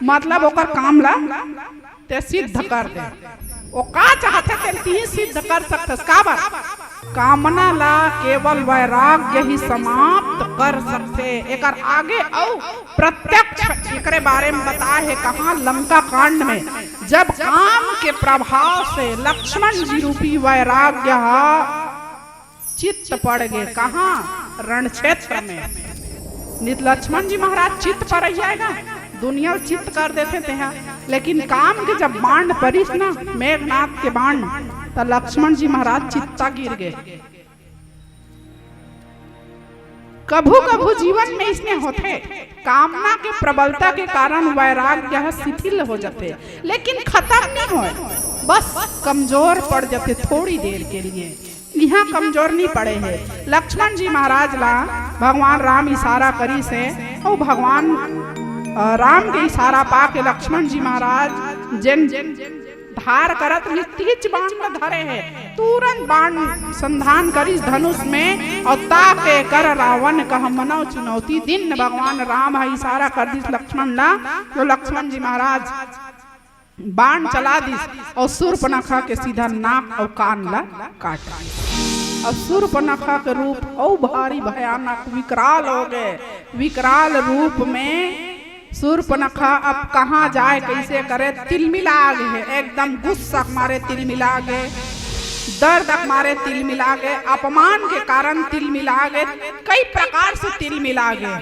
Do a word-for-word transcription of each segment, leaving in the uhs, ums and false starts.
मतलब ओकर काम ला ते सिद्ध कर दे। ओ का चाहथे तेन तिही सिद्ध कर सकथस। काबर? कामना ला केवल वैराग्य ही समाप्त कर सकथे। एकर आगे अउ प्रत्यक्ष एकरे बारे में बताए हे कहाँ, लंका कांड में, जब काम के प्रभाव से लक्ष्मण जी रूपी वैराग्य हा चित्त पड़ गे। कहाँ? रण क्षेत्र में। नित लक्ष्मण जी महाराज चित्त पर ही आएगा, दुनिया चित्त कर देथे तेहा। लेकिन काम के जब बाण परिस ना, मेघनाथ के बाण, त लक्ष्मण जी महाराज चित्ता गिर गे। कभू कभू जीवन में इसने होथे, कामना के प्रबलता के कारण वैराग्य ह शिथिल हो जाथे, लेकिन खत्म नहीं होय, बस कमजोर पड़ जाथे थोड़ी देर के लिए। इहाँ कमजोर नहीं पड़े हे। लक्ष्मण जी महाराज ला भगवान राम इशारा करिस हे, अउ भगवान, अ, राम के इशारा पाके लक्ष्मण जी महाराज जेन धार करत नितिच बाण ल धरे हे, तुरंत बाण संधान करिस धनुष में, अउ ताके कर रावण कह मनव चुनौती। दिन भगवान राम ह इशारा कर दिस लक्ष्मण ला, तो लक्ष्मण जी महाराज बाण चला दिस अउ सूर्पनखा के सीधा नाक अउ कान ला काट दिस। अब सूर्पनखा के रूप अउ भारी भयानक विकराल हो गे। विकराल रूप में सूर्पनखा अब कहाँ जाए, कैसे करे, तिलमिला गे हे, एकदम गुस्सा के मारे तिलमिला गे, दर्द के मारे तिलमिला गे, अपमान के कारण तिलमिला गे, कई प्रकार से तिलमिला गे।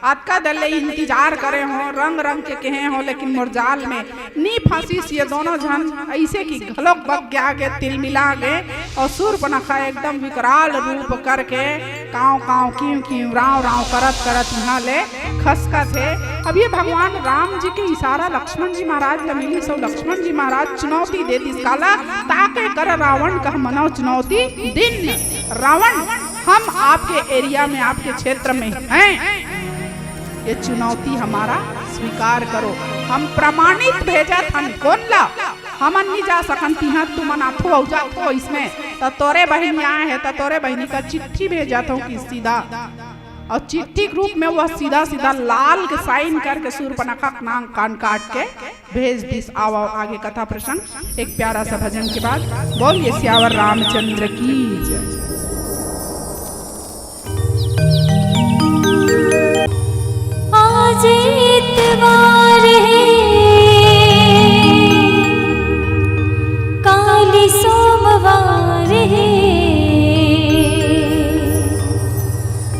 अतका देर ले इंतजार करे हो, रंग रंग के कहे हो, लेकिन मोर जाल में नी फंसिस ये दोनों झन, ऐसे कि घलोक बग गया गे, तिलमिला गे, और सूर्पनखा एकदम विकराल रूप करके कांव कांव, कीव कीव, राव राव करत करत इहाँ ले खसकत हे। अब ये भगवान राम जी के इशारा लक्ष्मण जी महाराज ला मिलिस, अउ लक्ष्मण जी महाराज चुनौती दे दिस काला, ताके कर रावण कह मनव चुनौती। दिन रावण, हम आपके एरिया में, आपके क्षेत्र में हैं, ये चुनौती हमारा स्वीकार करो। हम प्रमाणित भेजत हन। कोन ला? हमन नहीं जा सकन, तिहाँ तुमन आथो अउ जाथो इसमें, त तोरे बहिनी आए हे, त तोरे बहिनी का चिट्ठी भेजत हो कि सीधा, और चिट्ठी के रूप में वह सीधा सीधा लाल के साइन करके सूर्पनखा के नाक कान काट के भेज दिस। आव, आव, आगे कथा प्रसंग, एक प्यारा सा भजन के बाद। बोलिए सियावर रामचंद्र की जय। आज इतवार हे, काली सोमवार हे,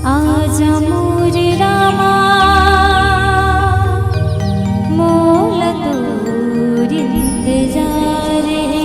आजा मोर रामा, मोला तोर इंतजार हे।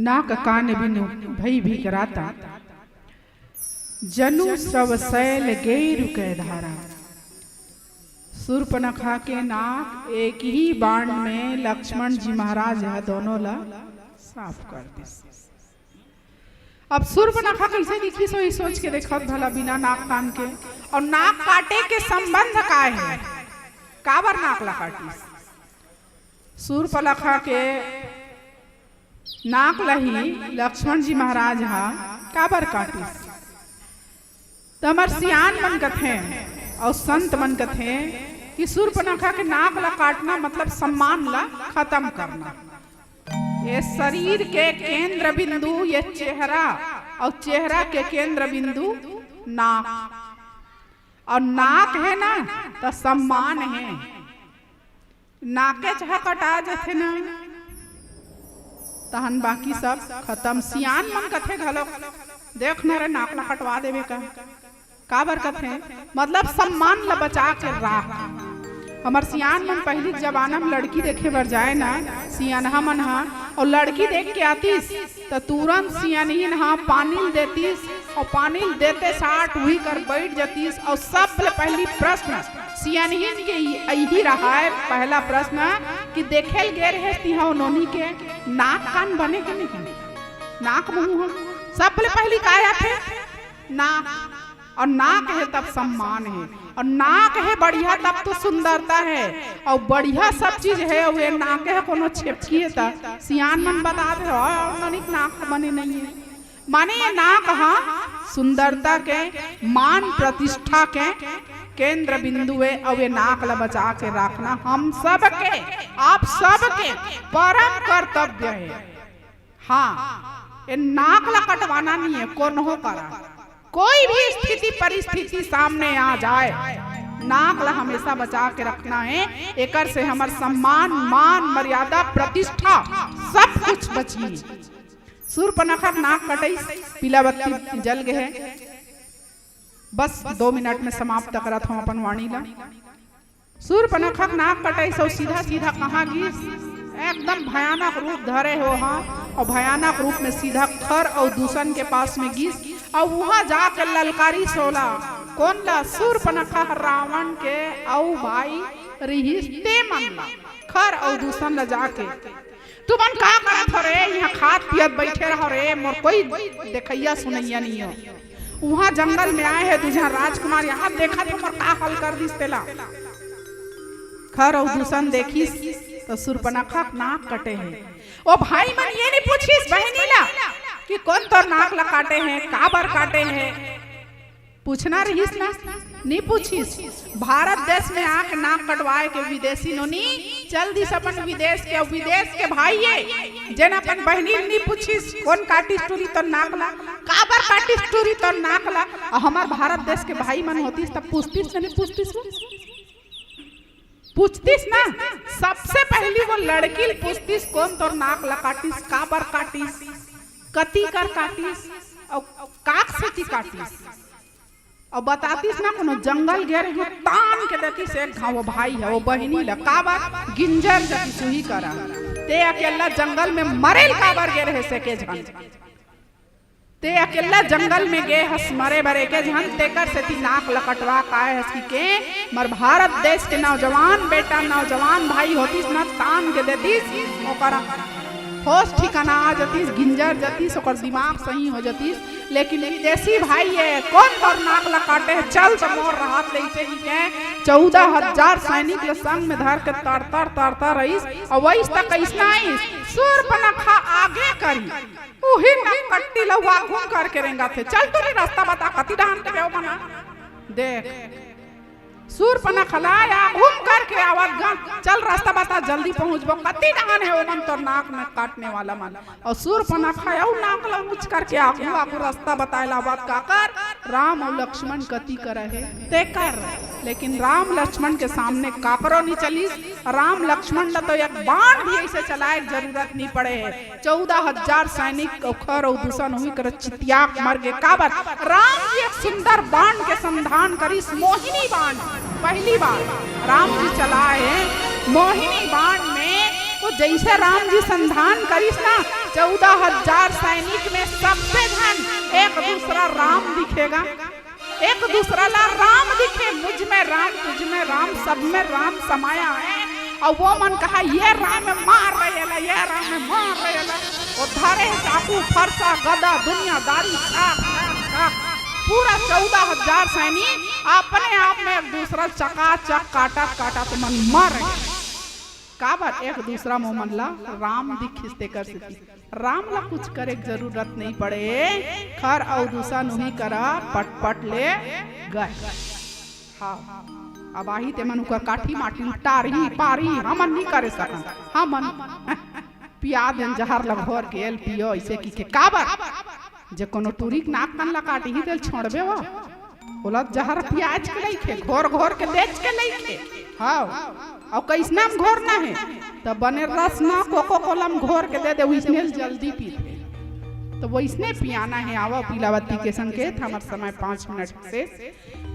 नाक कान बिनु भई बिकराता, जनु स्रव सैल गेरु कै धारा। सूर्पनखा के नाक एक ही बाण में लक्ष्मण जी महाराज ह दोनों ला साफ कर दिस। अब सूर्पनखा कइसे दिखिस, वही सोच के देखत भला बिना नाक कान के। और नाक काटे के संबंध का है, काबर नाक ला काटिस? सूर्पनखा के नाक ला ही लक्ष्मण जी महाराज हा काबर काटिस? त हमर सियान मन कथे और संत मन कथे कि सूर्पनखा के नाक ला काटना मतलब सम्मान ला खत्म करना। ये शरीर के केंद्र बिंदु ये चेहरा, और चेहरा के केंद्र बिंदु नाक, और नाक है ना त सम्मान है। नाकेच ह कटा जथे ना, तहन बाकी सब खत्म। सियान मन कथे घलो, देख न रे, नाक ला कटवा देबे का। काबर कथे? मतलब सम्मान ला बचा के राख। हमर सियान मन पहिली के जमाना में लड़की देखे बर जाए ना, सियानहा मन हा, और लड़की देख के आतिस, त तुरंत सियानहिन हा पानी ल देतिस, और पानी ल देते साठ उही कर बैठ जतिस, और सबले पहिली प्रश्न सियानहिन के इ-, इही रहाय, पहला प्रश्न कि देखे ल गे रहेस तिहा ओ नोनी के नाक कान बने के नहीं, नाक मुंह ह। सबले पहिली का आथे? नाक। और नाक है तब सम्मान है, और नाक है बढ़िया तब तो सुंदरता है, और बढ़िया सब चीज है, और ये नाक है कोनो छेपकी है त सियान मन बता दे, "ओ, ननिक नाक बने नहीं है।" माने ये नाक हा सुंदरता के, मान प्रतिष्ठा के केंद्र बिंदु है, और ये नाक ला बचा के रखना हम सब के, आप सब के परम कर्तव्य है। हाँ, ये नाक ला कटवाना नहीं है, कोनो करा। कोई भी स्थिति परिस्थिति सामने आ जाए, नाक ला हमेशा बचा के रखना है। एकर से हमर सम्मान, मान, मर्यादा, प्रतिष्ठा सब कुछ बची। सूर्पनखा नाक कटइस, पीला बत्ती जल गे हे। बस दो मिनट में समाप्त करत हूँ अपन वाणी ला। सूर्पनखा के नाक कटइस अउ सीधा सीधा कहाँ गिस? एकदम भयानक रूप धरे हो हा, अउ भयानक रूप में सीधा खर अउ दूषण के पास में गिस, अउ उहाँ जाके ललकारिस ओला। कोन ला? सूर्पनखा रावण के अउ भाई रिहिस ते मन ला, खर अउ दूषण ला जाके। तुमन का करत हो रे? इहाँ खात पियत बइठे रहो रे, मोर कोई देखइया सुनइया नइ हो। उहाँ जंगल में आए हे दू झन राजकुमार, इहाँ देखत हो मोर का हाल कर दिस तेला। खर अउ दूषण देखिस त सूर्पनखा के नाक कटे हे। ओ भाई मन ये नइ पूछिस बहिनी ला कि कोन तोर नाक ला काटे हे, काबर काटे हे? पूछना रहिस ना, नइ पूछिस। भारत देश में आके नाक कटवाए के विदेशी नोनी चल दिस अपन विदेश के, विदेश के भाई ये, जेन अपन बहिनी ल नइ पूछिस, कोन काटिस टूरी तोर नाक ला, काबर काटिस टूरी तोर नाक ला, अउ हमर भारत देश के भाई मन होतिस त पूछतिस न नइ पूछतिस वो? पूछतिस ना, सबसे पहिली वो लड़की ल पूछतिस, कोन तोर नाक ला काटिस, काबर काटिस, कति कर काटिस, अउ काक सेती काटिस। अउ बतातिस ना, कोनो जंगल गे रहे, तान के देतिस एक घांव वो भाई ह, वो बहिनी ला, काबर गिंजर जतिस उही करा। ते अकेल्ला जंगल में मरे ल काबर गे रहे से के झन? ते अकेल्ला जंगल में गे हस मरे बर एके झन, तेकर सेती नाक ल कटवा के आए हस कि के? हमर भारत देश के नौजवान बेटा, नौजवान भाई होतिस न, तान के देतिस, ओकर होश ठिकाना आ जतिस, गिंजर जतिस, ओकर दिमाग सही हो जतिस। लेकिन विदेशी भाई ये, कोन तोर नाक ल काटे हे? चल त मोर रहत ले अइसे कहिके चौदह हजार सैनिक ल संग में धर के तरतर तरतर रहिस, अउ वइस त कइसना आइस, सूर्पनखा आगे करी। उही नकट्टी लउवा घूम करके रेंगत हे। चल टूरी रस्ता बता, कति डहान के बेव बना। देख, सूर्पनखा ला या घूम करके आवत गा। चल रस्ता बता, जल्दी पहुंचबो। कति डहान हे ओमन तोर नाक में काटने वाला मन। अउ सूर्पनखा अउ नाक ला ऊंच करके आगू आगू रस्ता बताए ला आवत काकर? राम अउ लक्ष्मण कति करा हे तेकर। लेकिन राम लक्ष्मण के सामने काकरो नइ चलिस। राम लक्ष्मण ला तो एक बाण भी अइसे चलाए के जरूरत नइ पड़े हे। चौदह हजार सैनिक अउ खर अउ दूषण उही करा चितिया के मर गे। काबर? राम जी एक सुंदर बाण के संधान करिस, मोहिनी बाण। पहिली बार राम जी चलाए हे मोहिनी बाण में, तो जइसे राम जी संधान करिस ना, चौदह हजार सैनिक में सब्बे झन एक दूसरा राम दिखे गा, एक दूसरा ला राम दिखे, मुझ में राम, तुझ में राम, सब में राम समाया है। अउ वो मन कहा, "ये राम में मार रहे ला, ये राम में मार रहे ला।" वो धरे चाकू, फरसा, गदा, दुनियादारी, छाक, छाक, छाक। पूरा चौदह हजार सैनिक अपने आप में एक दूसरा चकाचक काटत काटत मन मर गे। काबर? एक दूसरा में मन ला राम दिखिस तेकर सेती। राम ला कुछ करे के जरूरत नहीं पड़े, खर अउ दूसा नोही करा पटपट ले गए। हाँ, अब आही ते मन उकर काठी माटी टारही पारही, हमन नहीं करे सकन। हमन पिया देन जहर ला घोर के, "एल पियो," ऐसे की के काबर? जे कोनो टूरी के नाक कान ला काटही तेल छोड़बे वो? ओला जहर पियाज के लइके, घोर घोर के बेच के लइके। हाँ, अउ कइसना में घोरना हे, त बने रस ना कोको कोला में घोर के दे दे, वइसने जल्दी पी ले। तो वइसने पियाना हे। आवा पीलावती के संकेत, हमर समय पाँच मिनट शेष,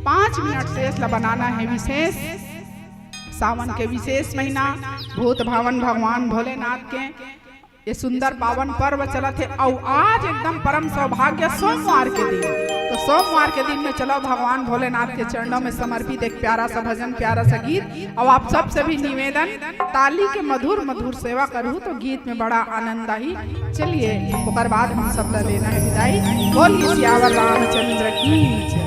पाँच मिनट शेष ला बनाना हे विशेष। सावन के विशेष महीना, भूत भावन भगवान भोलेनाथ के ये सुंदर पावन पर्व चलत हे अउ आज एकदम परम सौभाग्य सोमवार के दिन। तो सोमवार के दिन में चलो भगवान भोलेनाथ के चरणों में समर्पित एक प्यारा सा भजन, प्यारा सा गीत। अउ आप सबसे भी निवेदन, ताली के मधुर मधुर सेवा करहू तो गीत में बड़ा आनंद आही। चलिए, ओकर बाद हम सब ला लेना हे विदाई। बोलिए सियावर रामचंद्र की जय।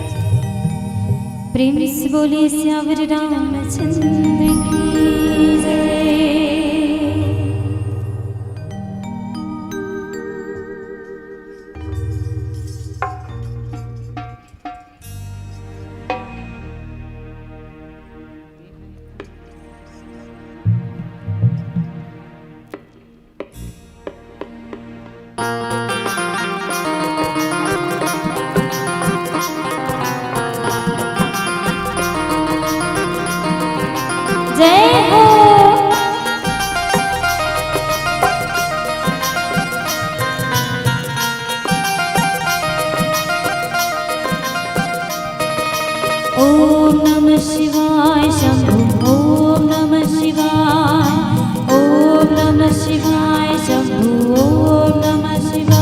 प्रेम से बोलिए सियावर रामचंद्र की जय। जय हो। ओम नमः शिवाय शंभु, ओम नमः शिवाय, ओम नमः शिवाय शंभु, ओम नमः शिवाय।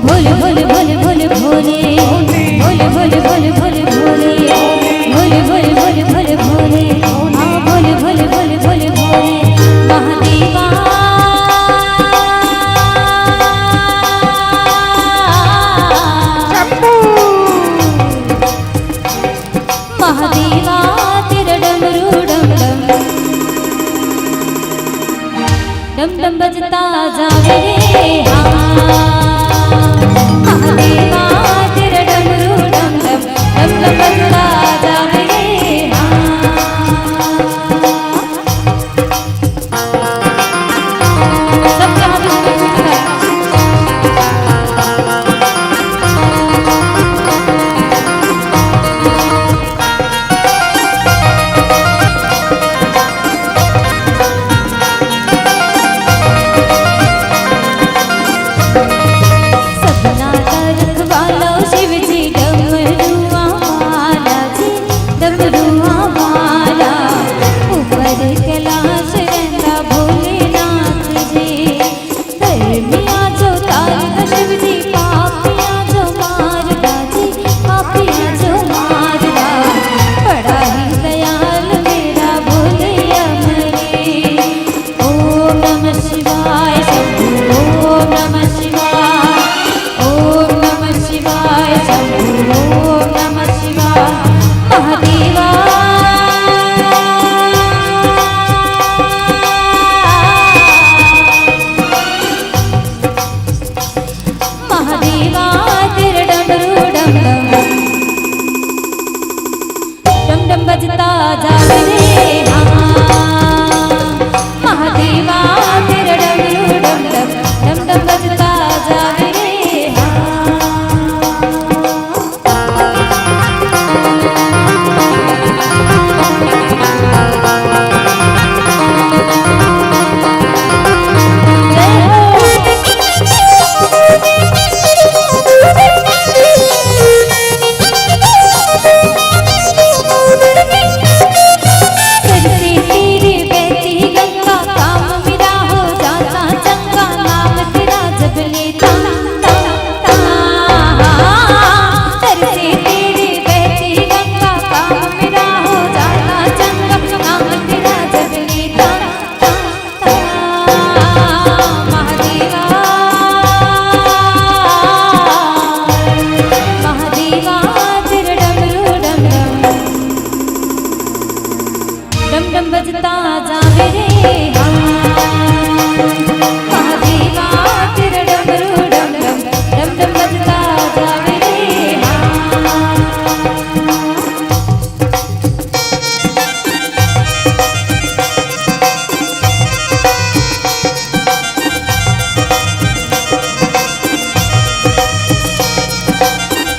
भोले भोले भोले भोले भोले, भोले भोले भोले भोले भोले, भोले भोले भोले भोले भोले, हाँ, भोले भोले भोले भोले भोले, महादेवा। शंभू। महादेवा तेरा डमरू डम डम, डम डम बजता जावे रे, हाँ। महादेवा तेरा डमरू डम डम, डम डम बजता जावे रे, हाँ। सबके हाथ ऊपर उठा। सपना का रखवालो शिव जी, डमरुआ वाला जी, डमरुआ वाला। ऊपर कैलाश रहंदा भोलेनाथ जी। धर्मिया जो तारदा शिव जी, पापिया जो मारदा जी, पापिया जो मारदा। बड़ा ही दयाल मेरा भोले अमरी। ओम नमः शिवाय शंभू, ओम नमः शिवाय, ओम नमः शिवाय शंभू, ओम नमः शिवाय महादेवा। महादेवा तेरा डमरू डम डम, डम डम बजता जावे रे, हाँ। महादेवा तेरा डमरू डम डम, डम डम बजता जावे रे, हाँ। डम डम बजता जावे रे हाँ। महादेवा तेरा डमरू डम डम, डम डम बजता जावे रे हाँ।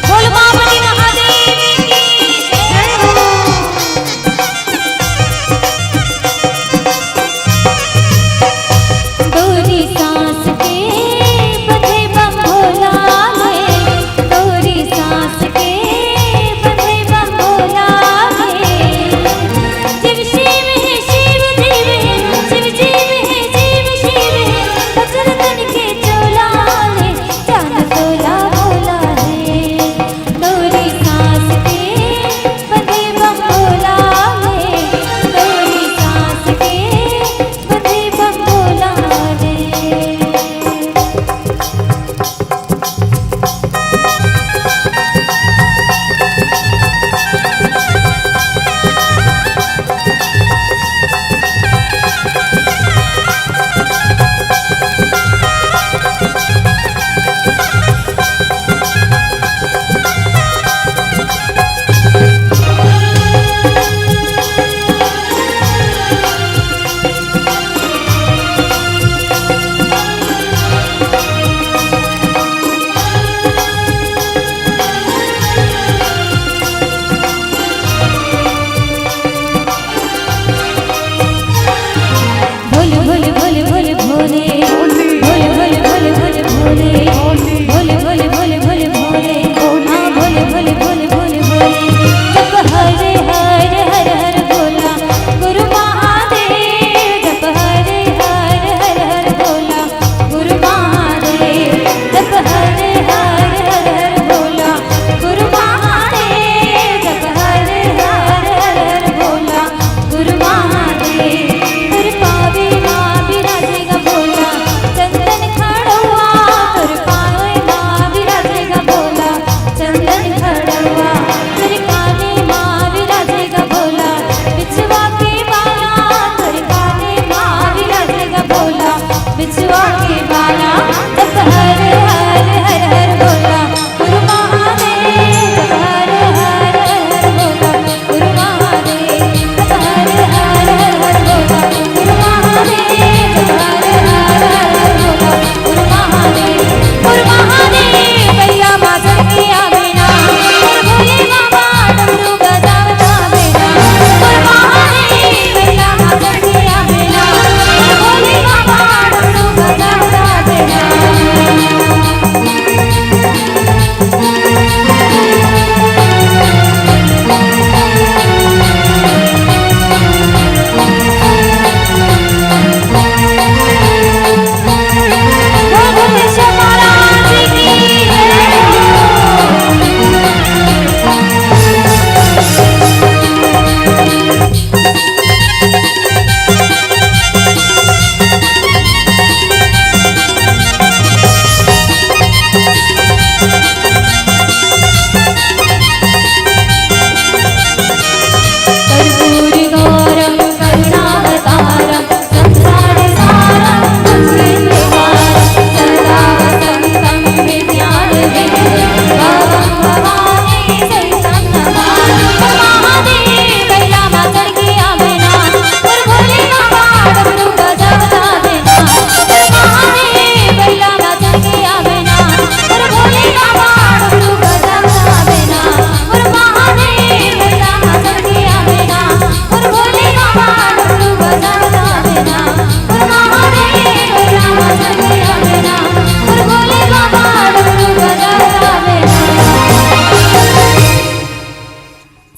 बोल पार्वती महादेव की जय हो। डोरी सांस के बंधे बम भोला है, डोरी सांस के बंधे बम भोला है। शिव शिव है, शिव शिव है, शिव शिव है, शिव शिव है। वज्र तन के चोला है, चांद तोला भोला है। डोरी सांस के बंधे बम भोला है, डोरी सांस के बंधे बम भोला है। भोले भोले भोले भोले भोले, भोले भोले भोले भोले भोले, भोले भोले भोले भोले भोले, हाँ भोले भोले भोले भोले भोले। जप हरे हरे हर हर भोला गुरु महादेव, जप हरे हरे हर हर भोला गुरु महादेव, जप हरे हरे हर हर भोला गुरु महादेव, जप हरे हरे हर हर भोला गुरु महादेव। गुरु पावे माँ विराजेगा भोला चंदन खड़ुआ, गुरु पावे माँ विराजेगा भोला चंदन खड़ुआ। गुरु काने माँ विराजेगा भोला बिछुआ के बाला, गुरु काने माँ विराजेगा भोला बिछुआ के बाला। जप हर हर हर हर भोला गुरु महादेव, जप हर हर हर हर भोला गुरु महादेव, जप हर हर हर हर भोला गुरु महादेव, जप हर हर हर हर भोला गुरु महादेव। गुरु महादेव भैया माँ चढ़ के आवे ना, गुरु भोले बाबा डमरू बजावता बेटा। गुरु महादेव भैया माँ चढ़ के आवे ना, गुरु भोले बाबा डमरू बजावता बेटा।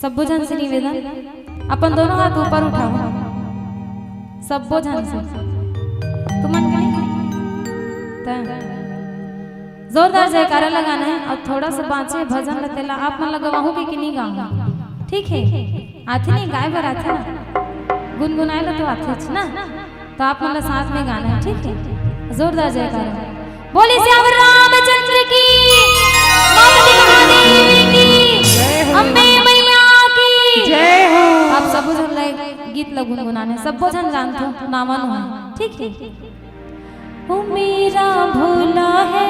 सब्बो झन से निवेदन, अपन दोनों हाथ ऊपर उठाओ, सब्बो झन से। तुमन के नहीं? त जोरदार जयकारा लगाना है। अउ थोड़ा सा बाँचे भजन ल, तेला आप मन ल गवाहूँ के कि नहीं गाऊँ? ठीक है, आथे नहीं, गाय बर आथे ना, गुनगुनाए ला तो आथेच ना। तो आप मन ला साथ में गाना है, ठीक है? जोरदार जयकारा। बोले सियावर रामचंद्र की, पार्वती महादेव की, जय हो। अम्बे मैया की जय हो। आप सब सबो झन ला गीत ला गुनगुनाने, सबो झन जानथो, नावा नो हे, ठीक हे। ओ मेरा भोला है,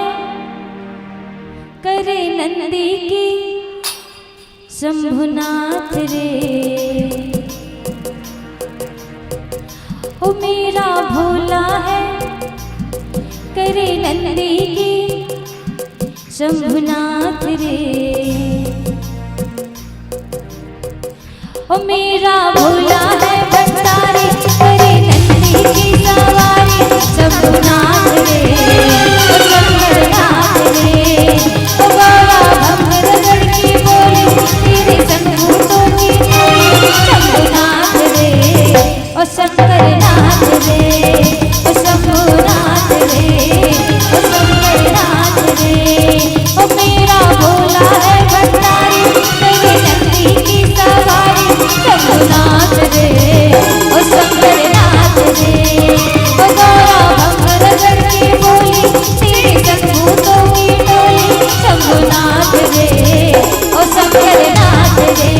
करे नंदी की शंभुनाथ रे। ओ मेरा भोला है, करे नंदी की शंभुनाथ रे। ओ मेरा भोला है भंडारी, करे नंदी की सवारी, शंभुनाथ रे, ओ शंकरनाथ रे, ओ गौरा भंग रगड़ की बोली, तेरे संग भूतों की टोली, शंभुनाथ रे, ओ शंकरनाथ रे, ओ शंभुनाथ रे, ओ शंकरनाथ रे। ओ मेरा भोला है भंडारी, तेरे नंदी की सवारी, शंभुनाथ रे, ओ शंकरनाथ रे। ओ गौरा भंग रगड़ के बोली, तेरे संग भूतों की टोली, शंभुनाथ रे, ओ शंकरनाथ रे,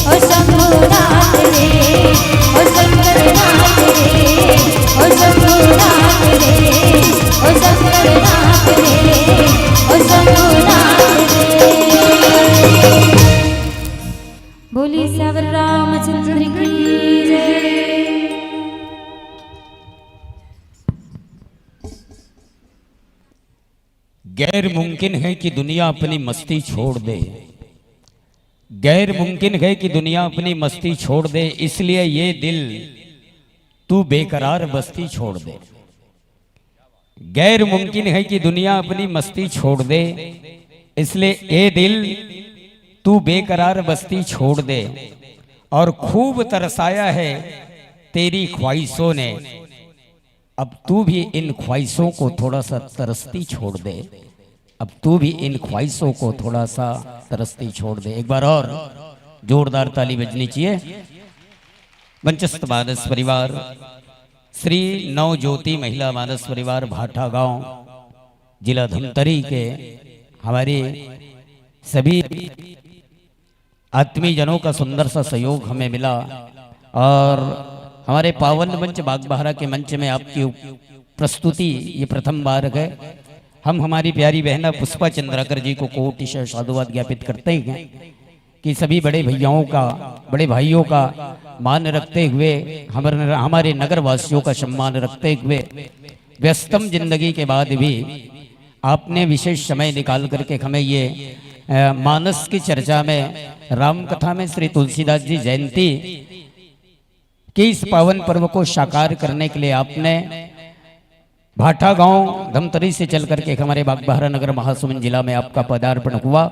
ओ शंभुनाथ रे, ओ शंकरनाथ रे, ओ शंभुनाथ रे, ओ शंकरनाथ रे, ओ शंभुनाथ रे। बोली सियावर रामचंद्र की जय। गैर मुमकिन है कि दुनिया अपनी मस्ती छोड़ दे, गैर मुमकिन है कि दुनिया अपनी मस्ती छोड़ दे, इसलिए ये दिल तू बेकरार बस्ती छोड़ दे। गैर मुमकिन है कि दुनिया अपनी मस्ती छोड़ दे, इसलिए ए दिल तू बेकरार बस्ती छोड़ दे। और खूब तरसाया है तेरी ख्वाहिशों ने, अब तू भी इन ख्वाहिशों को थोड़ा सा तरसती छोड़ दे, अब तू भी इन ख्वाहिशों को थोड़ा सा तरसती छोड़ दे। एक बार और जोरदार ताली बजनी चाहिए। मंचस्थ मानस परिवार, श्री नवज्योति महिला मानस परिवार भाटा गांव, जिला धमतरी के हमारे सभी आत्मीय जनों का सुंदर सा सहयोग हमें मिला और हमारे पावन मंच बागबाहरा के मंच में आपकी उप-, प्रस्तुति ये प्रथम बार है। हम हमारी प्यारी बहना पुष्पा चंद्राकर जी को कोटि से साधुवाद ज्ञापित करते हैं कि सभी बड़े भैयाओं का, बड़े भाइयों का मान रखते हुए, हमारे, हमारे नगर वासियों का सम्मान रखते हुए व्यस्तम जिंदगी के बाद भी आपने विशेष समय निकाल करके हमें ये, अ, मानस की चर्चा में, राम कथा में श्री तुलसीदास जी जयंती के इस पावन पर्व को साकार करने के लिए आपने भाटा गांव धमतरी से चल करके हमारे बागबाहरा नगर महासमुंद जिला में आपका पदार्पण हुआ।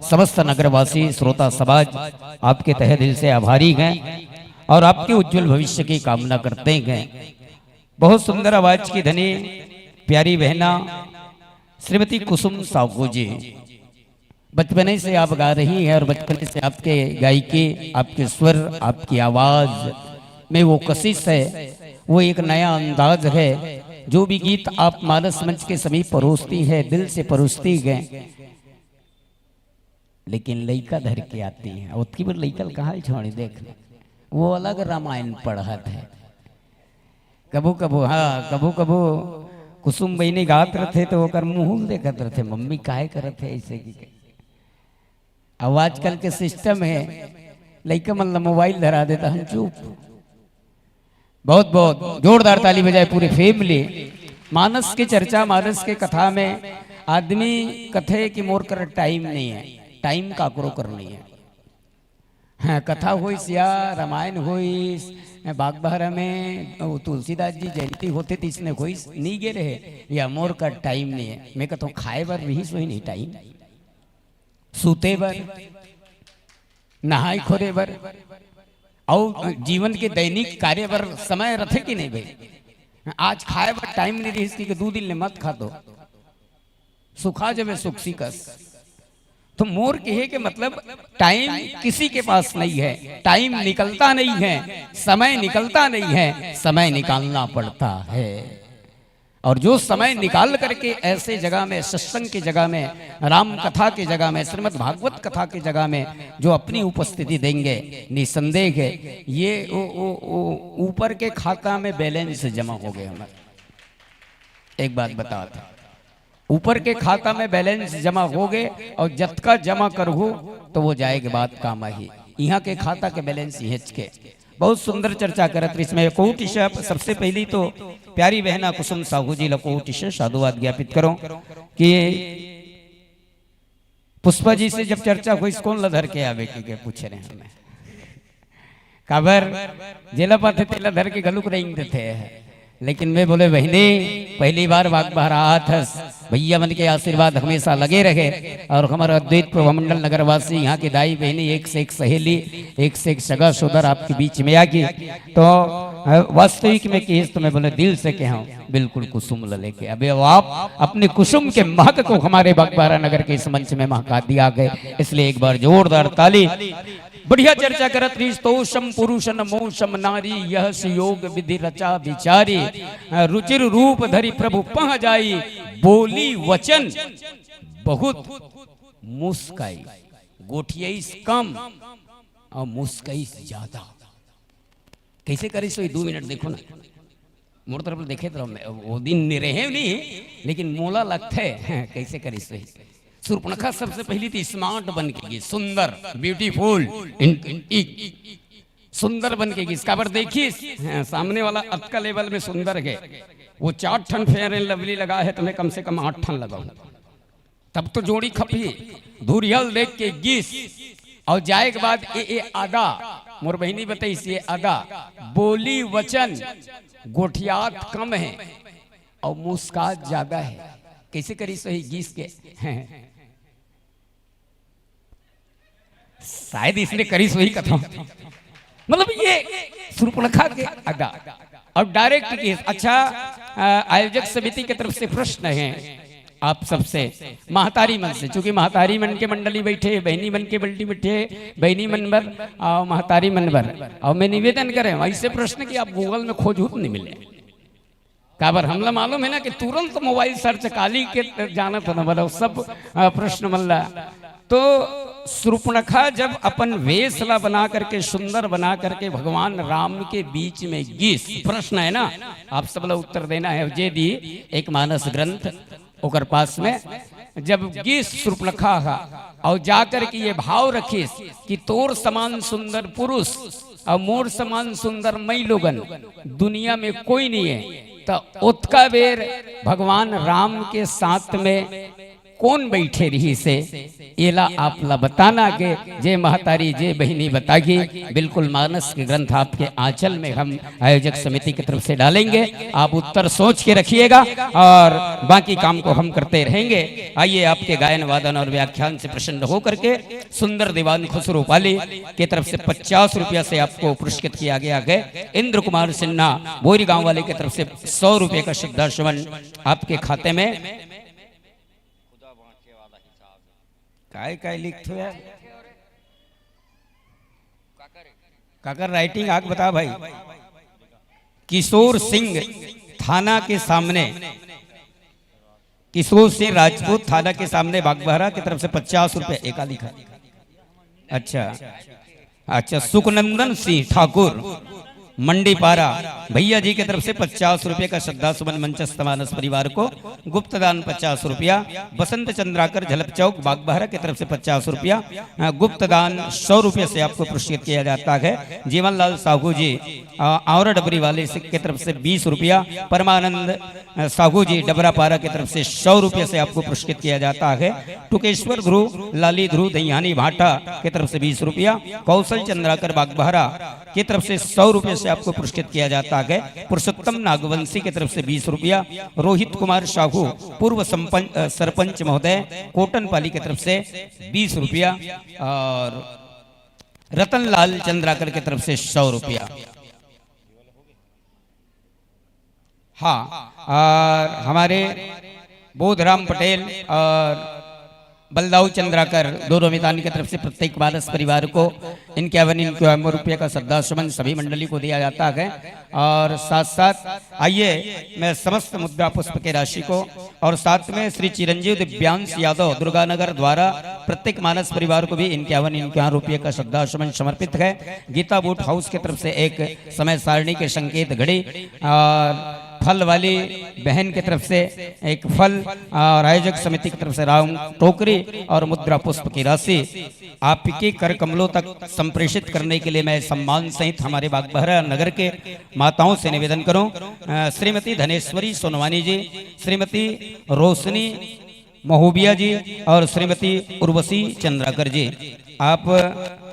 समस्त नगरवासी, श्रोता समाज आपके तहे दिल से आभारी हैं और आपके उज्जवल भविष्य की कामना करते हैं। बहुत सुंदर आवाज की धनी प्यारी बहना श्रीमती कुसुम साहू जी, बचपने से आप गा रही हैं और बचपने से आपके गायकी, आपके स्वर, आपकी आवाज में वो कशिश है, वो एक नया अंदाज है। जो भी गीत आप मानस मंच के समीप परोसती हैं, दिल से परोसती हैं, लेकिन लइका धर के आती हैं। ओतकी बर लइका ल कहाँ छोड़ी, देख ले, वो अलग रामायण पढ़त है। कभू कभू, हाँ, कभू कभू कुसुम बहिनी गात रथे तो ओकर मुंह ल देखत रथे, "मम्मी काय करत हे ऐसे?" की अब आजकल के सिस्टम है, लइका मन ला मोबाइल धरा देता, हम चुप। बहुत बहुत जोरदार ताली बजाए पूरी फैमिली। मानस के चर्चा, मानस के कथा में आदमी कथे कि मोर कर टाइम नहीं है, टाइम काकरो कर नहीं है। हाँ, कथा होइस या रामायण होइस, बागबाहरा में वो तुलसीदास जी जयंती होथे त इसने होइस, नहीं गे रहे, या मोर कर टाइम नहीं है। मैं कहता हूँ, खाए बर रहिस होही नहीं टाइम, सूते बर, नहाए खोरे बर, अउ जीवन के दैनिक कार्य बर समय रथे कि नहीं भाई? आज खाए बर टाइम नहीं रहिस कि दू दिन ले मत खा तो सुखा जबे सुखसी कस। तो मोर कहे के मतलब, टाइम किसी के पास नहीं है, टाइम निकलता नहीं है, समय निकलता नहीं है, समय निकालना पड़ता है। और जो समय निकाल करके ऐसे जगह में, सत्संग की जगह में, राम कथा की जगह में, श्रीमद् भागवत कथा की जगह में जो अपनी उपस्थिति देंगे, निसंदेह है ये वो, वो, वो ऊपर के खाता में बैलेंस जमा हो गए हमारे। एक बात बता था, ऊपर के खाता में बैलेंस जमा हो गए और जतका जमा करहू तो वो जाए के बाद काम आही। यहाँ के खाता के बैलेंस हेच के। बहुत सुंदर चर्चा करत रहिस। मैं कोटि शा-, सबसे पहली तो प्यारी बहना कुसुम साहू जी ला कोटि शा साधुवाद ज्ञापित करो कि पुष्पा जी से जब चर्चा होइस, कौन ला धर के आवे के, के पूछे रहे हमें। काबर जेला पाथे तेला धर के घलुक रेंग देथे। लेकिन मैं बोले, बहिनी, पहली बार बागबाहरा आत हस, भैया मन के आशीर्वाद हमेशा लगे रहे और हमारा अद्वैत प्रभा मंडल नगरवासी, यहाँ की दाई बहिनी, एक से एक सहेली, एक से एक सगा सोदर आपके बीच में आ गई। तो अ, वास्तविक में केस तो मैं बोले, दिल से कहा हूँ, बिल्कुल कुसुम ला लेके। अबे अब आप अपने कुसुम के महक को हमारे बागबाहरा नगर के इस मंच में महका दिया गए, इसलिए एक बार जोरदार ताली। बढ़िया चर्चा करत रहिस। तोषम पुरुष न मोषम नारी, यह योग विधि रचा विचारी। अ, रुचिर रूप धरि प्रभु पह जाई, बोली वचन बहुत मुस्काई। गोठियाईस कम और मुस्काईस ज्यादा। कैसे करिस होही, दू मिनट देखो ना, मोर तरफ ले देखे तो रहो, मैं, वो दिन नहीं रहे नहीं, लेकिन मोला लगथे कैसे करिस होही। सुर्पणखा सबसे पहली तो स्मार्ट बन के गिस, सुंदर, ब्यूटीफुल, इन, इन, इन, सुंदर बन के गिस। काबर देखिस, हाँ, सामने वाला अतका लेवल में सुंदर है, वो चार ठन फेयर एंड लवली लगा है, तुम्हें कम से कम आठ ठन लगाओ, तब तो जोड़ी खपही। धुरिहल देख के गिस और जाए के बाद ए, ए आदा, मोर बहिनी बताइस, ये आदा बोली वचन गोठियात कम है और मुस्कात ज्यादा है। कैसे करिस होही गिस के? शायद इसने करिस होही कथा। मतलब ये सुर्पणखा के आदा। और डायरेक्ट गिस। अच्छा, अ, आयोजक समिति की तरफ से प्रश्न है आप सबसे, महतारी मन से, चूंकि महतारी मन के मंडली बैठे, बहिनी मन के मंडली बैठे, बहिनी मन बर और महतारी मन बर, और मैं निवेदन करें ऐसे प्रश्न कि आप गूगल में खोजहू त नहीं मिले। काबर हमला मालूम है ना कि तुरंत मोबाइल सर्च काली के जानत है ना, मतलब सब, अ, प्रश्न मन ला। तो सुर्पणखा जब अपन वेश ला बना करके, सुंदर बना करके भगवान राम के बीच में गिस, प्रश्न है ना, आप सब ला उत्तर देना है। जे दी एक मानस ग्रंथ ओकर पास में, जब गिस सुर्पणखा हा और जाकर के ये भाव रखिस कि तोर समान सुंदर पुरुष और मोर समान सुंदर मई लोगन दुनिया में कोई नहीं है, तो ओतका बेर भगवान राम के साथ में कौन बैठे रहिस हे, एला आप ला बताना के जे महतारी, जे बहिनी बताही। बिल्कुल मानस के ग्रंथ आपके आंचल में हम आयोजक समिति की तरफ से डालेंगे। आप उत्तर सोच के रखिएगा और बाकी काम को हम करते रहेंगे। आइए, आपके गायन वादन और व्याख्यान से प्रसन्न होकर के सुंदर दीवान खुसरू पाली की तरफ से पचास रुपया से आपको पुरस्कृत किया गया है। इंद्र कुमार सिन्हा बोरी गांव वाले की तरफ से सौ रुपये का श्रद्धा सुमन आपके खाते में। काय काय लिखथो यार, काकर राइटिंग आग बता भाई। किशोर सिंह थाना के सामने, किशोर सिंह राजपूत थाना के सामने बागबहरा की तरफ से पचास रुपया एका लिखा। अच्छा, अच्छा, सुखनंदन सिंह ठाकुर मंडीपारा भैया जी की तरफ से पचास रुपये का श्रद्धा सुमन मंचस्थ मानस परिवार को गुप्तदान पचास रुपया, बसंत चंद्राकर झलप चौक बागबहरा की तरफ से पचास रुपया, अ, गुप्तदान सौ रुपये से आपको पुरस्कृत किया जाता है। जीवनलाल साहू जी, अ, आंवरा डबरी वाले से, की तरफ से बीस रुपया, परमानंद, अ, साहू जी डबरापारा की तरफ से सौ रुपये से आपको पुरस्कृत किया जाता है। टुकेश्वर ध्रुव, लाली ध्रुव दहियानी भाटा की तरफ से बीस रुपया, कौशल चंद्राकर बागबहरा की तरफ से सौ रुपये से आपको पुरस्कृत किया जाता है। पुरुषोत्तम नागवंशी की तरफ से बीस रुपया, रोहित कुमार साहू पूर्व संपंच, अ, सरपंच महोदय कोटनपाली की तरफ से बीस रुपया और रतनलाल चंद्राकर की तरफ से सौ रुपया। हाँ, और हमारे बोधराम पटेल और बलदाऊ चंद्राकर दोनों मैदान की तरफ से प्रत्येक मानस परिवार को इक्यावन इक्यावन रुपये का श्रद्धासुमन सभी मंडली को दिया जाता है। और साथ साथ आइए, मैं समस्त मुद्रा पुष्प के राशि को और साथ में श्री चिरंजीव दिव्यांश यादव दुर्गानगर द्वारा प्रत्येक मानस परिवार को भी इक्यावन इक्यावन रुपये का श्रद्धासुमन समर्पित है। गीता बूट हाउस की तरफ से एक समय सारणी के संकेत घड़ी और फल वाली बहन की तरफ से एक फल और आयोजक समिति की तरफ से राउंड टोकरी और मुद्रा पुष्प की राशि आपके कर कमलों तक संप्रेषित करने के लिए मैं सम्मान सहित हमारे बागबहरा नगर के माताओं से निवेदन करूं, अ, श्रीमती धनेश्वरी सोनवानी जी, श्रीमती रोशनी महोबिया जी और श्रीमती उर्वशी चंद्राकर जी, आप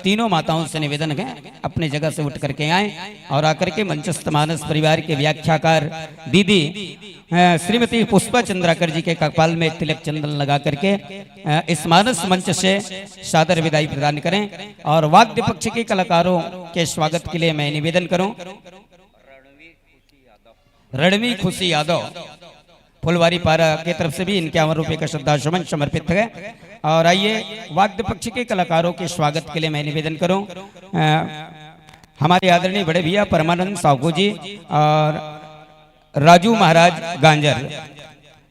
तीनों माताओं से निवेदन है, अपने जगह से उठ करके आए और आकर के मंचस्थ मानस परिवार के व्याख्याकार दीदी, अ, श्रीमती पुष्पा चंद्राकर जी के कपाल में तिलक चंदन लगा करके, अ, इस मानस मंच से सादर विदाई प्रदान करें। और वाद्य पक्ष के कलाकारों के स्वागत के लिए मैं निवेदन करूं, रणवीर खुशी यादव फुलवारी पारा की तरफ से भी इक्यावन रुपये का श्रद्धासुमन समर्पित है। और आइए, वाद्य पक्ष के कलाकारों के स्वागत के लिए मैं निवेदन करूं, अ, हमारे आदरणीय बड़े भैया परमानंद साहू जी और राजू महाराज गांजर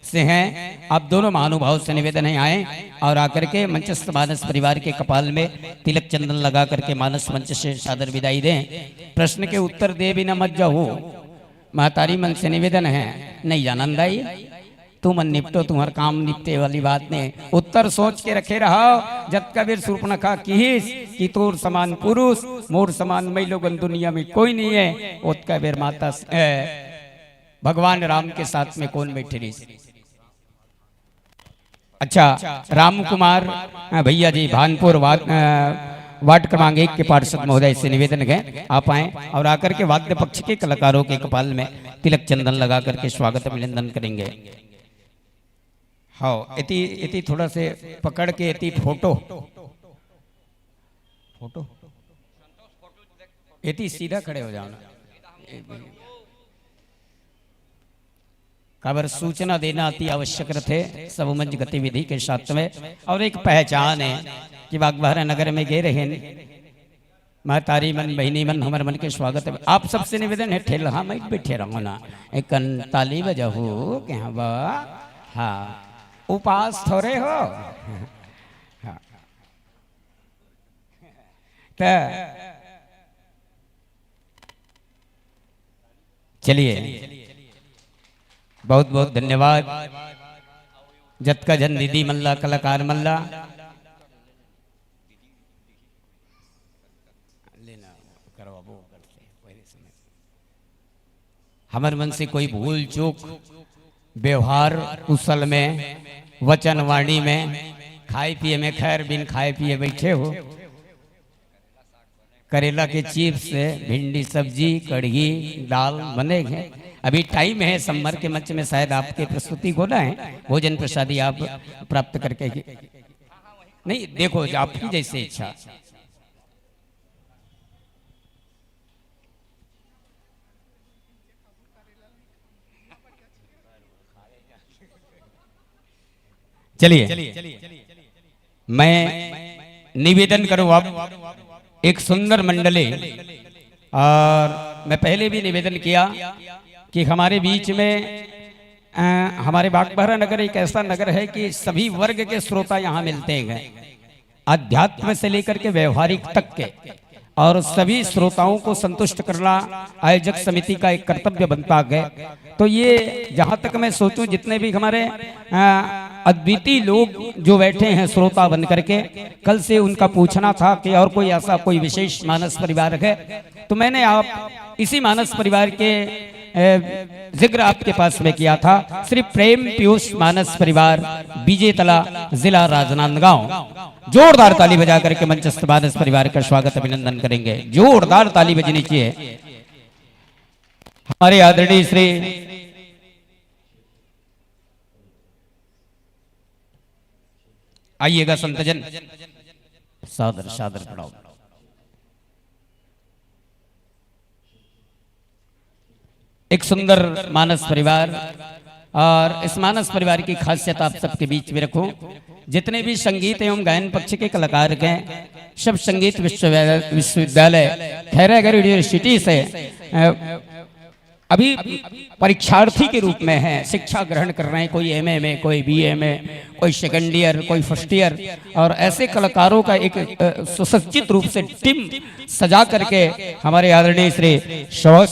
से हैं, आप दोनों महानुभाव से निवेदन है, आए और आकर के मंचस्थ मानस परिवार के कपाल में तिलक चंदन लगा करके मानस मंच से सादर विदाई दें। प्रश्न के उत्तर दे बिना मत जाओ। महतारी मन से निवेदन है, नहीं जानन दाई, तुमन निपटो, तुम्हार काम निपटे वाली बात नहीं। उत्तर सोच के रखे रहो। जतका बेर सूर्पनखा किहिस कि तोर समान पुरुष, मोर समान मई लोगन दुनिया में कोई नहीं है, ओतका बेर माता स-, ए, भगवान राम के साथ में कौन बैठे रहिस? अच्छा, राम कुमार, अ, भैया जी, भानपुर वार्ड, अ, वार्ड क्रमांक एक के पार्षद महोदय से निवेदन है, आप आए और आकर के वाद्य पक्ष के कलाकारों के कपाल में तिलक चंदन लगा करके स्वागत अभिनंदन करेंगे। हाँ, इति, इति थोड़ा से पकड़ के इति फोटो, फोटो, इति सीधा खड़े हो जाओ ना। काबर सूचना देना अति आवश्यक रथे, सब मंच गतिविधि के साथ में। और एक पहचान है कि बागबाहरा नगर में गए रहे, महतारी मन, बहिनी मन, हमर मन के स्वागत है। आप सबसे निवेदन है, ठेलहा में बैठे रहो ना, एक ताली बजाओ, कहाँ बा? हाँ, उपास थोड़े हो। हाँ। त चलिए, बहुत बहुत धन्यवाद। जतका झन दीदी मन ला, कलाकार मन ला, लेना करवाबो करते पहले समय। हमर मन से कोई भूल चूक, व्यवहार कुशल में, वचन वाणी में, खाए पिए में, खैर बिन खाए पिए बैठे हो, करेला के चिप्स, भिंडी सब्जी, कढ़ी, दाल बने हैं। अभी टाइम है, सम्मर के मंच में शायद आपके प्रस्तुति होना है, भोजन प्रसादी आप प्राप्त करके ही। नहीं, देखो, आपकी जैसे इच्छा। चलिए, मैं निवेदन करूं, अब एक सुंदर मंडली, और मैं पहले भी निवेदन किया कि हमारे बीच में, अ, हमारे बागबाहरा नगर एक ऐसा नगर है कि सभी वर्ग के श्रोता यहाँ मिलते हैं, अध्यात्म से लेकर के व्यवहारिक तक के, और सभी श्रोताओं को संतुष्ट करना आयोजक समिति का एक कर्तव्य बनता है। तो ये, जहाँ तक मैं सोचूं, जितने भी हमारे, अ, अद्वितीय लोग जो बैठे हैं श्रोता बन करके, कल से उनका पूछना था कि और कोई ऐसा कोई विशेष मानस परिवार है, तो मैंने आप इसी मानस परिवार के, अ, जिक्र आपके पास में किया था, श्री प्रेम पीयूष मानस परिवार, बीजेतला, जिला राजनांदगांव। जोरदार ताली बजा करके मंचस्थ मानस परिवार का स्वागत अभिनंदन करेंगे। जोरदार ताली बजनी चाहिए। हमारे आदरणीय श्री, आइएगा संतजन, सादर सादर प्रणाम। एक सुंदर मानस परिवार, और इस मानस परिवार की खासियत आप सबके बीच में रखूं। जितने भी संगीत एवं गायन पक्ष के कलाकार हैं, सब संगीत विश्वविद्यालय, विश्वविद्यालय खैरागढ़ यूनिवर्सिटी से, अ, अभी परीक्षार्थी के रूप में हैं, शिक्षा ग्रहण कर रहे हैं, कोई एमए में, कोई बीए में, कोई सेकंड ईयर, कोई फर्स्ट ईयर, और ऐसे कलाकारों का एक, अ, सुसज्जित रूप से टीम सजा करके हमारे आदरणीय श्री सुभाष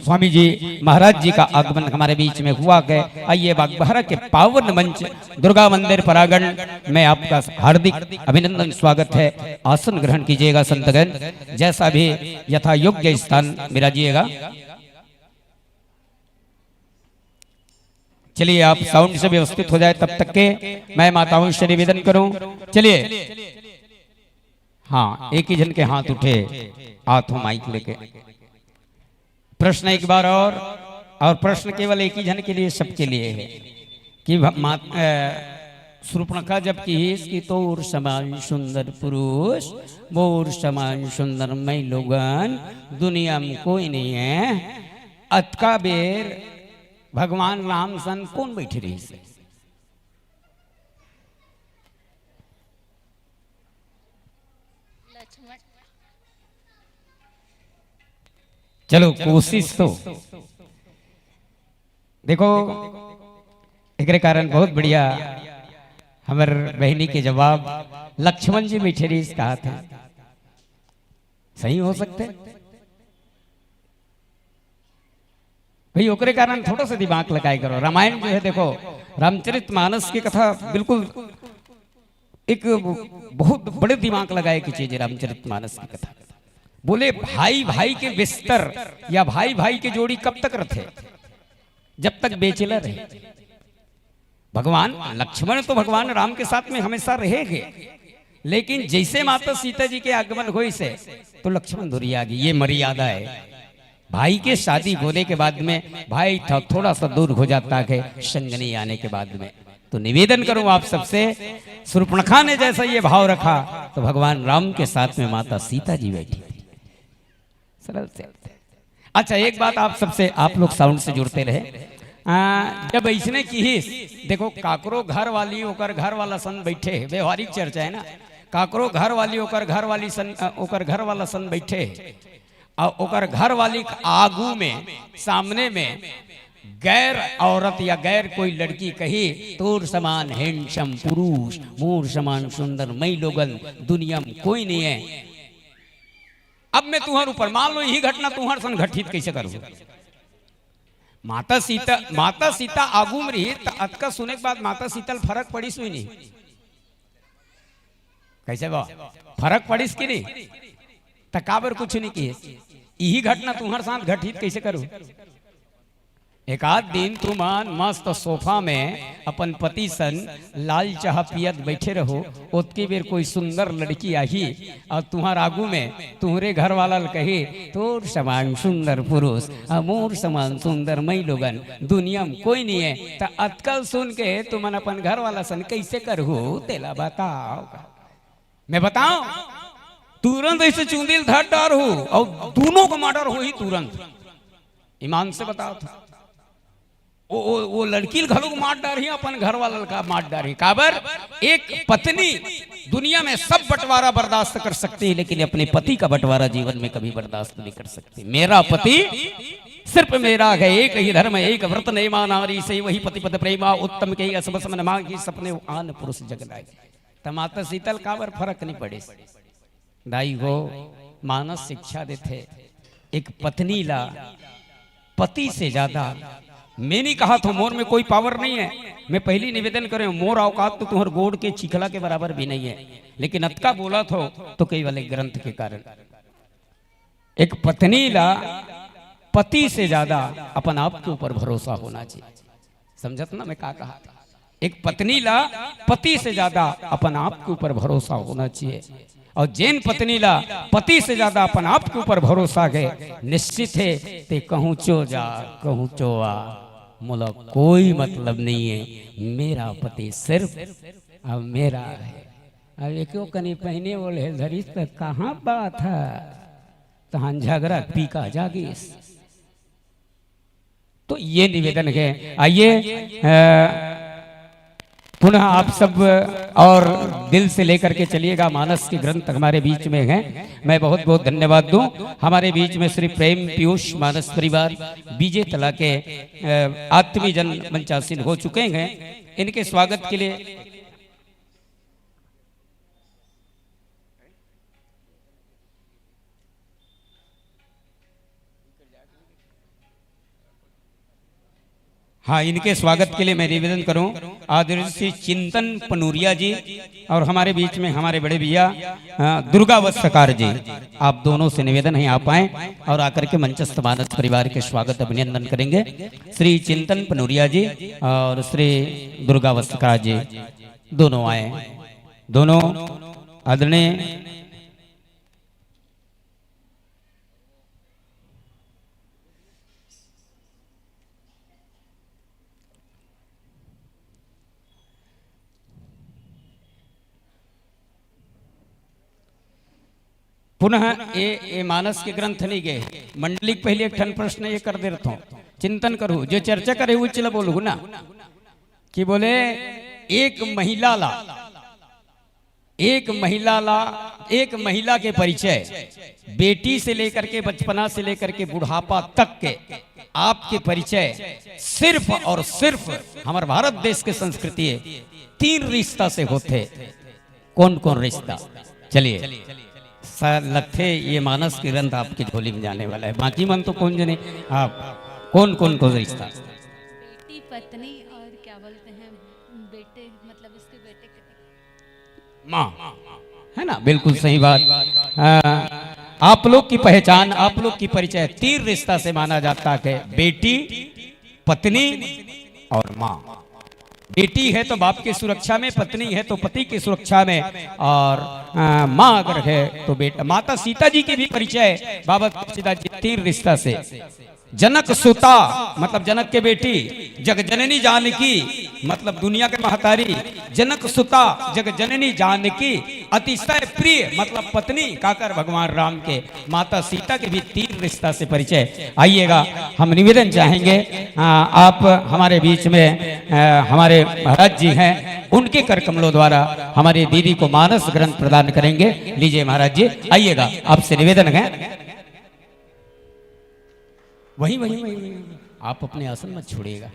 स्वामी जी महाराज जी का आगमन हमारे बीच में हुआ है। आइए, बागबाहरा के पावन मंच दुर्गा मंदिर परागण में आपका हार्दिक अभिनंदन, स्वागत है। आसन ग्रहण कीजिएगा संतगण, जैसा भी यथा योग्य स्थान विराजिएगा। चलिए, आप साउंड से व्यवस्थित हो जाए, तब तक के मैं माताओं से निवेदन करूं। चलिए, हाँ, एक ही जन के हाथ उठे, हाथ हो माइक लेके। प्रश्न एक बार और, और प्रश्न केवल एक ही जन के लिए, सबके लिए है कि भ-, मात-, अ, शूर्पणखा जब किहिस कि तोर समान सुंदर पुरुष, मोर समान सुंदर मई लोगन दुनिया में कोई नहीं है, अतका बेर भगवान राम सन कोन बैठे रहिस? लक्ष्मण। चलो, कोशिश तो देखो, एकरे कारण बहुत बढ़िया हमर बहिनी के जवाब, लक्ष्मण जी बैठे रहिस कहा था। सही हो सकते भाई, ओकरे कारण थोड़ा सा दिमाग लगाए करो। रामायण जो है, देखो, रामचरित मानस की कथा बिल्कुल एक बहुत बड़े दिमाग लगाए की चीज है रामचरित मानस की कथा। बोले, भाई भाई के बिस्तर या भाई भाई के जोड़ी कब तक रथे? जब तक बेचेला रहे। भगवान लक्ष्मण तो भगवान राम के साथ में हमेशा रहेंगे, लेकिन जैसे माता सीता जी के आगमन होइस, तो लक्ष्मण दूरिया गे, ये मर्यादा है। भाई के शादी होने के बाद में भाई थो-, थोड़ा सा दूर हो जाता है संगनी आने के बाद में। तो निवेदन करूं आप सबसे, शूर्पणखा ने जैसा ये भाव रखा, तो भगवान राम के साथ में माता सीता जी बैठी थी। सरल से। अच्छा, एक बात आप सबसे, आप लोग साउंड से जुड़ते रहे। आ, जब ऐसने किहिस, देखो, काकरो घर वाली ओकर घर वाला सन बैठे हे, व्यवहारिक चर्चा है ना, काकरो घर वाली ओकर घर वाली सन, अ, ओकर घर वाला सन बैठे हे, और ओकर घर वाली के आगू में, सामने में गैर औरत या गैर कोई लड़की कही, "तोर समान हैंडसम पुरुष, मोर समान सुंदर मई लोगन दुनिया में कोई नहीं है।" अब मैं तुहर ऊपर, मान लो, यही घटना तुहर संग घटित कैसे करूं? माता सीता, माता सीता आगू में रही, त अतका सुने के बाद माता सीता ल फरक पड़िस हुई नहीं? कैसे बा? फरक पड़िस कि नहीं? त काबर कुछ नहीं किए? यही घटना तुहर साथ घटित कैसे करूं? एक आध दिन तुमन मस्त सोफा में अपन पति सन लाल चाह पियत बैठे रहो, ओतकी बेर कोई सुंदर लड़की आही और तुहर आगू में तुहरे घर वाला ल कही, "तोर समान सुंदर पुरुष और मोर समान सुंदर मई लोगन दुनिया में कोई नहीं है।" त अतकल सुन के तुमन अपन घर वाला सन कैसे करहू, तेला बताओ। मैं बताऊं, तुरंत ऐसे चुंदी ल धर डारहू और दोनों को मर्डर होही तुरंत। ईमान से बताओ था। वो, वो, वो लड़की ल घलो मार डारही, अपन घर वाला ल का मार डारही। काबर? एक पत्नी दुनिया में सब बंटवारा बर्दाश्त कर सकती है, लेकिन अपने पति का बंटवारा जीवन में कभी बर्दाश्त नहीं कर सकती। मेरा पति सिर्फ मेरा है, एक ही धर्म, एक व्रत, नेमा नारी से, वही पति पद प्रेमा, उत्तम के असम सम नमा की सपने आन पुरुष जग लाए। त माता सीता ल काबर फरक नहीं पड़े? दाई हो, मानस शिक्षा देथे, एक पत्नी ला पति से ज्यादा। मैं नहीं कहा था, मोर में कोई पावर नहीं है। मैं पहली निवेदन करे, मोर औकात तो तुम्हारे गोड़ के चिखला के बराबर भी नहीं है, लेकिन अतका बोला थो तो कई वाले ग्रंथ के कारण। एक पत्नी ला पति से ज्यादा अपन आप के ऊपर भरोसा होना चाहिए। समझत ना मैं का कहा? एक पत्नी ला पति से ज्यादा अपन आप के ऊपर भरोसा होना चाहिए। और जेन पत्नी ला पति से ज्यादा अपन आप के ऊपर भरोसा है, निश्चित है ते कहूँ चो जा, कहूँ चो आ, मोला कोई मतलब नहीं है। मेरा पति सिर्फ अब मेरा है। अब एको कनी पहिने ओढ़े धरिस त कहाँ बात है, तहान झगरा पीका जागिस। ये निवेदन है। आइए, अ, पुनः आप सब और दिल से लेकर के चलिएगा। मानस के ग्रंथ हमारे बीच में हैं। मैं बहुत बहुत धन्यवाद दूं। हमारे बीच में श्री प्रेम पीयूष मानस परिवार विजेतला के, अ, आत्मीय जन मंचासीन हो चुके हैं। इनके स्वागत के लिए हाँ, इनके स्वागत के लिए मैं निवेदन करूं, आदरणीय श्री चिंतन पनूरिया जी और हमारे बीच में हमारे बड़े भैया, अ, दुर्गा वस्त्रकार जी, आप दोनों से निवेदन है, आप आएं और आकर के मंचस्थ मानस परिवार के स्वागत अभिनंदन करेंगे। श्री चिंतन पनूरिया जी और श्री दुर्गा वस्त्रकार जी दोनों आए, दोनों आदरणीय पुनः ए, ए मानस के ग्रंथ नहीं गए। मंडली के पहले एक ठन प्रश्न ये कर दे रहता हूँ, चिंतन करू, जो चर्चा करे हुए चला बोलू ना कि बोले एक महिला ला, एक महिला ला, एक महिला के परिचय, बेटी से लेकर के, बचपना से लेकर के बुढ़ापा तक के आपके परिचय सिर्फ और सिर्फ हमारे भारत देश के संस्कृति है, तीन रिश्ता से होते। कौन कौन रिश्ता? चलिए, सा लगथे ये मानस के ग्रंथ आपके झोली में जाने वाला है। बाकी मन तो कोन जने, आप कोन कोन को रिश्ता? बेटी, पत्नी और क्या बोलते हैं, बेटे, मतलब उसके बेटे के माँ, है ना? बिल्कुल सही बात। आ, आप लोग की पहचान, आप लोग की परिचय तीन रिश्ता से माना जाता है, बेटी, पत्नी और माँ। बेटी है तो बाप की सुरक्षा में, पत्नी है तो पति की सुरक्षा में, और, आ, माँ अगर है तो बेटा। माता सीता जी की भी परिचय बाबा तुलसीदास जी तीन रिश्ता से। जनक सुता, मतलब जनक के बेटी, जग जननी जानकी, मतलब दुनिया के महतारी, जनक सुता, जग जननी जानकी, अतिशय प्रिय, मतलब पत्नी, काकर भगवान राम के, माता सीता के भी तीन रिश्ता से परिचय। आइएगा, हम निवेदन चाहेंगे, आ, आप हमारे बीच में, आ, हमारे महाराज जी हैं, उनके कर कमलों द्वारा हमारी दीदी को मानस ग्रंथ प्रदान करेंगे। लीजिए महाराज जी, आइएगा, आपसे निवेदन है। वहीं, वहीं, वहीं, वहीं, वहीं। आप अपने आसन मत छोड़िएगा।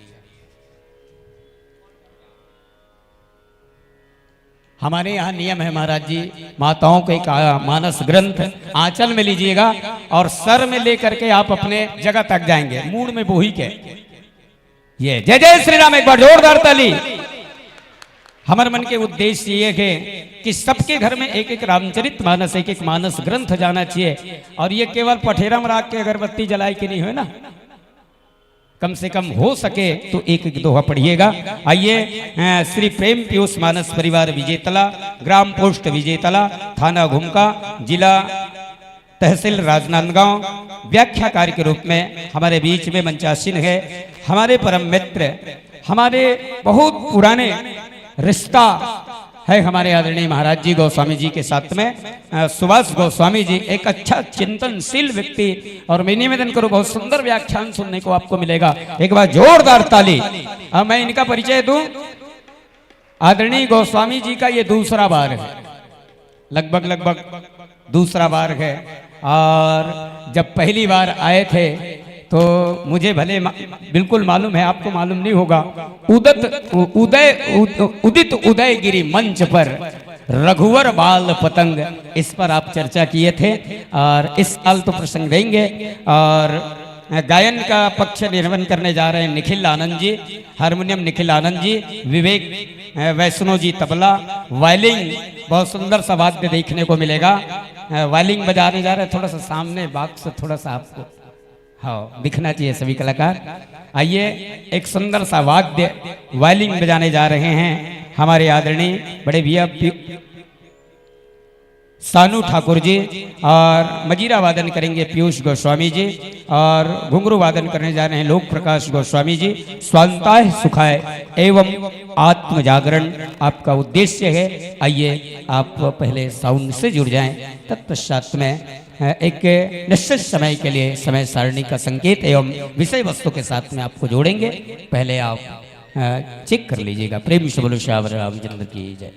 हमारे यहाँ नियम है महाराज जी, माताओं के का मानस ग्रंथ आंचल में लीजिएगा और सर में लेकर के आप अपने जगह तक जाएंगे, मूड़ में बोही के। ये जय जय श्री राम, एक बार जोरदार ताली। हमर मन के उद्देश्य ये है कि सबके घर में एक एक रामचरित मानस, एक एक मानस ग्रंथ जाना चाहिए। और ये केवल पठेरा में राख के अगरबत्ती जलाए के नहीं होय ना, कम से कम हो सके तो एक एक दोहा पढ़िएगा। आइए, अ, श्री प्रेम पीयूष मानस परिवार विजेतला, ग्राम पोस्ट विजेतला, थाना घुमका, जिला तहसील राजनांदगांव, व्याख्याकार के रूप में हमारे बीच में मंचासीन है। हमारे परम मित्र, हमारे बहुत पुराने रिश्ता है हमारे आदरणीय महाराज जी गोस्वामी जी के साथ में, अ, सुभाष गोस्वामी जी, एक अच्छा चिंतनशील व्यक्ति। और मैं निवेदन करूं, बहुत सुंदर व्याख्यान सुनने को आपको मिलेगा। एक बार जोरदार ताली। अब मैं इनका परिचय दूं। आदरणीय गोस्वामी जी का ये दूसरा बार है, लगभग, लगभग दूसरा बार है। और जब पहली बार आए थे तो मुझे भले मा-, बिल्कुल मालूम है, आपको मालूम नहीं होगा। उदत, उ-, उदय, उद-, उदित उदयगिरी मंच पर रघुवर बाल पतंग, इस पर आप चर्चा किए थे और इस साल तो प्रसंग देंगे। और गायन का पक्ष निर्वहन करने जा रहे हैं निखिल आनंद जी, हारमोनियम निखिल आनंद जी, विवेक, अ, वैष्णव जी तबला, वायलिन, बहुत सुंदर सा वाद्य देखने को मिलेगा। अ, वायलिन बजाने जा रहे हैं, थोड़ा सा सामने बॉक्स, थोड़ा सा आपको, हाँ, दिखना चाहिए सभी कलाकार। आइए, एक सुंदर सा वाद्य वायलिन बजाने जा रहे हैं हमारे आदरणीय बड़े भैया पी-, सानू ठाकुर जी, और मजीरा वादन करेंगे पीयूष गोस्वामी जी, और घुंघरू वादन करने जा रहे हैं लोक प्रकाश गोस्वामी जी। स्वांताय सुखाय एवं आत्म जागरण आपका उद्देश्य है। आइए, आप पहले साउंड से जुड़ जाएं, तत्पश्चात में अ, एक निश्चित समय के लिए समय सारणी का संकेत एवं विषय वस्तु के साथ में आपको जोड़ेंगे। पहले आप, अ, चेक कर लीजिएगा। प्रेम से बोलो श्यावर रामचंद्र की जय।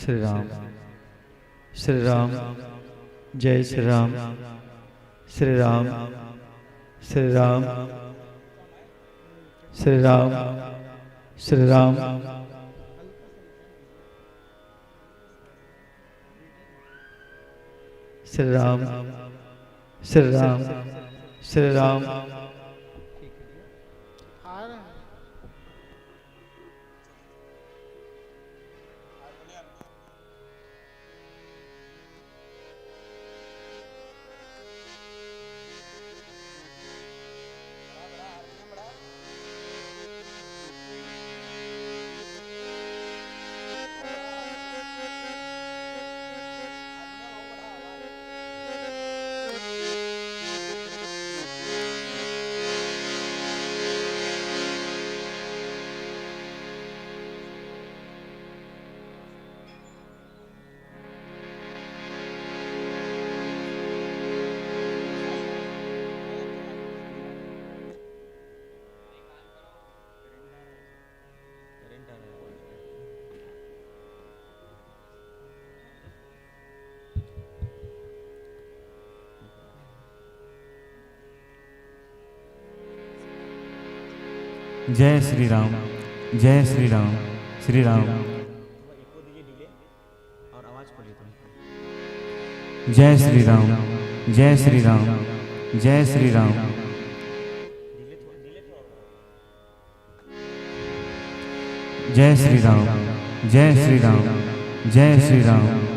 श्री राम, श्री राम, जय श्री राम, श्री राम, श्री राम, श्री राम, श्री राम। श्री राम, श्री राम, श्री राम। जय श्री राम, जय श्री राम, श्री राम। जय श्री राम, जय श्री राम, जय श्री राम। जय श्री राम, जय श्री राम, जय श्री राम।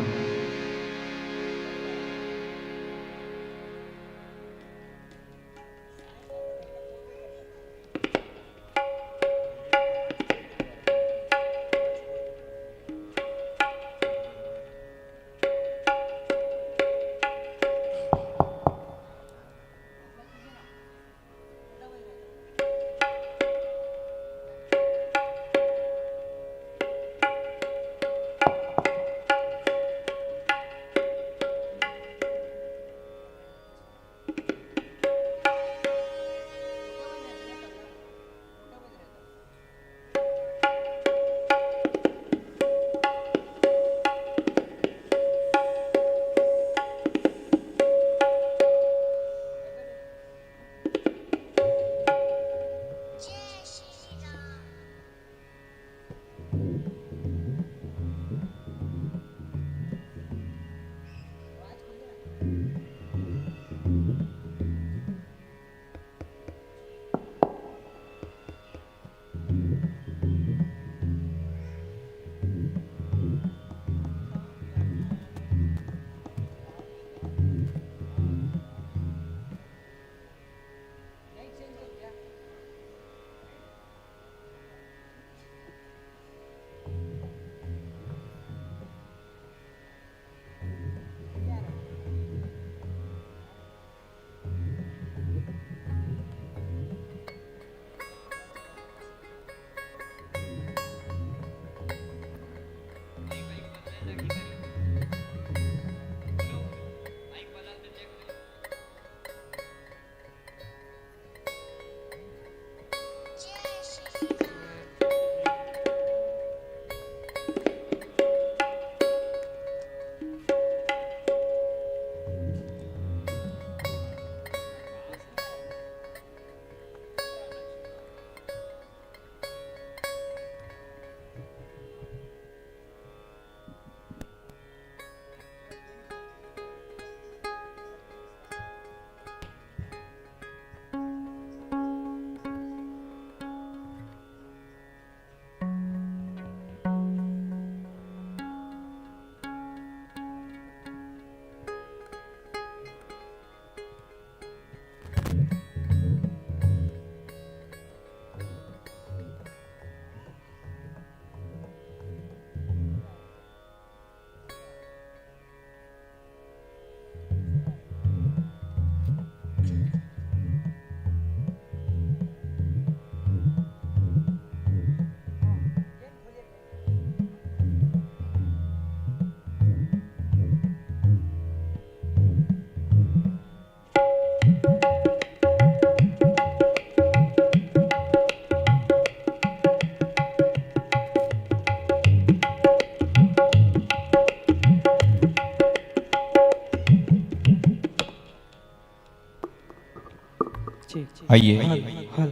आइए। हल, हल।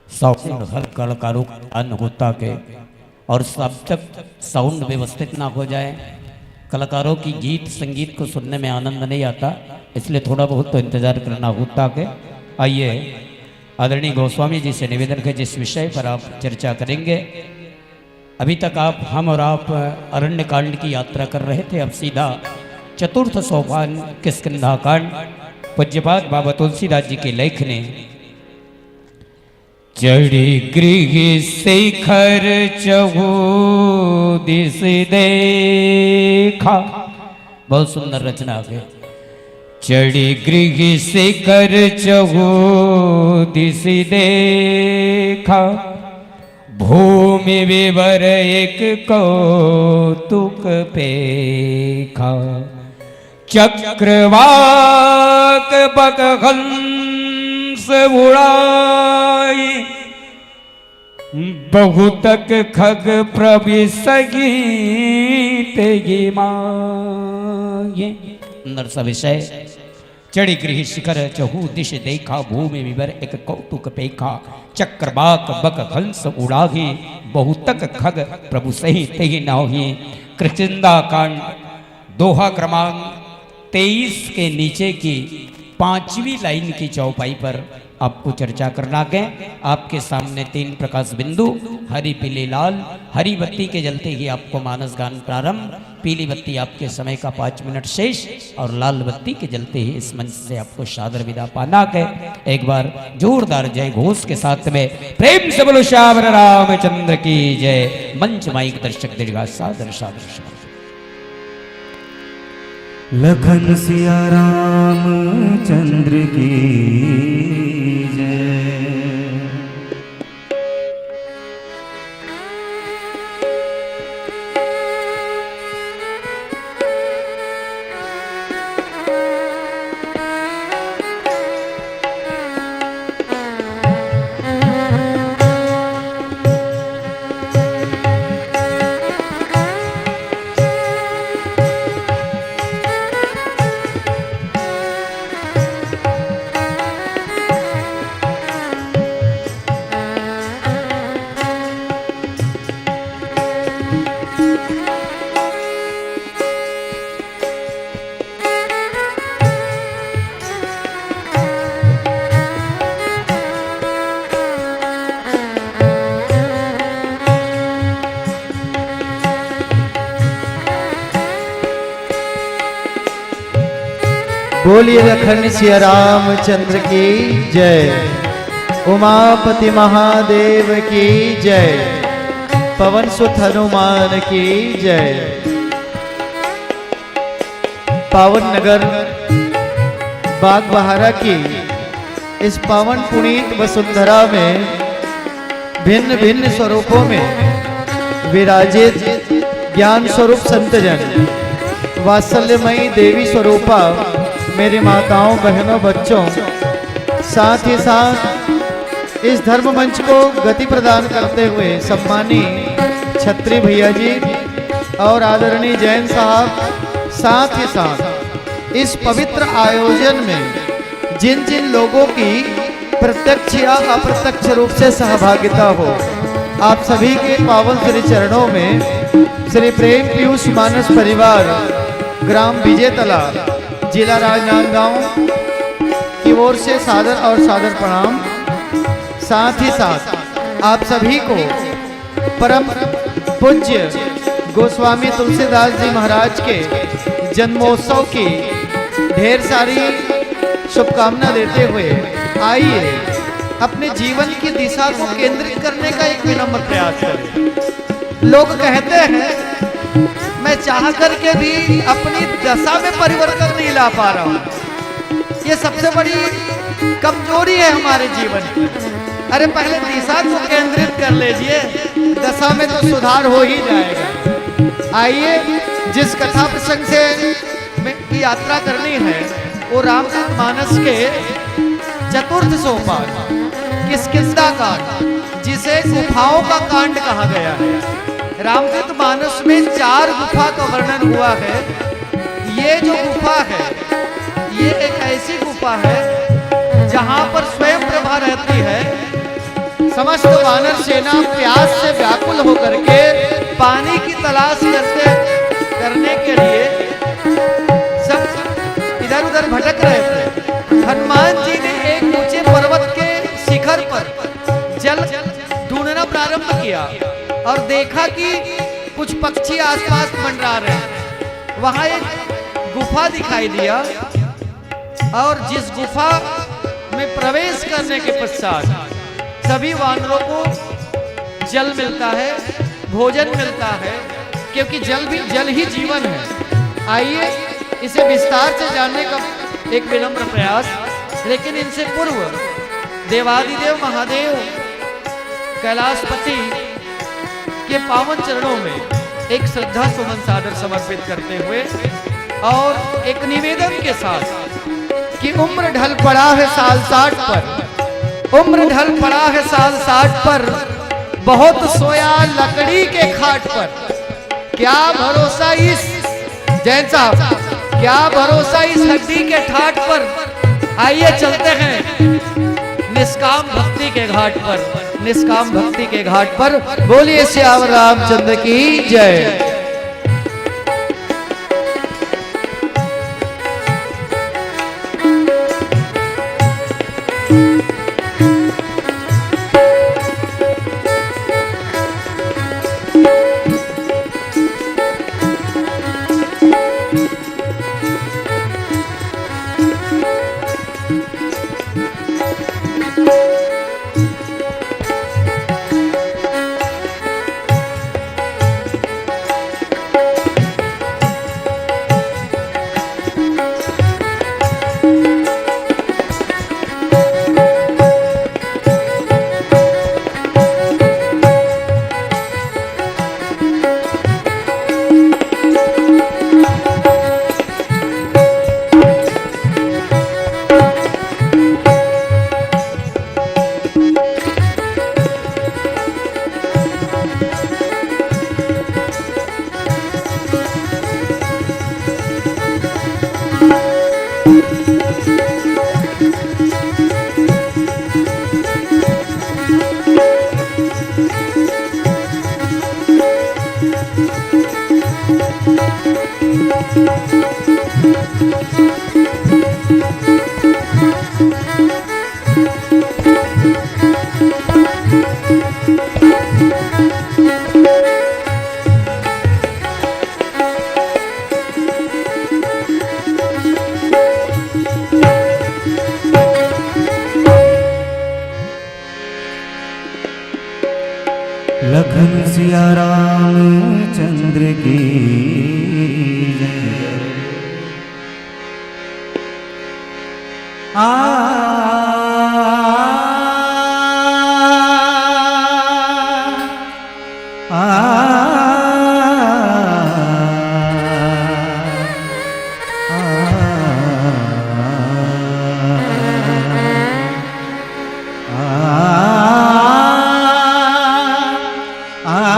साउंड हल कलाकारों का अन्न होता के और सब तक साउंड व्यवस्थित ना हो जाए। कलाकारों की गीत संगीत को सुनने में आनंद नहीं आता, इसलिए थोड़ा बहुत तो इंतजार करना होता के। आइए, आदरणीय गोस्वामी जी से निवेदन है, जिस विषय पर आप चर्चा करेंगे, अभी तक आप, हम और आप अरण्य कांड की यात्रा कर रहे थे, अब सीधा चतुर्थ सोपान किष्किंधा कांड, पूज्यपाद बाबा तुलसीदास जी के लेखनी। चढ़ी गृह शिखर चहु दिस देखा, बहुत सुंदर रचना है। चढ़ी गृह शिखर चहु दिस देखा, भूमि विवर एक कौतुक पेखा। चक्रवाक बक हंस उड़ाई, बहुतक खग प्रभु सहित ही माये। सुंदर सा विषय। चढ़ी गृह शिखर चहु दिश देखा, भूमि विवर एक कौतुक पेखा। चक्रवाक बक हंस उड़ाही, बहुतक खग प्रभु सहित ही नाही। किष्किंधा कांड, दोहा क्रमांक तेईस के नीचे की पांचवी लाइन की चौपाई पर आपको चर्चा करना है। आपके सामने तीन प्रकाश बिंदु, हरी पीली लाल। हरी बत्ती के जलते ही आपको मानस गान प्रारंभ, पीली बत्ती आपके समय का पाँच मिनट शेष और लाल बत्ती के जलते ही इस मंच से आपको सादर विदा पाना है। एक बार जोरदार जय घोष के साथ में प्रेम से बोलो श्यावर रामचंद्र की जय। मंच माइक दर्शक दीर्घा सादर सादर सादर। लखन सिया रामचंद्र की जय। बोलिए लखन सिया रामचंद्र की जय, उमापति महादेव की जय, पवन सुत हनुमान की जय। पावन नगर बागबहारा की इस पावन पुनीत वसुंधरा में भिन्न भिन्न स्वरूपों में विराजित ज्ञान स्वरूप संतजन, वात्सल्यमयी देवी स्वरूपा, मेरी माताओं, बहनों, बच्चों, साथ ही साथ इस धर्म मंच को गति प्रदान करते हुए सम्मानी छत्री भैया जी और आदरणीय जैन साहब, साथ ही साथ इस पवित्र आयोजन में जिन जिन लोगों की प्रत्यक्ष या अप्रत्यक्ष रूप से सहभागिता हो, आप सभी के पावन श्री चरणों में श्री प्रेम पीयूष मानस परिवार, ग्राम विजयतला, जिला राजनांदगांव की ओर से सादर और सादर प्रणाम। साथ ही साथ आप सभी को परम पूज्य गोस्वामी तुलसीदास जी महाराज के जन्मोत्सव की ढेर सारी शुभकामना देते हुए, आइए, अपने जीवन की दिशा को केंद्रित करने का एक विनम्र प्रयास करें। लोग कहते हैं, मैं चाह करके भी अपनी दशा में परिवर्तन नहीं ला पा रहा हूँ। ये सबसे बड़ी कमजोरी है हमारे जीवन की। अरे, पहले दिशा को केंद्रित कर लीजिए, दशा में तो सुधार हो ही जाएगा। आइए, जिस कथा प्रसंग से में की यात्रा करनी है, वो रामचरित मानस के चतुर्थ सोपान किष्किंधा कांड, जिसे गुफाओं का कांड कहा गया है। रामचरित मानस में चार गुफा का वर्णन हुआ है। ये जो गुफा है, ये एक ऐसी गुफा है जहाँ पर स्वयं प्रभा रहती है, समस्त वानर सेना प्यास से व्याकुल होकर के पानी की तलाश करते, करने के लिए सब इधर उधर भटक रहे थे। हनुमान जी ने एक ऊंचे पर्वत के शिखर पर जल ढूंढना प्रारंभ किया और देखा कि कुछ पक्षी आसपास मंडरा रहे हैं। वहां एक गुफा दिखाई दिया और जिस गुफा में प्रवेश करने के पश्चात सभी वानरों को जल मिलता है, भोजन मिलता है, क्योंकि जल भी, जल ही जीवन है। आइए, इसे विस्तार से जानने का एक विनम्र प्रयास, लेकिन इनसे पूर्व देवादिदेव महादेव कैलाशपति के पावन चरणों में एक श्रद्धा सुमन सादर समर्पित करते हुए और एक निवेदन के साथ कि उम्र ढल पड़ा है साल साठ पर, उम्र ढल पड़ा है साल साठ पर, बहुत सोया लकड़ी के खाट पर। क्या भरोसा इस, जैन साहब, क्या भरोसा इस हड्डी के ठाट पर? आइए चलते हैं निष्काम भक्ति के घाट पर, निष्काम भक्ति के घाट पर। बोलिए सियावर रामचंद्र की जय। लखन सिया रामचंद्र की जय। आ, आ, आ, आ, आ, आ,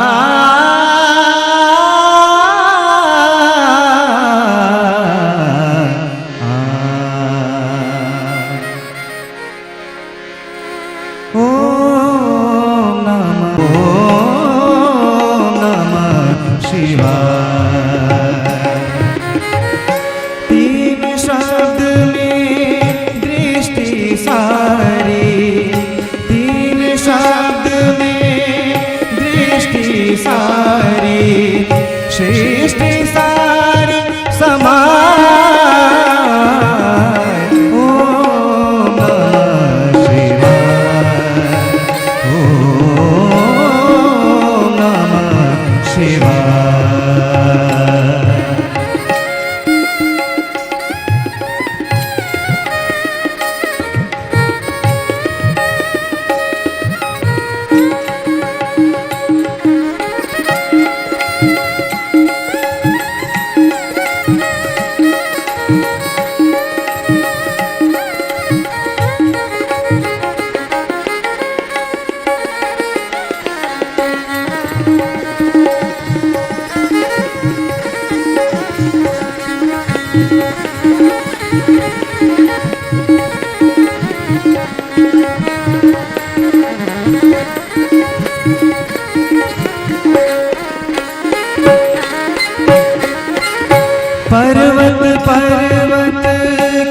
पर्वत पर्वत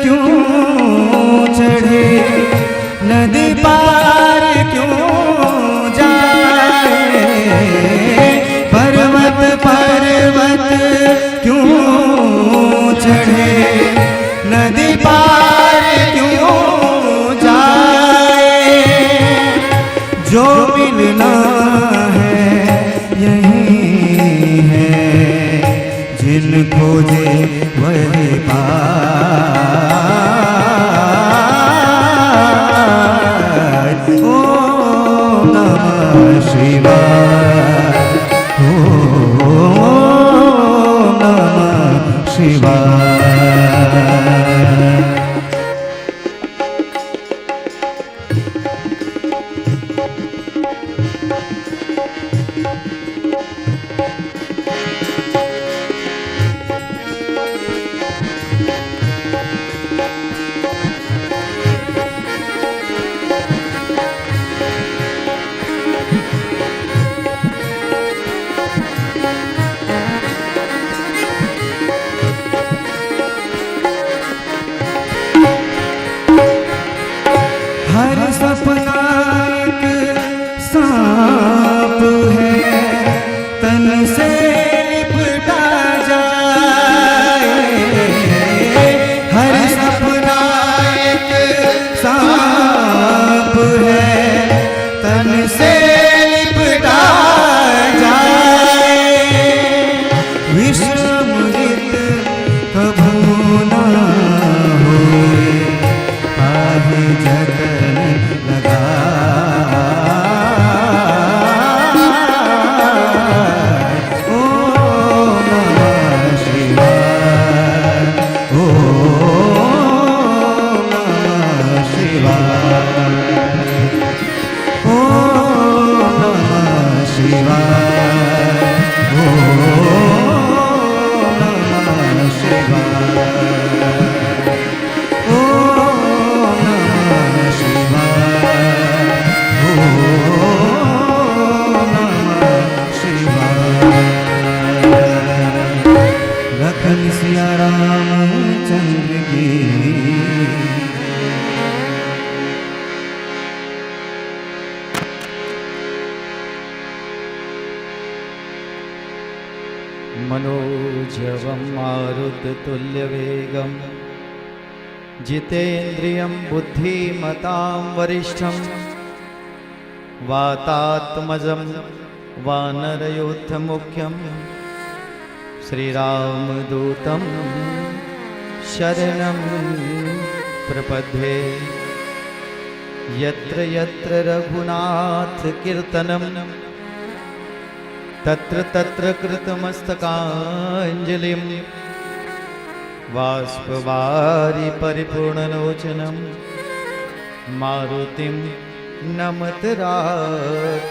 क्यों चढ़े, नदी पार क्यों जाए? पर्वत पर्वत क्यों चढ़े, नदी पार क्यों जाए? जो मिलना है यहीं है, जिन खोजे वही पाए। ओम नमः शिवाय, ओम नमः शिवाय। हर सपना एक सांप है, तन से लिपटा जाए। हर सपना एक सांप है, तन से लिपटा जाए। विष अमृत कभू ना होए, काहे जतन लगाए। ओम नमः शिवाय, ओम नमः शिवाय। ओम नमः शिवाय, ओम नमः शिवाय, ओम नमः शिवाय, ओम नमः शिवाय। लखन सिया रामचंद्र की। मनोजवं मारुततुल्यवेगं जितेन्द्रियं बुद्धिमतां वरिष्ठं वातात्मजं वानरयूथमुख्यं श्रीरामदूतं शरणं प्रपद्ये। यत्र यत्र रघुनाथकीर्तनं तत्र तत्र कृतमस्तकाञ्जलिं बाष्पवारि परिपूर्णलोचनं मारुतिं नमत राक्षसान्तकम्।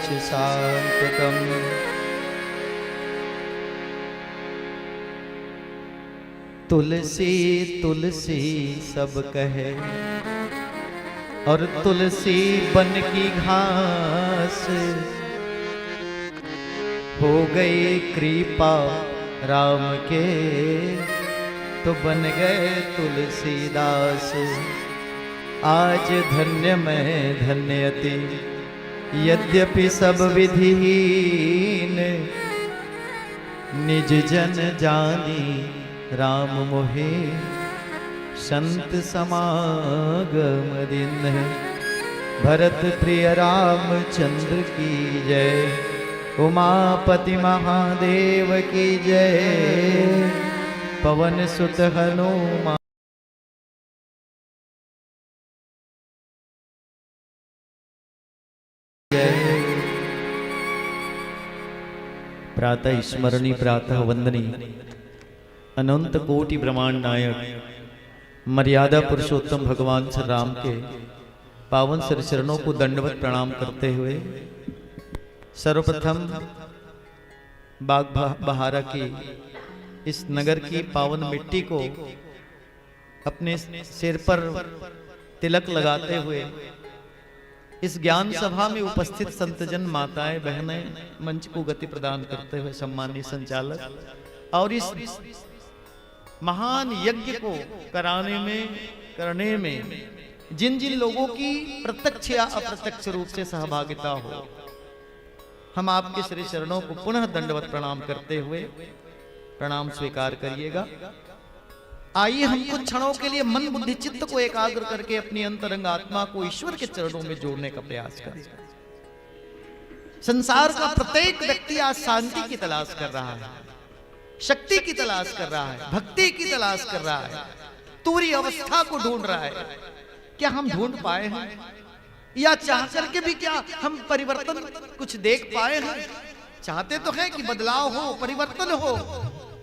तुलसी तुलसी सब कहे और तुलसी बन की घास, हो गई कृपा राम के तो बन गए तुलसीदास। आज धन्य मैं धन्य अति यद्यपि सब विधिहीन, निज जन जानी राम मोहे संत समागम दीन्ह। भरत प्रिय रामचंद्र की जय, उमापति महादेव की जय, पवन सुत हनुमान। प्रातः स्मरणी प्रातः वंदनी अनंत कोटि ब्रह्मांड नायक मर्यादा पुरुषोत्तम भगवान श्री राम के पावन श्री चरणों को दंडवत प्रणाम करते हुए सर्वप्रथम बाग बहा-, बहारा की इस नगर की पावन मिट्टी को अपने सिर पर तिलक लगाते हुए इस ज्ञान सभा में उपस्थित संतजन, माताएं, बहनें, मंच को गति प्रदान करते हुए सम्माननीय संचालक, और इस महान यज्ञ को कराने में, करने में जिन जिन लोगों की प्रत्यक्ष या अप्रत्यक्ष रूप से सहभागिता हो, हम आपके श्री चरणों को पुनः दंडवत प्रणाम करते हुए प्रणाम स्वीकार करिएगा। आइए, हम कुछ क्षणों के लिए मन, बुद्धि, चित्त को एकाग्र करके अपनी अंतरंग आत्मा को ईश्वर के चरणों में जोड़ने का प्रयास करें। संसार का प्रत्येक व्यक्ति आज शांति की तलाश कर रहा है, शक्ति की तलाश कर रहा है, भक्ति की तलाश कर रहा है, पूरी अवस्था को ढूंढ रहा है। क्या हम ढूंढ पाए हैं, या चाह करके भी क्या हम परिवर्तन कुछ देख पाए हैं? चाहते तो हैं कि बदलाव हो, परिवर्तन हो,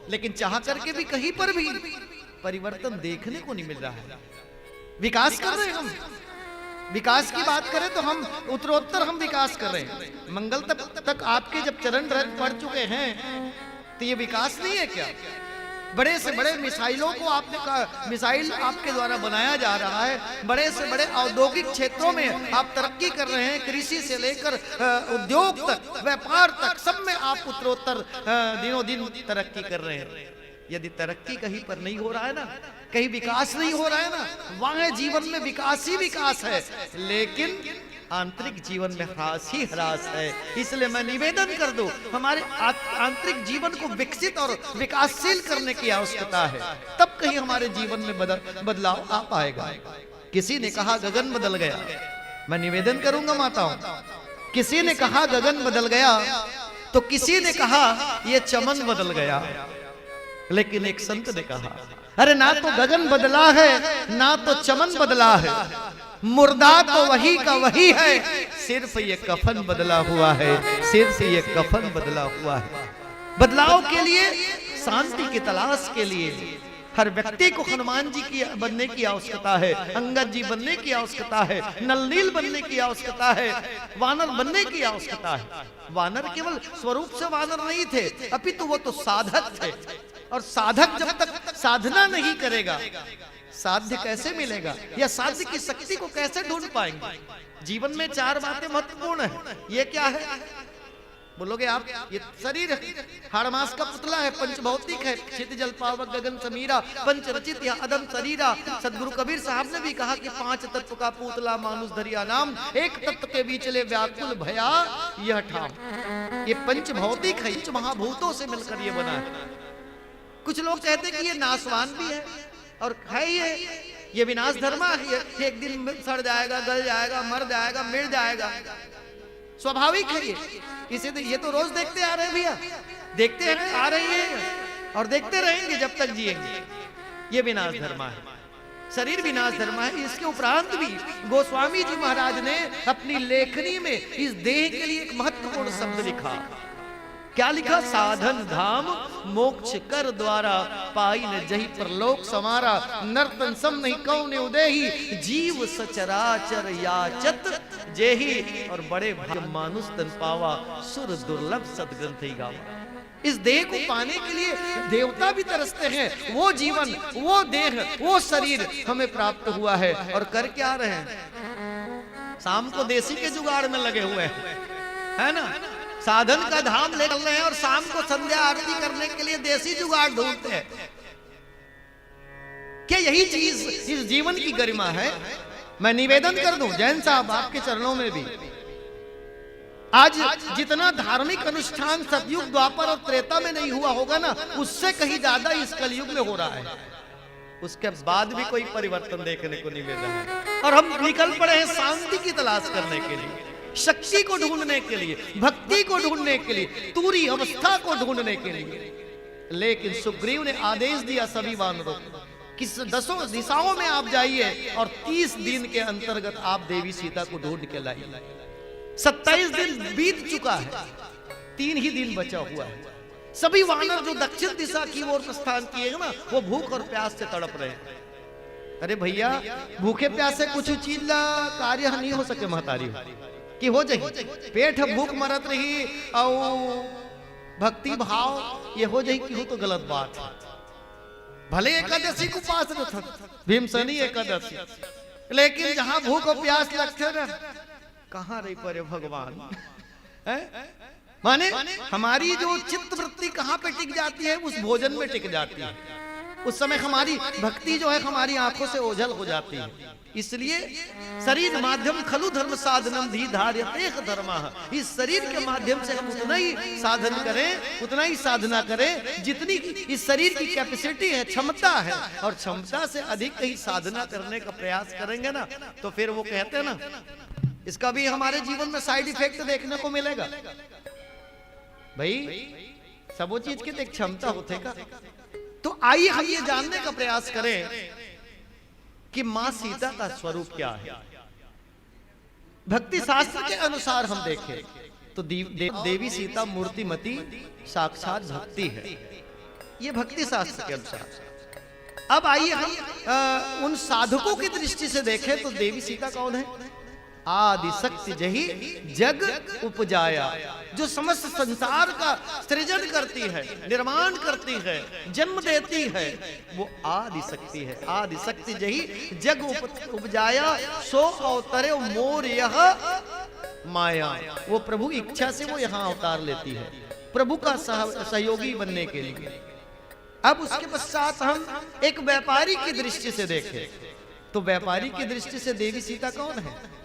लेकिन चाह करके भी कहीं पर भी परिवर्तन देखने को नहीं मिल रहा है। विकास कर रहे हैं हम, विकास की बात करें तो हम उत्तरोत्तर हम विकास कर रहे हैं। मंगल तक, तक आपके जब चरण रत्न पड़ चुके हैं, तो ये विकास नहीं है क्या? बड़े से बड़े मिसाइलों को आपने का, मिसाइल आपके द्वारा बनाया जा रहा है, बड़े से बड़े औद्योगिक क्षेत्रों में आप तरक्की कर रहे हैं, कृषि से लेकर, अ, उद्योग तक, व्यापार तक, सब में आप उत्तरोत्तर, अ, दिनों दिन तरक्की कर रहे हैं। यदि तरक्की कहीं पर नहीं हो रहा है ना, कहीं विकास नहीं हो रहा है ना, वहां जीवन में विकास ही विकास है, लेकिन आंतरिक जीवन में ह्रास ही ह्रास है। इसलिए मैं निवेदन कर दूं, हमारे आ-, आंतरिक जीवन को विकसित और विकासशील करने की आवश्यकता है, तब कहीं हमारे जीवन में बदल, बदलाव आ पाएगा। किसी ने कहा गगन बदल गया, मैं निवेदन करूंगा माताओं, किसी ने कहा गगन बदल गया, तो किसी ने कहा ये चमन बदल गया। लेकिन एक संत ने कहा, अरे, ना तो गगन बदला है, ना तो चमन बदला है, मुर्दा तो वही का वही है, सिर्फ ये कफन बदला हुआ है, सिर्फ ये कफन बदला हुआ है। बदलाव के लिए, शांति की तलाश के लिए हर व्यक्ति को हनुमान जी की बनने की आवश्यकता है, अंगद जी बनने की आवश्यकता है, नलनील बनने की आवश्यकता है, वानर बनने की आवश्यकता है। वानर केवल स्वरूप से वानर नहीं थे, अपितु वो तो साधक थे। और साधक जब तक साधना नहीं करेगा, साध्य कैसे मिलेगा, या साध्य की शक्ति को कैसे ढूंढ पाएंगे? जीवन में चार बातें महत्वपूर्ण है। ये क्या है बोलोगे आप? ये शरीर है, हाड़ मांस का पुतला है, पंच भौतिक है, क्षिति जल पावक गगन समीरा, पंच रचित यह अधम शरीरा। सदगुरु कबीर साहब ने भी कहा कि पांच तत्व का पुतला मानुष धरिया नाम, एक तत्व के बीच ले व्याकुल भया यह ठाम। ये पंच भौतिक है, पंच महाभूतों से मिलकर ये बना है। कुछ लोग कहते हैं कि ये नाशवान भी है, और है ही है, ये विनाश धर्मा है, ये एक दिन सड़ जाएगा, गल जाएगा, मर जाएगा, मिट जाएगा, स्वाभाविक है ये। इसे तो, ये तो रोज देखते आ रहे हैं भैया, देखते हैं, आ रहे हैं और देखते रहेंगे जब तक जिएंगे। ये विनाश धर्मा है, शरीर विनाश धर्मा है। इसके उपरांत भी गोस्वामी जी महाराज ने अपनी लेखनी में इस देह के लिए एक महत्वपूर्ण शब्द लिखा। क्या लिखा? साधन धाम मोक्ष कर द्वारा, पाई न जही परलोक संवारा। नर तन सम नहीं कौन उदेही, जीव सचराचर याचत जेही। और बड़े भाग मानुष तन पावा, सुर दुर्लभ सदग्रंथ ही गावा। इस देह को पाने के लिए देवता भी तरसते हैं। वो जीवन, वो देह, वो शरीर हमें प्राप्त हुआ है। और कर क्या रहे हैं? शाम को देसी के जुगाड़ में लगे हुए हैं, है ना? साधन का धाम ले चल रहे हैं और शाम को संध्या आरती करने के लिए देसी जुगाड़ ढूंढते हैं। क्या यही चीज इस जीवन की गरिमा है? मैं निवेदन कर दूं, जैन साहब, आपके चरणों में भी, आज जितना धार्मिक अनुष्ठान सतयुग, द्वापर और त्रेता में नहीं हुआ होगा ना, उससे कहीं ज्यादा इस कलयुग में हो रहा है। उसके बाद भी कोई परिवर्तन देखने को नहीं मिल रहा है। और हम निकल पड़े हैं शांति की तलाश करने के लिए, शक्ति को ढूंढने के लिए, भक्ति को ढूंढने के लिए, पूरी अवस्था को ढूंढने के लिए। लेकिन सुग्रीव ने आदेश दिया सभी वानरों को कि दसों दिशाओं में आप जाइए और तीस दिन के अंतर्गत आप देवी सीता को ढूंढ के लाइए। सत्ताईस दिन बीत चुका है, तीन ही दिन बचा हुआ है। सभी वानर जो दक्षिण दिशा की ओर प्रस्थान किए हैं ना, वो भूख और प्यास से तड़प रहे हैं। अरे भैया, भूखे प्यासे कुछ चीज ला कार्य नहीं हो सके महतारी हो, कि हो जाही? पेट भूख मरत रही और भक्ति भाव ये हो जाही, कि हो तो गलत बात है। भले एकादशी को उपास रखत, भीमसेनी एकादशी, लेकिन जहां भूख और प्यास लगथे ना, कहाँ रही परे भगवान? हैं? माने, हमारी जो चित्त वृत्ति कहाँ पे टिक जाती है? उस भोजन में टिक जाती है। उस समय हमारी भक्ति जो है, हमारी आंखों से ओझल हो जाती है। इसलिए शरीर माध्यम खलु धर्म साधनम, धी धार्यते धर्म। इस शरीर के माध्यम से हम उतना ही साधन करें, उतना ही साधना करें, जितनी इस शरीर की कैपेसिटी है, क्षमता है, और क्षमता से अधिक कहीं साधना करने का प्रयास करेंगे ना, तो फिर वो कहते हैं ना, इसका भी हमारे जीवन में साइड इफेक्ट देखने को मिलेगा। भाई, सबो चीज के तो एक क्षमता होथे का। तो आइए हम ये जानने का प्रयास करें कि माँ सीता का स्वरूप क्या है। भक्ति शास्त्र के अनुसार हम देखें तो दीव-, दे-, देवी सीता मूर्तिमती साक्षात भक्ति है, ये भक्ति शास्त्र के अनुसार। अब आइए हम, अ, उन साधकों की दृष्टि से देखें तो देवी सीता कौन है? आदि शक्ति जही जग उपजाया। जो समस्त संसार का सृजन करती है, निर्माण करती है, जन्म देती है, वो आदि शक्ति है। आदि शक्ति जही जग उप-, उपजाया, सो अवतरे मोर यह माया। वो प्रभु इच्छा से वो यहाँ अवतार लेती है, प्रभु का सह-, सहयोगी बनने के लिए। अब उसके पश्चात हम एक व्यापारी की दृष्टि से देखें तो व्यापारी की दृष्टि से देवी सीता कौन है?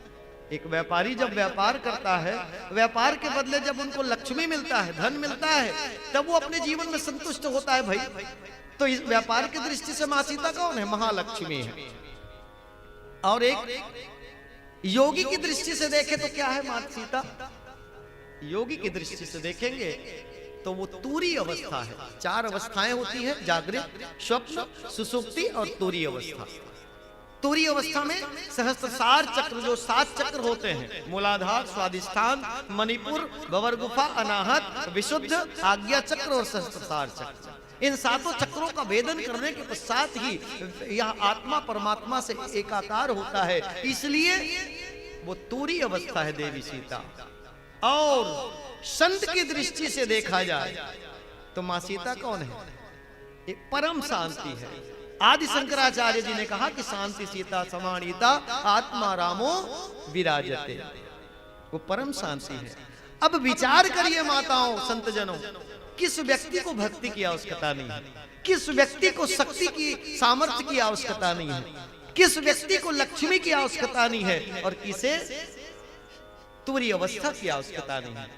एक व्यापारी जब व्यापार करता है, व्यापार के बदले जब उनको लक्ष्मी मिलता है, धन मिलता है, तब वो अपने जीवन में संतुष्ट होता है भाई। तो इस व्यापार की दृष्टि से माँ सीता कौन है? महालक्ष्मी है। और एक योगी की दृष्टि से देखें तो क्या है माँ सीता? योगी की दृष्टि से देखेंगे तो वो तूरी अवस्था है। चार अवस्थाएं होती है, जागृत, स्वप्न, सुसुप्ति और तूरी अवस्था। तूरी अवस्था में सहस्त्रसार चक्र, जो सात चक्र होते हैं, मूलाधार, स्वादिष्ठान, मणिपुर, भंवर गुफा, अनाहत, विशुद्ध, आज्ञा चक्र और सहस्त्रसार चक्र, इन सातों चक्रों का भेदन करने के पश्चात ही यह आत्मा परमात्मा से एकाकार होता है। इसलिए वो तूरी अवस्था है देवी सीता। और संत की दृष्टि से देखा जाए तो माँ सीता कौन है? एक परम शांति है। आदि शंकराचार्य जी ने कहा कि शांति सीता समानीता, आत्मा रामो विराजते। वो परम शांति है। अब विचार करिए माताओं, संतजनों, किस व्यक्ति को भक्ति की आवश्यकता नहीं है, किस व्यक्ति को शक्ति की, सामर्थ्य की आवश्यकता नहीं है, किस व्यक्ति को लक्ष्मी की आवश्यकता नहीं है और किसे तूरी अवस्था की आवश्यकता नहीं है।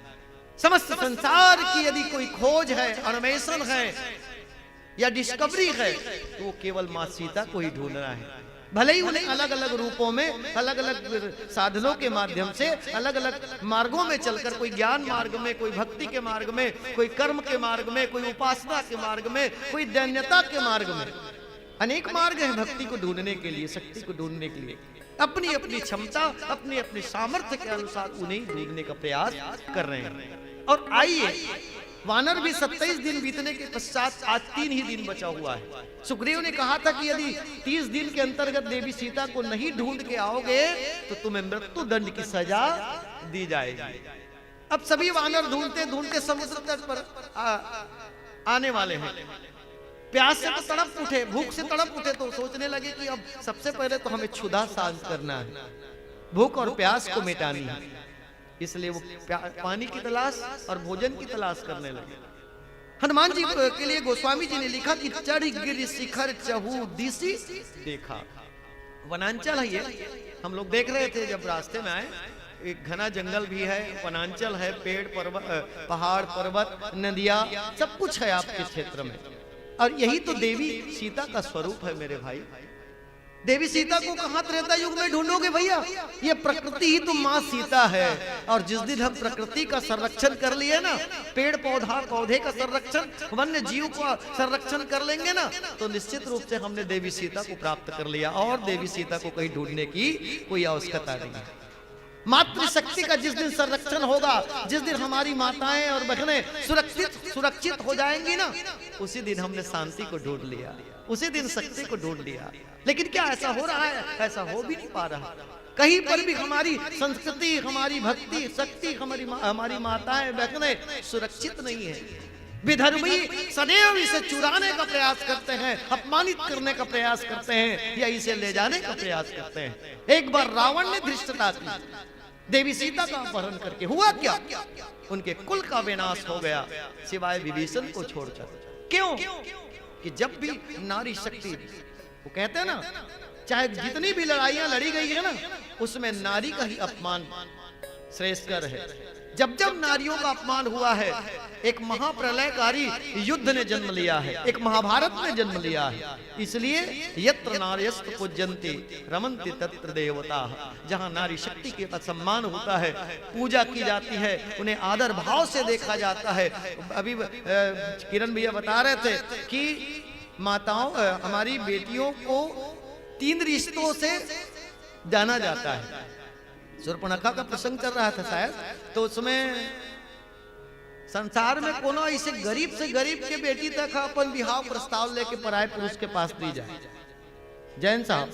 समस्त संसार की यदि कोई खोज है, अन्वेषण है या डिस्कवरी है, तो वो केवल माँ सीता को ही ढूंढना है। भले ही उन्हें अलग-अलग रूपों में, अलग-अलग साधनों के माध्यम से, अलग-अलग मार्गों में चलकर, कोई ज्ञान मार्ग में, कोई भक्ति के मार्ग में, कोई कर्म के मार्ग में, कोई उपासना के मार्ग में, कोई दैन्यता के मार्ग में, अनेक मार्ग हैं भक्ति को ढूंढने के लिए, शक्ति को ढूंढने के लिए। अपनी अपनी क्षमता, अपने अपने सामर्थ्य के अनुसार उन्हें ढूंढने का प्रयास कर रहे हैं। और आइए, वानर भी सत्ताईस दिन बीतने के पश्चात आज तीन ही दिन बचा हुआ है। सुग्रीव ने कहा था कि यदि तीस दिन के अंतर्गत देवी सीता को नहीं ढूंढ के आओगे तो तुम्हें मृत्यु दंड की सजा दी जाएगी। अब सभी वानर ढूंढते ढूंढते समुद्र तट पर आ, आने वाले हैं। प्यास से तो तड़प उठे, भूख से तड़प उठे, तो सोचने लगे कि अब सबसे पहले तो हमें क्षुधा शांत करना है, भूख और प्यास को मिटानी है। इसलिए वो प्या-, पानी की तलाश और भोजन की तलाश करने लगे। हनुमान जी के लिए गोस्वामी जी ने लिखा कि चढ़ गिर शिखर चहु दिशि देखा। वनांचल है ये। हम लोग देख रहे थे जब रास्ते में आए, एक घना जंगल भी है, वनांचल है, पेड़ पर्वत, अ, पहाड़ पर्वत, नदियाँ, सब कुछ है आपके क्षेत्र में। और यही तो देवी सीता का स्वरूप है मेरे भाई। देवी सीता को कहाँ त्रेता युग में ढूंढोगे भैया? ये प्रकृति ही तो माँ सीता है। और जिस दिन हम प्रकृति का संरक्षण कर लिए ना, पेड़ पौधा पौधे का संरक्षण, वन्य जीव का संरक्षण कर लेंगे ना, तो निश्चित रूप से हमने देवी सीता को प्राप्त कर लिया और देवी सीता को कहीं ढूंढने की कोई आवश्यकता नहीं है। मातृशक्ति का जिस दिन संरक्षण होगा, जिस दिन हमारी माताएं और बहनें सुरक्षित सुरक्षित हो जाएंगी ना, उसी दिन हमने शांति को ढूंढ लिया, उसी दिन शक्ति को ढूंढ लिया। लेकिन क्या ऐसा हो रहा है? ऐसा हो भी नहीं पा रहा। कहीं पर भी हमारी संस्कृति, हमारी भक्ति, शक्ति, हमारी मा-, हमारी माताएं बहनें सुरक्षित नहीं है। विधर्मी सदैव इसे चुराने का प्रयास करते हैं, अपमानित करने का प्रयास करते हैं या इसे ले जाने का प्रयास करते हैं। एक बार रावण ने धृष्टता की, देवी सीता का अपहरण करके हुआ क्या? उनके कुल का विनाश हो गया, सिवाय विभीषण को छोड़कर। क्यों? कि जब भी नारी शक्ति, वो कहते हैं ना, चाहे जितनी भी लड़ाइयां लड़ी गई है ना, उसमें नारी का ही अपमान श्रेयस्कर है। जब जब नारियों का अपमान हुआ है, एक महाप्रलयकारी युद्ध ने जन्म लिया है, एक महाभारत ने जन्म लिया है। इसलिए यत्र नार्यस्तु पूज्यन्ते रमन्ते तत्र देवता, जहां नारी शक्ति के असम्मान होता है, पूजा की जाती है, उन्हें आदर भाव से देखा जाता है। अभी अ, किरण भैया बता रहे थे कि माताओं, अ, हमारी बेटियों को तीन रिश्तों से जाना जाता है। शूर्पणखा का प्रसंग चल रहा था शायद, तो उसमें संसार में कोनो ऐसे गरीब से गरीब के बेटी तक ह अपन बिहाव प्रस्ताव लेके पराए पुरुष के पास दी जाए। जैन साहब,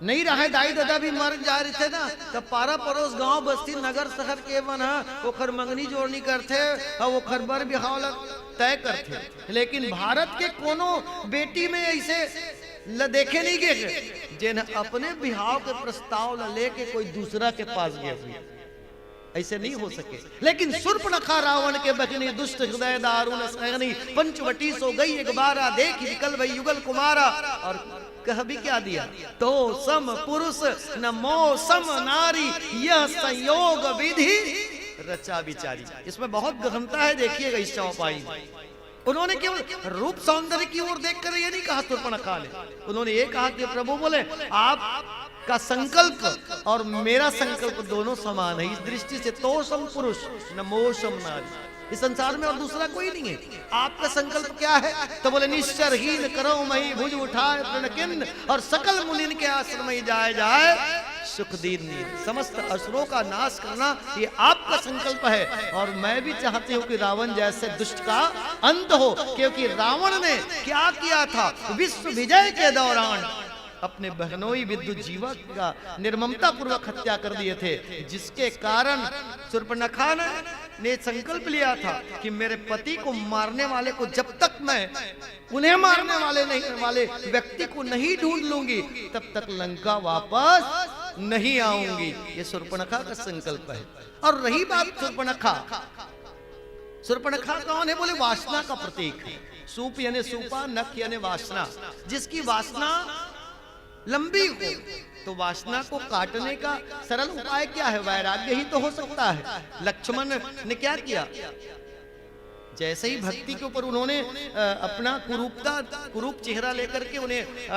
नहीं रहे, दाई ददा भी मर जा रहे थे ना, तब पारा परोस गांव बस्ती नगर शहर के मन ह ओखर मंगनी जोड़नी करथे, अउ ओखर बर बिहाव ला तय करथे। लेकिन भारत के कोनो बेटी में ऐसे ल देखे नहीं गए जेन अपने बिहाव के प्रस्ताव ला लेके कोई दूसरा के पास गए हुए। ऐसे नहीं हो सके। लेकिन शूर्पणखा रावण के बहिनी, दुष्ट हृदय दारुण सैनी, पंचवटी सो गई एक बारा, देख विकल भई युगल कुमारा। और कह भी क्या दिया, तो सम पुरुष न मो सम नारी, यह संयोग विधि रचा बिचारी। इसमें बहुत गहनता है, देखिएगा इस चौपाई में। उन्होंने केवल रूप सौंदर्य की ओर देखकर ये नहीं कहा शूर्पणखा ने, उन्होंने ये कहा कि प्रभु बोले, आपका संकल्प और मेरा संकल्प दोनों समान है। इस दृष्टि से तो सम पुरुष न मो सम नारी, इस संसार में और दूसरा कोई नहीं है। आपका संकल्प क्या है? तो बोले, निश्चर हीन करो मही भुज उठाए तृणकिन, और सकल मुनिन के आश्रम में जाए जाए सुख दीन। समस्त असुरों का नाश करना, ये आपका संकल्प है। और मैं भी चाहती हूँ कि रावण जैसे दुष्ट का अंत हो, क्योंकि रावण ने क्या किया था? विश्व विजय के दौरान अपने बहनोई विद्युत जीवा का निर्ममता पूर्वक हत्या कर दिए थे, जिसके कारण शूर्पणखा ने, ने संकल्प लिया था कि मेरे पति को मारने वाले को जब तक मैं उन्हें मारने वाले नहीं, वाले व्यक्ति को नहीं ढूंढ लूंगी, तब तक लंका वापस नहीं आऊंगी। ये शूर्पणखा का संकल्प है। और रही बात शूर्पणखा, शूर्पणखा कौन है? बोले, वासना का प्रतीक है। सूप यानी सूपा, नख यानी वासना। जिसकी वासना लंबी हो, तो वासना को काटने का सरल उपाय क्या है? वैराग्य ही तो हो सकता है। लक्ष्मण ने क्या किया? जैसे ही भक्ति के ऊपर उन्होंने, अ, अपना कुरूपता, कुरूप चेहरा लेकर के उन्हें, अ,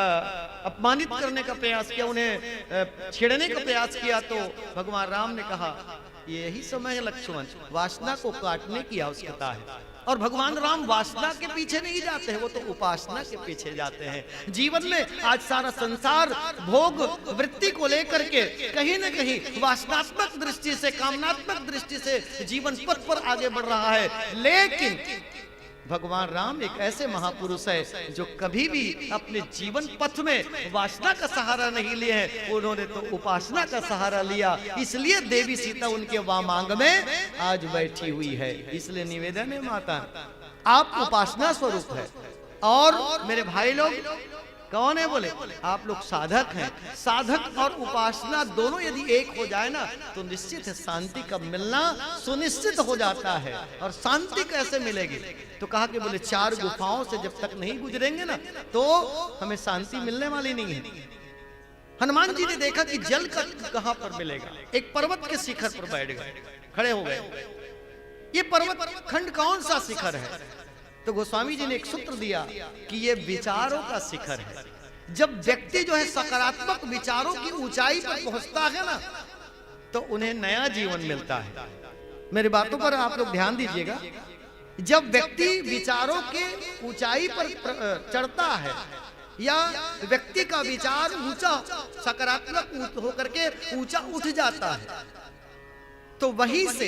अपमानित करने का प्रयास किया, उन्हें, अ, छेड़ने का प्रयास किया, तो भगवान राम ने कहा, यही समय है लक्ष्मण, वासना को काटने की आवश्यकता है। और भगवान राम वासना के पीछे नहीं जाते हैं, वो तो उपासना के पीछे जाते हैं। जीवन में आज सारा संसार भोग वृत्ति को लेकर के कहीं न कहीं वासनात्मक दृष्टि से, कामनात्मक दृष्टि से जीवन पथ पर आगे बढ़ रहा है, लेकिन भगवान राम एक ऐसे महापुरुष है जो कभी भी अपने जीवन पथ में वासना का सहारा नहीं लिए हैं, उन्होंने तो उपासना का सहारा लिया, इसलिए देवी सीता उनके वामांग में आज बैठी हुई है। इसलिए निवेदन है माता, आप उपासना स्वरूप है। और मेरे भाई लोग, कौन है बोले? आप लोग साधक हैं। साधक और उपासना दोनों यदि एक हो जाए ना, तो निश्चित है शांति का मिलना सुनिश्चित हो जाता है। और शांति कैसे मिलेगी? तो कहा कि बोले, चार गुफाओं से जब तक नहीं गुजरेंगे ना, तो हमें शांति मिलने वाली नहीं है। हनुमान जी ने देखा कि जल का कहां पर मिलेगा। एक पर्वत के शिखर पर बैठ गए, खड़े हो गए। ये पर्वत खंड कौन सा शिखर है? तो गोस्वामी जी ने एक सूत्र दिया कि ये विचारों का शिखर है। जब व्यक्ति जो है सकारात्मक विचारों की ऊंचाई पर पहुंचता है ना, तो उन्हें नया जीवन मिलता है। मेरी बातों पर आप लोग ध्यान दीजिएगा। जब व्यक्ति विचारों के ऊंचाई पर प्र-, चढ़ता है या व्यक्ति का विचार ऊंचा, सकारात्मक ऊंच-, होकर के ऊंचा उठ जाता है, तो वहीं से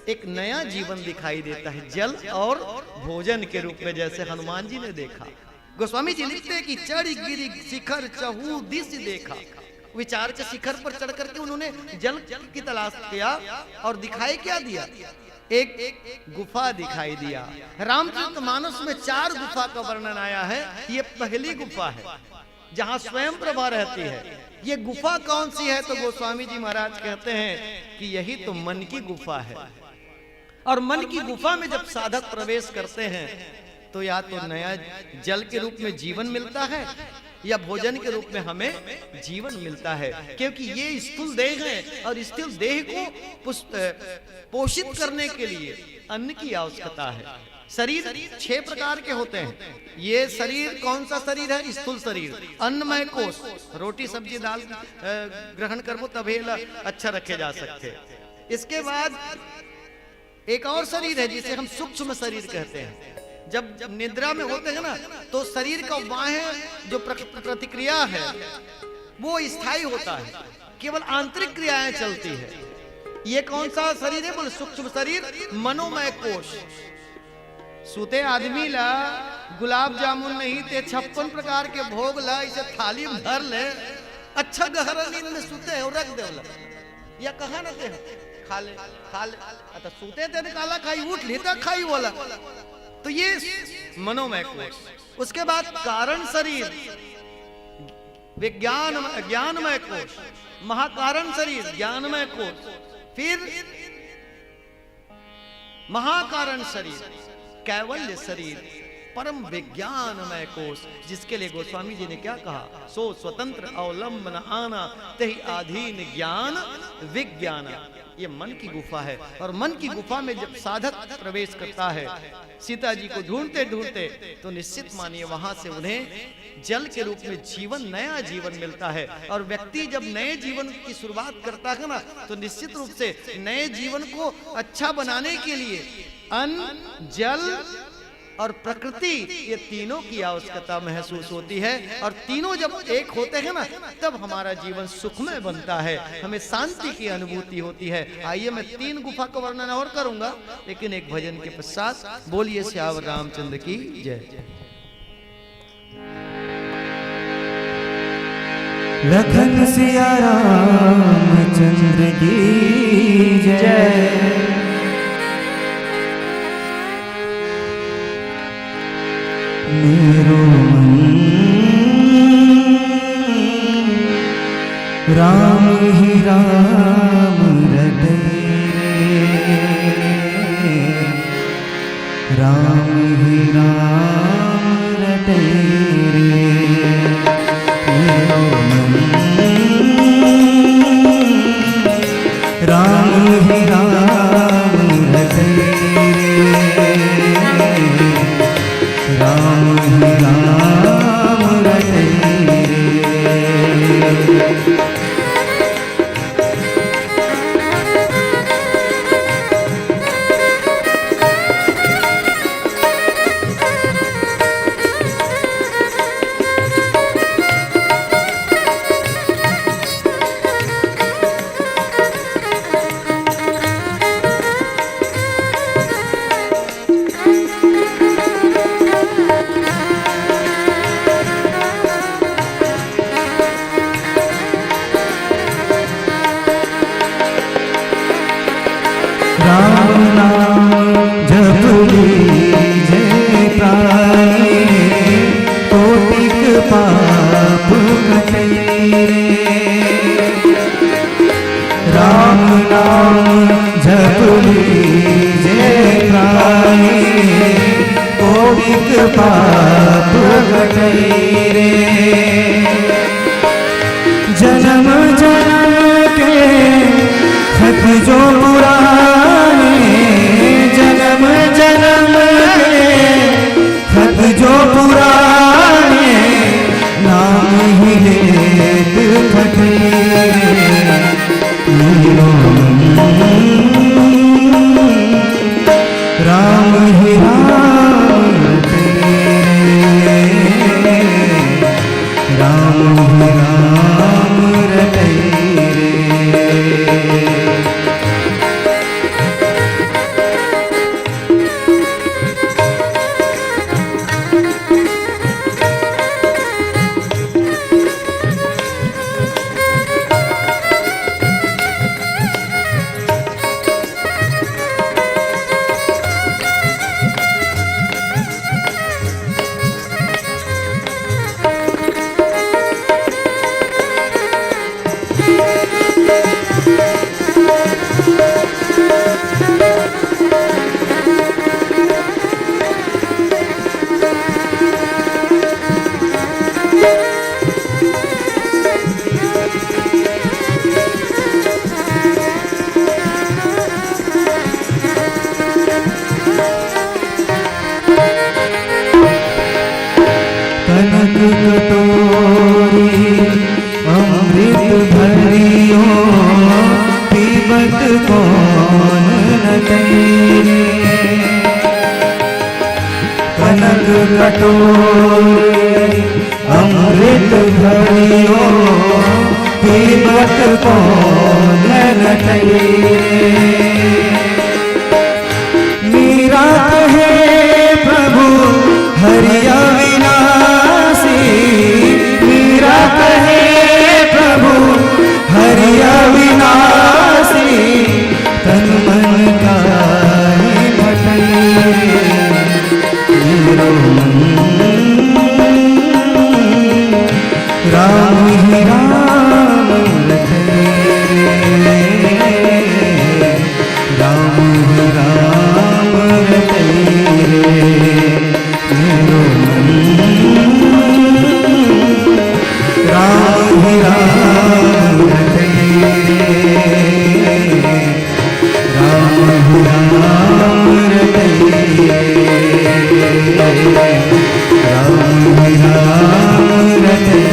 एक नया जीवन दिखाई देता है, जल और भोजन के रूप में, जैसे हनुमान जी ने देखा। गोस्वामी जी लिखते हैं कि चढ़ गिरि शिखर चहु दिस देखा। विचार के शिखर पर चढ़ करके उन्होंने जल की तलाश किया और दिखाई क्या दिया? एक गुफा दिखाई दिया। रामचरित मानस में चार गुफा का वर्णन आया है, ये पहली गुफा है जहां स्वयं प्रभा रहती है। ये गुफा कौन सी है? तो गोस्वामी जी महाराज कहते हैं कि यही तो मन की गुफा है। और मन की गुफा में जब साधक प्रवेश करते हैं, तो या तो नया जल के रूप में जीवन मिलता है, या भोजन के रूप में हमें जीवन मिलता है, क्योंकि ये स्थूल देह है और स्थूल देह को पुष-, अ, पोषित करने के लिए अन्न की आवश्यकता है। शरीर छह प्रकार के होते हैं। ये शरीर कौन सा शरीर है? स्थूल शरीर, अन्नमय कोष, रोटी, सब्जी, दाल, अ, ग्रहण करबो, तभे ला अच्छा रखे जा सकते हैं। इसके बाद एक और शरीर है, जिसे हम सूक्ष्म शरीर कहते हैं। जब निद्रा में होते हैं ना, तो शरीर का बाह्य जो प्र-, प्रतिक्रिया है, वो स्थायी होता है, केवल आंतरिक क्रियाएं चलती है। ये कौन सा शरीर है? बोले, सूक्ष्म शरीर, मनोमय कोष। सूते आदमी ला गुलाब जामुन नहीं, ते छप्पन प्रकार के भोग ला इसे थाली में धर ले, अच्छा गहरा नींद में सूते है और रख दे वाला, या कहा ना ते, खा ले, खा ले। अतः सूते ते काला खाई, उठ लेता खाई वाला। तो ये मनोमय कोष। उसके बाद कारण शरीर, विज्ञान, ज्ञानमय कोष, महाकारण शरीर, ज्ञानमय कोष, फिर महाकारण शरीर, कैवल्य शरीर, परम विज्ञानमय कोष, जिसके लिए गोस्वामी जी ने क्या कहा? सो स्वतंत्र अवलंबन आना, तेहि आधीन ज्ञान विज्ञान। ये मन की गुफा है, और मन की गुफा में जब साधक प्रवेश करता है, सीता जी को ढूंढते ढूंढते, तो निश्चित मानिए, वहां से उन्हें जल के रूप में जीवन, नया जीवन मिलता है। और व्यक्ति जब नए जीवन की शुरुआत करता है ना, तो निश्चित रूप से नए जीवन को अच्छा बनाने के लिए अन्न, जल और प्रकृति, ये तीनों की आवश्यकता महसूस होती है। और तीनों जब एक होते हैं ना, तब हमारा जीवन सुखमय बनता है, हमें शांति की अनुभूति होती है। आइए, मैं तीन गुफा का वर्णन और करूंगा, लेकिन एक भजन के पश्चात। बोलिए सियावर रामचंद्र की जय। लखन सिया रामचंद्र की जय। मेरो मन राम ही राम रटे रे। राम ही राम रटे रे। मेरो मन राम ही राम रटे रे। राम ही राम रटे रे। राम नाम जप लीजे प्राणी, कोटिक पाप कटे रे। राम नाम जप लीजे प्राणी, कोटिक पाप कटे रे। जन्म जन्म के खत जो पुराने, जन्म जन्म के खत जो पुराने, नाम ही लेत खटे रे। मेरो मन राम ही राम रटे रे। राम ही राम रटे रे। कनक कटोरी अमृत भरियो, पीबत कौन नटई रे। मीरा कहे प्रभु हरि अविनाशी, मीरा कहे प्रभु हरि अविनाशी, तन मन काहे भटई रे। मेरो मन राम ही राम रटई रे, राम ही राम रटई रे, मेरो मन राम ही राम रटई रे। राम ही राम रटई रे, राम ही राम रटई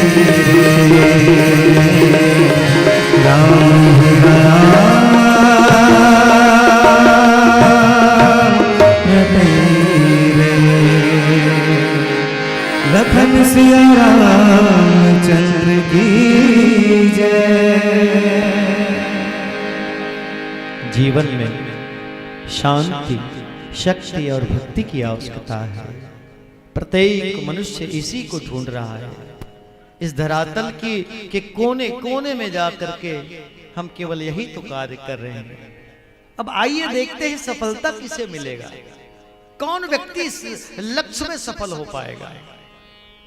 रे, राम ही राम रटई रे। लखन सिया रामचंद्र की जय। जीवन में शांति, शक्ति और भक्ति की आवश्यकता है। प्रत्येक मनुष्य इसी को ढूंढ रहा है। इस धरातल की के कोने कोने में जा करके हम केवल यही तो कार्य कर रहे हैं। अब आइए देखते हैं सफलता किसे मिलेगा, कौन व्यक्ति इस लक्ष्य में सफल हो पाएगा।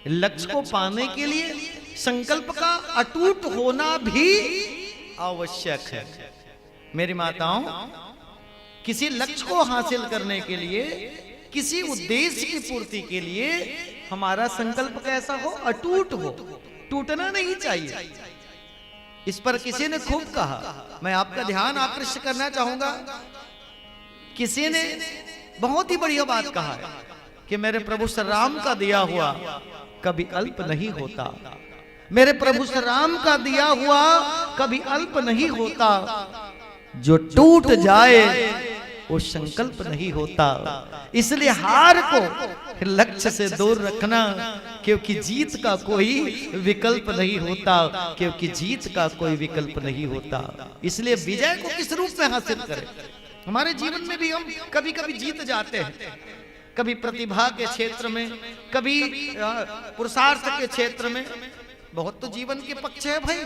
लक्ष्य को पाने के लिए संकल्प का अटूट होना भी आवश्यक है। मेरी माताओं, किसी लक्ष्य को हासिल करने के लिए, किसी उद्देश्य की पूर्ति के लिए हमारा संकल्प कैसा हो? अटूट हो, टूटना नहीं चाहिए। इस पर किसी ने खूब कहा, मैं आपका ध्यान आकृष्ट करना चाहूंगा। किसी ने बहुत ही बढ़िया बात कहा है कि मेरे प्रभु श्री राम का दिया हुआ कभी अल्प नहीं होता, मेरे प्रभु श्री राम का दिया हुआ कभी अल्प नहीं होता। जो टूट जाए वो संकल्प नहीं होता। इसलिए हार को लक्ष्य से दूर रखना, क्योंकि जीत का कोई विकल्प नहीं होता, क्योंकि जीत का कोई विकल्प नहीं होता। इसलिए विजय को किस रूप में हासिल करें? हमारे जीवन में भी हम कभी कभी जीत जाते हैं, कभी प्रतिभा के क्षेत्र में, कभी अ, पुरुषार्थ के क्षेत्र में। बहुत तो जीवन के पक्ष है भाई,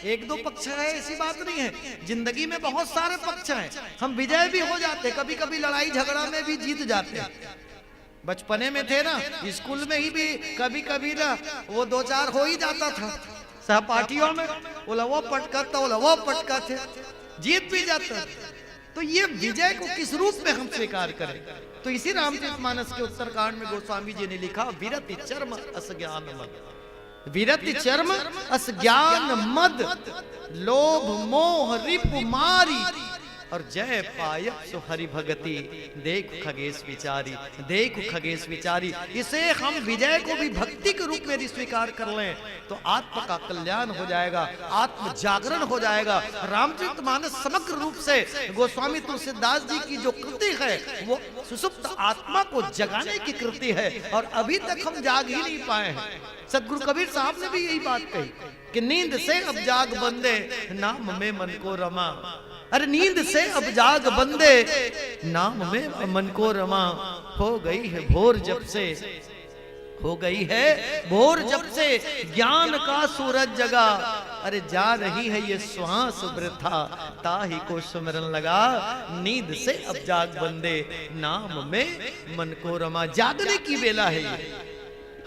एक दो पक्ष है, ऐसी बात नहीं है। जिंदगी में बहुत सारे पक्ष हैं। हम विजय भी हो जाते, कभी कभी लड़ाई झगड़ा में भी जीत जाते हैं। बचपने में थे ना, स्कूल में ही भी कभी कभी ना वो दो चार हो ही जाता था सहपाठियों में। ओला वो पटकाता, ओला वो पटकाते, जीत भी जाता। तो ये विजय को किस रूप में हम स्वीकार करें? तो इसी रामचरित मानस के उत्तरकांड में गोस्वामी जी ने लिखा, विरति चर्म अस ज्ञान मद। विरति चर्म अस ज्ञान मद, लोभ मोह रिपु मारी, और जय पायत सो हरि भगति, देखु खगेश विचारी। देखु खगेश विचारी, इसे हम विजय को भी भक्ति के रूप में यदि स्वीकार कर लें तो आत्म का कल्याण हो जाएगा, आत्म जागरण हो जाएगा। रामचरित मानस समग्र रूप से गोस्वामी तुलसीदास जी की जो कृति है, वो सुसुप्त आत्मा को जगाने की कृति है, और अभी तक हम जाग ही नहीं पाए हैं। सदगुरु कबीर साहब ने भी यही बात कही कि नींद से अब जाग बंदे, नाम में मन को रमा। अरे नींद से अब जाग बंदे, नाम में मन को रमा। हो गई है भोर जब से, हो गई है भोर जब से, ज्ञान का सूरज जगा। अरे जा रही है ये श्वास वृथा, ताहि को सुमिरन लगा। नींद से अब जाग बंदे, नाम में मन को रमा। जागने की बेला है ये।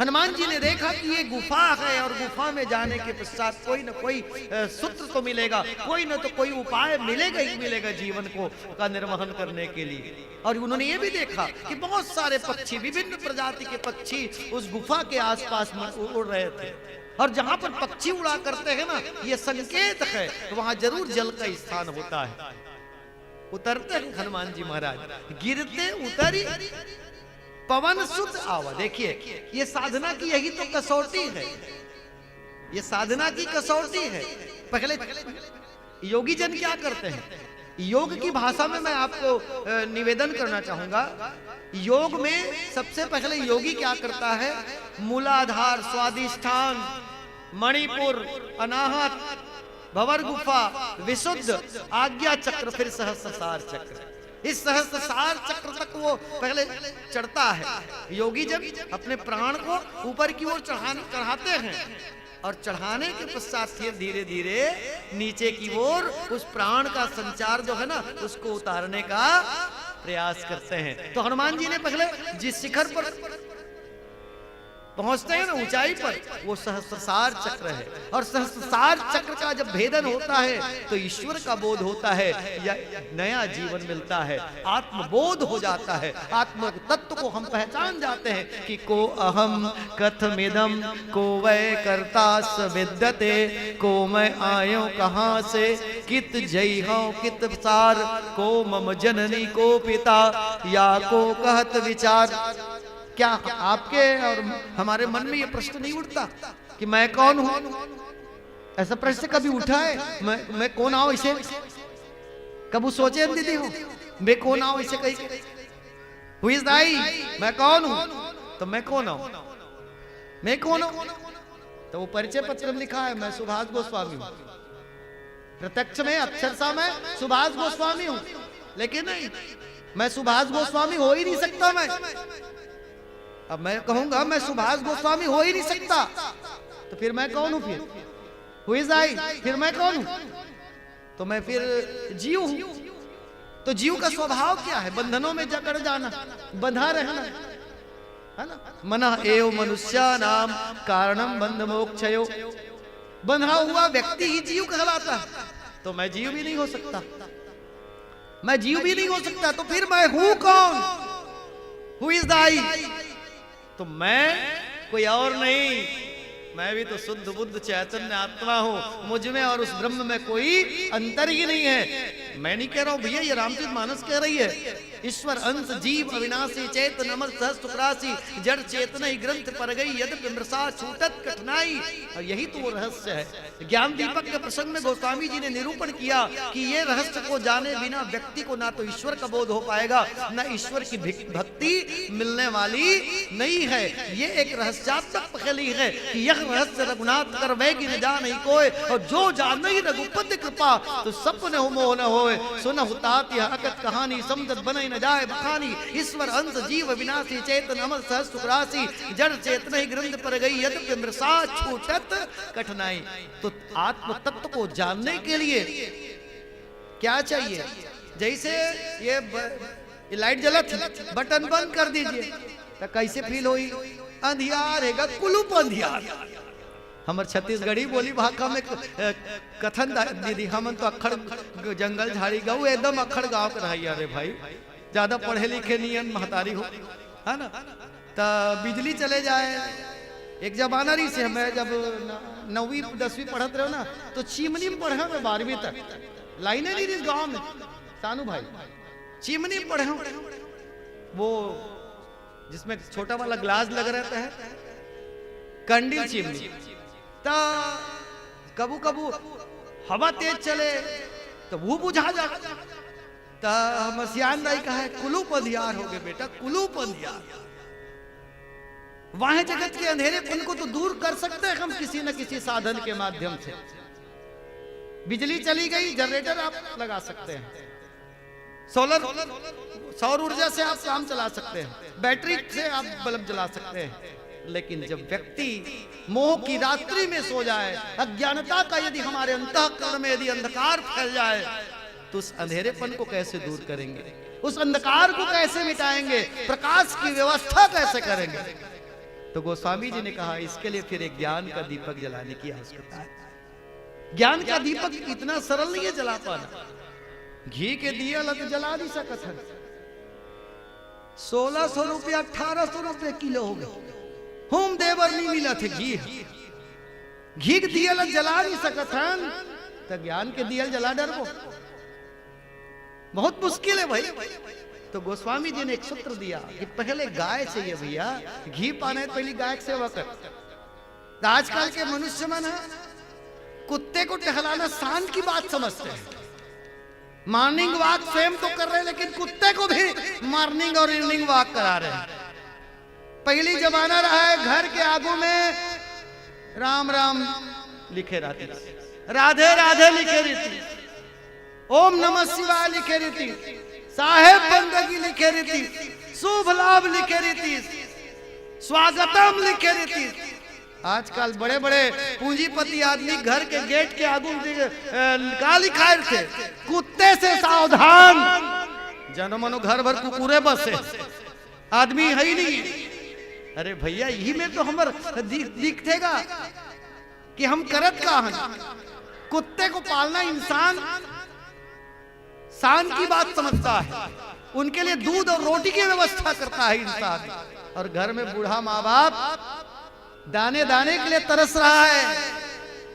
हनुमान जी ने देखा कि ये गुफा है और गुफा में जाने के पश्चात कोई न कोई अ, सूत्र तो मिलेगा, कोई न तो कोई उपाय मिलेगा ही मिलेगा जीवन को का निर्वहन करने के लिए। और उन्होंने ये भी देखा कि बहुत सारे पक्षी, विभिन्न प्रजाति के पक्षी उस गुफा के आसपास म- उड़ रहे थे। और जहां पर पक्षी उड़ा करते हैं ना, ये संकेत है, तो वहां जरूर जल का स्थान होता है। उतरते हैं हनुमान जी महाराज, गिरते उतरी पवन सुत आवा। देखिए, ये साधना की यही तो कसौटी है, ये साधना की कसौटी है। पहले योगी जन क्या करते हैं? योग की भाषा में मैं आपको निवेदन करना चाहूंगा। योग में सबसे पहले योगी क्या करता है? मूलाधार, स्वादिष्ठान, मणिपुर, अनाहत, भंवर गुफा, विशुद्ध, आज्ञा चक्र, फिर सहस्त्र सार चक्र। इस सहस्त्र सार चक्र तक वो पहले चढ़ता है। योगी जब अपने प्राण को ऊपर की ओर चढ़ान चढ़ाते हैं और चढ़ाने के पश्चात फिर धीरे धीरे नीचे की ओर उस प्राण का संचार जो है ना, उसको उतारने का प्रयास करते हैं। तो हनुमान जी ने पहले जिस शिखर पर पहुंचते हैं ना, ऊंचाई पर, वो सहस्त्रसार चक्र है। और सहस्त्रसार चक्र का जब भेदन होता है तो ईश्वर का बोध होता है, या नया जीवन मिलता है, आत्मबोध हो जाता है। आत्म तत्व को हम पहचान जाते हैं कि को अहम, कथमिदम, को वै कर्तास विद्यते, को मैं आयो कहाँ से, कित जई हूँ, कित सार, को मम जननी, को पिता, या को कहत विचार। क्या आपके और हमारे मन में ये प्रश्न नहीं उठता कि मैं कौन हूं? ऐसा प्रश्न कभी उठा है? मैं मैं कौन आऊं इसे? कबू सोचे हम दीदी हो, मैं कौन आऊं इसे कही? हुई दाई, मैं कौन हूं? तो मैं कौन आऊं? मैं कौन हूं? तो वो परिचय पत्र में लिखा है, मैं सुभाष गोस्वामी हूं। प्रत्यक्ष में अक्षरशा मैं सुभाष गोस्वामी हूं, लेकिन नहीं, मैं सुभाष गोस्वामी हो ही नहीं सकता। मैं अब मैं कहूंगा मैं सुभाष गोस्वामी हो ही नहीं सकता, तो फिर मैं कौन हूं? फिर हुई जाई, फिर मैं कौन हूं? तो मैं फिर जीव हूं। तो जीव का स्वभाव क्या है? बंधनों में जकड़ जाना, बंधा रहना, है ना? मन एव मनुष्यानाम कारणम बंध मोक्षयो। बंधा हुआ व्यक्ति ही जीव कहलाता है। तो मैं जीव भी नहीं हो सकता, मैं जीव भी नहीं हो सकता, तो फिर मैं हूं कौन? हु इज दाई? तो मैं कोई और नहीं, मैं भी तो शुद्ध बुद्ध चैतन्य आत्मा हूं। मुझ में और उस ब्रह्म में कोई अंतर ही नहीं है। मैं नहीं कह रहा हूं भैया, ये रामचरित मानस कह रही है। ईश्वर अंश जीव अविनाशी चैतन अमर सहस्त्र राशि, जड़ चेतन ही ग्रंथ पर गई यद्यपि मृषा छूटत कठिनाई। और यही तो वो रहस्य है। ज्ञान दीपक के प्रसंग में गोस्वामी जी ने निरूपण किया कि ये रहस्य को जाने बिना व्यक्ति को ना तो ईश्वर का बोध हो पाएगा, ना ईश्वर की भक्ति मिलने वाली नहीं है। ये एक रहस्यात्मक पहेली है कि यह रहस्य रघुनाथ कर वै गिन जान ही कोय, और जो जान ही रघुपति कृपा तो सपन हो मोह न होय। सुनहु तात यह अकथ कहानी समझत बनहि न जाय बखानी। ईश्वर अंश जीव विनाशी चैतन अमर सहस्त्र राशि, जड़ चेतन ही ग्रंथ पर गई यद्यपि मृषा छूटत कठिनाई। तो आत्म तत्व को जानने के लिए क्या चाहिए? जैसे ये, ब, ये लाइट जलत है, बटन बंद कर दीजिए, तो कैसे फील होई? अंधियार है, कुलूप अंधियार। हमर छत्तीसगढ़ी बोली भाखा में कथन दीदी, हमन तो अखड़ जंगल झाड़ी गऊ, एकदम अखड़ गांव के रहिया रे भाई, ज्यादा पढ़े लिखे नियन महतारी हो, है ना? त बिजली चले जाए। एक जमाना रहिस हे, मैं जब नौवीं दसवीं पढ़त रहेंव ना, तो चिमनी में पढ़ेंव मैं बारहवीं तक। लाइने नहीं रहिस गांव में, सानू भाई, चिमनी में पढ़ेंव। वो जिसमें छोटा वाला ग्लास लग रहता है, कंडील चिमनी। त कभू कभू हवा तेज चले तो वो बुझा जाए। त हमर सियान दाई कहे, "कुलूप अंधियार हो गे बेटा, कुलूप अंधियार।" वह जगत के अंधेरेपन को तो दूर कर सकते हैं हम किसी न किसी साधन के माध्यम से। बिजली चली गई, जनरेटर आप लगा सकते हैं, सोलर, सौर ऊर्जा से आप काम चला सकते हैं, बैटरी से आप बल्ब जला सकते हैं, लेकिन जब व्यक्ति मोह की रात्रि में सो जाए, अज्ञानता का यदि हमारे अंतःकरण में यदि अंधकार फैल जाए, तो उस अंधेरेपन को कैसे दूर करेंगे, उस अंधकार को कैसे मिटाएंगे, प्रकाश की व्यवस्था कैसे करेंगे? तो गोस्वामी जी ने कहा, इसके लिए फिर एक ज्ञान का दीपक जलाने की आवश्यकता है। ज्ञान का दीपक इतना सरल नहीं है जला पाना। घी के दिया ला तो जला नहीं सकत हन। सोलह सौ रुपया, अठारह सौ रुपया किलो हो गए, होम देवर नहीं मिला थे घी। घी के दिया ला जला नहीं सकत हन, तो ज्ञान के दिया जला डरबो, बहुत मुश्किल है भाई। तो गोस्वामी जी ने एक सूत्र दिया कि पहले गाय चाहिए भैया, घी पाना है तो पहले गाय के सेवा कर। तो आजकल के मनुष्य मन ह कुत्ते को टहलाना शान की बात समझते हैं। मॉर्निंग वॉक स्वयं तो कर रहे हैं, लेकिन कुत्ते को भी मॉर्निंग और इवनिंग वॉक करा रहे हैं। पहली जमाना रहा है, घर के आगू में राम राम लिखे रहती, राधे राधे लिखे रहती, ओम नमः शिवाय लिखे रहती, साहेब बंदगी लिखे रहती, शुभ लाभ लिखे रहती, स्वागतम लिखे रहती। आजकल बड़े बड़े पूंजीपति आदमी घर के गेट के आगू दि-, अ, का लिखाय रथे? कुत्ते से सावधान। जनो मनो घर भर कुकुरे बसे, आदमी है ही नहीं। अरे भैया, यही में तो हमर दि-, दिखथेगा कि हम करत का हन। कुत्ते को पालना इंसान शान की बात समझता है, उनके लिए दूध और रोटी की व्यवस्था करता है इंसान, और घर में बूढ़ा माँ बाप दाने दाने के लिए तरस रहा है।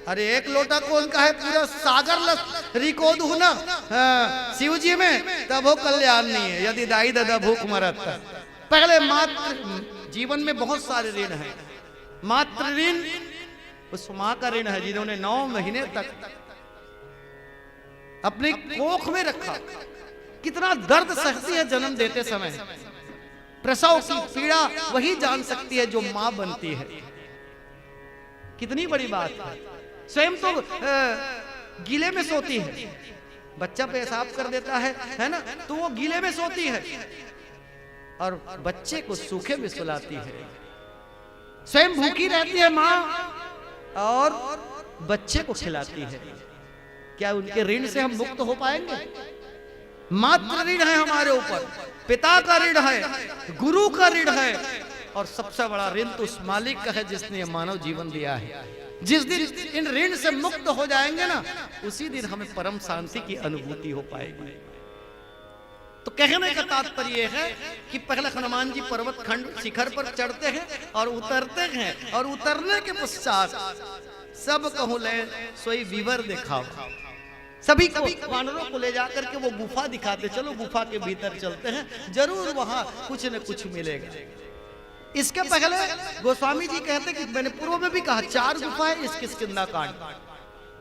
अरे, एक लोटा कोन का है, पूरा सागर ल रिको दूहू ना, हाँ, शिव जी में, तभो कल्याण नहीं है, यदि दाई ददा भूख मरत। पहले मातृ, जीवन में बहुत सारे ऋण हैं। मातृ ऋण, उस माँ का ऋण है जिन्होंने नौ महीने तक अपने कोख में रखा। कितना दर्द सहती है जन्म देते समय, प्रसव की पीड़ा वही जान सकती है जो माँ बनती है। कितनी बड़ी बात है। स्वयं तो, अ, गीले में सोती है, बच्चा पेशाब कर देता है, है ना, तो वो गीले में सोती है और बच्चे को सूखे में सुलाती है। स्वयं भूखी रहती है माँ और बच्चे को खिलाती है। क्या उनके ऋण से हम मुक्त हो पाएंगे? मातृ ऋण है हमारे ऊपर, पिता का ऋण है, गुरु का ऋण है, और सबसे बड़ा ऋण तो उस मालिक का है जिसने ये मानव जीवन दिया है। जिस दिन इन ऋण से मुक्त हो जाएंगे ना, उसी दिन हमें परम शांति की अनुभूति हो पाएगी। तो कहने का तात्पर्य है कि पहले हनुमान जी पर्वत खंड शिखर पर चढ़ते हैं और उतरते हैं, और उतरने के पश्चात सब कहूँ ले सोई विवर दिखाओ, सभी को, वानरों को ले जाकर के वो गुफा दिखाते, चलो गुफा के भीतर चलते हैं, जरूर वहां कुछ न कुछ मिलेगा। इसके पहले गोस्वामी जी कहते कि मैंने पूर्व में भी कहा, चार गुफा है इस किष्किंधा कांड।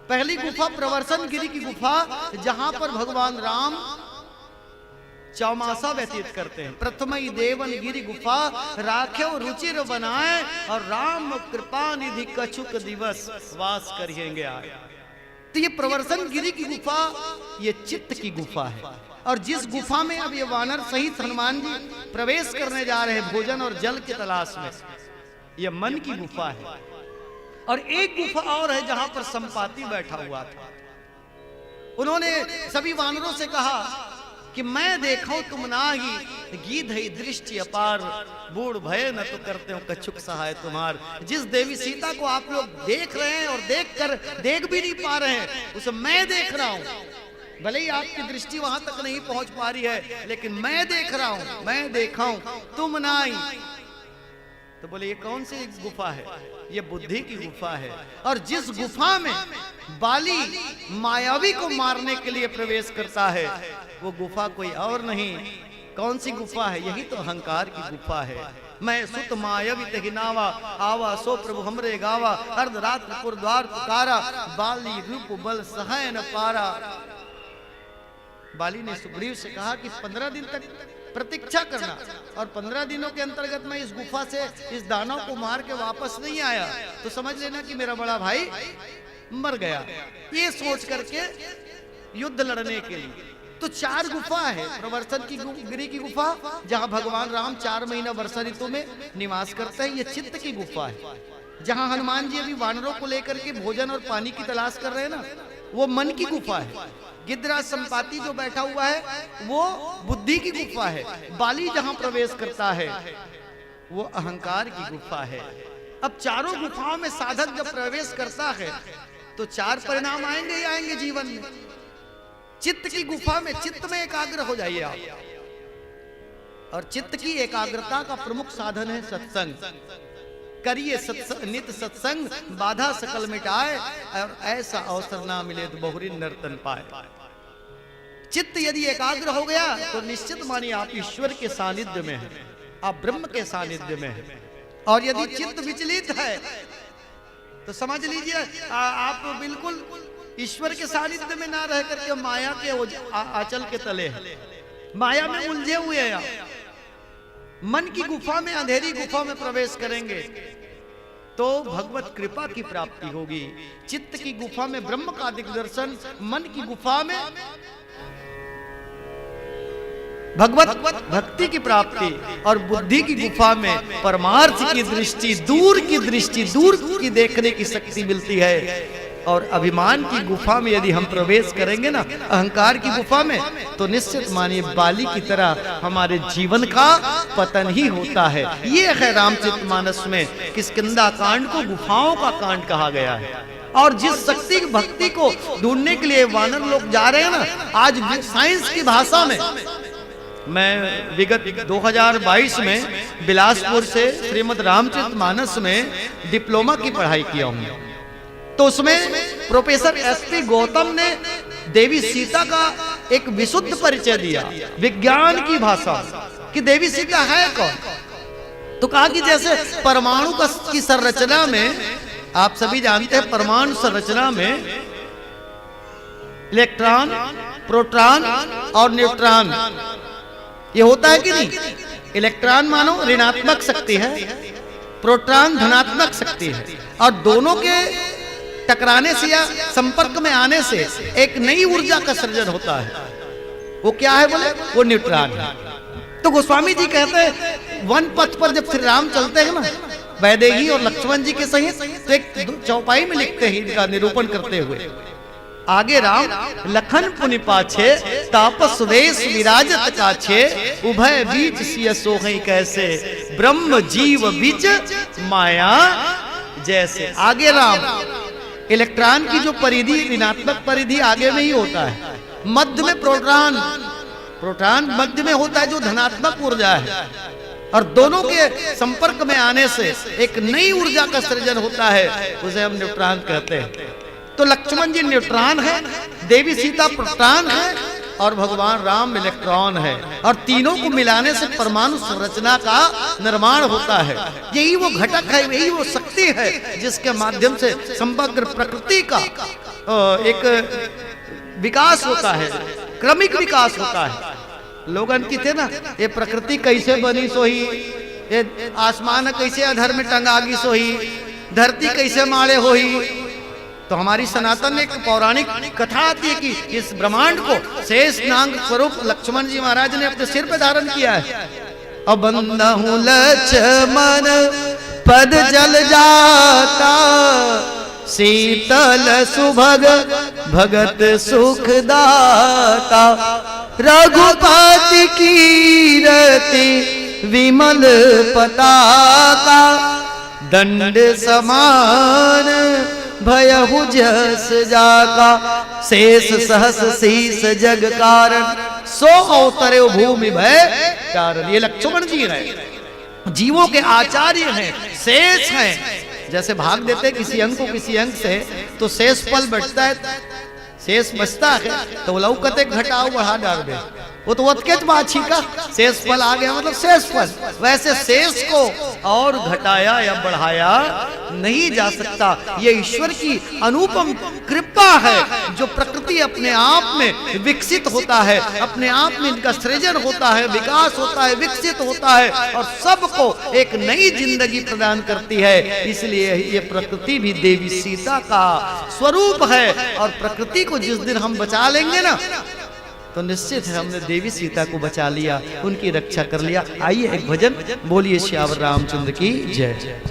पहली गुफा प्रवर्षण गिरी की गुफा, जहां पर भगवान राम चौमासा व्यतीत करते हैं। प्रथमई देवन गिरी गुफा राख्यो रुचिर बनाए, और राम कृपा निधि कछुक दिवस वास करिहेंगे आए। तो ये प्रवर्षण गिरी की गुफा, ये चित्त की गुफा है। और जिस गुफा में अब ये वानर सहित हनुमान जी प्रवेश करने जा रहे हैं भोजन और जल की तलाश में, ये मन की गुफा है। और एक गुफा और है जहां पर संपाति बैठा हुआ था। उन्होंने सभी वानरों से कहा कि मैं देखो तुम नाही, गीधई दृष्टि अपार, बूढ़ भय न तो करते हो कछुक सहाय तुम्हार। जिस देवी सीता को आप लोग देख रहे हैं और देख कर, देख भी नहीं पा रहे हैं, उसे मैं देख रहा हूं। भले ही आपकी दृष्टि वहां तक नहीं पहुंच पा रही है, लेकिन मैं देख रहा हूं, मैं देखा हूं, तुम नाही। तो बोले, ये कौन सी गुफा है? ये बुद्धि की गुफा है। और जिस गुफा में बाली मायावी को मारने के लिए प्रवेश करता है, वो गुफा कोई और नहीं। कौन सी गुफा है? यही तो अहंकार की गुफा है। मैं सुत मायावी तहि नावा, आवा सो प्रभु हमरे गावा, अर्धरात्र पुर द्वार पुकारा, बाली रूप बल सहय न पारा। बाली ने सुग्रीव से कहा कि पन्द्रह दिन तक प्रतीक्षा करना, और पन्द्रह दिनों के अंतर्गत मैं इस गुफा से इस दानव को मार के वापस नहीं आया, तो समझ लेना कि मेरा बड़ा भाई मर गया। ये सोच करके युद्ध लड़ने के लिए। तो चार गुफा है, प्रवर्षण की गु-, गिरी की गुफा, जहां भगवान राम चार महीना वर्षा ऋतु में निवास करते हैं, ये चित्त की गुफा है। जहां हनुमान जी अभी वानरों को लेकर के भोजन और पानी की तलाश कर रहे हैं ना, वो मन की गुफा है। गिद्धराज संपाति जो बैठा हुआ है, वो बुद्धि की गुफा है। बाली जहां प्रवेश करता है, वो अहंकार की गुफा है। अब चारों गुफाओं में साधक जब प्रवेश करता है, तो चार परिणाम आएंगे ही आएंगे जीवन में। चित्त की गुफा में, चित्त में एकाग्र हो जाइए आप। और चित्त की एकाग्रता का प्रमुख साधन है सत्संग। करिए सत्स-, नित सत्संग, बाधा सकल मिटाए, और ऐसा अवसर ना मिले तो बहुरिन नर तन पाए। चित्त यदि एकाग्र हो गया, तो निश्चित मानिए आप ईश्वर के सानिध्य में हैं, आप ब्रह्म के सानिध्य में हैं। और यदि चित्त विचलित है, तो समझ लीजिए, आ, आप बिल्कुल ईश्वर के सानिध्य में ना रह करके माया के ओझ-, आ-, आंचल के तले है, माया में उलझे हुए हैं आप। मन की गुफा में, अंधेरी गुफा में प्रवेश करेंगे तो भगवत कृपा की प्राप्ति होगी। चित्त की गुफा में ब्रह्म का दिग्दर्शन, मन की गुफा में भगवत भक्ति की प्राप्ति और बुद्धि की गुफा में परमार्थ की दृष्टि, दूर की दृष्टि, दूर की देखने की शक्ति मिलती है। और अभिमान की गुफा में यदि हम प्रवेश करेंगे ना, अहंकार की गुफा में, तो निश्चित मानिए बाली की तरह हमारे जीवन का पतन ही होता है। ये है रामचरित मानस में किष्किंधा कांड को गुफाओं का कांड कहा गया है। और जिस शक्ति की भक्ति को ढूंढने के लिए वानर लोग जा रहे हैं ना, आज वि-, साइंस की भाषा में, मैं विगत दो हज़ार बाईस में बिलासपुर से श्रीमद् रामचरित मानस में डिप्लोमा की पढ़ाई किया हूँ, तो उसमें प्रोफेसर एस पी गौतम ने देवी सीता का एक विशुद्ध परिचय दिया विज्ञान की भाषा में कि देवी सीता है कौन। तो कहा कि जैसे परमाणु का, की संरचना में, आप सभी जानते हैं, परमाणु संरचना में इलेक्ट्रॉन, प्रोटॉन और न्यूट्रॉन, ये होता है कि नहीं? इलेक्ट्रॉन मानो ऋणात्मक शक्ति है, प्रोटॉन धनात्मक शक्ति है, और दोनों के टकराने से या संपर्क में आने से एक नई ऊर्जा का सृजन होता है। वो क्या है बोले? वो न्यूट्रॉन है। तो गोस्वामी जी कहते हैं, वन पथ पर जब श्री राम चलते हैं ना, वैदेही और लक्ष्मण जी के सहित, तो एक दो चौपाई में लिखते हैं इनका निरूपण करते हुए, आगे राम लखन पुनि पाछे, तापस वेश विराजत काछे, उभय बीच सिय सोहइ कैसे, ब्रह्म जीव बीच माया जैसे। आगे राम, इलेक्ट्रॉन की जो परिधि, ऋणात्मक परिधि आगे में ही होता है, मध्य में प्रोटॉन, प्रोटॉन मध्य में होता है जो धनात्मक ऊर्जा है, और दोनों के संपर्क में आने से एक नई ऊर्जा का सृजन होता है, उसे हम न्यूट्रॉन कहते हैं। तो लक्ष्मण जी न्यूट्रॉन है, देवी सीता प्रोटॉन है, और भगवान राम इलेक्ट्रॉन है, और तीनों को मिलाने से परमाणु संरचना का निर्माण होता है। यही वो घटक है, यही वो शक्ति है जिसके माध्यम से समग्र प्रकृति का, अ, एक विकास होता है, क्रमिक विकास होता है। लोगन किथे ना, ये प्रकृति कैसे बनी सोही, ये आसमान कैसे अधर में टंगा गी सोही, धरती कैसे माड़े होही। तो हमारी सनातन में एक पौराणिक कथा आती है कि इस ब्रह्मांड को शेष नाग स्वरूप लक्ष्मण जी महाराज ने अपने सिर पे धारण किया है। अब बंदहु लक्ष्मण पद जल जाता, शीतल सुभग भगत सुख दाता। रघुपति कीरति विमल पताका, दंड समान भयहु जस जाका। शेष सहस शीस जग कारण, सो अवतरे भूमि भय टारन। ये लक्ष्मण जी हैं, जीवों के आचार्य हैं, शेष हैं। जैसे भाग देते हैं किसी अंग को किसी अंग से, तो शेष फल बचता है, शेष बचता है, तो लौकते घटाओ बढ़ा डार दे, वो तो वतकेच बाछी का शेष फल आ गया, मतलब शेष फल। वैसे शेष को और घटाया या बढ़ाया नहीं जा सकता। ये ईश्वर की अनुपम कृपा है, जो प्रकृति अपने आप में विकसित होता है, अपने आप में इनका सृजन होता है, विकास होता है, विकसित होता है, और सबको एक नई जिंदगी प्रदान करती है। इसलिए ये प्रकृति भी देवी सीता का स्वरूप है, और प्रकृति को जिस दिन हम बचा लेंगे ना, तो निश्चित है हमने देवी सीता को बचा लिया, उनकी रक्षा कर लिया। आइए एक भजन बोलिए, सियावर रामचंद्र की जय।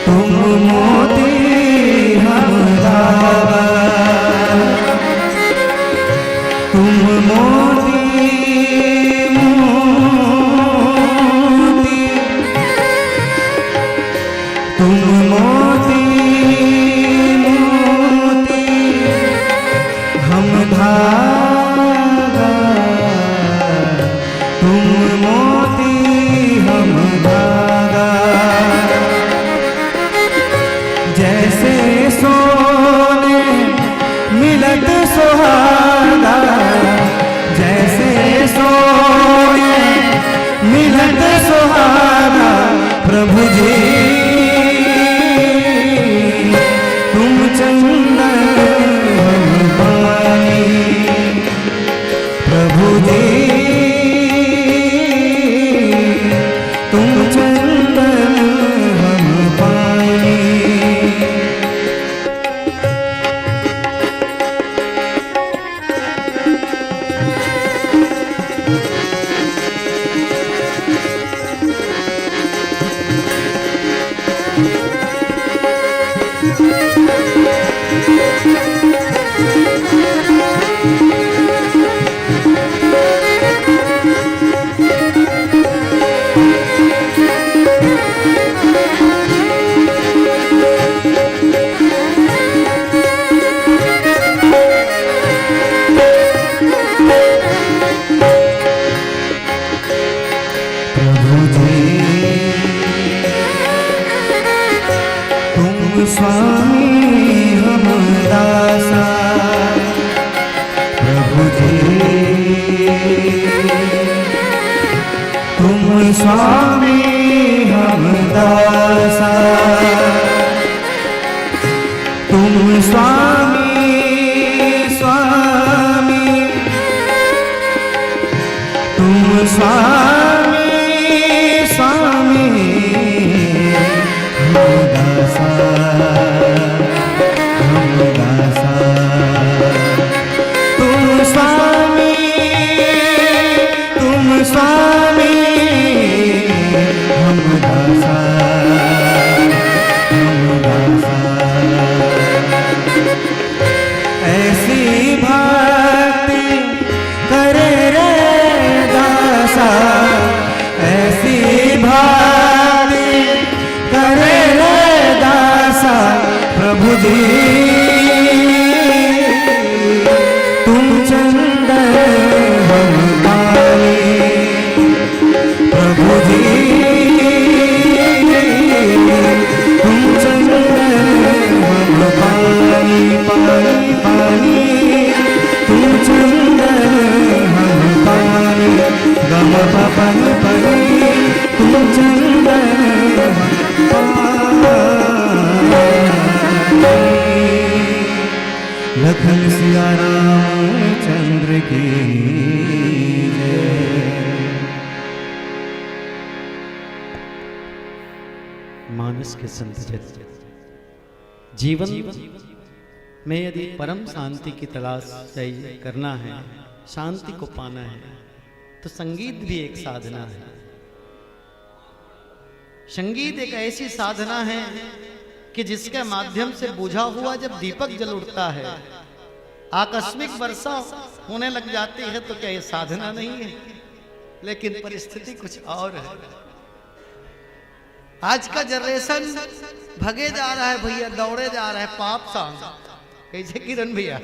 तुम मोती हम धागा, तुम मोती, मोती, तुम मोती, मोती, हम धागा, तुम मोती, हम धागा। जैसे सोने मिलत सुहागा, जैसे सोने मिलत सुहागा, प्रभु जी, तुम चंदन हम पानी, प्रभु जी, तुम चंदन हम पानी। प्रभु जी, तुम स्वामी हम दासा। प्रभु जी, तुम स्वामी हम दासा। तुम स्वामी, स्वामी, तुम स्वामी, स्वामी, हम दासा, हम दासा। तुम स्वामी, तुम स्वामी, हम दासा, हम दासा। ऐसी भक्ति करे रे दासा, ऐसी भक्ति करे रे दासा। प्रभु जी, तुम चंदन हम पानी, प्रभु जी, तुम चंदन हम पानी, पानी, पानी, तुम चंदन हम पानी, गम पपन पनी, तुम चंदन हम पानी। लखन सिया रामचंद्र की जय। मानस के संत जन, जीवन में यदि परम शांति की तलाश चाहिए, करना है, शांति को पाना है, तो संगीत भी एक साधना है। संगीत एक ऐसी साधना है कि जिसके माध्यम से बुझा हुआ जब दीपक जल उठता है, आकस्मिक वर्षा होने लग जाती है, तो क्या ये साधना नहीं है? लेकिन परिस्थिति कुछ और है। आज का जनरेशन भगे जा रहा है भैया, दौड़े जा रहा है pop song। कैसे किरण भैया?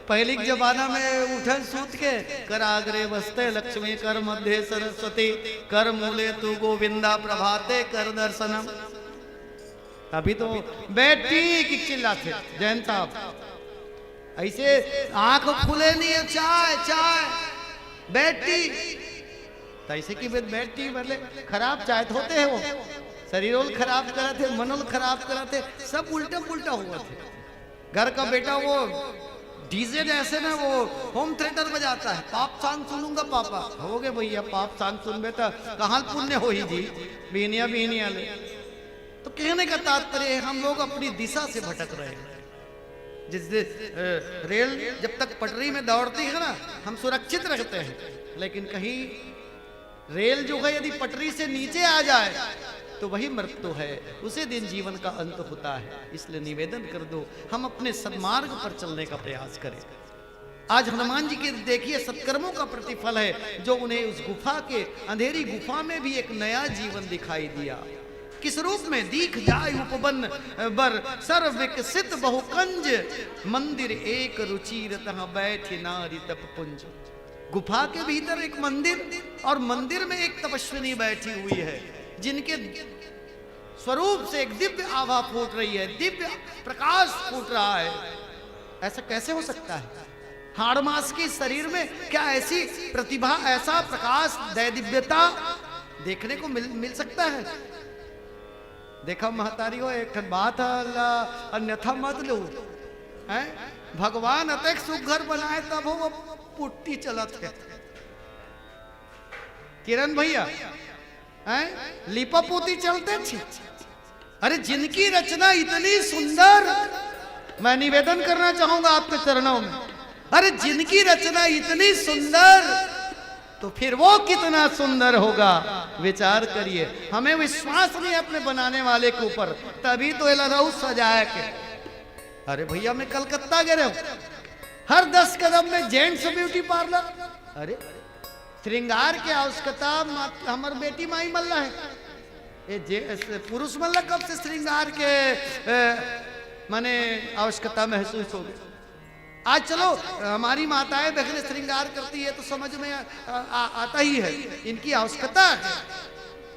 पहले के जमाना में उठन सूत के, "कराग्रे वसते लक्ष्मी, कर मध्ये सरस्वती, कर मूले तू गोविंदा, प्रभाते कर दर्शनम।" अभी तो "बेटी" की चिल्लाथे जैन साहब, ऐसे आंख खुले नहीं है, "चाय, चाय, बेटी।" तो ऐसे की बेटी, मतलब, खराब चाय तो होते हैं वो, शरीरोल खराब कराथे, मनोल खराब कराथे, सब उल्टा पुल्टा हुआ थे। घर का बेटा वो डीजे जैसे ना, वो होम थिएटर बजाता है, "pop song सुनूंगा पापा।" "हो गए भैया, pop song सुनबे तो कहाँ पुण्य होही जी, बीनिया बीनिया ले।" तो कहने का तात्पर्य है, हम लोग अपनी दिशा से भटक रहे हैं। जिस दि-, अ, रेल जब तक पटरी में दौड़ती है ना, हम सुरक्षित रहते हैं, लेकिन कहीं रेल जो है यदि पटरी से नीचे आ जाए तो वही मृत्यु है, उसी दिन जीवन का अंत होता है। इसलिए निवेदन कर दो, हम अपने सन्मार्ग पर चलने का प्रयास करें। आज हनुमान जी के देखिए सत्कर्मों का प्रतिफल है, जो उन्हें उस गुफा के, अंधेरी गुफा में भी एक नया जीवन दिखाई दिया। किस रूप में? दीख जाय उपवन बर, सर्व विकसित बहुकंज। मंदिर एक रुचि रतह बैठ नारी तप पुंज। गुफा के भीतर एक मंदिर, और मंदिर में एक तपस्विनी बैठी हुई है, जिनके स्वरूप से एक दिव्य आभा फूट रही है, दिव्य प्रकाश फूट रहा है। ऐसा कैसे हो सकता है? हाड़ मास के शरीर में क्या ऐसी प्रतिभा, ऐसा प्रकाश, दैदिव्यता देखने को मिल मिल सकता है? देखा महतारी हो, एक ठन बात है, अन्यथा मत लो। हैं? भगवान अतेक सुघर बनाए तब हो वो पुट्टी चलत है। किरण भैया, हैं? लिपा पोती चलते छी। अरे जिनकी रचना इतनी सुंदर, मैं निवेदन करना चाहूंगा आपके चरणों में, अरे जिनकी रचना इतनी सुंदर तो फिर वो कितना सुंदर होगा। विचार करिए, हमें विश्वास नहीं है अपने बनाने वाले के ऊपर, तभी तो एला रहू सजाए के। अरे भैया, मैं कलकत्ता गए रहे हूँ, हर दस कदम में जेंट्स ब्यूटी पार्लर। अरे श्रृंगार के आवश्यकता मा-, हमर बेटी माई मन ला है। ये जे पुरुष मन ला कब से श्रृंगार के ए, माने आवश्यकता महसूस हो गई? आज चलो, हमारी माताएं बहनें श्रृंगार करती है तो समझ में आ, आ, आता ही है, इनकी आवश्यकता है।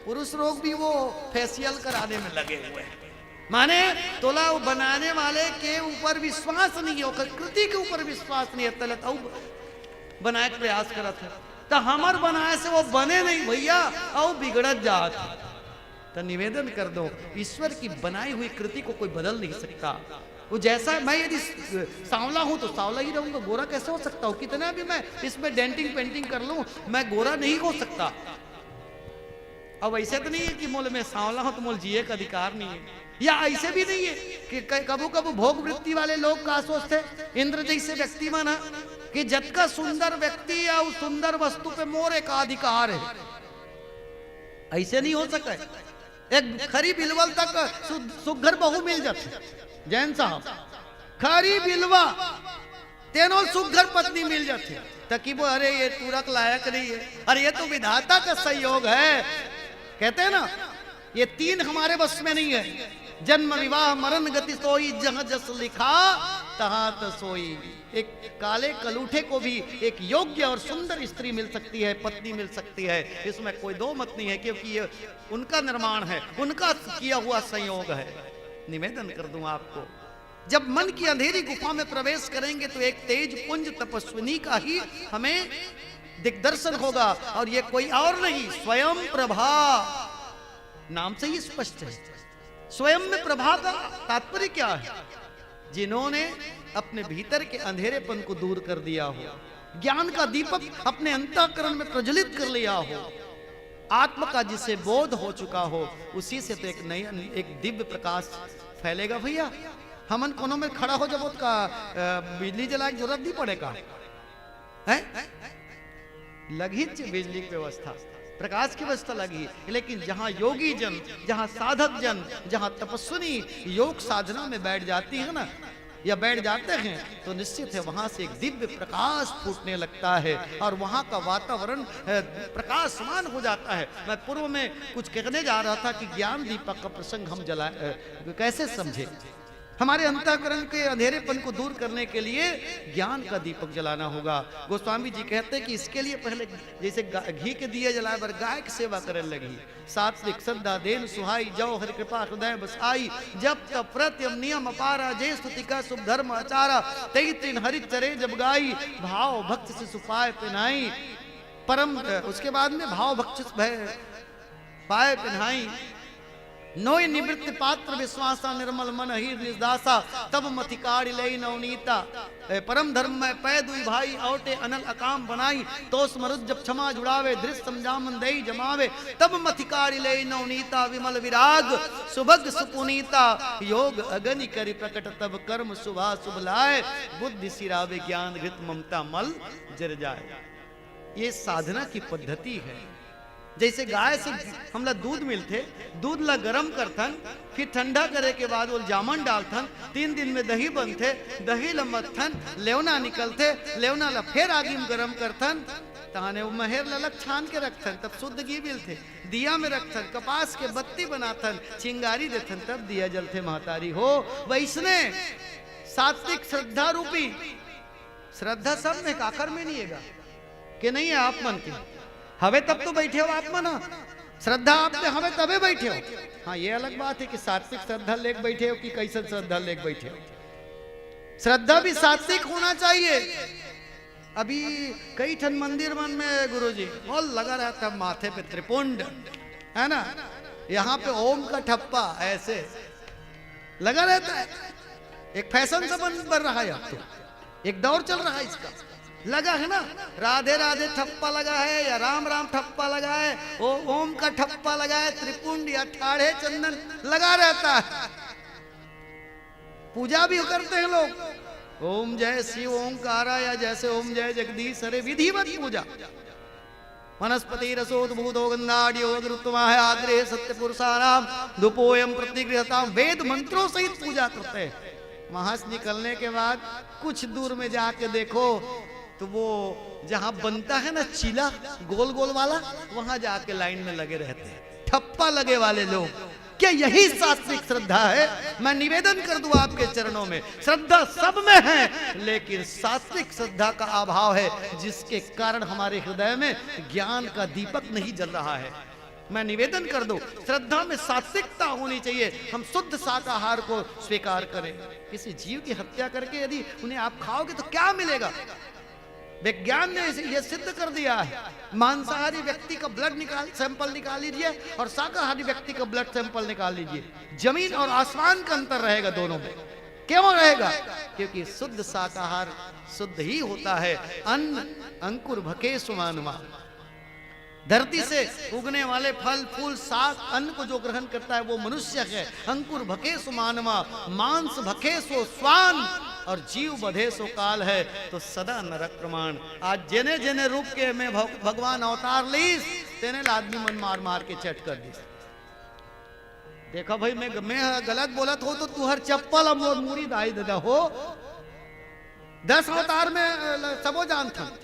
पुरुष लोग भी वो फेशियल कराने में लगे हुए हैं। माने तोला वो बनाने वाले के ऊपर विश्वास नहीं है, ओकर कृति के ऊपर विश्वास नहीं है, तले तऊ बनाए के प्रयास करत है, तो हमर बनाए से वो बने नहीं भैया, अउ बिगड़त जात है। तो निवेदन कर दो, ईश्वर की बनाई हुई कृति को कोई बदल नहीं सकता। वो जैसा है, मैं यदि सांवला हूं तो सांवला ही रहूंगा, गोरा कैसे हो सकता हूं? कितना भी मैं इसमें डेंटिंग पेंटिंग कर लूं, मैं गोरा नहीं हो सकता। अब ऐसे तो नहीं है कि मोल मैं सांवला हूं तो मोल जिए का अधिकार नहीं है, या ऐसे भी नहीं है कि कभू कभू भोग वृत्ति वाले लोग का सोचते, इंद्र जैसे व्यक्ति माना कि जतका सुंदर व्यक्ति या उस सुंदर वस्तु पे मोर एकाधिकार है। ऐसे नहीं हो सके। एक खरी बिलवल तक सु-, सुघर बहू मिल जाते। जैन साहब, खरी बिलवा तेनो सुघर पत्नी मिल जाते। तकी वो, अरे ये तुरक लायक नहीं है, अरे ये तो विधाता का संयोग है। कहते हैं ना, ये तीन हमारे बस में नहीं है। जन्म विवाह मरण गति सोई, जहां जस लिखा तहां त सोई। एक काले कलूठे को भी एक योग्य और सुंदर स्त्री मिल सकती है, पत्नी मिल सकती है, इसमें कोई दो मत नहीं है, क्योंकि ये उनका निर्माण है, उनका किया हुआ संयोग है। निवेदन कर दूं आपको, जब मन की अंधेरी गुफा में प्रवेश करेंगे तो एक तेज पुंज तपस्विनी का ही हमें दिग्दर्शन होगा, और ये कोई और नहीं, स्वयं प्रभा। नाम से ही स्पष्ट है, स्वयं में प्रभा का तात्पर्य क्या है? जिन्होंने अपने भीतर के अंधेरेपन को दूर कर दिया हो, ज्ञान का दीपक अपने अंतःकरण में प्रज्वलित कर लिया हो, आत्म का जिसे बोध हो चुका हो, उसी से तो एक नई, एक दिव्य प्रकाश फैलेगा भैया। हमन कोनो में खड़ा हो जब का, अ, बिजली जलाए के जरूरत नहीं पड़ेगा, हैं? लगही च बिजली की व्यवस्था, प्रकाश की व्यवस्था लगही, लेकिन जहां योगी जन, जहां साधक जन, जहां तपस्विनी योग साधना में बैठ जाती है ना, या बैठ जाते हैं, तो निश्चित है वहां से एक दिव्य प्रकाश फूटने लगता है और वहां का वातावरण, अ, प्रकाशमान हो जाता है। मैं पूर्व में कुछ कहने जा रहा था कि ज्ञान दीपक का प्रसंग हम जला, अ, कैसे समझे। हमारे अंतःकरण के अंधेरेपन को दूर करने के लिए ज्ञान का दीपक जलाना होगा। गोस्वामी जी कहते हैं कि इसके लिए पहले जैसे गा-, घी के दिए जलाए बर गाय की सेवा करे लगी। सात्विक श्रद्धा देन सुहाई, जौ हरि कृपा हृदय बस आई। जप तप व्रत यम नियम अपारा, जे स्तुति का शुभ धर्म आचारा। तेई तिन हरि चरे जब गाई, भाव भक्ति से सुपाय पिनाई। परम, उसके बाद में भाव भक्ति से भय पाय पिन्हाई। नोई निवृत्ति पात्र विश्वासा, निर्मल मन ही निजदासा। तब मथि काढ़ि लेई नवनीता। ए, परम धर्म में पै दुई भाई, औटे अनल अकाम बनाई। तोस मरुत जब क्षमा जुड़ावे, धृत समझामन देई जमावे। तब मथि काढ़ि लेई नवनीता, विमल विराग सुभग सुपुनीता। योग अगनि करि प्रकट तब, कर्म शुभा शुभ लाय। बुद्धि सिरावे ज्ञान घृत ममता मल जर जाय। ये साधना की पद्धति है। जैसे गाय से हमला दूध मिलथे, दूध ला गरम करथन, फिर ठंडा करे के बाद वो जामन डालथन, तीन दिन में दही बनथे, दही ला मथन, लेवना निकलथे, लेवना ला फेर आगी में गरम करथन, तहाने वो महेर ला अलग छान के रखथन, तब शुद्ध घी मिलथे। दिया में रखथन, कपास के बत्ती बनाथन, चिंगारी देथन, तब दिया जलथे महतारी हो। वैसने सात्विक श्रद्धा रूपी, श्रद्धा सब में, काकर में नहीं है गा? के नहीं है आप मन के? हवे तब तो बैठे हो आप मन ह। श्रद्धा आप में हवे तबे बैठे हो। हाँ, ये अलग बात है कि सात्विक श्रद्धा लेके बैठे हो कि कैसन श्रद्धा लेके बैठे हो। श्रद्धा भी सात्विक होना चाहिए। अभी कई ठन मंदिर मन में गुरुजी, वो लगा रहता है माथे पे त्रिपुंड, है ना, यहाँ पे ओम का ठप्पा ऐसे लगा रहता है। एक फैशन सा बन, बन रहा है अब तो, एक दौर चल रहा है इसका। लगा है ना, राधे राधे ठप्पा लगा है या राम राम ठप्पा लगा है, ओ ओम का ठप्पा लगा है, त्रिपुंड या ठाढ़े चंदन लगा रहता है। पूजा भी करते हैं लोग, ओम जय शिव ओंकारा या जैसे ओम जय जगदीश, अरे विधिवत पूजा। वनस्पति रसोद्भूतो गंधाढ्यो गुरुत्तम है आग्रे सत्य पुरुषाणाम धूपोऽयं प्रतिगृह्यताम। वेद मंत्रों सहित पूजा करते हैं। वहां से निकलने के बाद कुछ दूर में जाके देखो तो वो जहां बनता है ना चीला गोल गोल वाला, वहां जाके लाइन में लगे रहते हैं ठप्पा लगे वाले लोग। क्या यही सात्विक श्रद्धा है? मैं निवेदन कर दूं आपके चरणों में, श्रद्धा सब में है, लेकिन सात्विक श्रद्धा का अभाव है, जिसके कारण हमारे हृदय में ज्ञान का दीपक नहीं जल रहा है। मैं निवेदन कर दूं, श्रद्धा में सात्विकता होनी चाहिए। हम शुद्ध शाकाहार को स्वीकार करें। किसी जीव की हत्या करके यदि उन्हें आप खाओगे तो क्या मिलेगा? विज्ञान ने इसे, यह सिद्ध कर दिया है, मांसाहारी व्यक्ति का ब्लड निकाल, सैंपल निकाल लीजिए और शाकाहारी व्यक्ति का ब्लड सैंपल निकाल लीजिए, जमीन और आसमान का अंतर रहेगा दोनों में। क्यों रहेगा? क्योंकि शुद्ध शाकाहार शुद्ध ही होता है। अन्न अंकुर भके सुमानमा। धरती से उगने वाले फल फूल साग अन्न को जो ग्रहण करता है वो मनुष्य है। अंकुर भके सुमानमा, मांस भके सो स्वान, और जीव बधे सो काल है। तो सदा नरक प्रमाण। आज जेने जेने रूप के में भग-, भगवान अवतार लीस, तेने ला आदमी मन मार मार के चट कर दीस। देखा भाई, मैं, मैं गलत बोलत हो तो तुहर चप्पल अब मोर मुड़ी दाई ददा हो। दस अवतार में, अ, ल-, सबो जानथन।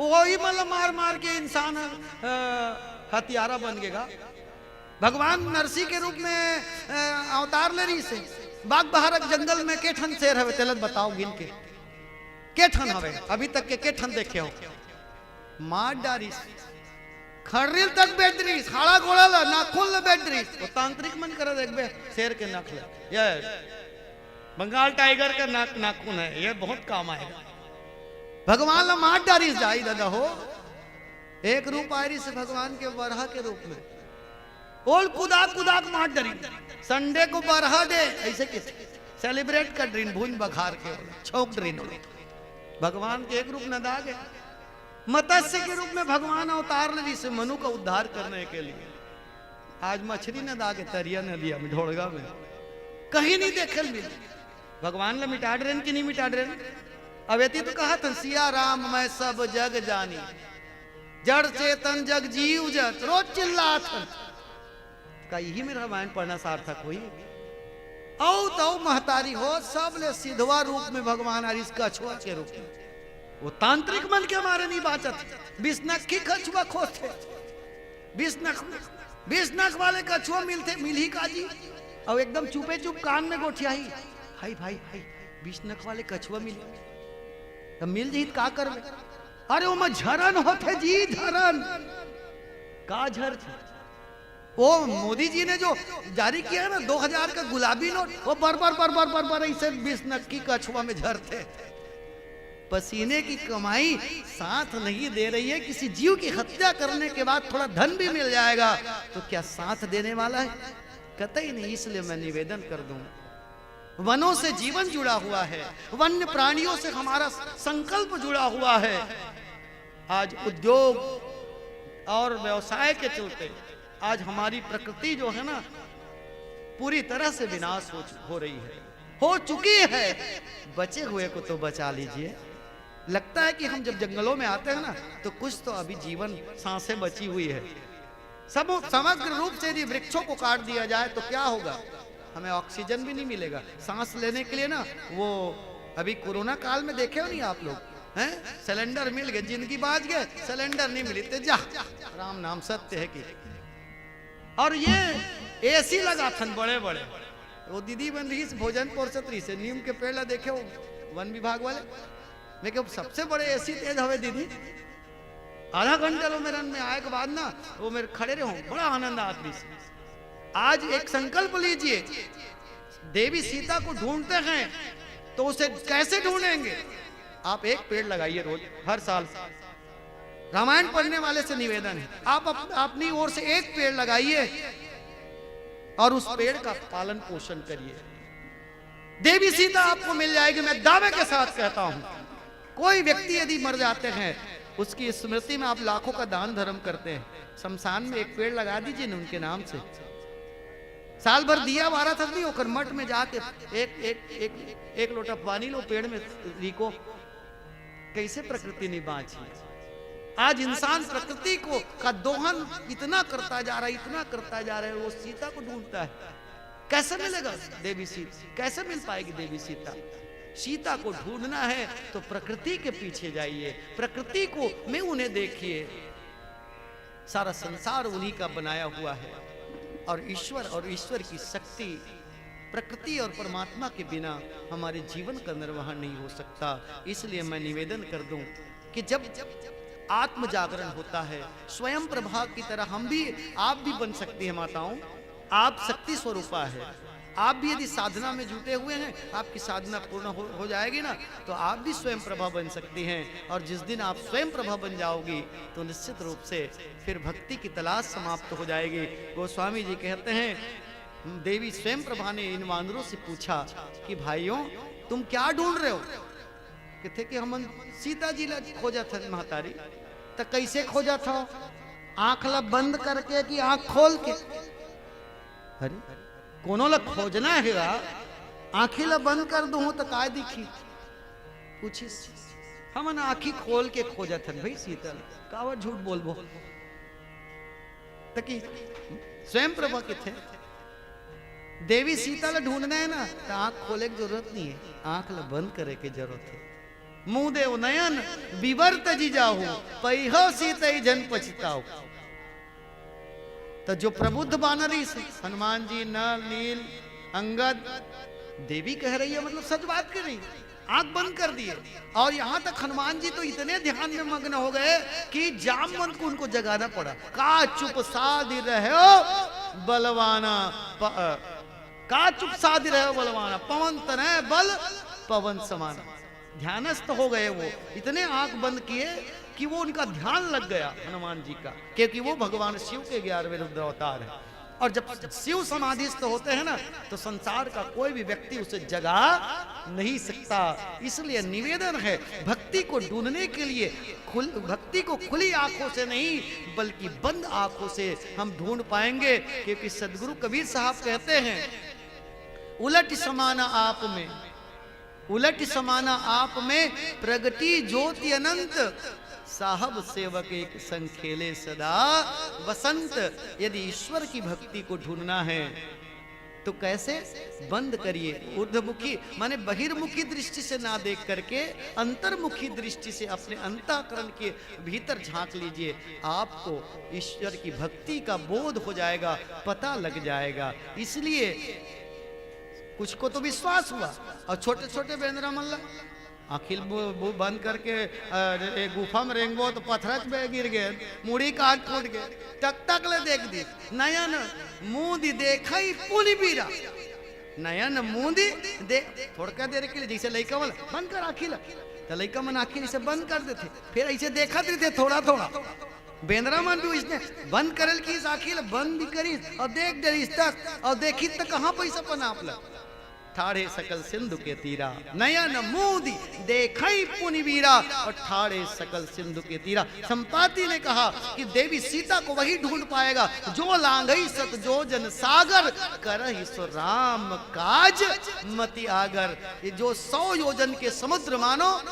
वही मन ल मार मार के इंसान ह, अ, हत्यारा बन गेगा। भगवान नरसिंह के रूप में, अ, अवतार ले रहिस हे। बाग बहारक जंगल में के ठन शेर हवे, तेला बताओ गिन के। के ठन हवे? अभी तक के, के ठन देखे हो? मार डारिस। खड़रिल तक बेट रिस, हाड़ा गोड़ा ला, नाखून ला बेट रिस। वो तांत्रिक मन करा देखबे, शेर के नख ले। ये बंगाल टाइगर का नाक, नाखून है, ये बहुत काम आएगा। भगवान ला मार डारिस जाई दादा हो। एक रूप आय रिस भगवान के बरहा के रूप में। ओल कुदाक कुदाक मार डरिन। संडे को बरहा डे, ऐसे के सेलिब्रेट कर डरिन, भूंज बघार के ओला, छोक डरिन ओला। भगवान के एक रूप नंदा गे। मत्स्य के रूप में भगवान अवतार ले रिस हे मनु का उद्धार करने के लिए। आज मछरी नंदा गे तरिया नदिया में, ढोड़गा में। कहीं नहीं देखे ल मिले। भगवान ला मिटा डरेन कि नहीं मिटा डरेन? अब एती तो कहाथन, सिया राम मैं सब जग जानी, जड़ चेतन जग जीव जत, रोज चिल्लाथन। का इही में रामायण पढ़ना सार्थक होही? अउ तउ महतारी हो, सबले सिधवा रूप में भगवान आय रिस कछुआ के रूप में। वो तांत्रिक मन के मारे नहीं बाचत, बिसनखी कछुआ खोजथे। बिसनख, बिसनख वाले कछुआ मिलथे, मिलही का जी? अउ एकदम चुपे चुप कान में गोठियाही, "हाय भाई, हाय, बिसनख वाले कछुआ मिलही।" त मिल जही त का करबे? अरे ओमा झरन होथे जी, झरन। का झरथे? वो मोदी जी ने जो जारी किया है ना दो हजार का गुलाबी नोट, वो बर बर बर बर बर बर ऐसे बिसनखी कछुआ में झरथे। पसीने की कमाई साथ नहीं दे रही है। किसी जीव की हत्या करने के बाद थोड़ा धन भी मिल जाएगा तो क्या साथ देने वाला है? कतई नहीं। इसलिए मैं निवेदन कर दूं, वनों से जीवन जुड़ा हुआ है, वन्य प्राणियों से हमारा संकल्प जुड़ा हुआ है। आज उद्योग और व्यवसाय के चलते आज हमारी प्रकृति जो है ना, पूरी तरह से विनाश हो चु-, हो रही है, हो चुकी है। बचे हुए को तो बचा लीजिए। लगता है कि हम जब जंगलों में आते हैं ना, तो कुछ तो अभी जीवन सांसें बची हुई है। समु-, समग्र रूप से यदि वृक्षों को काट दिया जाए तो क्या होगा? हमें ऑक्सीजन भी नहीं मिलेगा सांस लेने के लिए ना। वो अभी कोरोना काल में देखे हो नहीं आप लोग, हैं? सिलेंडर मिल गए, जिंदगी बाँच गए, सिलेंडर नहीं मिली तो जा, राम नाम सत्य है कि। और ये एसी लगाथन बड़े बड़े, वो दीदी मन रहिस, भोजन परोसत रहिस, नीम के पेड़ ला देखे हो वन विभाग वाले? मैं कहा, "सबसे बड़े एसी तेज हवे दीदी।" आधा घंटा लो मेरे में आए के बाद ना, वो मेरे खड़े रहो, बड़ा आनंद आत रहिस। आज एक संकल्प लीजिए, देवी सीता को ढूंढते हैं तो उसे कैसे ढूंढेंगे? आप एक पेड़ लगाइए रोज, हर साल। रामायण पढ़ने वाले से निवेदन है, आप अप-, अपनी ओर से एक पेड़ लगाइए और उस पेड़ का पालन पोषण करिए। देवी सीता आपको मिल जाएगी, मैं दावे के साथ कहता हूं। कोई व्यक्ति यदि मर जाते हैं, उसकी स्मृति में आप लाखों का दान धर्म करते हैं, शमशान में एक पेड़ लगा दीजिए ना उनके नाम से। साल भर दिया बारह तक नहीं, ओकर मठ में जाके एक, एक, एक, एक लोटा पानी लो, पेड़ में रीको। कैसे प्रकृति नहीं बांची? आज इंसान प्रकृति को, का दोहन इतना करता जा रहा है, इतना करता जा रहा है, वो सीता को ढूंढता है। कैसे मिलेगा देवी सीता? कैसे मिल पाएगी देवी सीता? सीता को ढूंढना है तो प्रकृति के पीछे जाइए, प्रकृति को में उन्हें देखिए। सारा संसार उन्हीं का बनाया हुआ है। और ईश्वर और ईश्वर की शक्ति, प्रकृति और परमात्मा के बिना हमारे जीवन का निर्वहन नहीं हो सकता। इसलिए मैं निवेदन कर दूं कि जब आत्म जागरण होता है, स्वयं प्रभा की तरह हम भी, आप भी बन सकती हैं माताओं। आप शक्ति स्वरूपा है। आप भी यदि साधना में जुटे हुए हैं, आपकी साधना पूर्ण हो, हो जाएगी ना, तो आप भी स्वयं प्रभा बन सकती हैं। और जिस दिन आप स्वयं प्रभा बन जाओगी, तो निश्चित रूप से फिर भक्ति की तलाश समाप्त हो जाएगी। गोस्वामी जी कहते हैं, देवी स्वयं प्रभा ने इन वानरों से पूछा कि भाइयों, तुम क्या ढूंढ रहे हो? कहते कि हमन सीता जी ला खोजत हन महतारी। त कैसे खोजत हो? आंख ला बंद करके कि आंख खोल के? अरे, कोनो ला खोजना हे गा, आंखी ला बंद कर दूं त काय दिखी? पूछिस। हमन आंखी खोल के खोजत हन भाई सीता ला, कावर झूठ बोलबो? त कि स्वयं प्रभा किथे? देवी सीता ला ढूंढना है ना, त आंख खोले की जरूरत नहीं है, आंख ला बंद करे के जरूरत है। मूंदेव नयन विवर तजि जाहू, पइहौ सीतई झन पछिताहू। त जो प्रबुद्ध बानर रहिस, हनुमान जी, नल, नील, अंगद, देवी कह रही है, मतलब सच बात कर रही है, आंख बंद कर दिए। और यहां तक हनुमान जी तो इतने ध्यान में मग्न हो गए कि जामवंत को उनको जगाना पड़ा। "का चुप साधि रह्यो बलवाना प-, अ, का चुप साधि रह्यो बलवाना, पवन तनय बल पवन समाना।" ध्यानस्थ हो गए वो, इतने आंख बंद किए कि वो, उनका ध्यान लग गया हनुमान जी का, क्योंकि वो भगवान शिव के ग्यारहवें रुद्र अवतार है। और जब शिव समाधिस्थ होते हैं ना, तो संसार का कोई भी व्यक्ति उसे जगा नहीं सकता। इसलिए निवेदन है, भक्ति को ढूंढने के लिए खुल-, भक्ति को खुली आंखों से नहीं, बल्कि बंद आंखों से हम ढूंढ पाएंगे, क्योंकि सदगुरु कबीर साहब कहते हैं, "उलट समाना आप में, उलट समाना आप में, प्रगटी ज्योति अनंत, साहब सेवक एक संग खेले सदा वसंत।" यदि ईश्वर की भक्ति को ढूंढना है, तो कैसे? बंद करिए, ऊर्ध्वमुखी माने बहिर्मुखी दृष्टि से ना देख करके अंतर्मुखी दृष्टि से अपने अंतःकरण के भीतर झांक लीजिए, आपको ईश्वर की भक्ति का बोध हो जाएगा, पता लग जाएगा। इसलिए कुछ को तो विश्वास हुआ, और छोटे छोटे बेंदरा मन ला आंखी ल बु-, बु-, बंद करके, अ, ए गुफा में रेंगबो तो पथरा च बे गिर गे, मुड़ी काट फूट गे, टकटक ले देख दी, नयन मूंदी देखई पुनि बीरा, नयन मूंदी दे, थोड़का देर के लिए, जैसे लइका मन बंद कर आंखी ला, तो लइका मन आंखी ऐसे बंद कर देथे, फिर ऐसे देखत रहिथे थोड़ा थोड़ा। बेंदरा मन भी इसने बंद करल की आंखी ला बंद भी करिस और देख डरिस तक, और देखी त कहां पैसा पनाप लग। ठाढ़े सकल सिंधु के तीरा, नयन मूंदी देखई पुनि बीरा, और ठाढ़े सकल सिंधु के तीरा। संपाति ने कहा कि देवी सीता को वही ढूंढ पाएगा जो लांघई सत योजन सागर, करहि सो राम काज मति आगर। ये जो सौ योजन के समुद्र मानो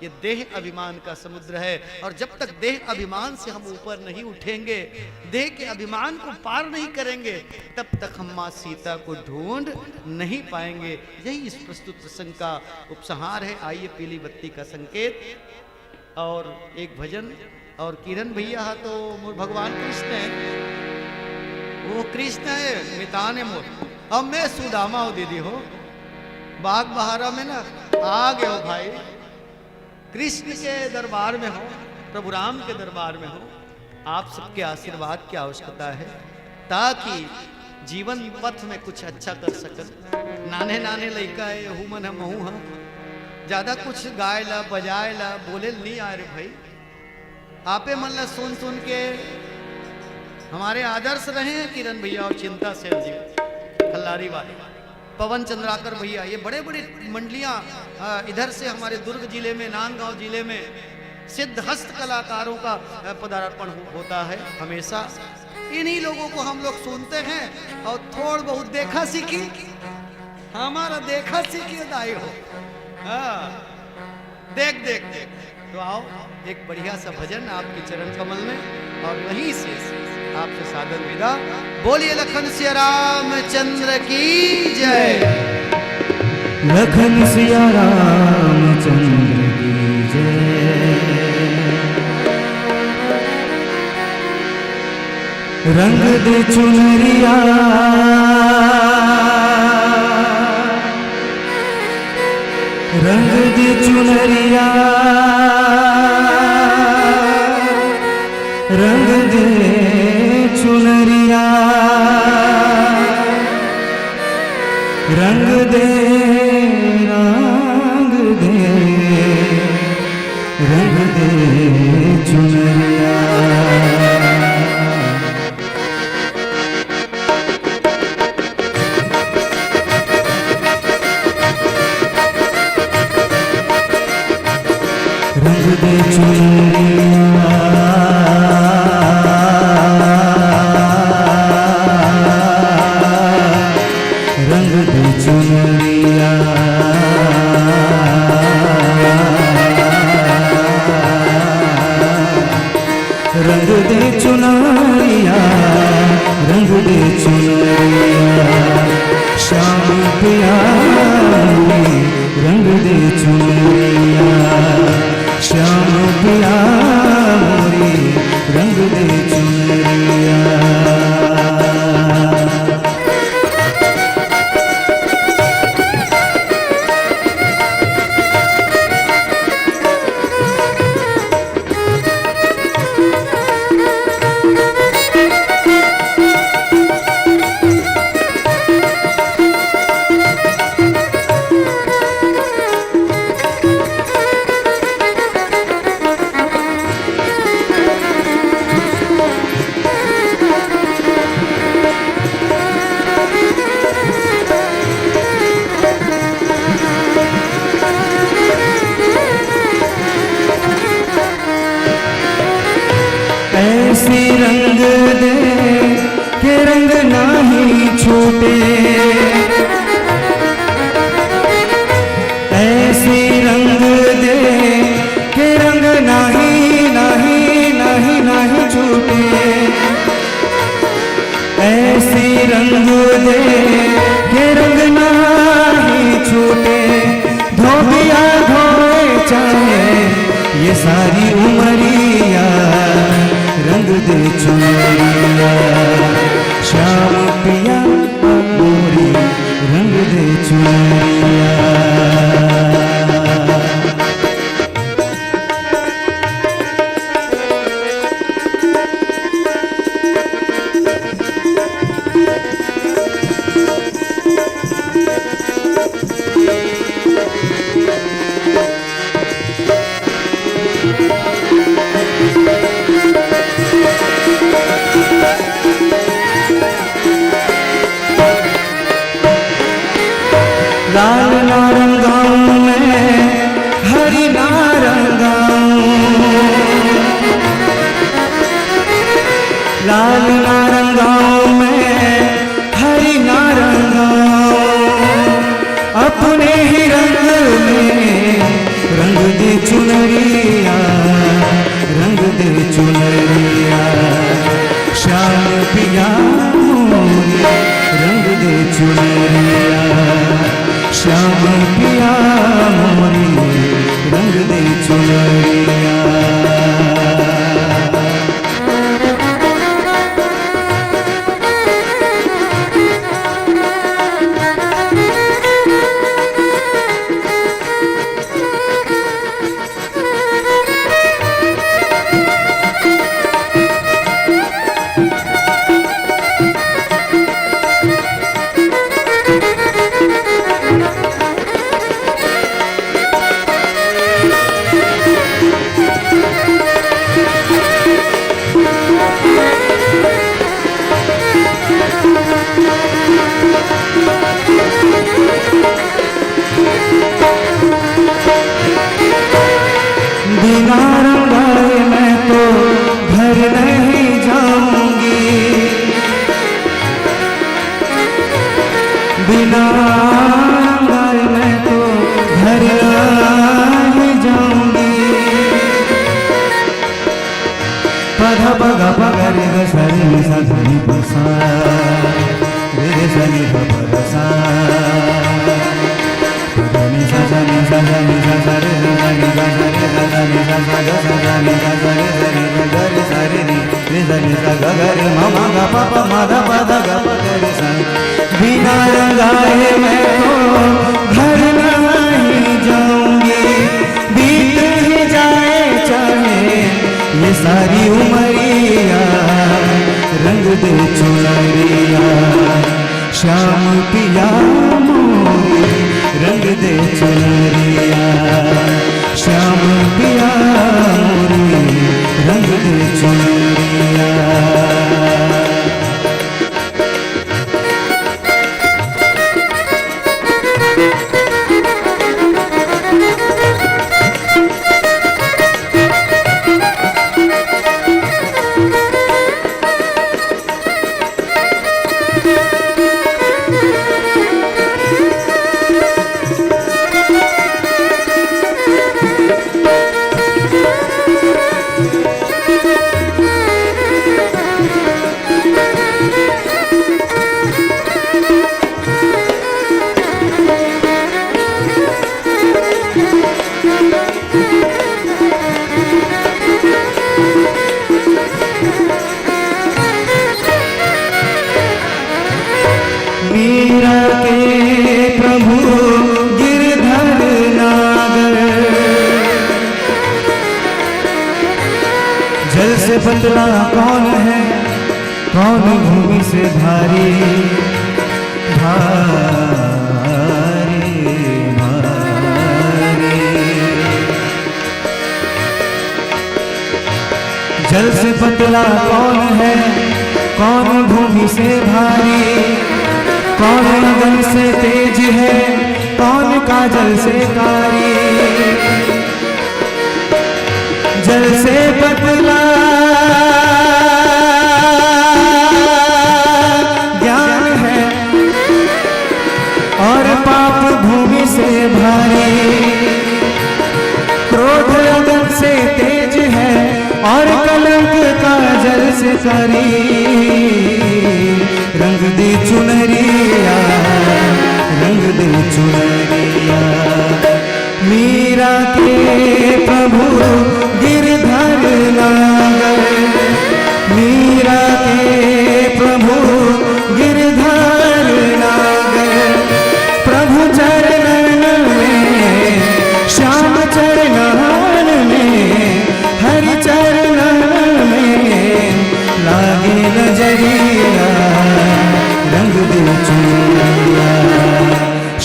ये देह अभिमान का समुद्र है, और जब तक देह अभिमान से हम ऊपर नहीं उठेंगे, देह के अभिमान को पार नहीं करेंगे, तब तक हम माँ सीता को ढूंढ नहीं पाएंगे। यही इस प्रस्तुत प्रसंग का उपसंहार है। आइए, पीली बत्ती का संकेत और एक भजन। और किरण भैया हा तो मोर भगवान कृष्ण है, वो कृष्ण है, मितान है मोर, और मैं सुदामा हूँ दीदी हो। बाग बहारा में ना आ गए हो भाई, कृष्ण के दरबार में हो, प्रभु राम के दरबार में हो। आप सबके आशीर्वाद की आवश्यकता है, ताकि जीवन पथ में कुछ अच्छा कर सकन। नान्हे नान्हे लइका है, यहू मन ह, महू ह, ज्यादा कुछ गाय ला, बजाए ला, बोले ला नहीं आए रे भाई। आपे मन ला सुन सुन के हमारे आदर्श रहे हैं किरण भैया और चिंता सेन जी, खल्लारी वाले, पवन चंद्राकर भैया, ये बड़े बड़े मंडलियां, अ, इधर से हमारे दुर्ग जिले में, नांदगांव जिले में सिद्धहस्त कलाकारों का, अ, पदार्पण हो-, होता है हमेशा। इन्हीं लोगों को हम लोग सुनते हैं और थोड़ बहुत देखा सीखी, हमारा देखा सीखी दाई हो। हाँ, देख देख देख। तो आओ, एक बढ़िया सा भजन आपके चरण कमल में, और वहीं से आपसे सादर विदा। बोलिए लखन सिया रामचंद्र की जय। लखन सिया रामचंद्र की जय। रंग दे चुनरिया, रंग दे चुनरिया, रंग दे चुनरिया, रंग दे, रंग दे, रंग दे चुनरिया। रंग दे चुनरिया, रंग दे चुनरिया, रंग दे चुनरिया, रंग दे चुनरिया, श्याम पिया मोरे, रंग दे चुनरिया, श्याम पिया मोरे, रंग दे चुनरिया। ऐसी रंग दे के रंग नाही छूटे, ऐसी रंग दे के रंग नाही, नाही, नाही, नाही छूटे। ऐसी रंग दे के रंग नाही छूटे, धोबिया धोए चाहे ये सारी उमरिया, रंग दे चुनरिया, श्याम पिया मोरे, रंग दे चुनरिया। लाल ना रंगाऊं मैं, हरी ना रंगाऊं। लाल ना रंगाऊं मैं, हरी ना रंगाऊं। अपने ही रंग में रंग दे चुन चुनरिया, रंग दे चुनरिया, श्याम पिया मोरे, रंग दे चुनरिया, श्याम पिया मोरे, रंग दे चुनरिया। बिना रंगाए मैं तो घर नहीं जाऊंगी, बिना रंगाए मैं तो घर नहीं जाऊंगी। पध पग पग रे ग स रे नि स ध नि प सा, रे रे स नि ध प ग सा। ध नि स स नि स स नि स स रे रे स नि स रे स स नि स स ग स स नि स स रे स नि ध ग रे स रे नि रे स नि स ग ग रे म म ग प प म ध प ध ग प ग रे स। बिना रंगाए मैं तो घर नहीं जाऊंगी, बीत ही जाए चाहे ये सारी उमरिया। रंग दे चुनरिया, श्याम पिया मोरे, रंग दे चुनरिया, श्याम पिया मोरे, रंग दे चुनरिया। मीरा के प्रभु गिरधर नागर। जल से पतला कौन है, कौन भूमि से भारी, भारी, भारी। जल से पतला कौन है, कौन भूमि से भारी, कौन अगन से तेज है, कौन काजल से कारी। जल से पतला ज्ञान है और पाप भूमि से भारी। क्रोध अगन से तेज है और कलंक काजल से कारी। रंग दे चुनरिया, रंग दे चुनरिया, मीरा के प्रभु गिरधर नागर। मीरा के प्रभु गिरधर नागर। प्रभु चरणन में, श्याम चरणन में, हरि चरणन में लागे नजरिया। रंग दे चुनरिया,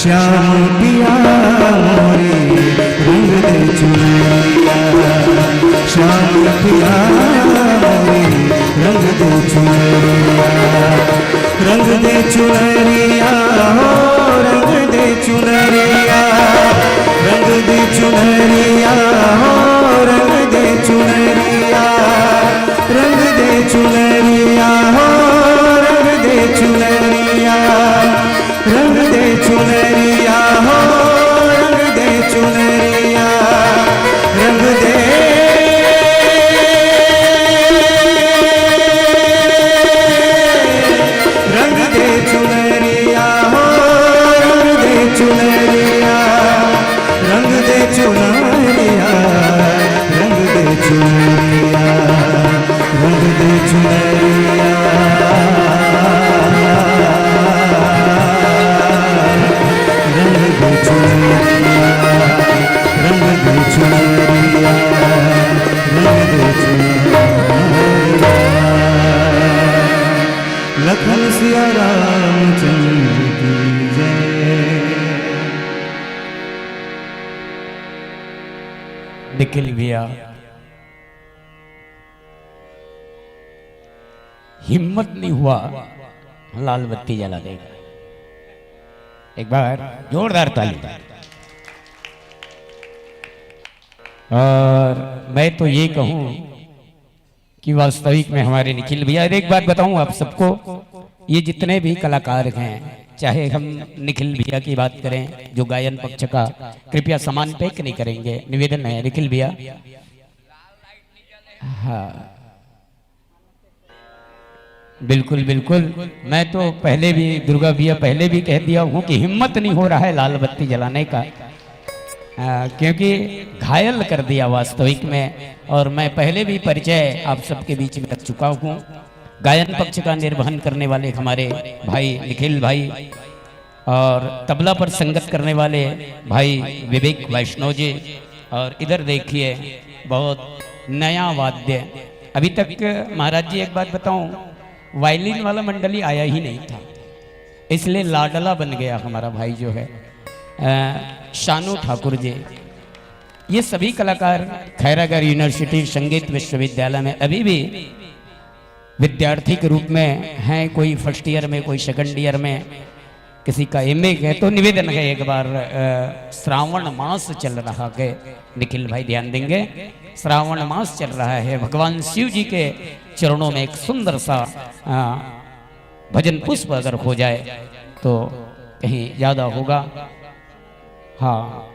श्याम पिया मोरे, रंग दे चुनरिया। श्याम पिया मोरे, रंग दे चुनरिया। रंग दे चुनरिया हो, रंग दे चुनरिया। रंग दे चुनरिया हो, रंग दे चुनरिया। रंग दे चुनरिया हो, रंग दे चुनरिया। रंग दे चुनरिया हो, रंग दे चुनरिया। रंग लखन सिया रामचंद्र की जय। निखिल भैया, हिम्मत नहीं हुआ, लाल बत्ती जला देगा। एक बार जोरदार ताली। और मैं तो ये कहूं कि वास्तविक में हमारे निखिल भैया, और एक बात बताऊं आप सबको, ये जितने भी कलाकार हैं, चाहे हम निखिल भैया की बात करें जो गायन पक्ष का, कृपया सामान पैक नहीं करेंगे, निवेदन है निखिल भैया। हाँ, बिल्कुल बिल्कुल। मैं तो पहले भी, दुर्गा भैया, पहले भी कह दिया हूँ कि हिम्मत नहीं हो रहा है लाल बत्ती जलाने का, आ, क्योंकि घायल कर दिया वास्तविक में। और मैं पहले भी परिचय आप सबके बीच में रख चुका हूँ। गायन पक्ष का निर्वहन करने वाले हमारे भाई निखिल भाई, और तबला पर संगत करने वाले भाई विवेक वैष्णव जी, और इधर देखिए, बहुत नया वाद्य। अभी तक, महाराज जी, एक बात बताऊं, वायलिन वाला मंडली आया ही नहीं था, इसलिए लाडला बन गया हमारा भाई जो है, अ, शानू ठाकुर जी। ये सभी कलाकार खैरागढ़ यूनिवर्सिटी संगीत विश्वविद्यालय में अभी भी विद्यार्थी के रूप में हैं, कोई फर्स्ट ईयर में, कोई सेकंड ईयर में, किसी का एमए है। तो निवेदन है, एक बार, अ, श्रावण मास चल रहा है, निखिल भाई ध्यान देंगे, श्रावण मास चल रहा है, भगवान शिव जी के चरणों में एक सुंदर सा, अ, भजन पुष्प अगर हो जाए तो कहीं ज्यादा होगा। हाँ,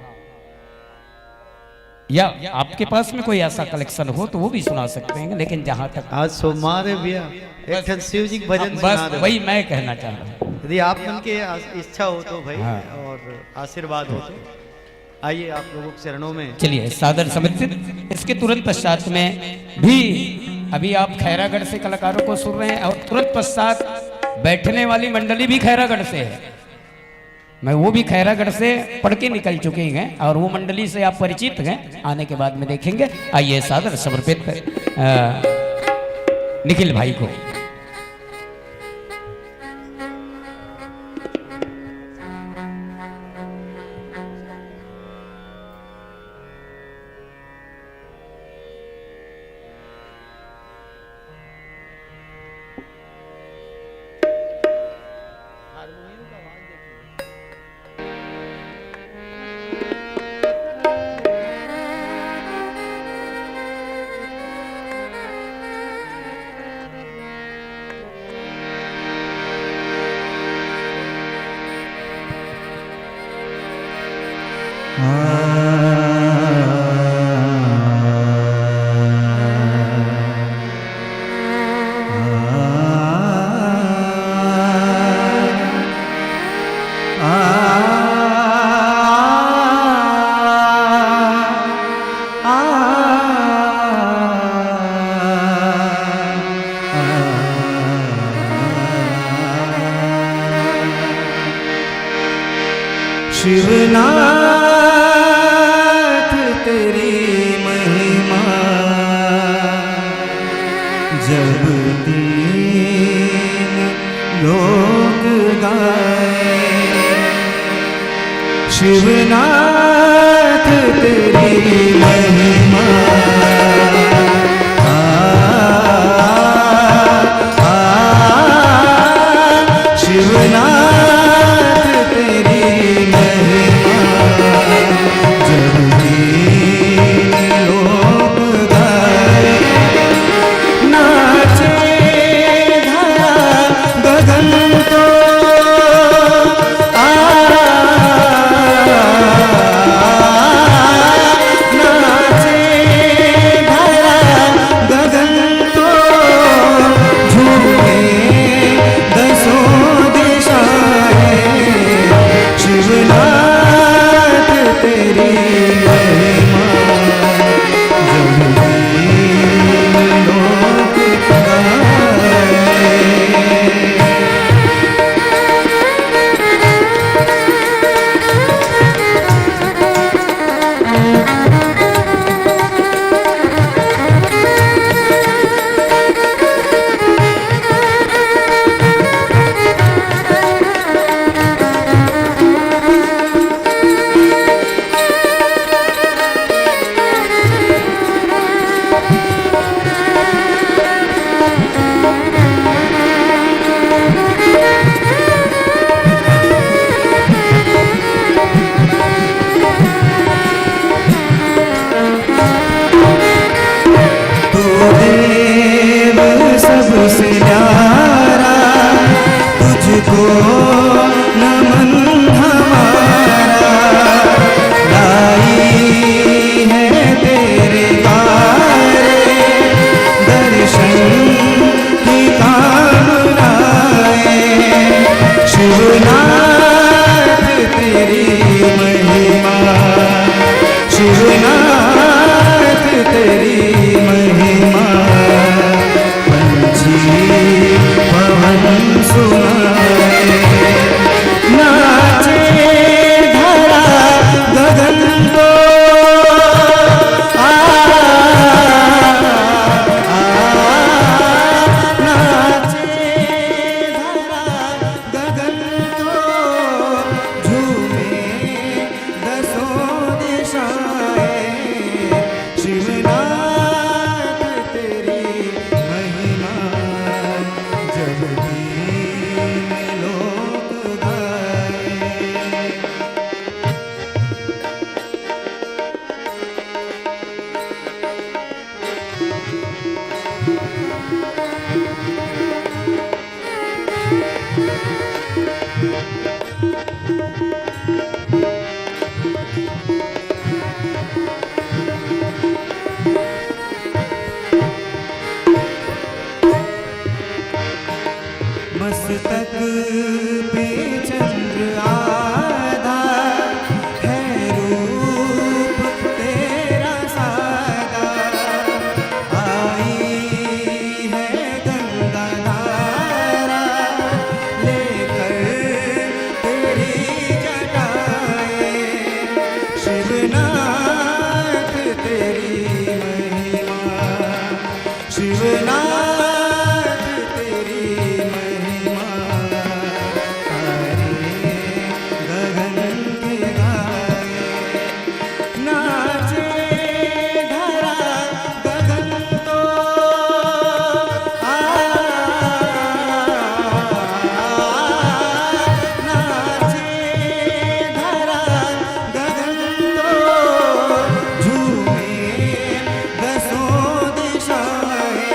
या आपके पास में कोई ऐसा कलेक्शन हो तो वो भी सुना सकते हैं, लेकिन जहां तक आज सोमवार है भैया, एक ठन शिव जी के भजन बस सुना दो। वही मैं कहना चाह रहा हूँ। यदि आप मन के आस-, इच्छा हो तो भाई, हाँ। और आशीर्वाद हो तो आइए आप लोगों के चरणों में। चलिए, सादर समर्पित। इसके तुरंत पश्चात में भी अभी आप खैरागढ़ से कलाकारों को सुन रहे हैं और तुरंत पश्चात बैठने वाली मंडली भी खैरागढ़ से है। मैं वो भी खैरागढ़ से पढ़ के निकल चुके हैं और वो मंडली से आप परिचित हैं, आने के बाद में देखेंगे। आइए, सादर समर्पित, अ, निखिल भाई को। शिवनाथ तेरी महिमा जब तीन लोक गाए। शिवनाथ तेरी महिमा। आ, आ, आ, शिवनाथ तेरी महिमा। जब तीन लोक गाए, नाचे धरा गगन तो। आ, नमन हमारा लाई है तेरे द्वारे, दर्शन की कामनाएं। शिवनाथ तेरी महिमा, शिवनाथ तेरी महिमा, पंछी पवन सुनाए। नाचे धरा गगन तो, आ, आ, नाचे धरा गगन तो, झूमे दसों दिशाएं। शिवनाथ तेरी महिमा, जब तीन लोक गाए। मस्तक पे चंद्र आधा, है रूप तेरा सादा। आई है गंगा धारा, लेकर तेरी जटाएं। शिवनाथ तेरी महिमा, शिवनाथ तेरी महिमा, सारे गगन के गाए। नाचे धरा गगन तो, आ, नाचे धरा गगन तो, झूमे दसों दिशाएं।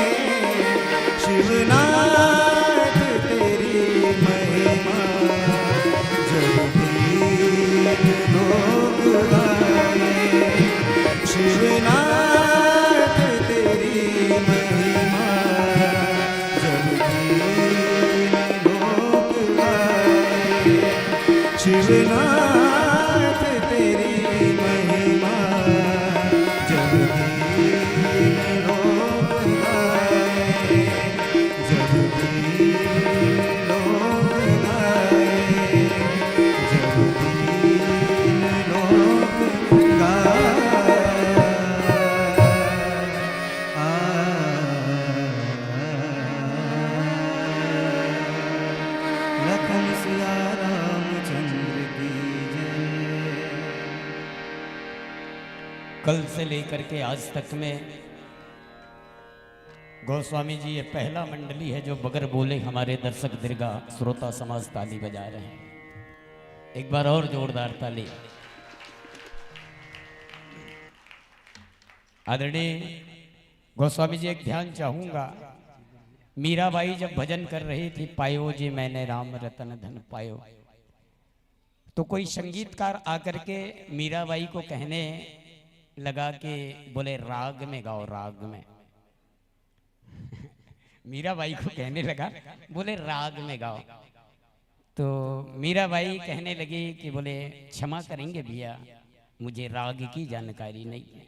शिवनाथ तेरी महिमा, जब तीन लोक गाए। शिवनाथ तेरी महिमा, जब तीन लोक गाए। शिवनाथ तेरी महिमा, जब तीन लोक गाए, जब तीन लोक गाए, जब तीन लोक गाए। आ, लखन सिया रामचंद्र की जय। कल से लेकर के आज तक में गोस्वामी जी ये पहला मंडली है जो बगैर बोले हमारे दर्शक दीर्घा श्रोता समाज ताली बजा रहे हैं। एक बार और जोरदार ताली। आदरणीय गोस्वामी जी, एक ध्यान चाहूंगा, मीराबाई जब भजन कर रही थी, "पायो जी मैंने राम रतन धन पायो", तो कोई संगीतकार आकर के मीराबाई को कहने लगा कि बोले, "राग में गाओ, राग में।" मीराबाई को कहने लगा, बोले, "राग में गाओ।" तो मीराबाई कहने लगी कि बोले, "क्षमा करेंगे भैया, मुझे राग की जानकारी नहीं है,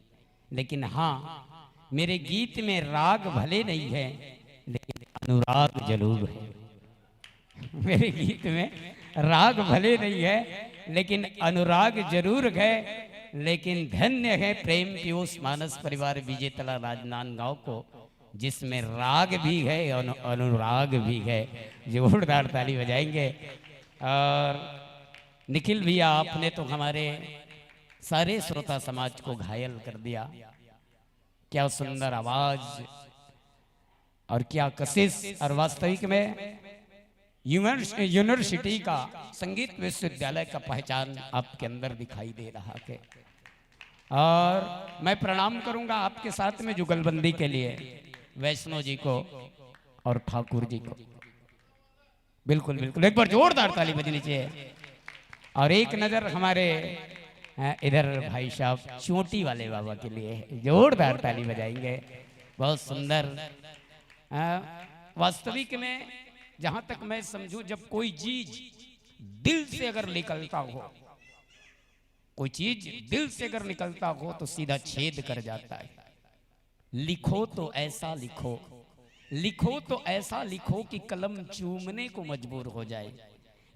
लेकिन हाँ, मेरे गीत में राग भले नहीं है, लेकिन अनुराग जरूर है।" मेरे गीत में राग भले नहीं है, लेकिन अनुराग जरूर है। लेकिन धन्य है प्रेम पीयूष मानस परिवार विजेतला राजनांदगांव को, जिसमें राग भी है और अनु-, अनुराग भी है। जोरदार ताली बजाएंगे। और निखिल भैया, आपने तो हमारे सारे श्रोता समाज को घायल कर दिया। क्या सुंदर आवाज और क्या कशिश। और वास्तविक में यूनिवर्स-, यूनिवर्सिटी का, संगीत विश्वविद्यालय का पहचान आपके अंदर दिखाई दे रहा है। और मैं प्रणाम करूंगा आपके साथ में जुगलबंदी के लिए वैष्णो जी को और ठाकुर जी को। बिल्कुल, बिल्कुल, एक बार जोरदार ताली बजनी चाहिए। और एक नजर हमारे, अ, इधर भाई साहब चोटी वाले बाबा के लिए जोरदार ताली बजाएंगे। बहुत सुंदर। अ, वास्तविक में जहां तक मैं समझूं, जब कोई चीज दिल से अगर निकलता हो, कोई चीज दिल से अगर निकलता हो तो सीधा छेद कर जाता है। लिखो तो ऐसा लिखो, लिखो तो ऐसा लिखो कि कलम चूमने को मजबूर हो जाए।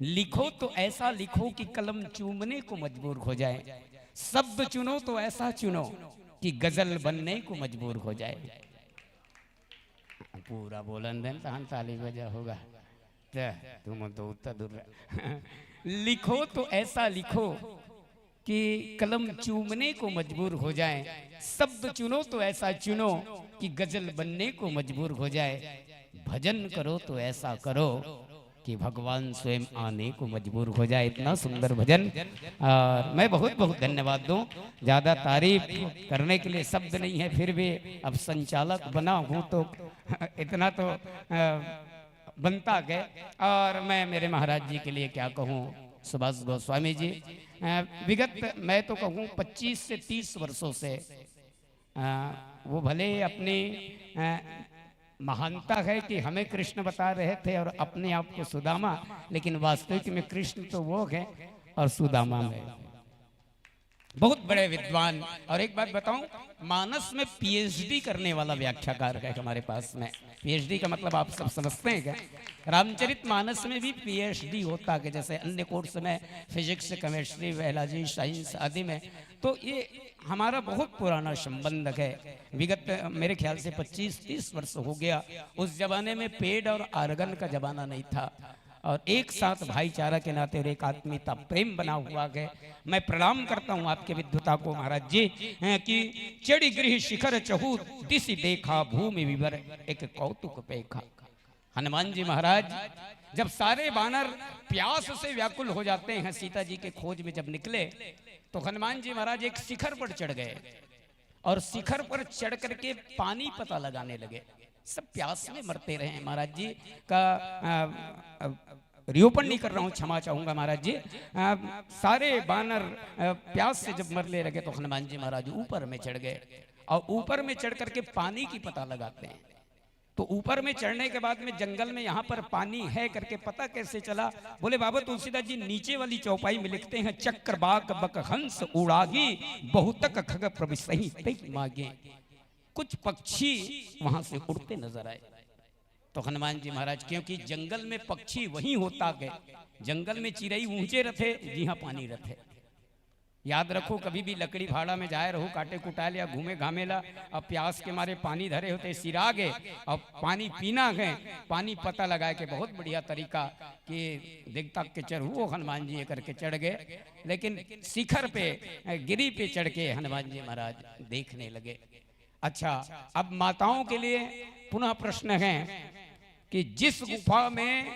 लिखो तो ऐसा लिखो कि कलम चूमने को मजबूर हो जाए। शब्द चुनो तो ऐसा चुनो कि गजल बनने को मजबूर हो जाए। पूरा बोलन देन तहन ताली बजा होगा। ते, तुम तो उत्तर दूर रह। लिखो तो ऐसा लिखो कि कलम चूमने को मजबूर हो जाए। शब्द चुनो तो ऐसा चुनो कि गजल बनने को मजबूर हो जाए। भजन करो तो ऐसा करो कि भगवान स्वयं आने को मजबूर हो जाए। इतना सुंदर भजन। और मैं बहुत बहुत धन्यवाद दूं। ज्यादा तारीफ करने के लिए शब्द नहीं है, फिर भी अब संचालक बना हूं तो इतना तो, अ, बनता है। और मैं मेरे महाराज जी के लिए क्या कहूँ, सुभाष गोस्वामी जी, अ, विगत मैं तो कहूँ पच्चीस से तीस वर्षों से, अ, वो भले अपनी, अ, महानता है कि हमें कृष्ण बता रहे थे और अपने आप को सुदामा, लेकिन वास्तविक में कृष्ण तो वो है और सुदामा में बहुत बड़े विद्वान। और एक बात बताऊं, मानस में पीएचडी करने वाला व्याख्याकार है हमारे पास में। पीएचडी का मतलब आप सब समझते हैं क्या? रामचरित मानस में भी पीएचडी होता है, जैसे अन्य कोर्स में फिजिक्स, केमिस्ट्री, बायोलॉजी, साइंस आदि में। तो ये हमारा बहुत पुराना संबंध है। विगत मेरे ख्याल से पच्चीस तीस वर्ष हो गया। उस जमाने में पेड और आर्गन का जमाना नहीं था, और एक साथ भाईचारा के नाते और एक आत्मीयता प्रेम बना हुआ है। मैं प्रणाम करता हूं आपके विद्वता को महाराज जी, हैं, कि चढ़ि गृह शिखर चहु दिशि देखा, भूमि विवर एक कौतुक पेखा। हनुमान जी महाराज जब सारे बानर प्यास से व्याकुल हो जाते हैं, सीता जी के खोज में जब निकले तो हनुमान जी महाराज एक शिखर पर चढ़ गए और शिखर पर चढ़ करके पानी पता लगाने लगे। सब प्यास में मरते रहे। महाराज जी का, अ, अ, रियोपण नहीं कर रहा हूं, क्षमा चाहूंगा महाराज जी। अ, सारे बानर, अ, प्यास से जब मरने लगे तो हनुमान जी महाराज ऊपर में चढ़ गए और ऊपर में चढ़ करके पानी की पता लगाते हैं। तो ऊपर में चढ़ने के बाद में जंगल में यहाँ पर पानी है करके पता कैसे चला? बोले, बाबा तुलसीदास जी नीचे वाली चौपाई में लिखते हैं, चक्रवाक बक हंस उड़ागी, बहुतक खग प्रविशहि तहि मागे। कुछ पक्षी वहां से उड़ते नजर आए। तो हनुमान जी महाराज, क्योंकि जंगल में पक्षी वहीं होता है, जंगल में चिरई ऊंचे रथे, जिहां पानी रथे। याद रखो, कभी भी लकड़ी भाड़ा में जाए रहो, काटे कुटाल या घूमे घामेला, अब प्यास के मारे पानी धरे होते, सिरा गए, अब पानी पीना है, पानी पता लगा के बहुत बढ़िया तरीका कि देखता के चढ़ू हनुमान जी करके चढ़ गए, लेकिन शिखर पे, गिरी पे चढ़ के हनुमान जी महाराज देखने लगे। अच्छा, अब माताओं के लिए पुनः प्रश्न है कि जिस गुफा में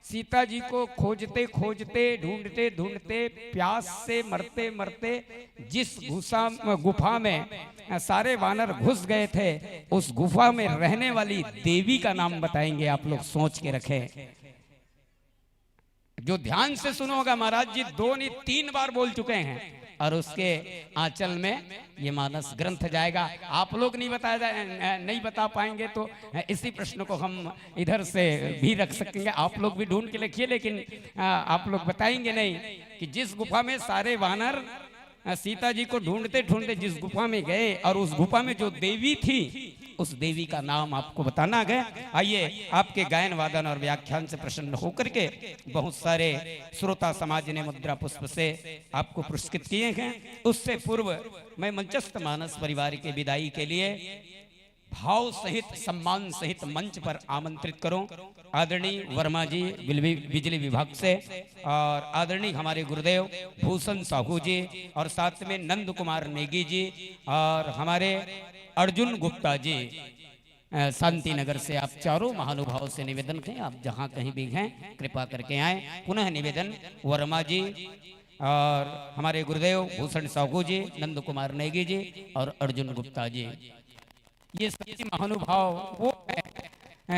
सीता जी को खोजते खोजते, ढूंढते ढूंढते, प्यास से मरते मरते जिस गुसा-, गुफा में सारे वानर घुस गए थे, उस गुफा में रहने वाली देवी का नाम बताएंगे, आप लोग सोच के रखें। जो ध्यान से सुनो होगा, महाराज जी दो नहीं, तीन बार बोल चुके हैं और उसके आंचल में ये मानस ग्रंथ जाएगा। आप लोग नहीं बताया जा-, नहीं बता पाएंगे तो इसी प्रश्न को हम इधर से भी रख सकेंगे, आप लोग भी ढूंढ के लिखिए, लेकिन, आ, आप लोग बताएंगे नहीं कि जिस गुफा में सारे वानर, आ, सीता जी को ढूंढते ढूंढते जिस गुफा में गए और उस गुफा में जो देवी थी, उस देवी का नाम आपको बताना है। आइए, आपके गायन वादन और व्याख्यान से प्रसन्न होकर के बहुत सारे श्रोता समाज ने मुद्रा पुष्प से आपको पुरस्कृत किए हैं। उससे पूर्व मैं मंचस्थ मानस परिवार के विदाई के लिए भाव सहित, सम्मान सहित मंच पर आमंत्रित करूं आदरणीय वर्मा जी, बिजली, बिजली विभाग से, और आदरणीय हमारे गुरुदेव भूषण साहू जी, और साथ में नंद कुमार नेगी जी, और हमारे अर्जुन गुप्ता जी, अ, शांति नगर से। आप चारों महानुभाव से निवेदन है, आप जहां कहीं भी हैं, कृपा करके आए। पुनः निवेदन, वर्मा जी और हमारे गुरुदेव भूषण साहू जी, नंद कुमार नेगी जी और अर्जुन गुप्ता जी, ये सभी महानुभाव वो हैं अ,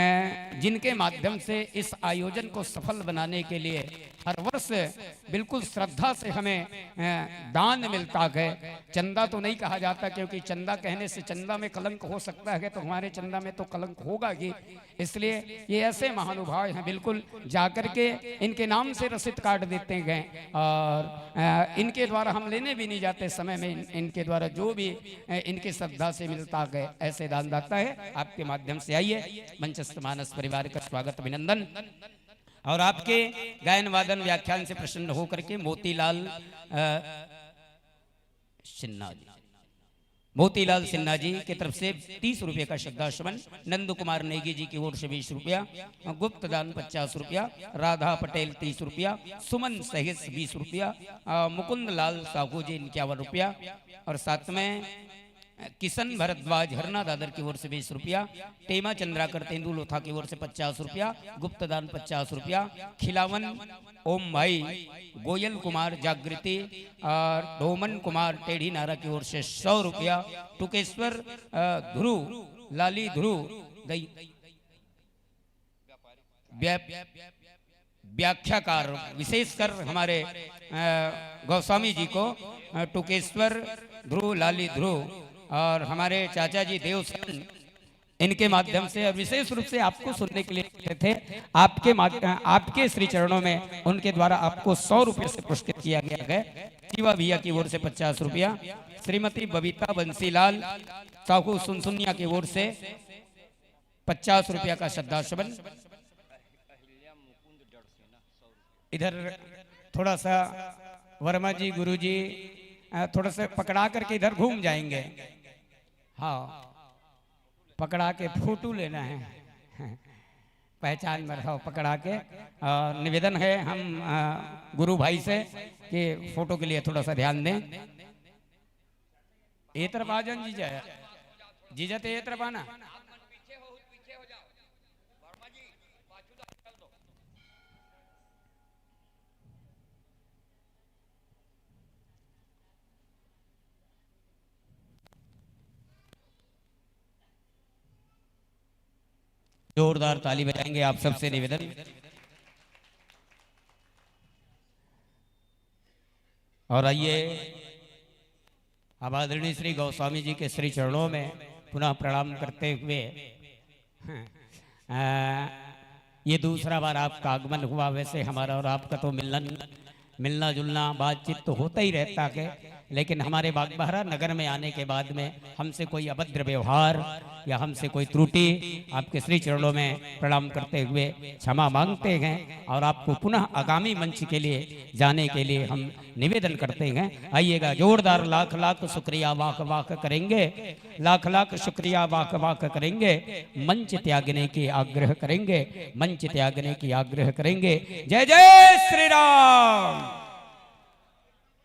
जिनके माध्यम से इस आयोजन को सफल बनाने के लिए हर वर्ष बिल्कुल श्रद्धा से हमें, अ, दान मिलता है। चंदा तो नहीं कहा जाता, क्योंकि चंदा कहने से चंदा में कलंक हो सकता है, तो हमारे चंदा में तो कलंक होगा ही। इसलिए ये ऐसे महानुभाव हैं, बिल्कुल जाकर के इनके नाम से रसीद काट देते हैं और, अ, इनके द्वारा हम लेने भी नहीं जाते समय में, इन-, इनके द्वारा जो भी, अ, इनकी श्रद्धा से मिलता है, ऐसे दानदाता है। आपके माध्यम से आइए, मंचस्थ मानस परिवार का स्वागत, अभिनंदन। और आपके गायन वादन व्याख्यान से प्रसन्न होकर के मोतीलाल, अ, सिन्हा जी, मोतीलाल सिन्हा जी की तरफ से तीस रुपये का श्रद्धासुमन, नंद कुमार नेगी जी की ओर से बीस रुपया, गुप्त दान पचास रुपया, राधा पटेल तीस रुपया, सुमन सहित बीस रुपया, अ, मुकुंद लाल साहू जी इक्यावन रुपया, और साथ में, अ, किशन भरद्वाज हरना दादर की ओर से बीस रुपया, टेमा चंद्राकर तेंदुलोथा की ओर से पचास रुपया, गुप्त दान पचास रुपया, खिलावन ओम भाई, गोयल कुमार जागृति और डोमन कुमार टेढ़ी नारा की ओर से सौ रुपया, टुकेश्वर, अ, ध्रुव, लाली ध्रुव, गई व्या-, व्याख्याकार, विशेषकर हमारे, अ, गोस्वामी जी को, अ, टुकेश्वर ध्रुव, लाली ध्रुव और हमारे चाचा जी देवसेन, इनके माध्यम से और विशेष रूप से आपको सुनने के लिए बैठे थे। आपके माध-, अ, आपके श्री चरणों में उनके द्वारा आपको सौ रुपये से पुरस्कृत किया गया है। शिवा भैया की ओर से पचास रुपया, श्रीमती बबीता बंसीलाल साहू सुनसुनिया की ओर से पचास रुपया का श्रद्धासुमन। इधर थोड़ा सा वर्मा जी, गुरु जी, अ, थोड़ा सा पकड़ा करके इधर घूम जाएंगे। हाँ, पकड़ा के फोटो लेना है। पहचान में रहो, पकड़ा के। और निवेदन है हम, अ, गुरु भाई से कि फोटो के लिए थोड़ा सा ध्यान दें। ए तरफ आ जान जीजा, जीजा ते ए तरफ आना। जोरदार ताली बजाएंगे आप सबसे निवेदन। और आइए, अब आदरणीय श्री गोस्वामी जी के श्री चरणों में पुनः प्रणाम करते हुए, अ, ये दूसरा बार आपका आगमन हुआ। वैसे हमारा और आपका तो मिलन, मिलना जुलना, बातचीत तो होता ही रहता है, लेकिन हमारे बागबाहरा नगर में आने के बाद में हमसे कोई अभद्र व्यवहार या हमसे कोई त्रुटि, आपके श्री चरणों में प्रणाम करते हुए क्षमा मांगते हैं और आपको पुनः आगामी मंच के लिए जाने के लिए हम निवेदन करते हैं। आइएगा, जोरदार लाख लाख शुक्रिया, वाह वाह करेंगे, लाख लाख शुक्रिया, वाह वाह करेंगे। मंच त्यागने की आग्रह करेंगे, मंच त्यागने की आग्रह करेंगे। जय जय श्री राम।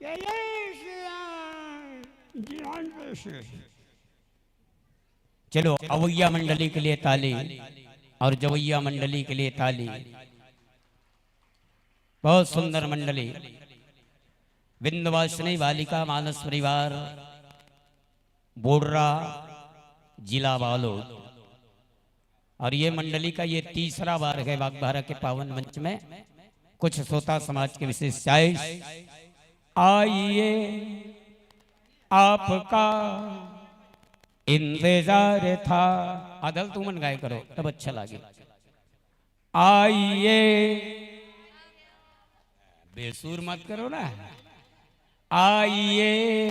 जय जय श्री राम। जय श्री राम। चलो, अवैया मंडली के लिए ताली और जवैया मंडली के लिए ताली। बहुत सुंदर मंडली, विंध्यवासिनी बालिका मानस परिवार, बोडरा, जिला बालोद। और ये मंडली का ये तीसरा बार है बागबाहरा के पावन मंच में। कुछ श्रोता समाज के विशेष ख्वाहिश, आइए आपका इंतजार था। अदल तुमन गाए करो, तब अच्छा लगे। आइए, बेसुर मत करो ना। आइए,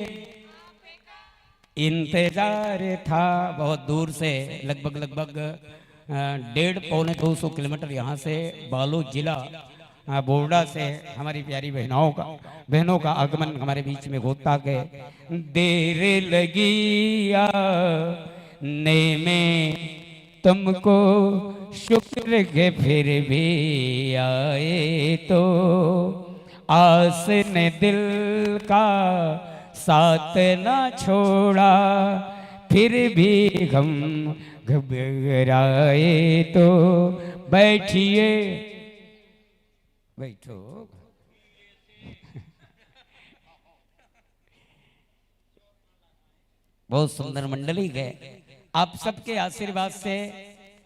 इंतजार था। बहुत दूर से, लगभग, लगभग, अ, डेढ़, पौने दो सौ किलोमीटर यहाँ से, बालोद जिला, अ, बोडरा से हमारी प्यारी बहनों का, बहनों का आगमन हमारे बीच में होता है। देर लगी आने में तुमको शुक्र है, फिर भी आए तो आस ने दिल का साथ ना छोड़ा, फिर भी हम घबराए तो। बैठिए, बैठो। बहुत सुंदर मंडली है। आप सबके आशीर्वाद से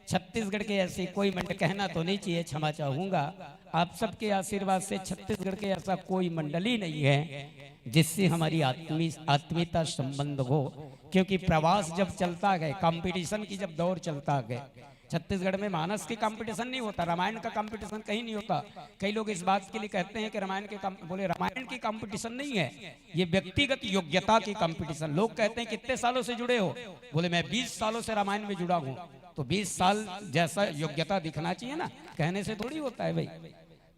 छत्तीसगढ़ के ऐसी कोई मंड-, कहना तो नहीं चाहिए, क्षमा चाहूंगा। आप सबके आशीर्वाद से छत्तीसगढ़ के ऐसा कोई मंडली नहीं है जिससे हमारी आत्मी-, आत्मीयता संबंध हो, क्योंकि प्रवास जब चलता है, कंपटीशन की जब दौर चलता है, छत्तीसगढ़ में मानस की कंपटीशन नहीं होता, रामायण का कंपटीशन कहीं नहीं होता। कई लोग इस बात के लिए कहते हैं कि रामायण के कम-, बोले, रामायण की कंपटीशन नहीं है, ये व्यक्तिगत योग्यता की कंपटीशन। लोग कहते हैं, "कितने सालों से जुड़े हो?" बोले, "मैं बीस सालों से रामायण में जुड़ा हूँ।" तो बीस साल जैसा योग्यता दिखना चाहिए ना, कहने से थोड़ी होता है भाई।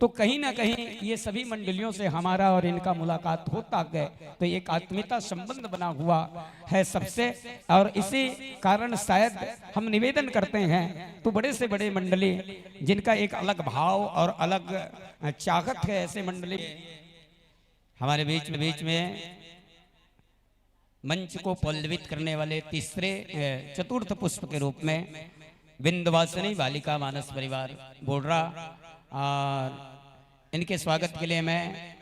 तो कहीं ना कहीं ये सभी मंडलियों से हमारा और इनका मुलाकात होता गए, तो एक आत्मीयता संबंध बना हुआ है सबसे। और इसी कारण शायद हम निवेदन करते हैं, तो बड़े से बड़े मंडली जिनका एक अलग भाव और अलग चाहत है, ऐसे मंडली हमारे बीच में, बीच में मंच को पल्लवित करने वाले तीसरे, अ, चतुर्थ पुष्प के रूप में विंध्यवासिनी बालिका मानस परिवार बोडरा, और इनके स्वागत के लिए मैं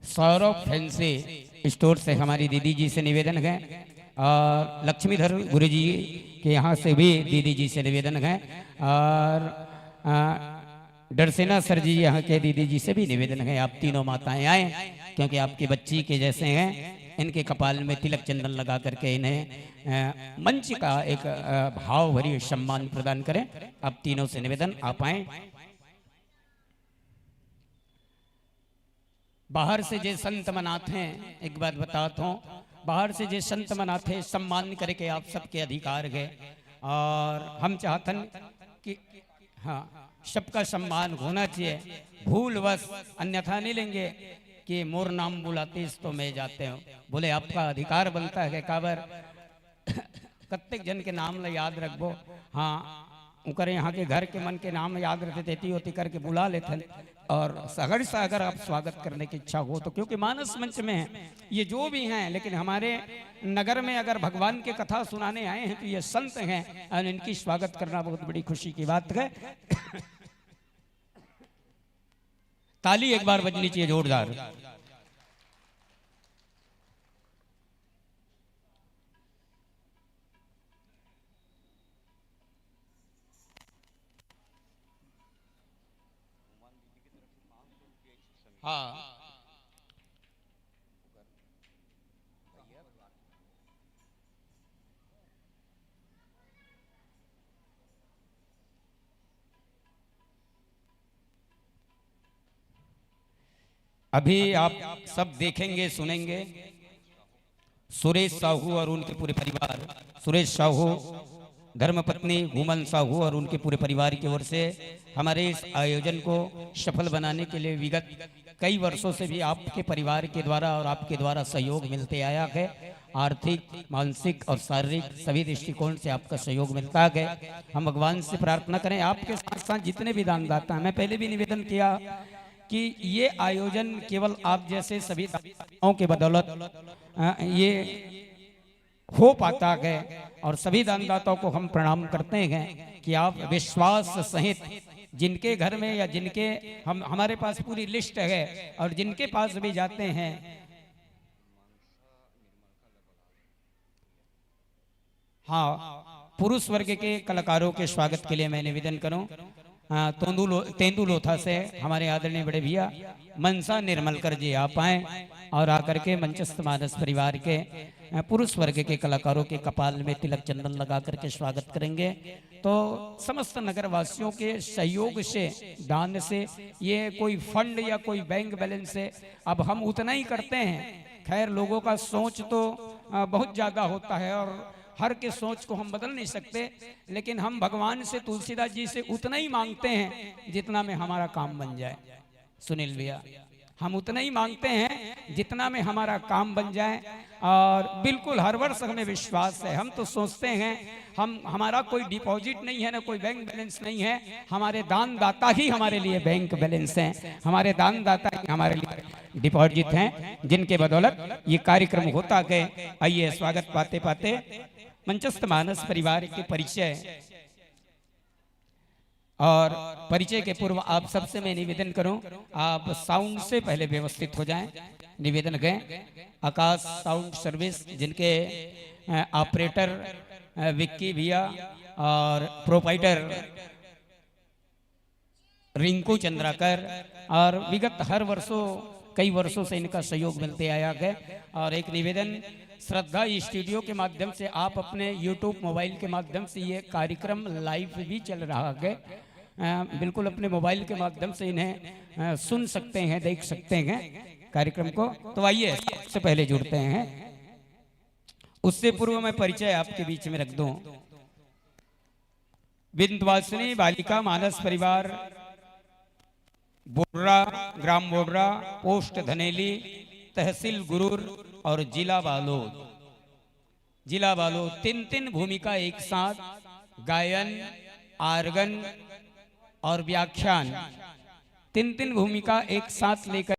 सौरभ फैंसी स्टोर से हमारी दीदी जी से निवेदन है, और लक्ष्मीधर गुरु जी के यहाँ से भी दीदी जी से निवेदन है, और, अ, डरसेना सर जी यहाँ के दीदी जी से भी निवेदन है, आप तीनों माताएं आए, क्योंकि आपकी बच्ची के जैसे हैं, इनके कपाल में तिलक चंदन लगा करके इन्हें, अ, मंच का एक, अ, भाव भरी सम्मान प्रदान करें। आप तीनों से निवेदन, आप आए। बाहर से जे संत मन आथे, एक बात बतात हूँ, बाहर से जे संत मन आथे, सम्मान करे के आप सबके अधिकार है। और हम चाहथन कि, हाँ, सबका सम्मान होना चाहिए, भूलवश अन्यथा नहीं लेंगे कि "मोर नाम बुलातीस तो मैं जाते हूँ।" बोले, आपका अधिकार बनता है, काबर कत्तेक जन के नाम ल याद रखबो। हाँ, उकर यहाँ के घर के मन के नाम याद रहिथे, तेती ओती करके बुला लेथन। और सगर से अगर आप स्वागत करने की इच्छा हो तो, क्योंकि मानस मंच में है, ये जो भी हैं, लेकिन हमारे नगर में अगर भगवान के कथा सुनाने आए हैं तो ये संत हैं, और इनकी स्वागत करना बहुत बड़ी खुशी की बात है। ताली एक बार बजनी चाहिए जोरदार। हाँ। अभी आप सब देखेंगे, सुनेंगे सुरेश साहू और उनके पूरे परिवार, सुरेश साहू, धर्मपत्नी घूमन साहू और उनके पूरे परिवार की ओर से हमारे इस आयोजन को सफल बनाने के लिए विगत कई वर्षों से भी आपके परिवार के द्वारा और आपके द्वारा सहयोग मिलते आया है। आर्थिक, मानसिक और शारीरिक सभी दृष्टिकोण से आपका सहयोग मिलता है। हम भगवान से प्रार्थना करें, आपके साथ साथ जितने भी दानदाता हैं, मैं पहले भी निवेदन किया कि ये आयोजन केवल आप जैसे सभी दानदाताओं के बदौलत, अ, ये हो पाता है। और सभी दानदाताओं को हम प्रणाम करते हैं कि आप विश्वास सहित जिनके घर में या जिनके हम, हमारे पास पूरी लिस्ट है, और जिनके पास भी जाते हैं, हाँ, पुरुष वर्ग के कलाकारों के स्वागत के लिए मैं निवेदन करूं, अ, तोंदू लो-, तेंदू लोथा से हमारे आदरणीय बड़े भैया मनसा निर्मलकर जी आप आए और आकर के मंचस्थ मानस परिवार के, अ, पुरुष वर्ग के कलाकारों के कपाल में तिलक चंदन लगा करके स्वागत करेंगे। तो समस्त नगरवासियों के सहयोग से, दान से, ये कोई फंड या कोई बैंक बैलेंस से, अब हम उतना ही करते हैं। खैर, लोगों का सोच तो, अ, बहुत ज़्यादा होता है और हर के सोच को हम बदल नहीं सकते, लेकिन हम भगवान से, तुलसीदास जी से उतना ही मांगते हैं जितना में हमारा काम बन जाए। सुनील भैया, हम उतना ही मांगते हैं जितना में हमारा काम बन जाए। और बिल्कुल हर वर्ष हमें विश्वास है, हम तो सोचते हैं, हम, हमारा कोई डिपॉजिट नहीं है, ना कोई बैंक बैलेंस नहीं है, हमारे दानदाता ही हमारे लिए बैंक बैलेंस हैं, हमारे दानदाता ही हमारे लिए डिपॉजिट हैं, जिनके बदौलत ये कार्यक्रम होता गए। आइए, स्वागत पाते पाते मंचस्थ मानस परिवार के परिचय और परिचय के पूर्व आप सबसे मैं निवेदन करूं, आप साउंड से पहले व्यवस्थित हो जाएं। निवेदन है आकाश साउंड सर्विस, जिनके, अ, ऑपरेटर, अ, विक्की भैया और प्रोपाइटर रिंकू चंद्राकर, और विगत हर वर्षों, कई वर्षों से इनका सहयोग मिलते आया है। और एक निवेदन, श्रद्धा स्टूडियो के माध्यम से आप अपने YouTube मोबाइल के माध्यम से ये कार्यक्रम लाइव भी चल रहा है, अ, बिल्कुल अपने मोबाइल के माध्यम से इन्हें, अ, सुन सकते हैं, देख सकते हैं कार्यक्रम को। तो आइए, सबसे पहले जुड़ते हैं। उससे पूर्व मैं परिचय आपके बीच में रख दूं। विंध्यवासिनी बालिका मानस परिवार, बोडरा, ग्राम बोडरा, पोस्ट धनेली, तहसील गुरूर और जिला बालोद। जिला बालोद तीन तीन भूमिका एक साथ, गायन, आर्गन और व्याख्यान, तीन तीन भूमिका एक साथ लेकर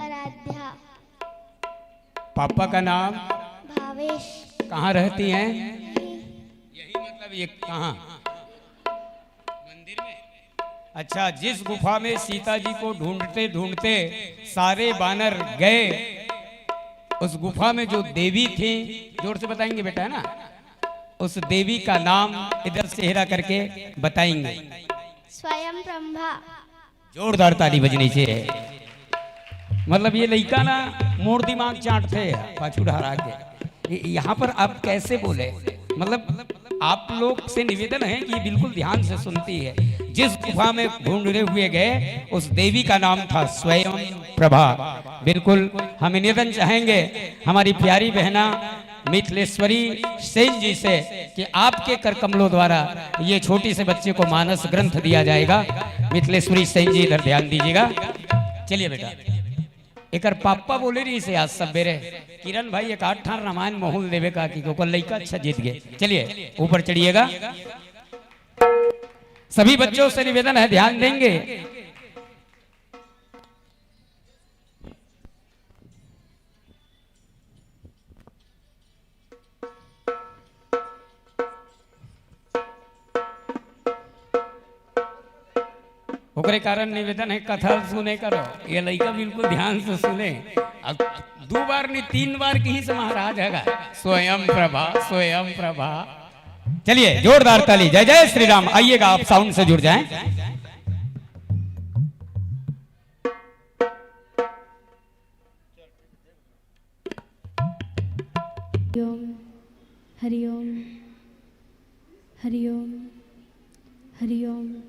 आराध्या। पापा का नाम? भावेश। कहाँ रहती हैं? यही। यही मतलब ये कहाँ? मंदिर में? अच्छा, जिस गुफा में सीता जी को ढूंढते ढूंढते सारे बानर गए, उस गुफा में जो देवी थी, जोर से बताएंगे बेटा, है ना, उस देवी का नाम इधर चेहरा करके बताएंगे। स्वयं प्रभा। जोरदार ताली बजनी चाहिए। मतलब ये लइका ना मोर दिमाग चाटथे पाछू डहरा के। ये, यहाँ पर आप कैसे बोले? मतलब आप लोग से निवेदन है कि बिल्कुल ध्यान से सुनती है। जिस गुफा में ढूंढते हुए गए, उस देवी का नाम था स्वयं प्रभा। बिल्कुल हम निवेदन चाहेंगे हमारी प्यारी बहना मिथिलेश्वरी सेन जी से कि आपके कर कमलों द्वारा ये छोटी से बच्चे को मानस ग्रंथ दिया जाएगा। मिथिलेश्वरी सेन जी, इधर ध्यान दीजिएगा। चलिए बेटा, एकर पापा बोले रहिसे आज सबेरे, किरण भाई एक आध ठान रामायण मोहुल देवे का, कि ओकर लइका अच्छा जीत गए। चलिए ऊपर चढ़िएगा। सभी बच्चों से निवेदन है, ध्यान देंगे। ओकरे कारण निवेदन है, कथा सुने करो। ये लइका बिल्कुल ध्यान से सुने। अब दो बार नहीं, तीन बार कहीं से महाराज है, स्वयं प्रभा, स्वयं प्रभा। चलिए जोरदार ताली, जय जय श्री राम। आइएगा, आप साउंड से जुड़ जाएं। हरिओम, हरिओम, हरिओम, हरिओम।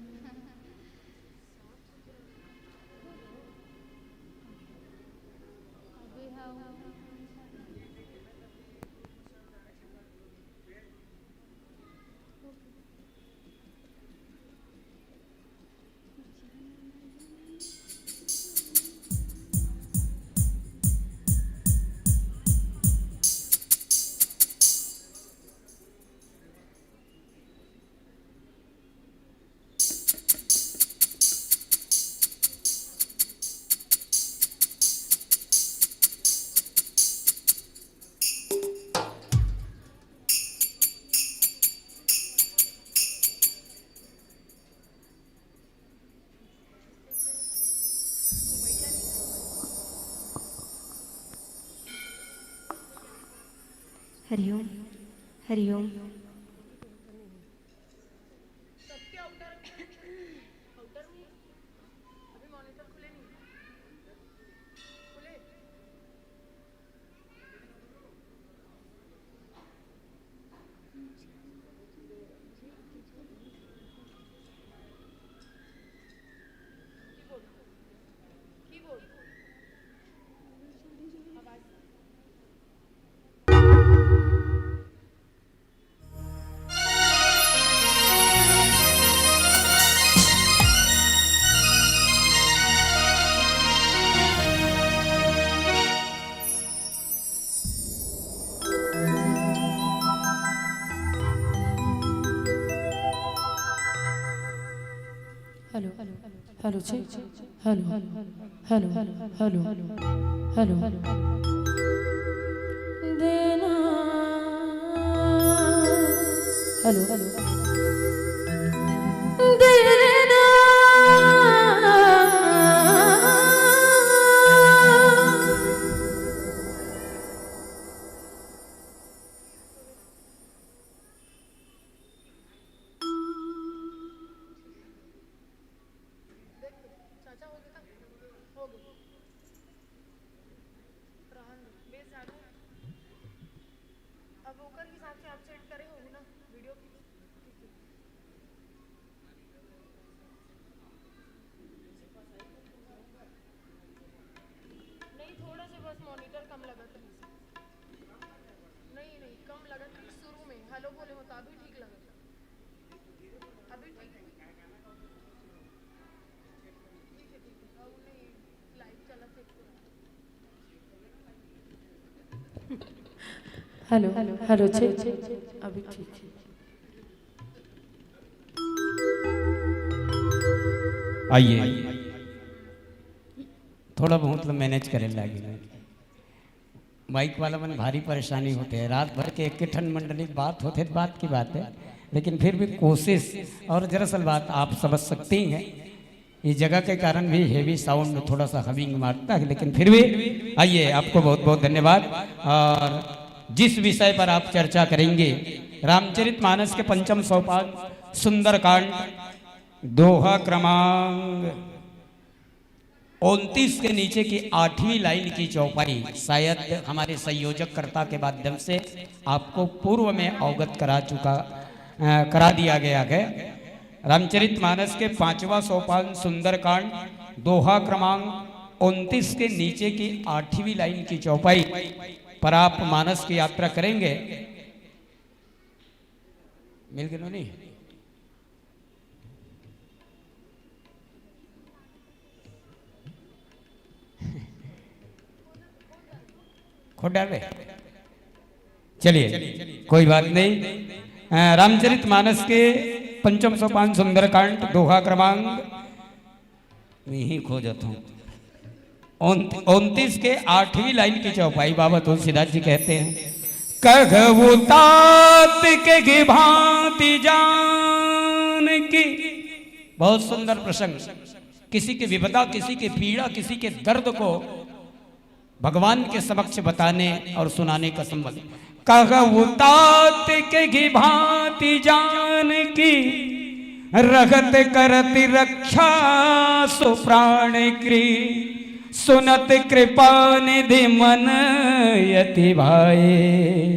हरिओम। हरिओम। सबके आउटर, आउटर में अभी मॉनिटर खुले नहीं। खुले। Keyboard, keyboard. आवाज। Hello, hello, hello, hello, hello, hello. देना। Hello, hello. देना। देखो, चाचा हो गया, हो गया। रहन दो, बेस झाड़ू। अब ओकर हिसाब से आप सेट करे हो ना वीडियो की। ठीक है। नहीं, थोड़ा सा बस मॉनिटर कम लगत रहिस। नहीं, नहीं, कम लगत रहिस शुरू में। हेलो बोले हो तो अभी ठीक लगत। अभी ठीक है। ठीक है, ठीक है। अब नहीं, लाइव चलत है। Hello, hello, check, check, check. अभी ठीक है। आइए, थोड़ा बहुत ल मैनेज करे लागे। माइक वाला मन भारी परेशानी होथे, रात भर के एक ठन मंडली बात होथे, बात की बात है, लेकिन फिर भी कोशिश, और दरअसल बात आप समझ सकती हैं, ये जगह के कारण भी हेवी साउंड थोड़ा सा हमिंग मारता है, लेकिन फिर भी आइए, आपको बहुत बहुत धन्यवाद। और जिस विषय पर आप चर्चा करेंगे, रामचरित मानस के पंचम सोपान सुंदरकांड, दोहा क्रमांक उनतीस के नीचे की आठवीं लाइन की चौपाई शायद हमारे संयोजककर्ता के माध्यम से आपको पूर्व में अवगत करा चुका, अ, करा दिया गया है। रामचरित मानस के पांचवा सोपान सुंदरकांड, दोहा क्रमांक उनतीस के नीचे की आठवीं लाइन की चौपाई पर आप मानस की यात्रा करेंगे। मिल गए नहीं? खोट डाल रहे? चलिए, कोई बात नहीं। अ, रामचरित मानस के पंचम सोपान सुंदरकांड, दोहा क्रमांक, मैं ही खो जाता हूँ। उन-, उनतीस के आठवीं लाइन की चौपाई बाबा तुलसीदास जी कहते हैं, "कहु तात के भांति जान की।" बहुत सुंदर प्रसंग। किसी की विपदा, किसी की पीड़ा, किसी के दर्द को भगवान के समक्ष बताने और सुनाने का संबंध। "कहु तात के भांति जान की, रघत करति रक्षा सो प्राण की। सुनत कृपा निधि मन अति भाए,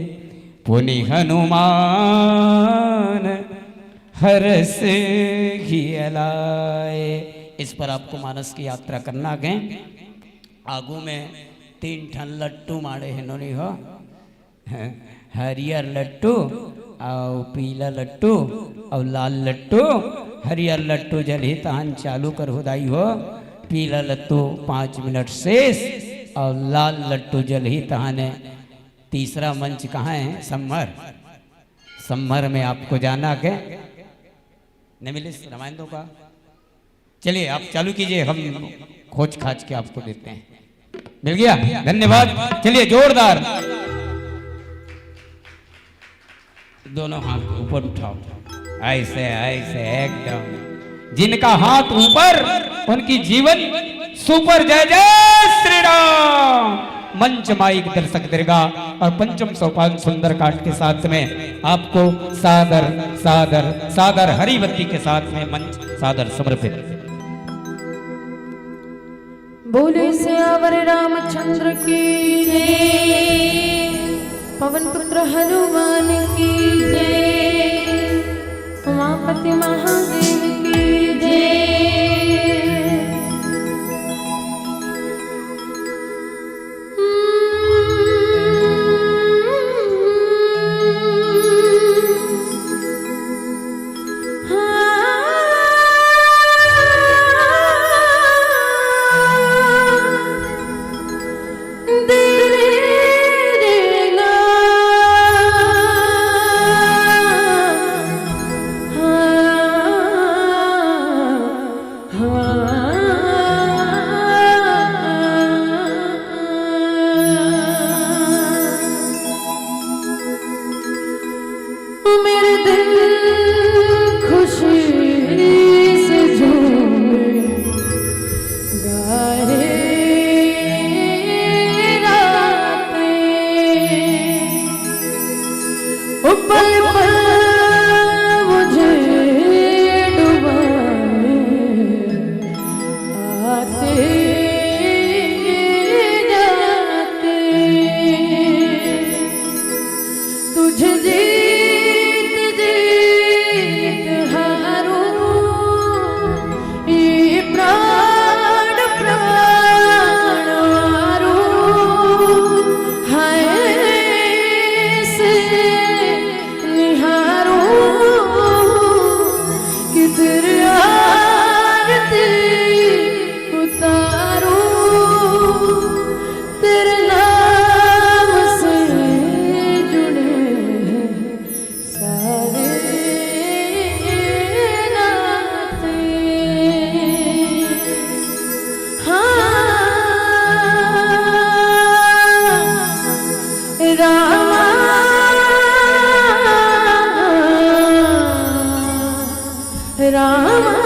पुनि हनुमान हरष हिय लाए।" इस पर आपको मानस की यात्रा करना है। आगू में तीन ठन लट्टू माड़े हे नोनी हो, हरियर लट्टू, अउ पीला लट्टू, अउ लाल लट्टू। हरियर लट्टू जलही तहान चालू करहू दाई हो, पीला लट्टू पाँच मिनट शेष, अउ लाल लट्टू जलही तहाने। तीसरा मंच कहाँ है? सम्मर, सम्मर में आपको जाना के नहीं मिले रामायण का। चलिए, आप चालू कीजिए, हम खोज खाज के आपको देते हैं। मिल गया, धन्यवाद। चलिए, जोरदार, दोनों हाथ ऊपर उठाओ, ऐसे, ऐसे एकदम। जिनका हाथ ऊपर, उनकी जीवन सुपर। जय जय श्री राम। मंच माई दर्शक दीर्घा और पंचम सोपान सुंदरकांड के साथ में आपको सादर, सादर, सादर हरिवंती के साथ में मंच सादर समर्पित। बोले सियावर रामचंद्र की जय, पवन पुत्र हनुमान की जय, उमापति महादेव की जय। मेरे दिल खुशी से झूमे, गाए रातें। ओ पल पल मुझे डुबाए, आते जाते। तुझे जीत जीत हारूं, ये प्राण प्राण हारूं। हाय से निहारूं कि तेरी आरती उतारूं। तेरे नाम से जुड़े हैं सारे नाते। हाँ, रामा, रामा।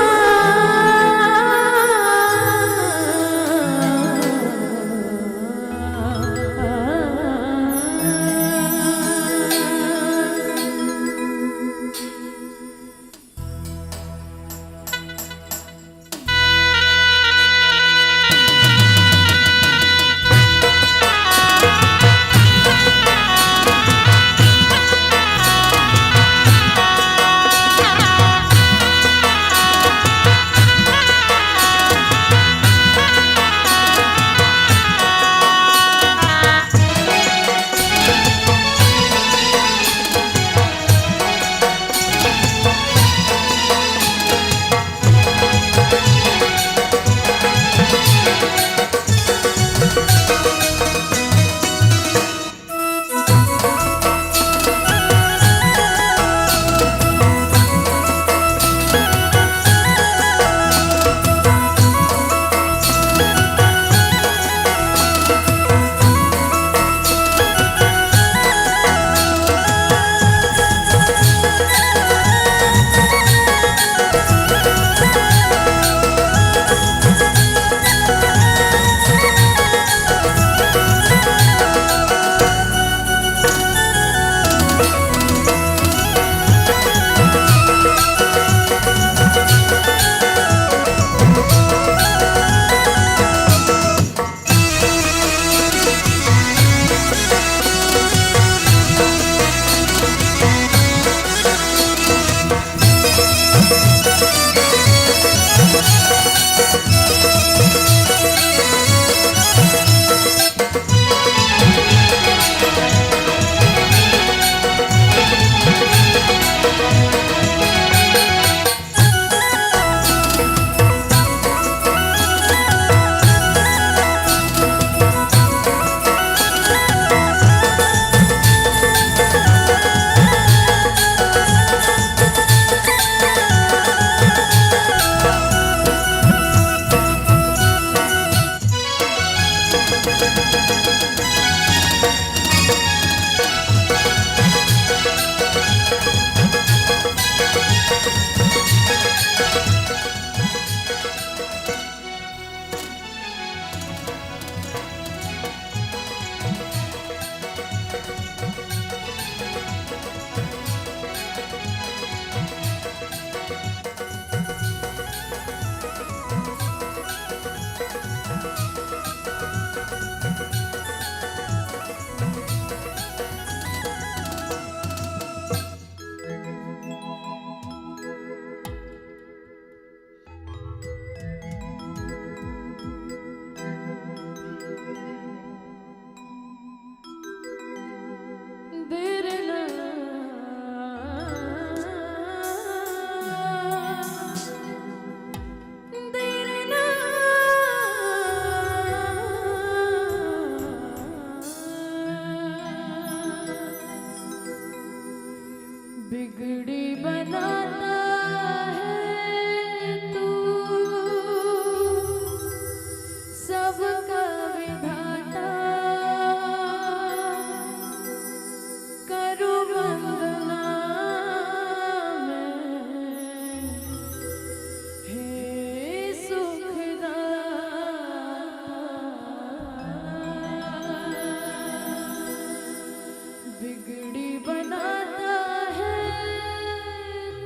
बिगड़ी बनाता है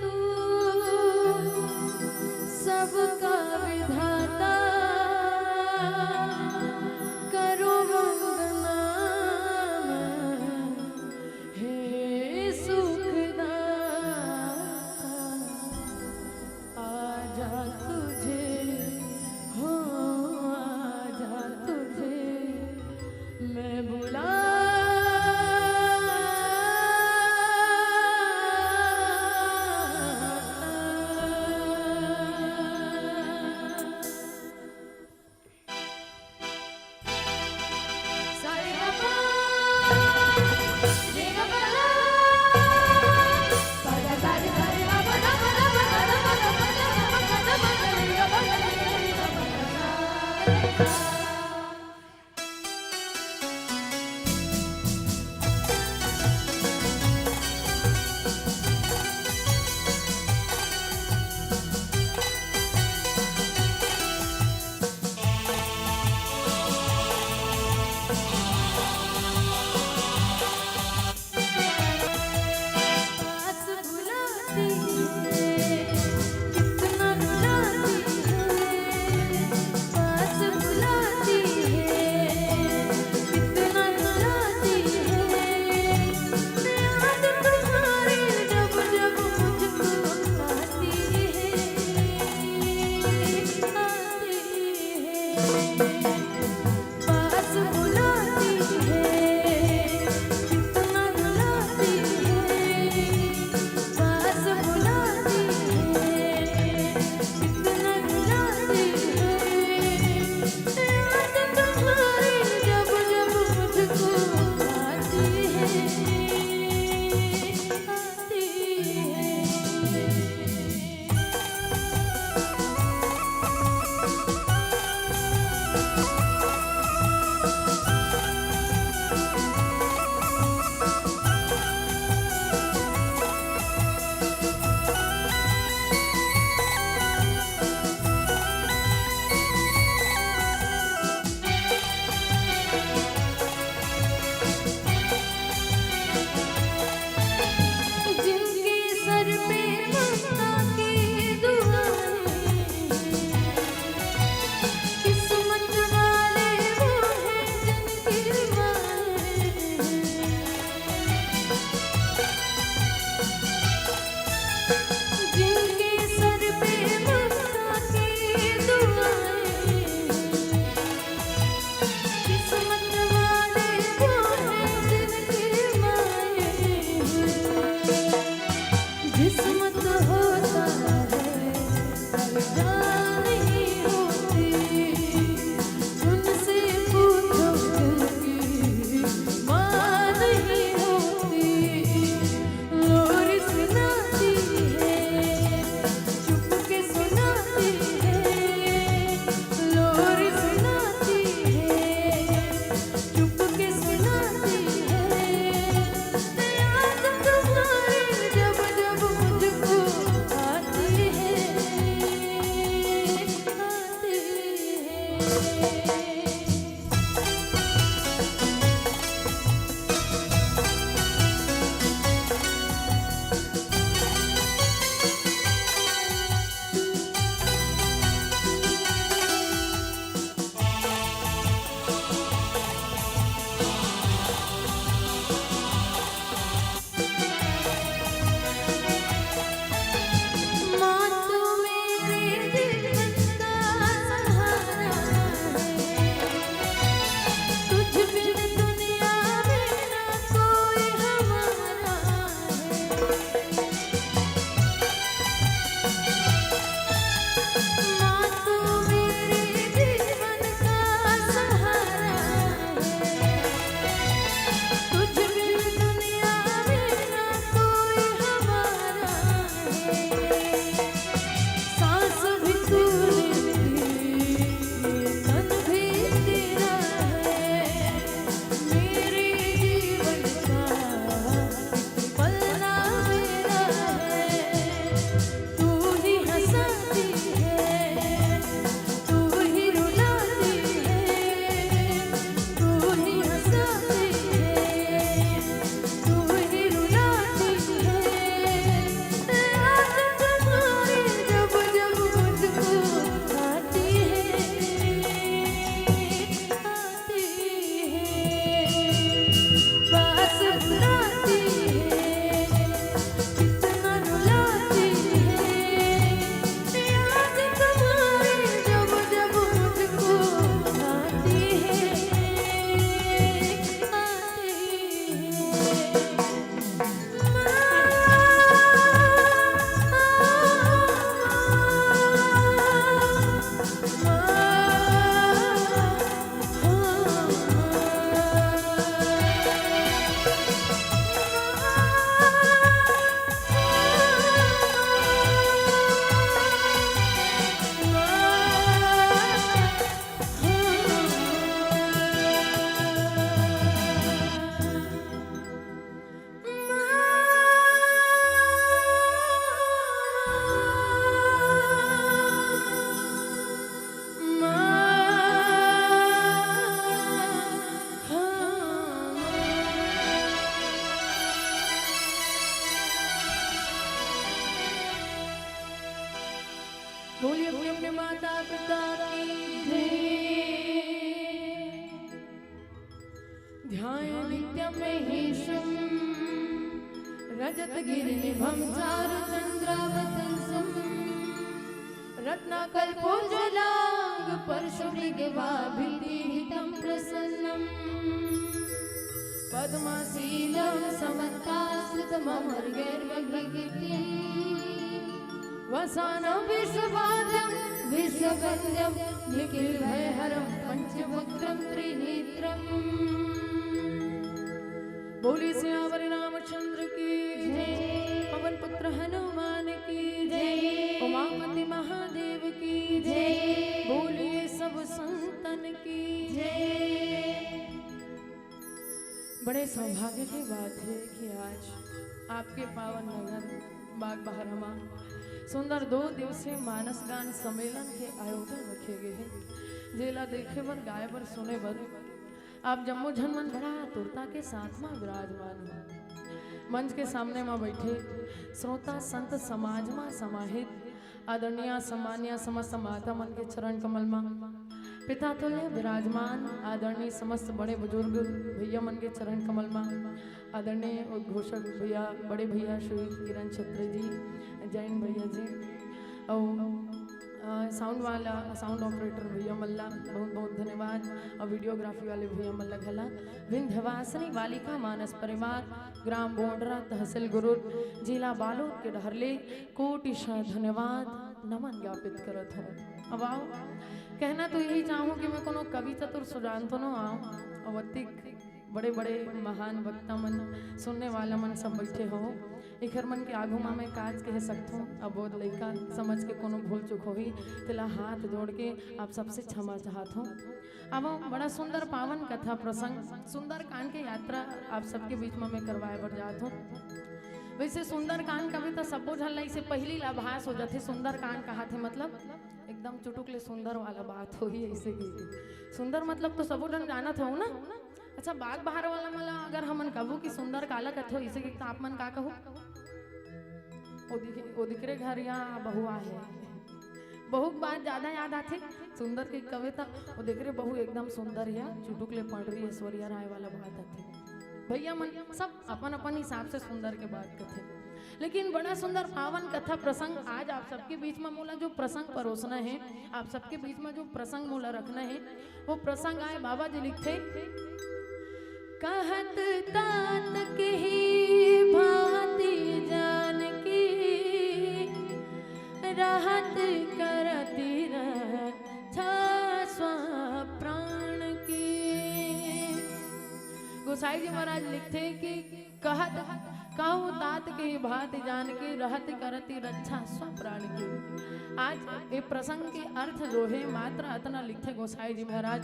तू, सबका विधाता, करो वंदना मैं, हे सुखदाता। आजा तुझे, हो आजा तुझे मैं बुला माता पिता की जय। ध्याय नित्यम महेशम रजत गिरि निभम चारु चंद्रावतंसम। रत्नाकल्पोज्ज्वलांग परशुमृगवाभितीहितं प्रसन्नम्। पद्मासीनं समन्तास्तुतममरगैर्वग्रगीतिम्। वसानं विश्वपालं विश्ववन्द्यं निखिलभयहरं पञ्चवक्त्रं त्रिनेत्रम्। बोलिए सियावर रामचंद्र की जय, पवन पुत्र हनुमान की जय, उमापति महादेव की जय, बोलिए सब संतन की जय। बड़े सौभाग्य की बात है कि आज आपके पावन नगर बागबाहरा मा सुंदर दो दिवसीय मानस गान सम्मेलन के आयोजन रखे गए हैं, जेला देखे बर, गाए बर, सुने बर आप जम्मो झन मन बड़ा आतुरता के साथ मा विराजमान हो। मंच के सामने मा बैठे श्रोता संत समाज मा समाहित आदरणीय सम्मानीय समस्त माता मन के चरण कमल मा पिता तुल्य विराजमान आदरणीय समस्त बड़े बुजुर्ग भैया मन के चरण कमल मा आदरणीय उद्घोषक भैया, बड़े भैया श्री किरण छेत्री जी, जैन भैया जी, अउ अ, साउंड वाला, साउंड ऑपरेटर भैया मन ला बहुत बहुत धन्यवाद, अउ वीडियोग्राफी वाले भैया मन ला घला। विंध्यवासिनी बालिका मानस परिवार, ग्राम बोंडरा, तहसील गुरुद, जिला बालोद के डहर ले कोटिशः धन्यवाद नमन ज्ञापित करत हूँ। अब आओ, कहना तो यही चाहूँ कि मैं कोनो कवि चतुर सुजान तो न आऊँ, अब अतिक बड़े-बड़े महान वक्ता मन, सुनने वाला मन सब बैठे हो, एखर मन के आगू मा मैं काज कह सकथों। अब वो लइका समझ के कोनो भूल चूक होही, तेला हाथ जोड़ के आप सबसे क्षमा चाहत हूँ। अब वो बड़ा सुंदर पावन कथा प्रसंग, सुंदरकांड के यात्रा आप सबके बीच मा मैं करवाए बर जात हूँ। वैसे सुंदरकांड कबे त सबो झन ला इसे पहली ला आभास हो जाथे, सुंदरकांड कहाथे मतलब एकदम चुटुक ले सुंदर वाला बात होही। ऐसे कि सुंदर मतलब तो सबो झन जानत हो ना। अच्छा, बागबाहरा वाला मन ला अगर हमन कबो कि सुंदर काला कथो, इसे कि त आप मन का कहो? ओ दिख-, ओ दिखरे घर या बहुआ है। बहू के बात ज्यादा याद आथे। सुंदर के कबे त ओ दिखरे बहू एकदम सुंदर है, चुटुक ले पंडरी ऐश्वर्या राय वाला बात आथे। भैया मन सब अपन अपन हिसाब से सुंदर के बात कथे, लेकिन बड़ा सुंदर पावन कथा प्रसंग आज आप सबके बीच में मोला जो प्रसंग परोसना है, आप सबके बीच में जो प्रसंग मोला रखना है, वो प्रसंग आए बाबा जी लिखथे, कहत तात के ही भांति जान की, रहत करती रक्षा स्व प्राण की। गोसाई जी महाराज लिखथे कि कहत कहूँ तात के ही भांति जान की, रहत करती रक्षा स्व प्राण की। आज ये प्रसंग के अर्थ जो है मात्र अतना लिखथे गोसाई जी महाराज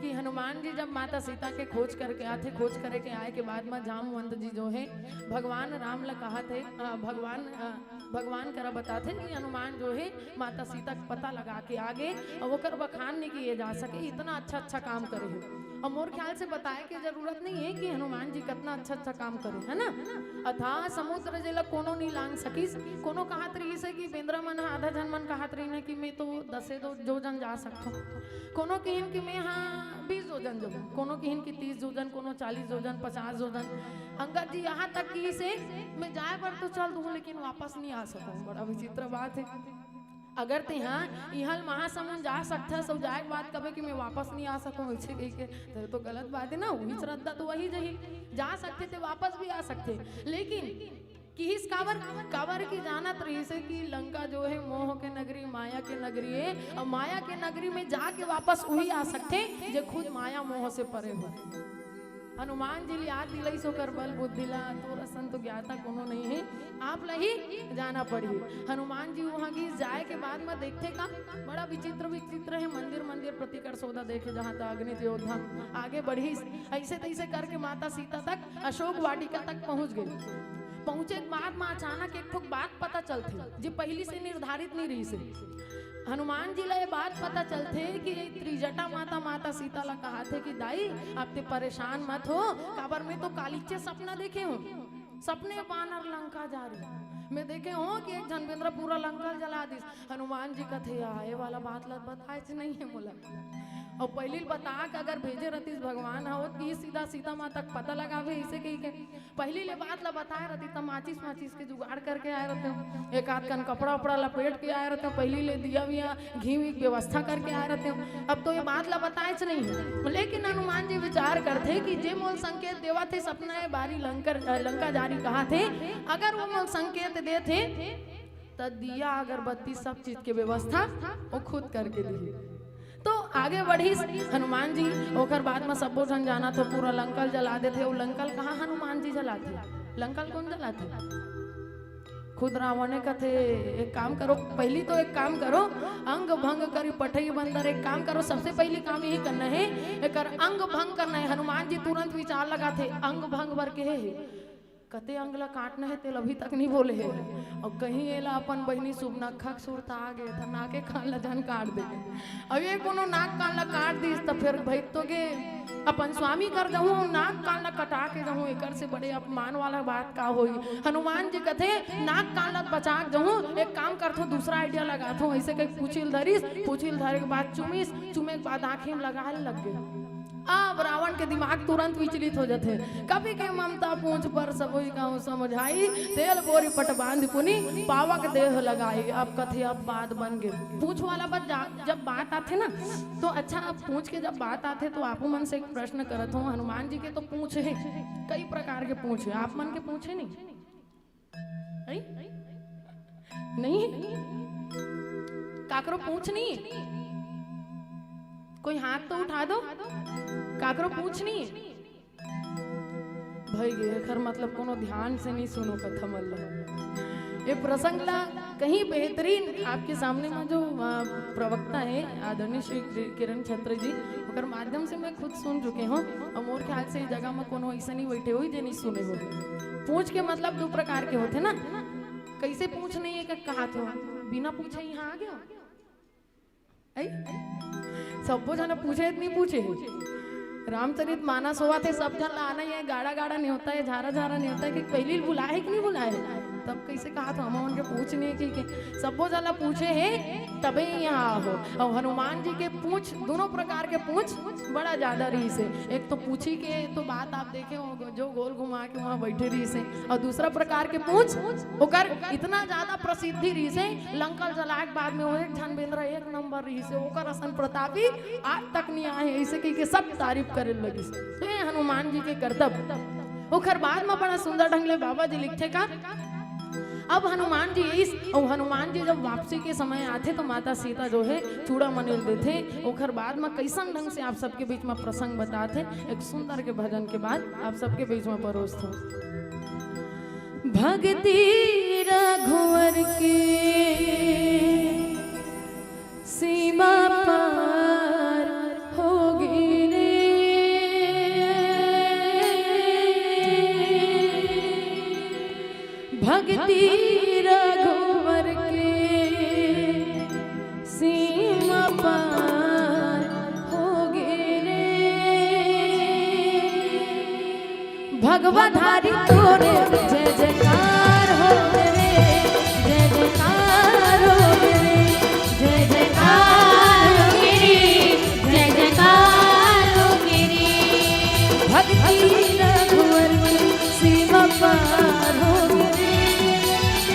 कि हनुमान जी जब माता सीता के खोज करके आथे, खोज करे के आए के बाद में जामवंत जी जो है भगवान राम ला कहाथे, अ, भगवान, अ, भगवान करा बताथे कि हनुमान जो है माता सीता के पता लगा के आगे, अउ ओकर बखान नहीं किए जा सके, इतना अच्छा अच्छा काम करे है। अउ मोर ख्याल से बताए के जरूरत नहीं है कि हनुमान जी कितना अच्छा अच्छा काम करे, है ना। अथाह समुद्र जेला कोनो नहीं लांग सकिस। कोनो कहत रहिस है कि बेंदरा मन ह, आधा झन मन कहत रहिन है कि मैं तो दसे दो जोजन जा सकथों, कोनो किहिन कि मैं हा बीस जोजन जाऊँ, कोनो किहिन कि तीस जोजन, कोनो चालीस जोजन, पचास जोजन। अंगद जी यहाँ तक किहिस हे, मैं जाए बर तो चल दूँ, लेकिन वापस नहीं आ सकूँ। बड़ा विचित्र बात है। अगर तेहा इहाँ ले महासमुंद जा सकथस अउ जाए के बाद कबे कि मैं वापस नहीं आ सकूँ, ऐसे कहिके, तो, तो गलत बात है ना। वही श्रद्धा तो वही जही, जा सकथे ते वापस भी आ सकथे, लेकिन किहिस काबर, काबर कि जानत रहिस हे कि लंका जो है मोह के नगरी, माया के नगरी है, अउ माया के नगरी में जाके वापस वही आ सकथे जे खुद माया मोह से परे हो। हनुमान जी ला याद दिलाइस ओकर बल बुद्धि ला, तोर असन तो ज्ञाता कोनो नहीं है, आप ला ही जाना पड़ही। हनुमान जी वहाँ गिस, जाए के बाद में देखथे का बड़ा विचित्र विचित्र है मंदिर, मंदिर प्रतिकर सौदा देखे जहाँ तक अग्नि योद्धा आगे बढ़िस, ऐसे तैसे करके माता सीता तक अशोक वाटिका तक पहुँच गे। पहुँचे के बाद में अचानक एक ठो बात पता चलथे, जे पहली से निर्धारित नहीं रहिस हे। हनुमान जी ला ये बात पता चलथे कि ये त्रिजटा माता, माता सीता ला कहाथे कि दाई, आप ते परेशान मत हो, काबर मैं तो कालीचे सपना देखे हूँ। सपने बानर लंका जा रहे, मैं देखे हों कि एक झन बेंदरा पूरा लंका ल जला दिस। हनुमान जी कथे, "आए वाला बात ला बताएच नहीं हे मोला।" अउ पहिली ल बता के अगर भेजे रहतिस भगवान ह, ओ की सीधा सीता माता के पता लगावे, अइसे कहिके पहिली ले बात ला बताए रहतिस, त माचिस, माचिस के जुगाड़ करके आए रहतेंव, एक आध कन कपड़ा उपड़ा लपेट के आए रहतेंव, पहिली ले दिया विया घी वी के व्यवस्था करके आए रहतेंव। अब तो ये बात ला बताएच नहीं हे, लेकिन हनुमान जी विचार करथे कि जे मोल संकेत देवत हे, सपना ए बारी लंकर-, अ, लंका जारी कहाथे, अगर वो मोल संकेत देथे, त दिया अगरबत्ती सब चीज के व्यवस्था वो खुद करके दिही। तो आगे बढ़िस हनुमान जी, ओकर बाद म सब्बो झन जानत हो पूरा लंका ल जला देथे। वो लंका ल कहाँ हनुमान जी जलाथे? लंका ल कोन जलाथे? खुद रावण हे कथे, "एक काम करो, पहिली तो एक काम करो, अंग भंग करी पठई बंदर, एक काम करो, सबसे पहिली काम यही करना हे, एकर अंग भंग करना हे।" हनुमान जी तुरंत विचार लगाथे, अंग भंग बर केहे हे, कते अंग ला काटना हे, तेला अभी तक नहीं बोले हे। अउ कहीं एला अपन बहिनी सुबनखा के सुरता आ गे, त नाके कान ला झन काट दे। अब ये कोनो नाक कान ला काट दिस, त फेर भई तो गे अपन स्वामी कर जहूँ, नाक कान ला कटा के जहूँ, एकर से बड़े अपमान वाला बात का होई? हनुमान जी कथे, "नाक कान ला बचा के जहूँ, एक काम करथों, दूसरा idea लगाथों।" अइसे कहिके पूछी ल धरिस, पूछी ल धरे के बाद चुमिस, चुमे के बाद आँखी म लगाए ल लग गे। अब रावण के दिमाग तुरंत विचलित हो जाथे। कपि के ममता पूँछ पर सबोई कहूँ समझाई, तेल बोरी पट बांध पुनि पावक देह लगाई। अब कथे, अब बात बन गे। पूँछ वाला बात जा-, जब बात आथे ना, तो अच्छा, अब पूँछ के जब बात आथे, तो आपो मन से एक प्रश्न करत हों, हनुमान जी के तो पूँछ हे, कई प्रकार के पूँछ हे, आप मन के पूँछ हे नहीं? हैं? नहीं? काकरो पूँछ नहीं? कोई हाथ तो उठा दो। काकरो पूँछ नहीं? भई गे, एखर मतलब कोनो ध्यान से नहीं सुनो कथा मन ला। ये प्रसंग ला कहीं बेहतरीन आपके सामने में जो, आ, प्रवक्ता हे आदरणीय श्री किरण छत्र जी, ओकर माध्यम से मैं खुद सुन चुके हों अउ मोर ख्याल से इस जगह में कोनो अइसे नहीं बइठे होही जे नहीं सुने होही। पूँछ के मतलब दू प्रकार के होथे ना, कइसे पूँछ नहीं हे का कहाथों, बिना पूछे इहाँ आ गेव। अई? सब्बो झन पूछे हे त नहीं पूछे हे। रामचरित मानस होवत हे, सब झन ला आना हे, गाड़ा गाड़ा नेवता हे, झारा झारा नेवता हे, कि पहिली ल बुलाए हे कि नहीं बुलाए हे? तब कइसे कहाथों, हम उनके पूछ नहीं हे कि, कि सब्बो झन ला पूछे हे, तबे इहाँ आए हो। अउ हनुमान जी के पूँछ, दूनों प्रकार के पूँछ बड़ा ज्यादा रहिस हे। एक तो पूँछी के तो बात आप देखे हो, जो गोल घुमा के वहाँ बइठे रहिस हे, अउ दूसरा प्रकार के पूँछ, ओकर इतना ज्यादा प्रसिद्धि रहिस हे, लंका ल जलाए के बाद में वो एक झन बेंदरा एक नंबर रहिस हे, ओकर असन प्रतापी आज तक नहीं आए हे, अइसे कहिके सब तारीफ करे लगिस। तो ये हनुमान जी के करतब। ओकर बाद में बड़ा सुंदर ढंग ले बाबा जी लिखथे का, अब हनुमान जी इस, अउ हनुमान जी जब वापसी के समय आथे तो माता सीता जो हे चूड़ामणि ल देथे। ओकर बाद में कइसन ढंग से आप सबके बीच में प्रसंग बताथे, एक सुंदर के भजन के बाद आप सबके बीच में परोसथों। भगती रघुवर के सीमा पार होगे रे। भगती रघुवर के सीमा पार होगे रे। भगवा धारी तोरे जय जयकार होगे रे, जय जयकार होगे रे, जय जयकार होगे रे, जय जयकार होगे रे। भगती रघुवर के सीमा पार होगे रे,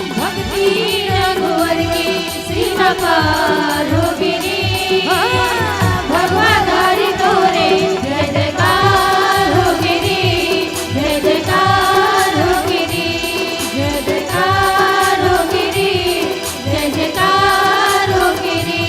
भगती रघुवर के सीमा पार होगे रे। भगवा धारी तोरे जय जयकार होगे रे, जय जयकार होगे रे, जय जयकार होगे रे, जय जयकार होगे रे।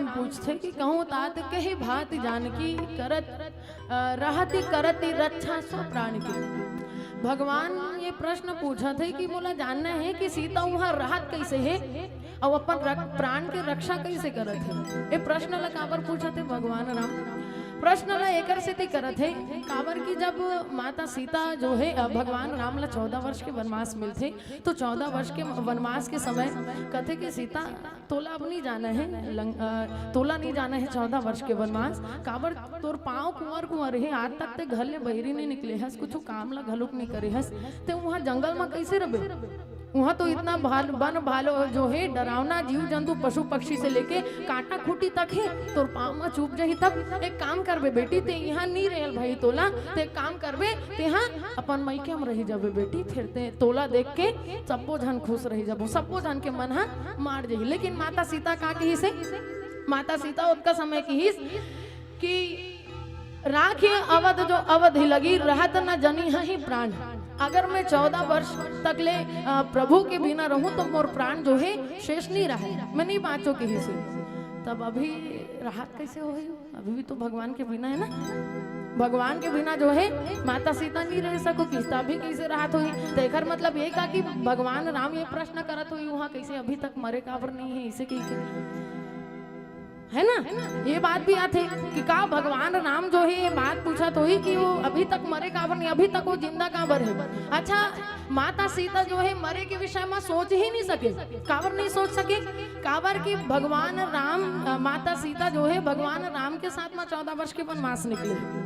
पूछथे कि कहूँ तात कही भांति जानकी करत, अ, रहति करति रक्षा स्व प्राण की। भगवान ये प्रश्न पूछत हे कि मोला जानना हे कि सीता उहाँ रहत कइसे हे अउ अपन रक-, प्राण के रक्षा कइसे करत हे। ये प्रश्न ला काबर पूछत हे भगवान राम? प्रश्न ला एकर सेती करत हे, काबर कि जब माता सीता जो हे, अ, भगवान राम ला चौदह वर्ष के वनवास मिलथे, तो चौदह वर्ष के वनवास के समय कथे कि सीता, तोला अब नहीं जाना है लंग-, अ, तोला नहीं जाना है चौदह वर्ष के वनवास। काबर तोर पाँव कुंवर कुंवर हे, आज तक ते घर ले बहिरी नहीं निकले हस, कुछ काम ला घलुक नहीं करे हस, ते वहाँ जंगल में कैसे रहे? वहाँ तो इतना भाल-, बन भालो जो है, डरावना जीव जंतु, पशु पक्षी से लेके कांटा खूंटी तक है, तोर पाँव में चुभ जाही। तब एक काम करबे बेटी, ते यहाँ नहीं रहल भाई तोला, ते एक काम करबे, ते हाँ अपन मइके में रही जाबे बेटी, फिर ते तोला देख के सब्बो झन खुश रही जाबो, सब्बो झन के मन हा मार जाही। लेकिन माता सीता का कही से, माता सीता ओतका समय कहिस कि राखे अवध जो अवध ही लगी, रहत न जनी हही प्राण। अगर मैं चौदह वर्ष तक ले, अ, प्रभु के बिना रहूं तो मोर प्राण जो है शेष नहीं रहे, मैं नहीं बाँचो कही से। तब अभी राहत कैसे होही? अभी भी तो भगवान के बिना है ना। भगवान के बिना जो है माता सीता नहीं रह सको, किस्ता भी कैसे राहत होही? तो एकर मतलब ये का कि भगवान राम ये प्रश्न करत होही, वहाँ कैसे अभी तक मरे काबर नहीं है, इसे कही के, है ना? ये बात भी आथे कि का भगवान राम जो है ये बात पूछत होही कि वो अभी तक मरे काबर नहीं, अभी तक वो जिंदा काबर है। अच्छा, माता सीता जो है मरे के विषय में सोच ही नहीं सके। काबर नहीं सोच सके? काबर कि भगवान राम, अ, माता सीता जो है भगवान राम के साथ में चौदह वर्ष के वनवास निकले,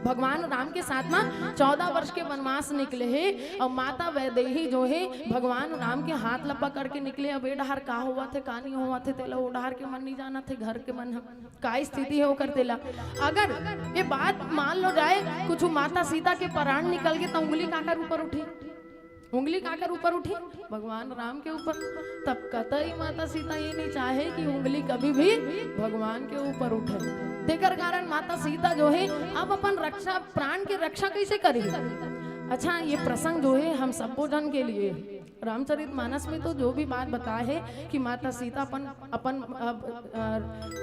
भगवान राम के साथ में चौदह वर्ष के वनवास निकले हे। और माता वैदेही जो है भगवान राम के हाथ ला पकड़ के निकले। अब ए डहार का होवत हे, का नहीं होवत हे, तेला ओ डहार के मन नहीं जानत हे, घर के मन ह का स्थिति है ओकर तेला। अगर ये बात मान लो जाए, कुछ माता सीता के प्राण निकल के तो उंगली काकर ऊपर उठी? उंगली काकर ऊपर उठी? भगवान राम के ऊपर। तब कतई माता सीता ये नहीं चाहे कि उंगली कभी भी भगवान के ऊपर उठे। तेकर कारण माता सीता जो है अब अपन रक्षा, प्राण के रक्षा कैसे करी? अच्छा, ये प्रसंग जो है हम सबो जन के लिए, रामचरित मानस में तो जो भी बात बताए है कि माता सीता अपन, अपन, अ, अ,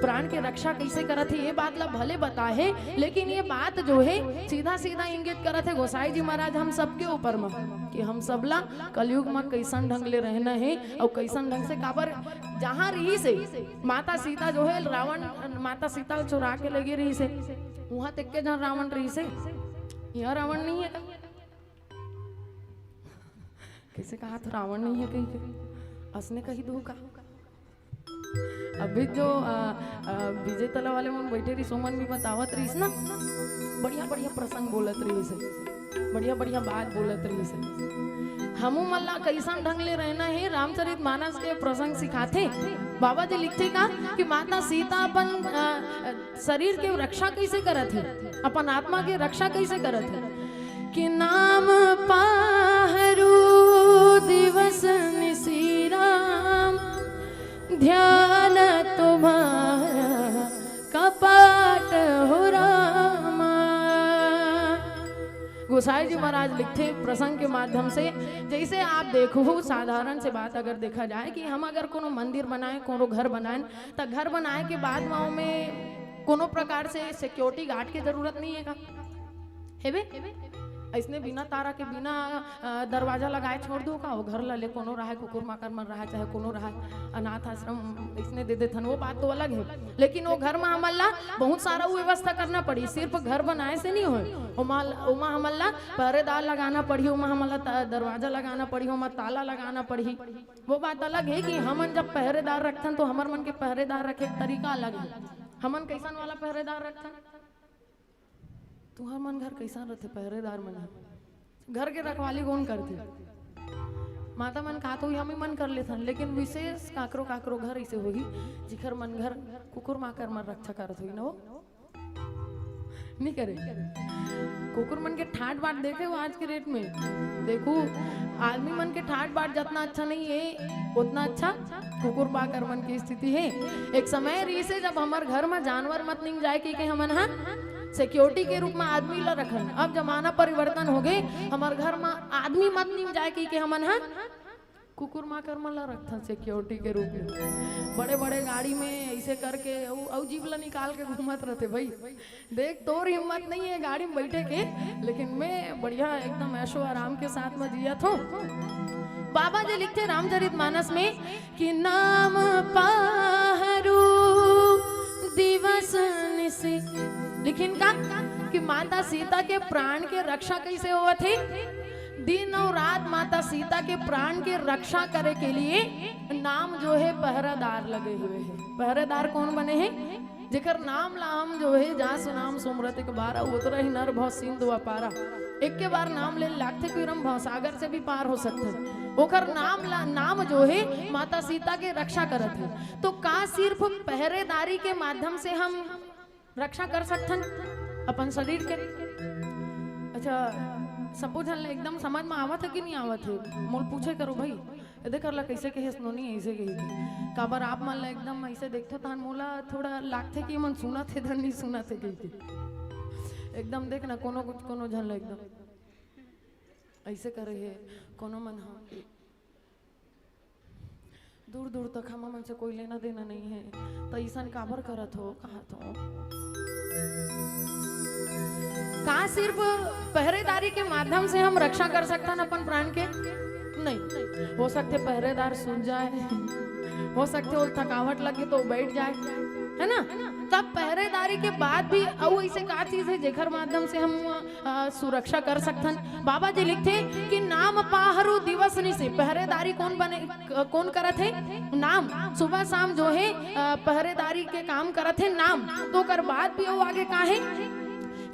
प्राण के रक्षा कैसे करत है, ये बात ला भले बताए है, लेकिन ये बात जो है सीधा सीधा इंगित करत है गोसाई जी महाराज हम सबके ऊपर में कि हम सबला कलयुग में कैसन ढंग ले रहना है और कैसन ढंग से, काबर जहाँ रहिस हे माता सीता जो है रावण, माता सीता ला चुरा के लेगे रहिस हे, वहाँ तेके जहाँ रावण रहिस हे, यहाँ रावण नहीं है। कैसे कहा तो रावण नहीं है कहीं के, असने कही दो का। अभी जो, अ, अ, विजय तला वाले मन बैठे रहिस, ओमन भी बतावत रहिस ना, बढ़िया बढ़िया प्रसंग बोलत रहिस हे, बढ़िया बढ़िया बात बोलत रहिस हे। हमू मन ला कैसन ढंग ले रहना है, रामचरित मानस के प्रसंग सिखाथे। बाबा जी लिखथे का कि माता सीता अपन, अ, शरीर के रक्षा कैसे करत हे, अपन आत्मा के रक्षा कैसे करत हे। कि नाम पाहरू दिवस निसि राम, ध्यान तुम्हारा कपाट हो रामा। गोसाई जी महाराज लिखथे प्रसंग के माध्यम से, जैसे आप देखो, साधारण से बात अगर देखा जाए कि हम अगर कोनो मंदिर बनाए, कोनो घर बनाए, त घर बनाए के बाद में ओमे कोनो प्रकार से सिक्योरिटी गार्ड के जरूरत नहीं है का? हेबे? ऐसने बिना तारा के, बिना, अ, दरवाजा लगाए छोड़ दो का? वो घर ला ले, कोनो रहा, कुकुर माकर मन रहा, चाहे कोनो रहा, अनाथ आश्रम ऐसने दे देथन, वो बात तो अलग है। लेकिन वो घर में हमन ला बहुत सारा वो व्यवस्था करना पड़ी, सिर्फ घर बनाए से नहीं होए। ओमा, ओमा हमन ला पहरेदार लगाना पड़ी, ओमा हमन ला ता-, दरवाजा लगाना पड़ी, ओमा ताला लगाना पड़ी। वो बात अलग है कि हमन जब पहरेदार रखथन तो हमर मन के पहरेदार रखे के तरीका अलग है। हमन कैसन वाला पहरेदार रखथन? तुहर मन घर कैसन रथे? पहरेदार मन ह। घर के रखवाली कौन करथे? माता मन का तो हम ही मन कर लेथन, लेकिन विशेष काकरो काकरो घर ऐसे होही जिखर मन घर कुकुर माकर मन रक्षा करत होही ना वो। नहीं करे। कुकुर मन के ठाट बाट देखे हो आज के डेट में? देखो, आदमी मन के ठाट बाट जितना अच्छा नहीं है, उतना अच्छा कुकुर माकर मन की स्थिति है। एक समय रहिसे जब हमर घर में जानवर मत निंग जाए कि, कि हमन हा सिक्योरिटी के रूप में आदमी ला रखन। अब जमाना परिवर्तन हो गए, हमर घर में आदमी मत निंग जाए कि, कि हमन हा कुकुर माकर मन ला रखथन सिक्योरिटी के रूप में। बड़े-बड़े गाड़ी में ऐसे करके अउ, अउ जीभ ला निकाल के घूमत रथे भाई। देख, तोर हिम्मत नहीं है गाड़ी में बैठे के, लेकिन मैं बढ़िया एकदम ऐशो आराम के साथ में जियत हूँ। बाबा जी लिखथे रामचरित मानस में कि नाम पाहरू दिवस निशि। लेकिन का कि माता सीता के प्राण के रक्षा कैसे होवत हे? दिन और रात माता सीता के प्राण के रक्षा करे के लिए नाम जो है पहरेदार लगे हुए हैं। पहरेदार कौन बने हैं? जेकर नाम ला हम जो है जा सुनाम सुमरत एक बार, अउ ओतरा ही नर भव सिंधु अपारा। एक के बार नाम ले लागथे कि हम भवसागर से भी पार हो सकथे। ओकर नाम ला, नाम जो है माता सीता के रक्षा करत है। तो का सिर्फ पहरेदारी के माध्यम से हम रक्षा कर सकथन अपन शरीर के? अच्छा, सबो झन ला एकदम समझ में आवत है कि नहीं आवत है? मोल पूछे करो भाई, एदे कर ला कैसे कहे नोनी, ऐसे कही थी। काबर आप मन ला एकदम ऐसे देखथो तहन मोला थोड़ा लागथे कि मन सुनत हे धन नहीं सुनत हे कही थी। एकदम देख ना, कोनो कुछ, कोनो झन ला एकदम ऐसे करे हे, कोनो मन ह दूर दूर तक हम मन से कोई लेना देना नहीं है, तो ऐसन काबर करत हो, कहत हो। का सिर्फ पहरेदारी के माध्यम से हम रक्षा कर सकथन अपन प्राण के? नहीं। हो सकथे पहरेदार सूत जाए, हो सकथे वो थकावट लगे तो बैठ जाए, है ना? तब पहरेदारी के बाद भी अउ ऐसे का चीज है जेकर माध्यम से हम अ, सुरक्षा कर सकथन? बाबा जी लिखथे कि नाम पाहरू दिवस निशि। पहरेदारी कौन बने, क-, कौन करत है? नाम। सुबह शाम जो है अ, पहरेदारी के काम करत है नाम। तो ओकर बाद भी वो आगे का है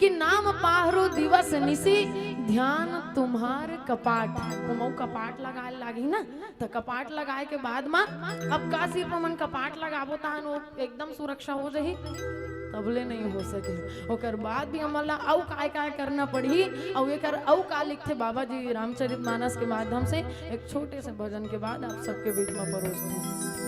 कि नाम पाहरू दिवस निशि, ध्यान तुम्हार कपाट। ओमा कपाट लगा लागी ना, त कपाट लगाए के बाद मा अब का सिर्फ हमन कपाट लगाबो तहन वो एकदम सुरक्षा हो जाही? तबले नहीं हो सके। ओकर बाद भी हमन ला अउ काय काय करना पड़ही, अउ एकर अउ का लिखथे बाबा जी रामचरित मानस के माध्यम से एक छोटे से भजन के बाद आप सबके बीच में परोसहूं।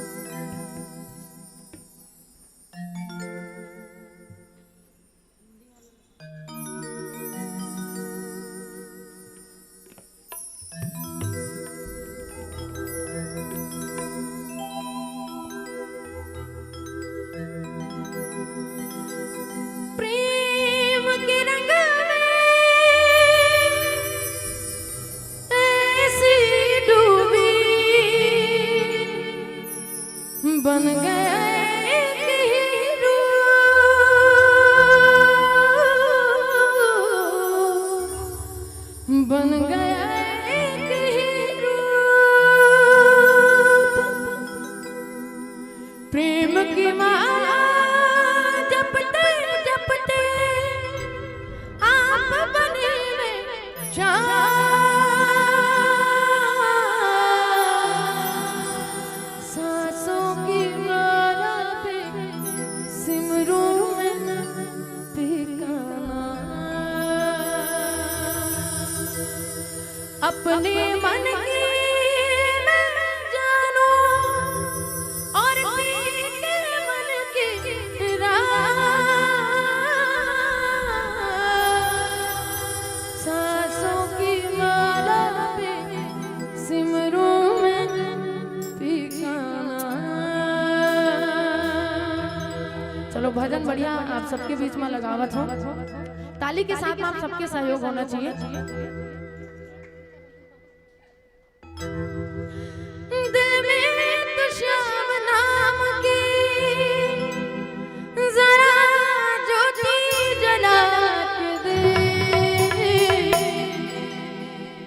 प्रेम के रंग में ऐसी डूबी बन गया एक ही रूप, बन गया एक ही रूप। प्रेम की माला जपते जपते आप बने में चांद। सांसों की माला पे सिमरूं मैं पी का नाम। अपने मन की मैं जानूं और पी के मन की राह। सांसों की माला पे सिमरूं मैं पी का नाम। चलो, भजन बढ़िया आप सबके बीच में लगावत हो, ताली के साथ में आप सबके सहयोग होना चाहिए। दिल में तो श्याम नाम की जरा ज्योति जला के दे।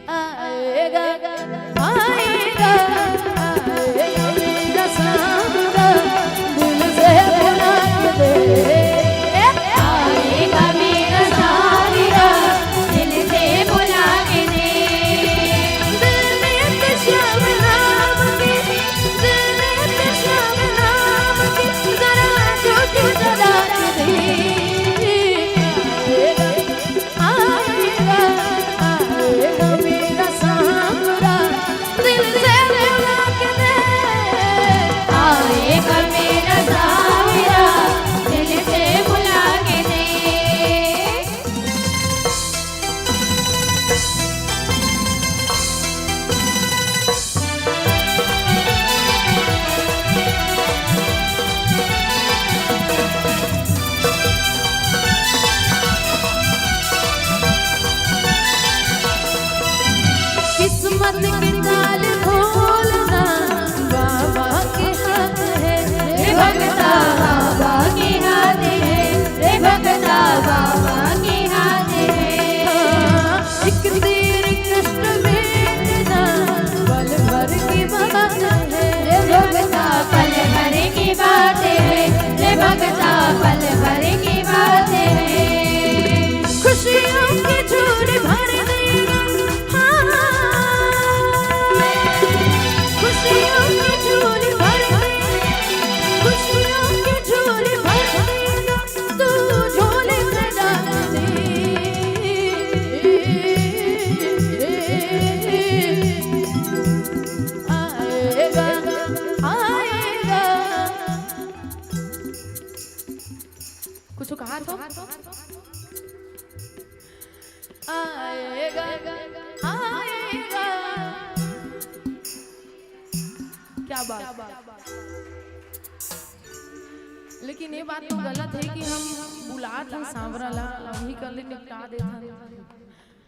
आएगा, आएगा, आएगा शाम का, दिल से बुला के दे। आएगा मेरा सावरा, दिल से बुला कुछ कहा तो? आएगा, आएगा। क्या बात। लेकिन ये बात तो गलत है कि हम बुलात हन सांवरा ला, अभी कर ले निपटा देत हन।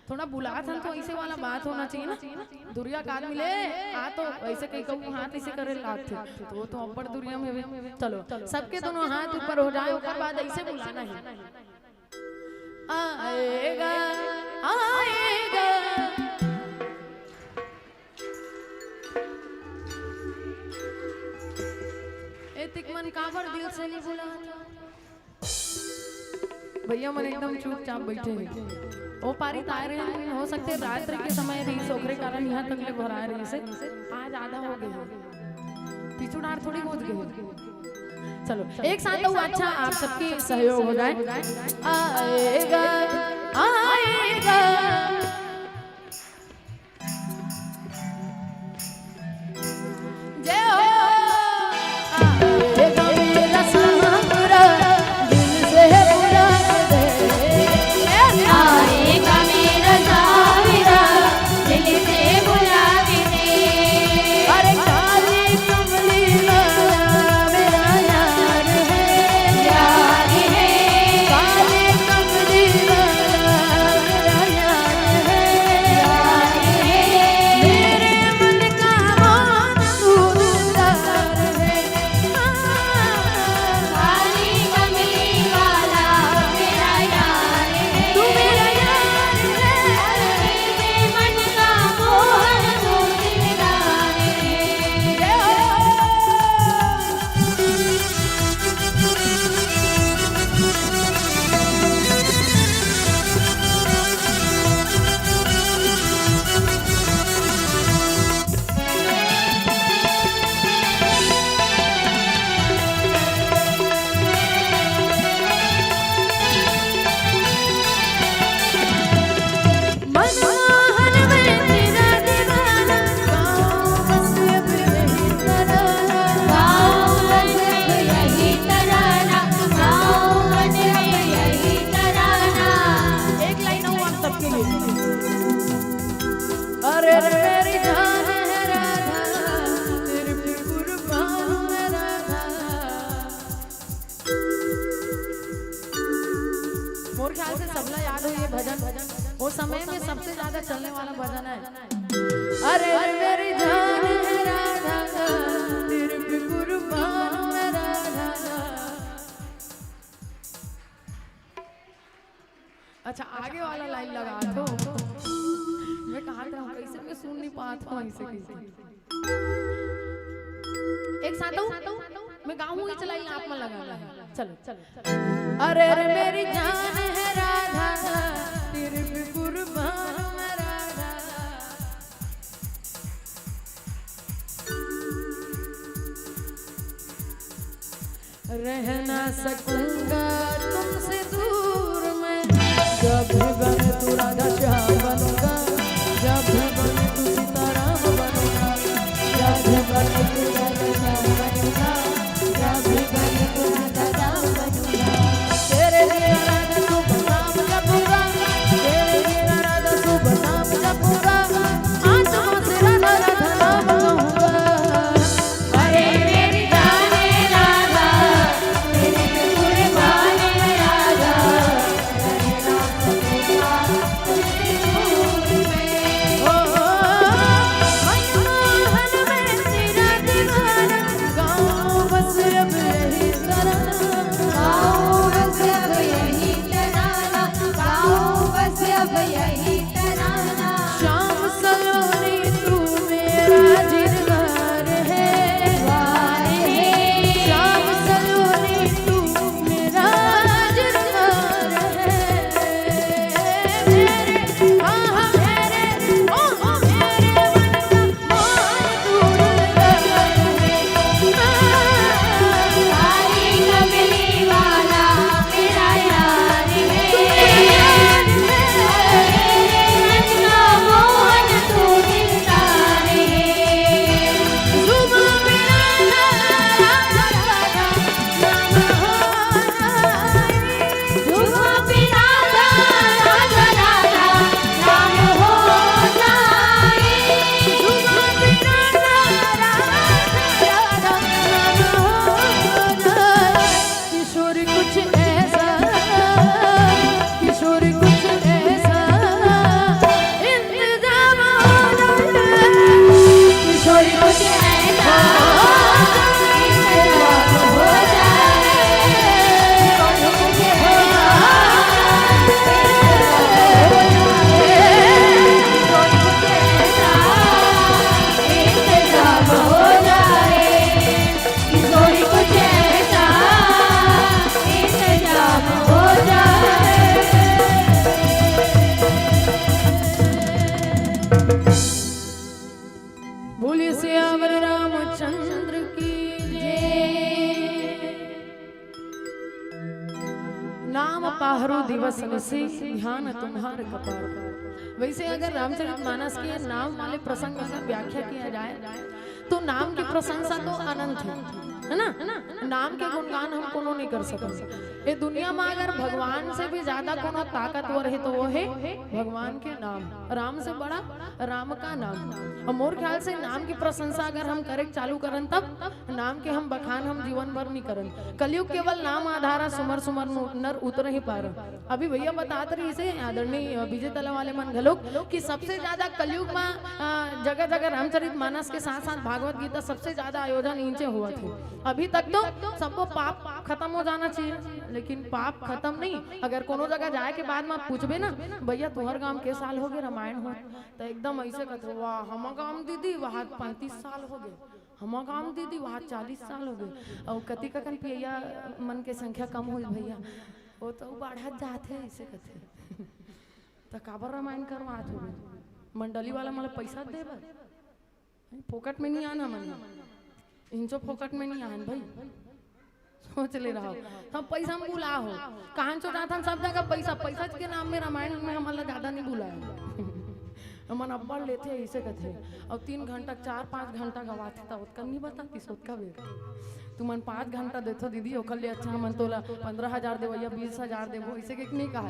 थोड़ा बुलात हन तो ऐसे वाला बात होना चाहिए ना। दुरिहा का आदमी ले, आ तो ऐसे कहीं कहूँ हाथ ऐसे करे लागथे, तो वो तो अब्बड़ दुरिहा में हवे। चलो, सबके दोनों हाथ ऊपर हो जाए, ओकर बाद ऐसे बुलाना है। आएगा, आएगा। एतिक मन काबर दिल से नहीं बुलात? भैया मन एकदम चुपचाप बैठे हैं। ओ पारी त आए रहे हैं, हो सकथे रात्रि के समय रहिस, ओकरे कारण यहाँ तक ले भराए रहिस हे। आज आधा हो गए हैं, पीछू डार थोड़ी कूद गए। चलो, एक साथ तो अच्छा, आप सबके सहयोग हो जाए। आएगा, आएगा। जय हो। आएगा मेरा सांवरा, दिल से बुला के दे। आएगा मेरा सांवरा, दिल से बुला के दे। अरे काली कमली वाला मेरा यार है, यार है। काली कमली वाला मेरा यार है, यार है। मेरे मन का मोहन सूरदार है। काली कमली वाला मेरा यार है। तू मेरा यार है। मेरे मन का मोहन तू दिलदार है। जय हो। मनमोहन में तेरा दीवाना, गाँव बस अब यही तराना। गाँव बस अब यही तराना, गाँव बस अब यही तराना। एक लाइन और आप सबके लिए। अरे रे मेरी जान है राधा, तेरे पे कुर्बान हूँ मैं राधा। मोर ख्याल से सबला याद हो ये भजन, वो समय में सबसे ज्यादा चलने वाला भजन है। अरे मेरी जान है राधा, तेरे पे कुर्बान मैं राधा। अच्छा, आगे वाला लाइन लगा दो। मैं कहा था, कैसे मैं सुन नहीं पाता हूँ ऐसे कैसे। एक साथ हूँ, मैं गाऊँ ही चलाई, आप मन लगा लो। चलो, चलो। अरे अरे मेरी जान है राधा, तेरे पे कुर्बान मैं राधा। रह ना सकूंगा तुमसे दूर मैं, जब भी बने तू राधा श्याम बनूंगा, जब भी बने तू सीताराम बनूंगा, जब भी बने तू राधा श्याम बनूंगा, जब भी बने तू राधा श्याम बनूंगा। तेरे बिना राधा शुभ नाम जपूंगा, तेरे बिना राधा शुभ नाम जपूंगा, आत्मा से राधा राधा नाम कहूंगा। अरे मेरी जाने राधा, तेरे पे कुर्बान नाम पाहरो दिवस निशि, ध्यान तुम्हार कपार। वैसे अगर रामचरित मानस के नाम वाले प्रसंग अगर व्याख्या किया जाए, तो नाम की प्रशंसा तो अनंत है, है ना? नाम के गुणगान हम कोनो नहीं कर सकते। ये दुनिया में अगर भगवान से भी ज्यादा कोनो ताकतवर है, तो वो है भगवान के नाम। राम से बड़ा राम का नाम। और मोर ख्याल से नाम की प्रशंसा अगर हम करे चालू करन, तब नाम के हम बखान हम जीवन भर नहीं करन। कलयुग केवल नाम आधारा, सुमर सुमर नर उतरहि पारा। अभी भैया बतात रहिसे आदरणीय विजय तला वाले मन घलोक कि सबसे ज्यादा कलयुग में, अ, जगह जगह रामचरित मानस के साथ साथ भागवत गीता सबसे ज्यादा आयोजन इनचे हुआ थे। अभी तक तो सबको पाप खत्म हो जाना चाहिए, लेकिन पाप खत्म नहीं। अगर कोनो जगह जाए के बाद में पूछबे ना, "भैया, तुहर गांव के साल हो गए रामायण हो?" तो एकदम ऐसे कहते, "वाह, हम गांव दीदी, वहाँ पैंतीस साल हो गए, हम गांव दीदी, वहाँ चालीस साल हो गए।" और कति ककन पियैया मन के संख्या कम हुई भैया, वो तो बाढ़त जात है, ऐसे कहते। तो काबर रामायण करवात हो? मंडली वाला मला पैसा दे बर? फोकट में नहीं आना मन, इंचो फोकट में नहीं आन भाई। सोच ले रहा हो, हम पैसा में बुला हो, कहाँ चो जाथन सब जगह पैसा, पैसा के नाम में रामायण में हमला ज्यादा नहीं बुलाया। हमन अब्बड़ लेथे, ऐसे कथे, और तीन घंटा, चार पाँच घंटा गवाथे, त ओतका नहीं बताती, सोतका बेर। तुमन पाँच घंटा देथो दीदी, ओकर ले अच्छा हमन तोला पंद्रह हजार देवैया, बीस हजार देबो, ऐसे के नहीं कहा।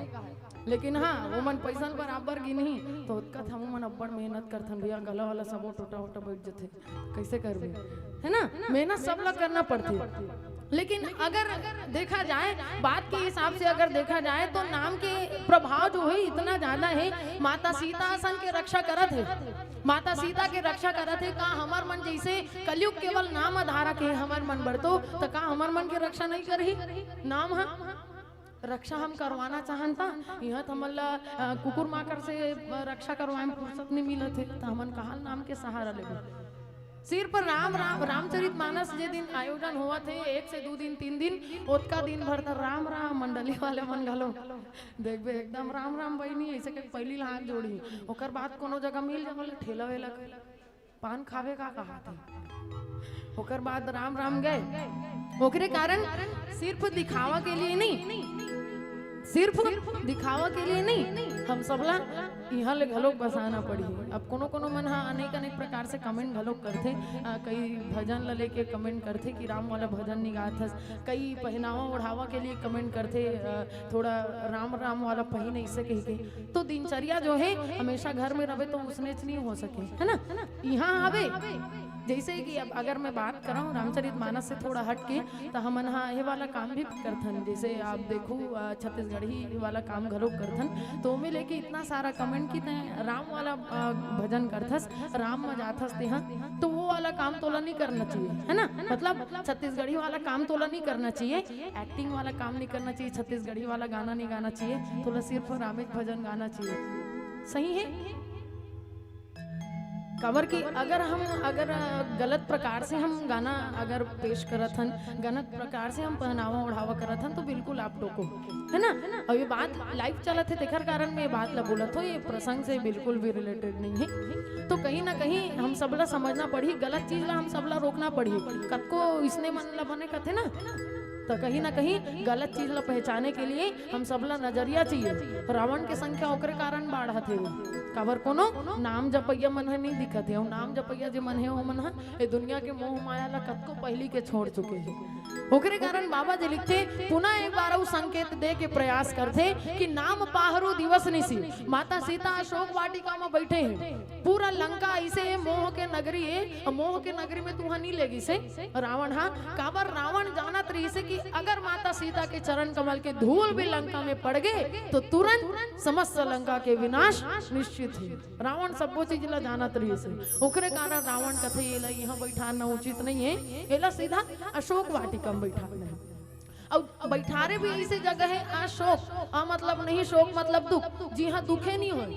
लेकिन हाँ, वो मन पैसा ल बराबर गिनही, तो ओतका था, वो मन अब्बड़ मेहनत करथन भैया, गला वाला सबो टोटा वोटा बैठ जथे, कैसे करबे, है ना? मेहनत सब ला करना पड़थे। लेकिन अगर देखा जाए, बात के हिसाब से अगर देखा जाए, तो नाम के प्रभाव जो है इतना ज्यादा है। माता सीता असन के रक्षा करत है, माता सीता के रक्षा करत है। का हमर मन जैसे कलयुग केवल नाम धारा के हमर मन बरतो, तो का हमर मन के रक्षा नहीं करही नाम? हाँ, रक्षा हम करवाना चाहन ता, यहाँ तो हमन ला, अ, कुकुर माकर से, अ, रक्षा करवाए में फुर्सत नहीं मिलत है, तो हमन कहाँ नाम के सहारा लेबो? सिर्फ राम, राम, रामचरित मानस जे दिन आयोजन होवत है, एक से दू दिन, तीन दिन, ओतका दिन भर त राम, राम मंडली वाले मन घलो देखबे, एकदम राम, राम बहिनी, ऐसे के पहली ला हाथ जोड़ी, ओकर बाद कोनो जगह मिल जावल ठेला वेला के पान खावे का कहा थे, ओकर बाद राम, राम गए। ओकरे कारण सिर्फ दिखावा के लिए नहीं, सिर्फ दिखावा के लिए नहीं, हम सबला इहाँ ले घलोक बसाना पड़ही। अब कोनो कोनो मन हा अनेक अनेक प्रकार से कमेंट घलोक करथे। आ, कई भजन ल लेके कमेंट करथे कि राम वाला भजन नहीं गात हस, कई पहनावा ओढ़ावा के लिए कमेंट करथे, आ, थोड़ा राम राम वाला पहिन ऐसे कह के। तो दिनचर्या जो है हमेशा घर में रहे तो उसने नहीं हो सके, है ना? यहाँ आवे जैसे कि अब अगर मैं बात करूँ रामचरित मानस से थोड़ा हट के, तो हमन हा ये वाला काम भी करथन। जैसे आप देखो, अ, छत्तीसगढ़ी वाला काम घलो करथन, तो ओमे लेके इतना सारा कमेंट की तैं राम वाला, अ, भजन करथस, राम में जाथस तेहा, तो वो वाला काम तोला नहीं करना चाहिए, है ना? मतलब छत्तीसगढ़ी वाला काम तोला नहीं करना चाहिए, एक्टिंग वाला काम नहीं करना चाहिए, छत्तीसगढ़ी वाला गाना नहीं गाना चाहिए, तोला सिर्फ रामेश भजन गाना चाहिए। सही है? काबर कि अगर हम, अगर, अ, गलत प्रकार से हम गाना अगर पेश करत हन, गलत प्रकार से हम पहनावा ओढ़ावा करत हन, तो बिल्कुल आप टोको, है ना? और ये बात लाइव चलत है, तेखर कारण मैं ये बात ला बोलत हो, ये प्रसंग से बिल्कुल भी रिलेटेड नहीं है। तो कहीं ना कहीं हम सबला समझना पड़ही, गलत चीज ला हम सबला रोकना पड़ही। कतको इसने मन ला बने कथे ना, तो कहीं ना कहीं गलत चीज ला पहचाने के लिए हम सबला नजरिया चाहिए। रावण के संख्या ओकरे कारण बाढ़त हे, काबर कोनो नाम जपैया मन ह नहीं दिखत हे। अउ नाम जपैया जे मन हे, ओ मन ह ए दुनिया के मोह माया ला कतको पहिली के छोड़ चुके हे। ओकरे कारण बाबा जी लिखथे, पुनः एक बार अउ संकेत दे के प्रयास करथे कि नाम पाहरू दिवस निशि। माता सीता अशोक वाटिका में बैठे हे, पूरा लंका ऐसे हे, मोह के नगरी हे, अउ मोह के नगरी में तुहा नहीं ले गिसे रावण हा। काबर रावण जानत रहिसे कि अगर माता सीता के चरण कमल के धूल भी लंका में पड़ गे, तो तुरंत समस्त लंका के विनाश निश्चित हे। रावण सब्बो चीज ला जानत रहिसे, ओकरे कारण रावण कथे, "एला यहाँ बैठाना उचित नहीं है, एला सीधा अशोक वाटिका में बैठाना है।" अउ बैठारे भी ऐसे जगह है, अशोक, अ मतलब नहीं, शोक मतलब दुख, जिहाँ दुखे नहीं होय,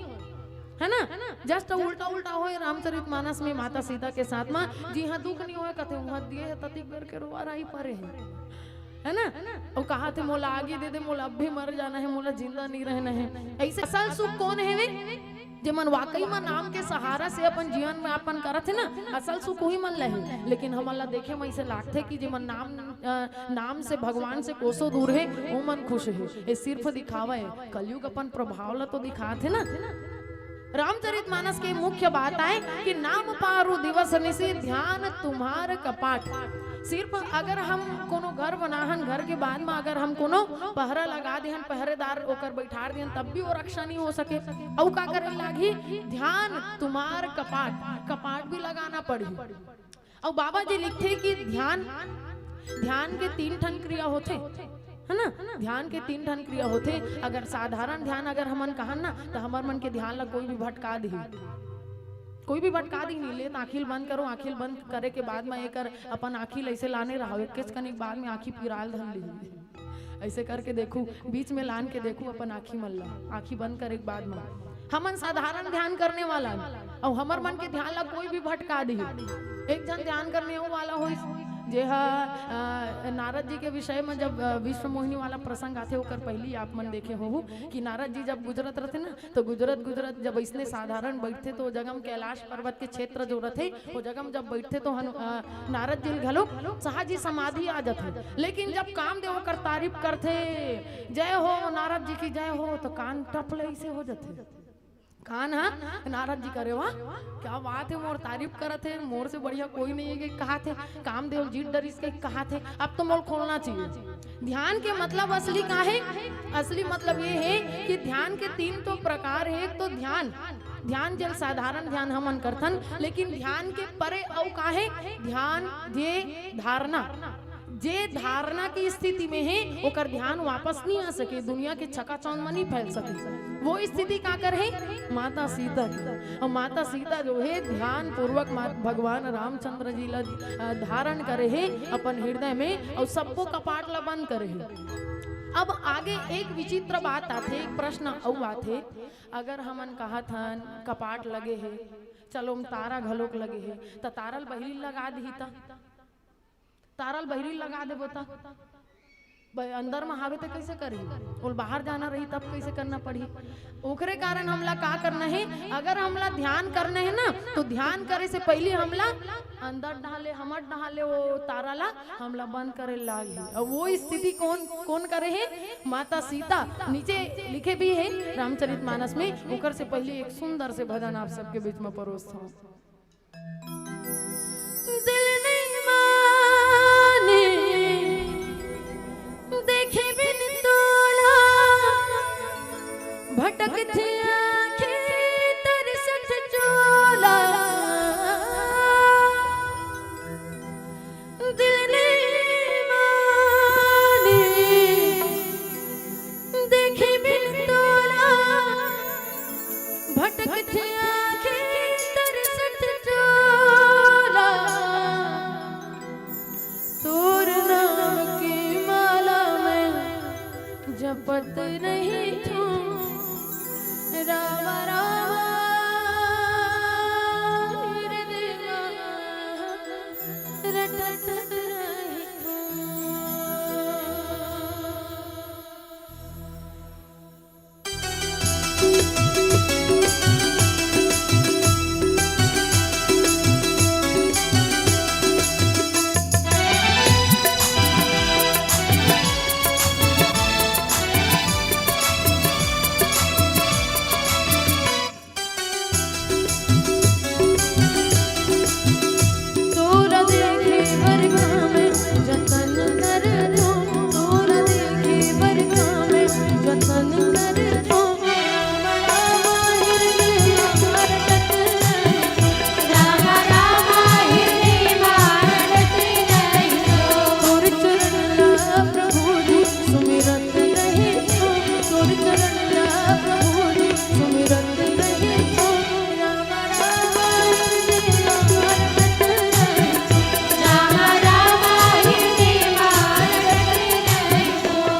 है ना? Just उल्टा उल्टा होय रामचरित मानस में माता सीता के साथ में, जिहाँ दुख नहीं होय, कथे उहाँ दिए हे ततिक बेर के रोवा राई परे हे, है ना? अउ कहा थे, "मोला आगे दे दे, मोला अब भी मर जाना है, मोला जिंदा नहीं रहना है।" ऐसे असल सुख कौन है वे? जेमन वाकई म नाम के सहारा से अपन जीवन यापन करत हे ना, असल सुख उही मन ल हे। लेकिन हमन ला देखे म अइसे लागथे कि जेमन नाम, अ, नाम से भगवान से कोसों दूर हे, ओमन खुश हे। ये सिर्फ दिखावा हे, कलयुग अपन प्रभाव ला तो दिखात हे ना। रामचरित मानस के मुख्य बात आय कि नाम पारु दिवस निशि, ध्यान तुम्हार कपाट। सिर्फ अगर हम कोनो घर बनाहन, घर के बाद म अगर हम कोनो पहरा लगा देहन, पहरेदार ओकर बैठार देहन, तब भी वो रक्षा नहीं हो सके। अउ का करे लागही? ध्यान तुम्हार कपाट, कपाट भी लगाना पड़ही। अउ बाबा जी लिखथे कि ध्यान, ध्यान के तीन ठन क्रिया होथे, है ना? ध्यान के तीन ठन क्रिया होथे। अगर साधारण ध्यान अगर हमन कहन ना, त हमर मन के ध्यान ला कोई भी भटका दिही, कोई भी भटका दिही। ले त आँखी ल बंद करो, आँखी ल बंद करे के बाद म एकर अपन आँखी ल अइसे लाने रहो, एकेच कनिक बाद म आँखी पिराल धर लिही। अइसे करके देखू, बीच में लान के देखू अपन आँखी मन ला, आँखी बंद करे के बाद म। हमन साधारण ध्यान करने वाला हन, अउ हमर मन के ध्यान ला कोई भी भटका दिही। एक झन ध्यान करने अउ वाला होइस, जे ह, अ, नारद जी के विषय म जब, अ, विश्व मोहिनी वाला प्रसंग आथे, ओकर पहिली आप मन देखे होहू कि नारद जी जब गुजरत रथे ना, तो गुजरत गुजरत जब अइसने साधारण बैठथे, तो ओ जगह म कैलाश पर्वत के क्षेत्र जो रथे, ओ जगह म जब बैठथे, तो हनु-, अ, नारद जी ल घलो सहज ही समाधि आ जथे। लेकिन जब कामदेव ओकर तारीफ करथे, "जय हो नारद जी की जय हो," तो कान टप ले अइसे हो जथे। कान ह नारद जी करे, "वाह, क्या बात है, मोर तारीफ करत हे, मोर से बढ़िया कोई नहीं है," के कहाथे, कामदेव जीत डरिस के कहाथे, "अब तो मोल खोलना चाहिए।" ध्यान के मतलब असली का हे? असली मतलब ये हे कि ध्यान के तीन तो प्रकार हे। एक तो ध्यान, ध्यान जेल साधारण ध्यान हमन करथन, लेकिन ध्यान के परे अउ का हे? ध्यान, ध्येय, धारणा। जे धारणा की स्थिति में हे, ओकर ध्यान वापस नहीं आ सके, दुनिया के चकाचौंध में नहीं फैल सके। वो स्थिति काकर हे? माता सीता के। अउ माता सीता जो हे, ध्यान पूर्वक मा-, भगवान रामचंद्र जी ला, अ, धारण करे हे अपन हृदय में, अउ सबको कपाट ला बंद करे हे। अब आगे एक विचित्र बात आथे, एक प्रश्न अउ आथे, अगर हमन कहत हन कपाट लगे हे, चलो हम तारा घलोक लगे हे, त तारा ल बहिरी लगा दिही त? तारा ल बहिरी लगा देबो त? ब-, अंदर म हावे त कइसे करही? ओल बाहर जाना रही तब कइसे करना पड़ही? ओकरे कारण हमला का करना हे? अगर हमला ध्यान करना हे ना, तो ध्यान करे से पहिली हमला अंदर डहाले, हमर डहाले वो तारा ला हमला बंद करे लागही। अउ वो स्थिति कोन, कोन करे हे? माता सीता। नीचे लिखे भी हे रामचरित मानस में। ओकर से पहिली एक सुंदर से भजन आप सबके बीच में परोसत हौं। दिल नहीं माने देखे बिन तोला, भटकत आँखें तरसत चोला। दिल नहीं माने देखे बिन तोला, भटकत आँखें तरसत चोला। तोर नाम के माला मैं जपत रहिथौं, रामा रामा हृदय मा रटत रहिथौं। तोला देखे बर का मैं जतन करथौं, तोला देखे बर का मैं जतन करथौं। रामा रामा हृदय मा रटत रहिथौं, रामा रामा हृदय मा रटत रहिथौं। तोर चरण ला प्रभु जी सुमिरत रहिथौं, तोर चरण ला प्रभु जी सुमिरत रहिथौं। रामा रामा हृदय मा रटत रहिथौं, रामा रामा हृदय मा रटत रहिथौं।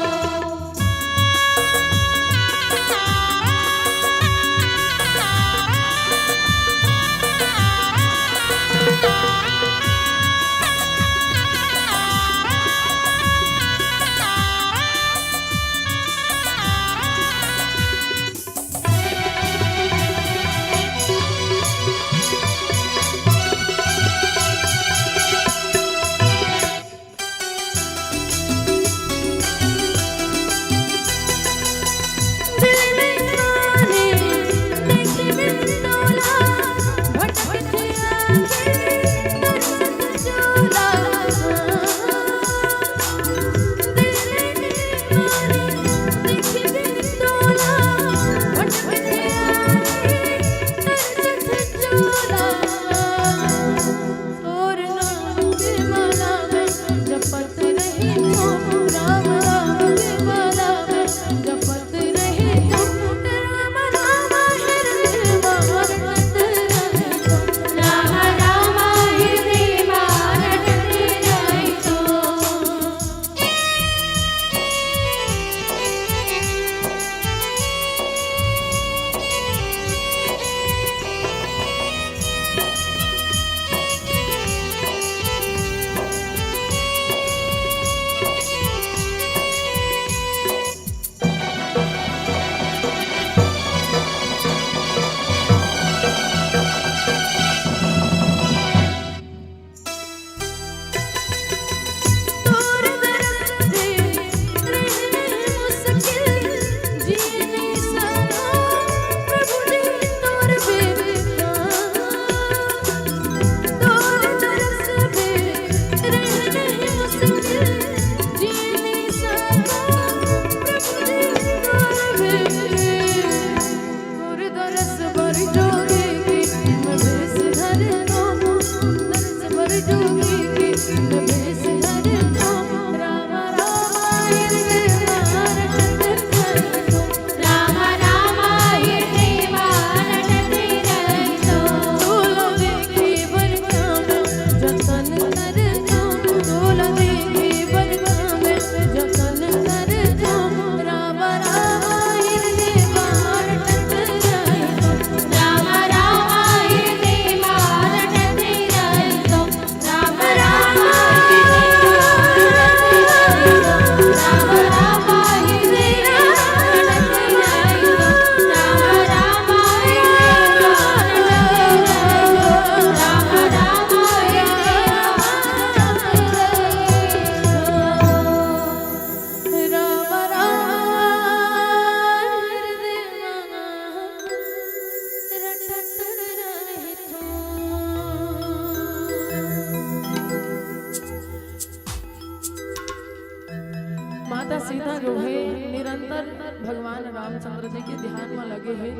निरंतर भगवान रामचंद्र जी के ध्यान में लगे हे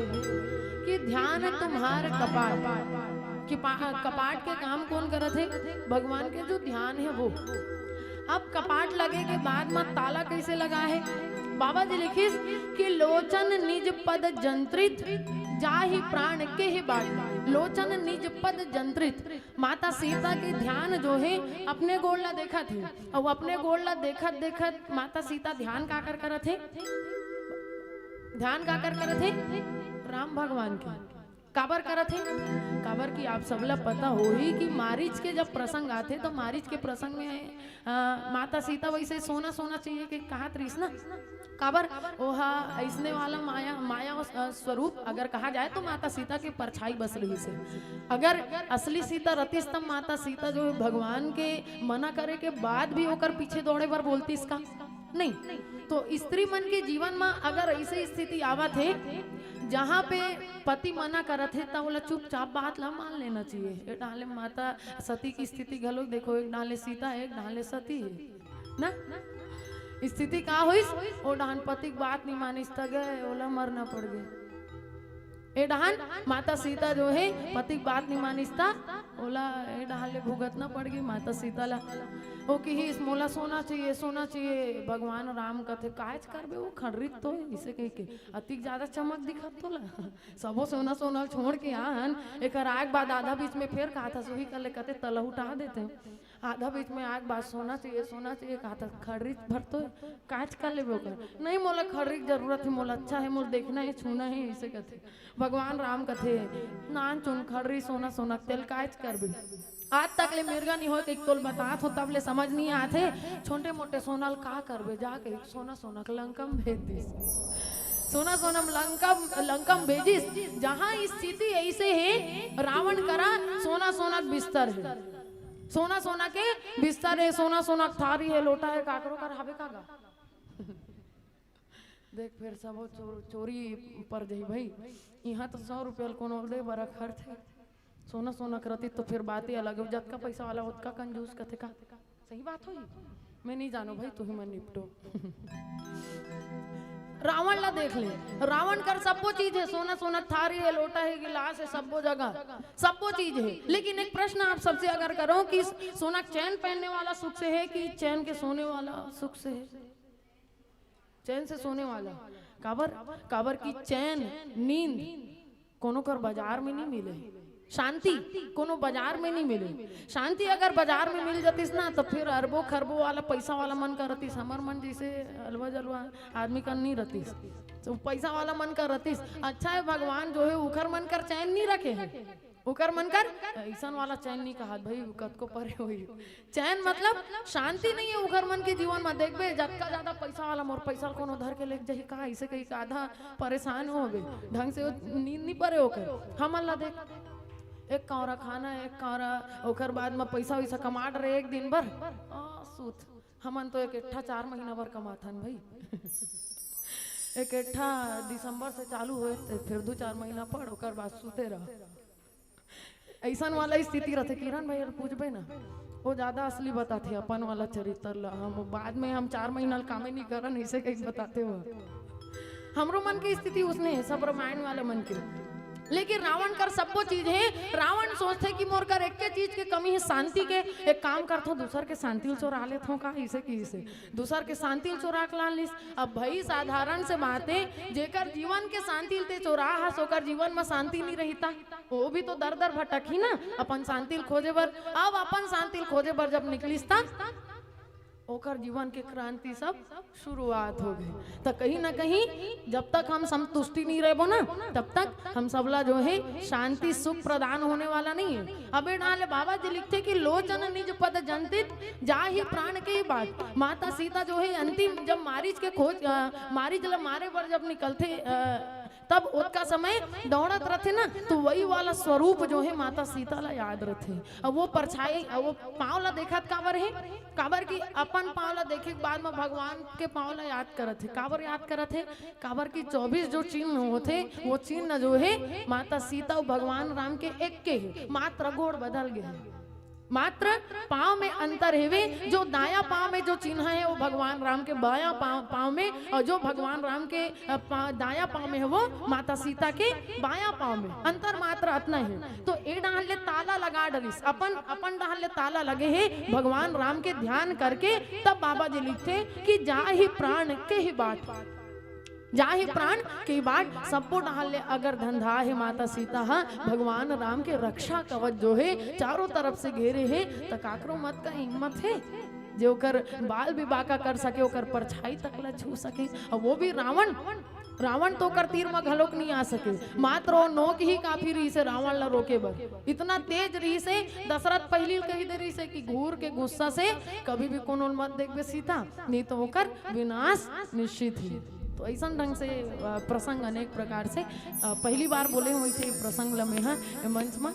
कि ध्यान तुम्हार कपाट। कि पा-, कपाट के काम कौन करत हे? भगवान के जो ध्यान हे वो। अब कपाट लगे के बाद में ताला कैसे लगा हे? बाबा जी लिखिस कि लोचन निज पद जंत्रित, जाहि प्राण के ही बाट। लोचन निज पद जंत्रित, माता सीता के ध्यान जो हे अपने गोड़ ला देखत हे, अउ अपने गोड़ ला देखत देखत माता सीता ध्यान काकर करत हे? ध्यान काकर करत हे? राम भगवान के। काबर करत हे? काबर कि आप सबला पता होही कि मारीच के जब प्रसंग आथे, तो मारीच के प्रसंग में, अ, माता सीता वैसे सोना सोना चाहिए के कहत रहिस ना। काबर? ओहा अइसने वाला माया, माया, अ, स्वरूप अगर कहा जाए तो माता सीता के परछाई बस रहिस हे। अगर असली सीता रतिस, तब माता सीता जो हे भगवान के मना करे के बाद भी ओकर पीछे दौड़े बर बोलतिस का? नहीं। तो स्त्री मन के जीवन में अगर ऐसे स्थिति आवत हे, जहाँ पे पति मना करत हे, त ओला चुपचाप बात ला मान लेना चाहिए। ए डाले माता सती की स्थिति घलो देखो, एक डाले सीता, एक डाले सती हे ना। स्थिति का होइस? ओ डाहन पति के बात नहीं मानिस, त गए, ओला मरना पड़ गए। ए डाहन माता सीता जो हे, पति के बात नहीं मानिस, त ओला ए डाहन ले भुगतना पड़ गई माता सीता ला। ओ किहिस, "मोला सोना चाहिए, सोना चाहिए।" भगवान राम कथे, "काहेच करबे, वो खड़रित तो हे," इसे कह के, "अतिक ज्यादा चमक दिखत तोला।" सबो सोना सोना छोड़ के आहन, एकर आग बाद आधा बीच में फेर कहा था, सोही कर ले कहते, "तलहुटा देते।" आधा बीच में आग बाद सोना चाहिए, सोना चाहिए कहा था, "खड़रित भर तो काच कर लेबे ओकर।" "नहीं, मोला खड़री के जरूरत हे, मोला अच्छा हे, मोला देखना हे, छूना हे," इसे कथे। भगवान राम कथे, "नान चुन खड़री सोना, सोना तेल काच करबे।" आज तक ले मिर्गा नहीं होय, एक तोल बतात हो, तब ले समझ नहीं आथे। छोटे मोटे सोना ल का करबे, जाके सोना, सोना के लंकम भेज दिस। सोना, सोना लंकम, लंकम भेजिस। जहाँ स्थिति ऐसे हे, रावण करा सोना, सोना के बिस्तर हे। सोना सोना के बिस्तर हे, सोना सोना के थारी हे, लोटा हे, काकरो कर हवे का गा? देख, फिर सबो चो-, चोरी पर जाही भाई। इहाँ तो सौ रुपया ल कोनो दे बर खर्च हे। सोना सोना के रतिस तो फिर बात ही अलग हे। जतका पैसा वाला ओतका कंजूस कथे का? सही बात होही? मैं नहीं जानो भाई, तुही मन निपटो। रावण ला देख ले, रावण कर सब्बो चीज हे, सोना सोना थारी हे, लोटा हे, गिलास हे, सब्बो जगह सब्बो चीज हे। लेकिन एक प्रश्न आप सबसे अगर करो कि सोना चैन पहनने वाला सुख से हे कि चैन के सोने वाला सुख से हे? चैन से सोने वाला। काबर? काबर कि चैन, नींद कोनो कर बाजार में नहीं मिले, शांति कोनो बाजार में नहीं मिले। शांति अगर बाजार में मिल जातिस ना, तो फिर अरबों खरबों वाला पैसा वाला मन करतिस, हमर मन जैसे अलवा जलवा आदमी कर नहीं रहतिस, तो पैसा वाला मन करतिस। अच्छा हे, भगवान जो हे उखर मन कर चैन नहीं रखे हे, उकर मन कर अइसन वाला चैन नहीं कहत भाई, कतको परे होही। चैन मतलब शांति नहीं हे उखर मन के जीवन में। देखबे, जतका ज्यादा पैसा वाला, "मोर पैसा ल कोनो धर के लेके जाही का?" इसे कही का आधा परेशान होबे, ढंग से वो नींद नहीं परे ओकर। हमन ला देख, एक कौरा खाना, एक कौरा, ओकर बाद में पैसा वैसा कमा डरे एक दिन भर, आ, सूत। हमन तो एक एकठा चार महीना भर कमाथन भाई। एक एकठा दिसंबर से चालू होए, ते फिर दू चार महीना पढ़, ओकर बाद सूते रह। अइसन वाला स्थिति रहथे। किरण भैया ल पूछबे ना, वो ज्यादा असली बताथे अपन वाला चरित्र ला। हम बाद में हम चार महीना ल कामे नहीं करन, इसे कहीं बताथे वो। हमरो मन के स्थिति उसने हे, सब रामायण वाला मन के। लेकिन रावण कर सब्बो चीज हे। रावण सोचथे कि मोर कर एक चीज के कमी हे, शांति के। एक काम करथो, दूसर के शांति ल चोरा लेथो का, इसे कि इसे दूसर के शांति ल चोरा के ला लिस। अब भाई, साधारण से बात हे, जेकर जीवन के शांति ल ते चोरा हस, ओकर जीवन में शांति नहीं रहिता। वो भी तो दर दर भटकही ना अपन शांति ल खोजे बर। अब अपन शांति ल खोजे बर जब निकलिस ता ओकर जीवन के क्रांति सब शुरुआत हो गए। त कहीं ना कहीं जब तक हम संतुष्टि नहीं रहबो ना, तब तक हम सबला जो हे शांति सुख प्रदान होने वाला नहीं हे। अबे डाले बाबा जी लिखथे कि लोचन निज पद जंतित, जाहि प्राण के बाट। माता सीता जो हे अंतिम जब मारीच के खोज, अ, मारीच ला मारे बर जब निकलथे, अ, तब ओतका समय दौड़त रथे ना, तो वही वाला स्वरूप जो हे माता सीता ला याद रथे। अब वो परछाई, अब वो पाँव ला देखत काबर हे? काबर कि अपन पाँव ला देखे के बाद में भगवान के पाँव ला याद करत हे। काबर याद करत हे? काबर कि चौबीस जो चिन्ह होथे, वो चिन्ह जो हे माता सीता अउ भगवान राम के एक के हे, मात्र गोड़ बदल गए हे। मात्र पांव में अंतर हेवे। जो दाया पांव में जो चिन्ह हे, वो भगवान राम के बाया पांव, पांव में, और जो भगवान राम के, अ, पा-, दाया पांव में हे, वो माता सीता के बाया पांव में। अंतर मात्र अतना हे। तो ए डहान ले ताला लगा डरिस, अपन, अपन डहान ले ताला लगे हे। भगवान राम के ध्यान करके तब बाबा जी लिखथे कि जाहि प्राण केहि बाट, जाहि प्राण केहि बाट। सब्बो डहान ले अगर धंधा हे, माता सीता ह भगवान राम के रक्षा कवच जो हे, चारों तरफ से घेरे हे, त काकरो मत का हिम्मत हे जे ओकर बाल भी बांका कर सके, ओकर परछाई तक ला छू सके। और वो भी रावण, रावण तो ओकर तीर म घलोक नहीं आ सके। मात्र वो नोक ही काफी रहिसे रावण ला रोके बर। इतना तेज रहिसे, दशरथ पहिली कहि दे रहिसे कि घूर के गुस्सा से कभी भी कोनो ल मत देखबे सीता, नहीं तो ओकर विनाश निश्चित ही। तो ऐसन ढंग से, अ, प्रसंग अनेक प्रकार से, अ, पहली बार बोले होइसे ये प्रसंग ल मेहा ए मंच म।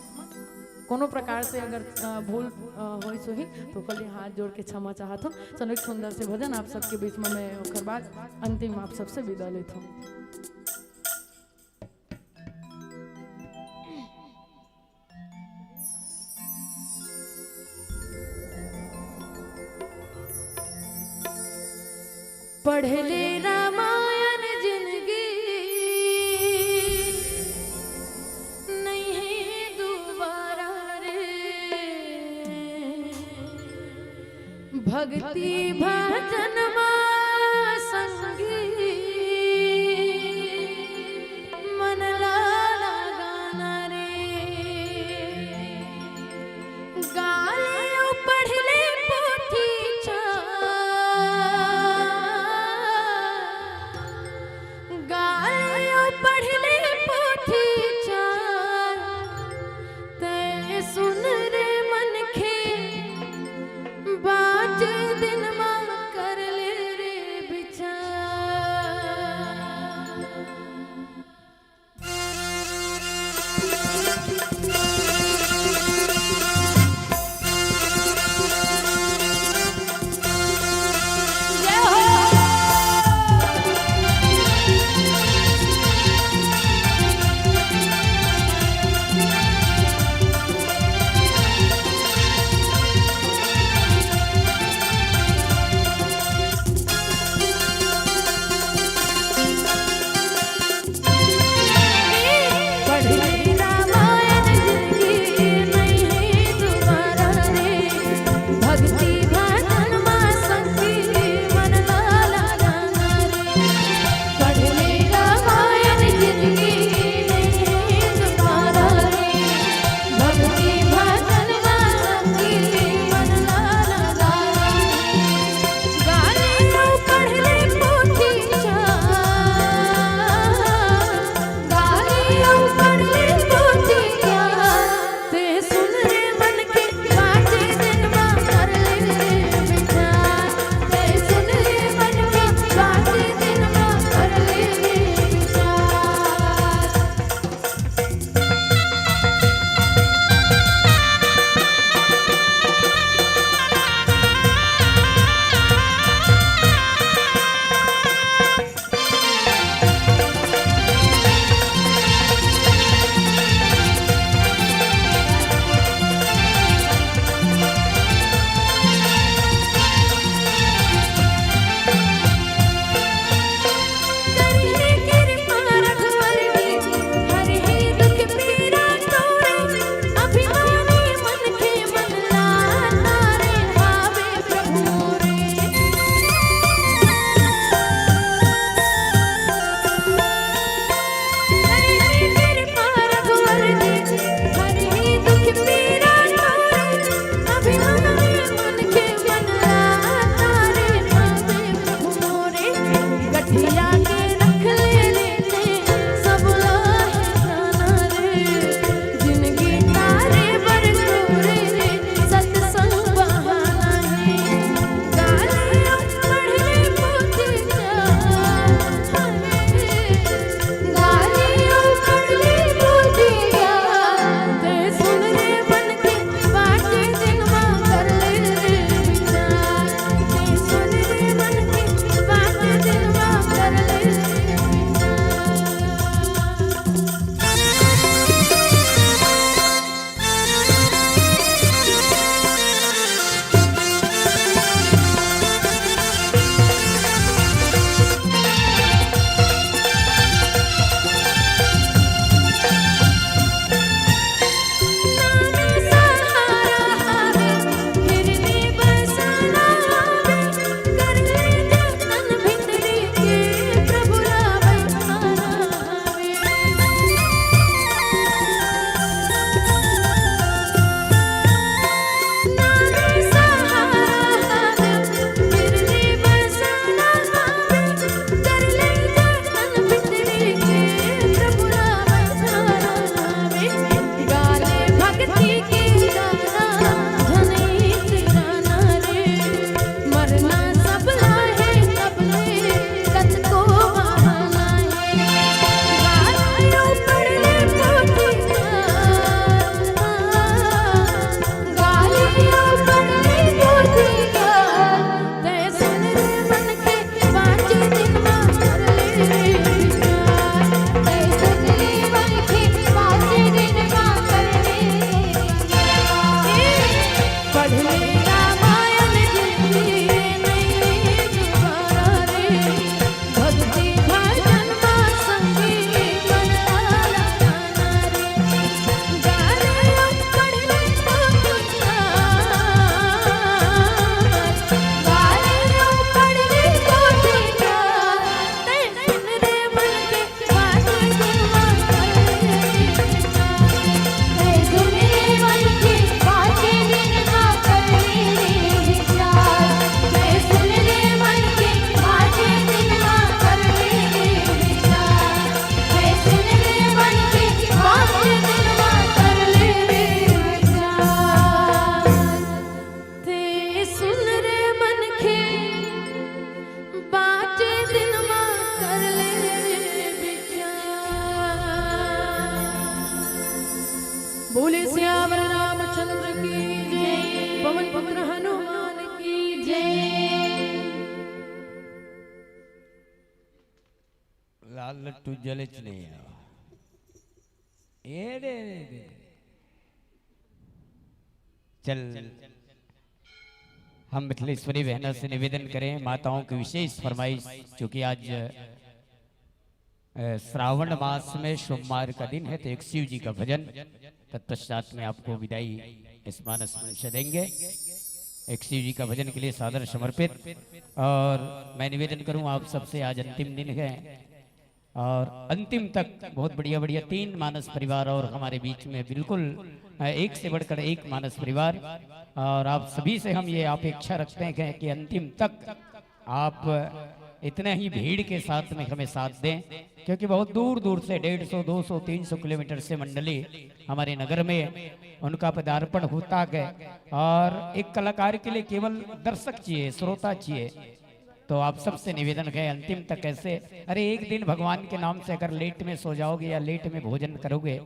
कोनो प्रकार से अगर, अ, भूल, अ, होइस होही, तो ओकर लिए हाथ जोड़ के क्षमा चाहत हूँ। चलो, एक सुंदर से भजन आप सबके बीच में, मैं ओकर बाद अंतिम आप सबसे विदा लेत हूँ। पढ़ ले रामायण जिनगी नहीं है दोबारा रे। भक्ति भजन मा संगी मन ला लगाना रे। गाले पढ़ ले पोथी चार, गाले पढ़ ले पोथी चार, तै सुन रे मनखे, बाँच दिन मा लाल लट्टू जलेच नहीं है। ए रे रे रे। चल, हम मिथिलेश्वरी बहना से निवेदन करें, माताओं की विशेष फरमाइश, चूंकि आज, अ, श्रावण मास में सोमवार का दिन है, तो एक शिव जी का भजन, तत्पश्चात में आपको विदाई इस मानस मंच से देंगे। एक शिव जी का भजन के लिए सादर समर्पित। और मैं निवेदन करूं आप सबसे, आज अंतिम दिन है, और अंतिम तक बहुत बढ़िया बढ़िया तीन मानस परिवार और हमारे बीच में बिल्कुल, अ, एक से बढ़कर एक मानस परिवार। और आप सभी से हम ये अपेक्षा रखते हैं कि अंतिम तक आप इतने ही भीड़ के साथ में हमें साथ दें, क्योंकि बहुत दूर दूर से डेढ़ सौ, दो सौ, तीन सौ किलोमीटर से मंडली हमारे नगर में उनका पदार्पण होता है। और एक कलाकार के लिए केवल दर्शक चाहिए, श्रोता चाहिए। तो आप सबसे निवेदन है, अंतिम तक ऐसे, अरे, एक दिन भगवान के नाम से अगर लेट में सो जाओगे या लेट में भोजन करोगे,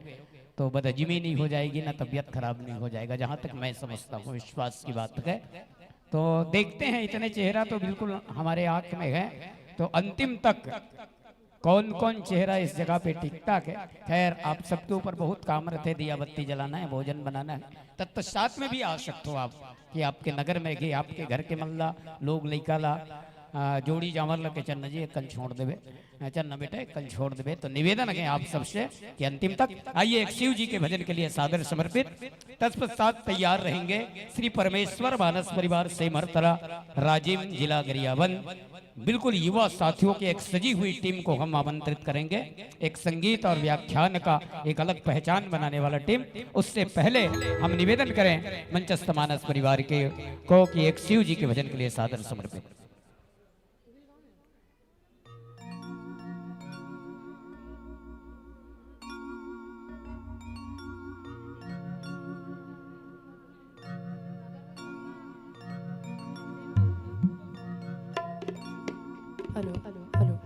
तो बदहजमी नहीं हो जाएगी, ना तबीयत खराब नहीं हो जाएगा, जहां तक मैं समझता हूँ, विश्वास की बात है। तो देखते हैं, इतने चेहरा तो बिल्कुल हमारे आंख में है, तो अंतिम तक कौन कौन चेहरा इस जगह पे टिकता है। खैर, आप सबके ऊपर बहुत काम रहते, दिया बत्ती जलाना है, भोजन बनाना है, तत्पश्चात में भी आ सकते हो आप, कि आपके नगर में, कि आपके घर के मल्ला, लोग लइका ला, आ, जोड़ी जांवर ला के चन्ना जी, एक कन छोड़ देवे, आ, चन्ना बेटा, एक कन छोड़ देवे। तो निवेदन है आप सबसे कि अंतिम तक आइए, एक शिव जी के भजन के लिए सादर समर्पित। तत्पश्चात तैयार रहेंगे श्री परमेश्वर मानस परिवार से मरतरा, राजिम, जिला गरियाबंद। बिल्कुल युवा साथियों की एक सजी हुई टीम को हम आमंत्रित करेंगे, एक संगीत और व्याख्यान का एक अलग पहचान बनाने वाला टीम। उससे पहले हम निवेदन करें मंचस्थ मानस परिवार के को कि एक शिव जी के भजन के लिए सादर समर्पित। Hello, hello, hello, hello.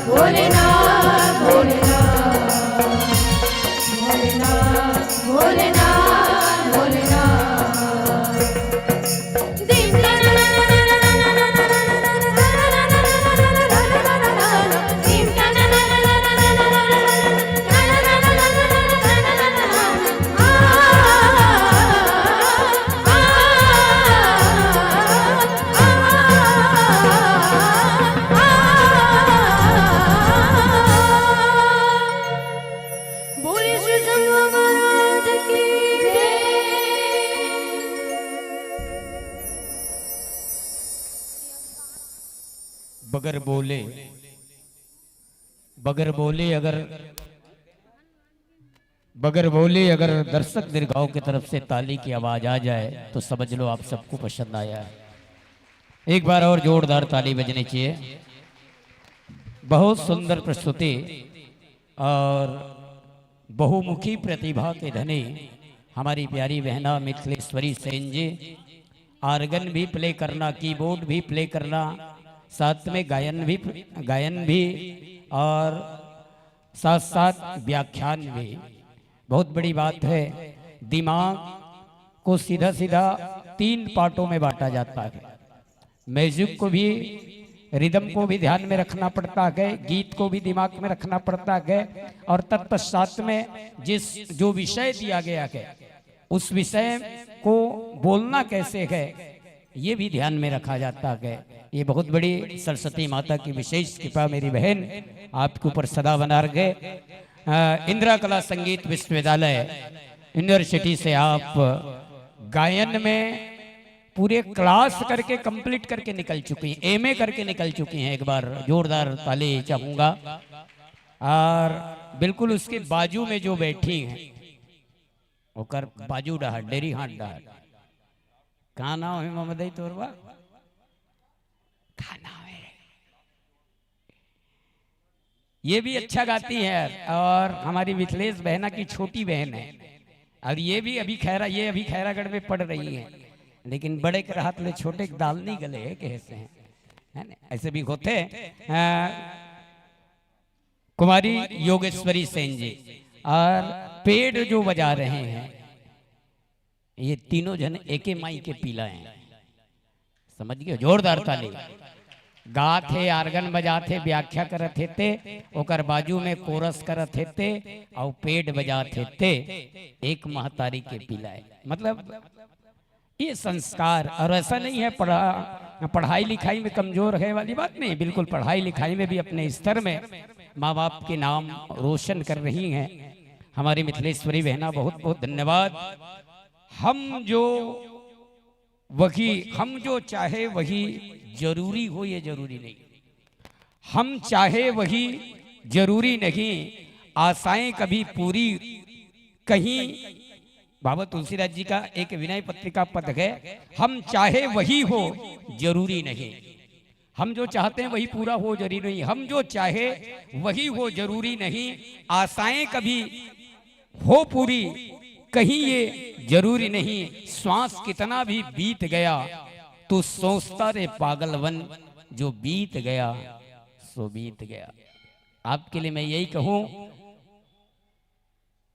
Bholenath, Bholenath, Bholenath, Bholenath, Bholenath. बोले श्री शंभू महाराज की जय। बगैर बोले, बगैर बोले अगर बगैर बोले अगर दर्शक दीर्घाओं की तरफ से ताली की आवाज आ जाए तो समझ लो आप सबको पसंद आया है। एक बार और जोरदार ताली बजनी चाहिए। बहुत सुंदर प्रस्तुति और बहुमुखी प्रतिभा के धनी हमारी प्यारी बहना मिथिलेश्वरी सेन जी। आर्गन भी प्ले करना, कीबोर्ड भी प्ले करना, साथ में गायन भी, गायन भी और साथ साथ व्याख्यान भी। बहुत बड़ी बात है। दिमाग को सीधा सीधा तीन पार्टों में बांटा जाता है। म्यूजिक को भी, रिदम को भी ध्यान में रखना पड़ता है, गीत को भी दिमाग में रखना पड़ता है, और तत्पश्चात में जिस जो विषय दिया गया है उस विषय को बोलना कैसे है ये भी ध्यान में रखा जाता है। ये बहुत बड़ी सरस्वती माता की विशेष कृपा मेरी बहन आपके ऊपर सदा बना रहे। अ, इंदिरा कला संगीत विश्वविद्यालय यूनिवर्सिटी से आप गायन में पूरे क्लास करके, कंप्लीट करके निकल चुकी हैं, एमए करके निकल चुकी हैं। एक बार जोरदार ताली चाहूंगा। और बिल्कुल उसके बाजू में जो बैठी हैं, ओकर बाजू डहर, डेरी हाथ डहर, का नाम है ममदई तोरवा? का नाम है? ये भी अच्छा गाती है और हमारी मिथिलेश बहना की छोटी बहन है। और ये भी अभी खैरा, ये अभी खैरागढ़ में पढ़ रही है, लेकिन बड़े के रहत ले छोटे के दाल नहीं गले है, कैसे हैं, है ना? ऐसे भी होते हैं। अ, कुमारी योगेश्वरी सेन जी और पेड़ जो बजा रहे हैं, ये तीनों जन एके माई के पीला हैं। समझ गए? जोरदार ताली। गात हे, आर्गन बजात हे, व्याख्या करत हे ते, ओकर बाजू में कोरस करत हे ते, अउ पेड बजात हे ते, एक महतारी के पिलाए। मतलब, ये संस्कार, और ऐसा नहीं है पढ़ा, पढ़ाई लिखाई में कमजोर है वाली बात नहीं, बिल्कुल पढ़ाई लिखाई में भी अपने स्तर में माँ बाप के नाम रोशन कर रही हैं। हमारी मिथिलेश्वरी बहना, बहुत बहुत धन्यवाद। हम जो वही, हम जो चाहे वही जरूरी हो, ये जरूरी नहीं। हम चाहे वही जरूरी नहीं, आशाएं कभी पूरी कहीं। बाबा तुलसीदास जी का एक विनय पत्रिका पद है, हम चाहे वही हो जरूरी नहीं। हम जो चाहते हैं वही पूरा हो जरूरी नहीं, हम जो चाहे वही हो जरूरी नहीं। आशाएं कभी हो पूरी, कहीं ये जरूरी नहीं। श्वास कितना भी बीत गया, तू सोचता रे पागलवन, जो बीत गया सो बीत गया। आपके लिए मैं यही कहूं,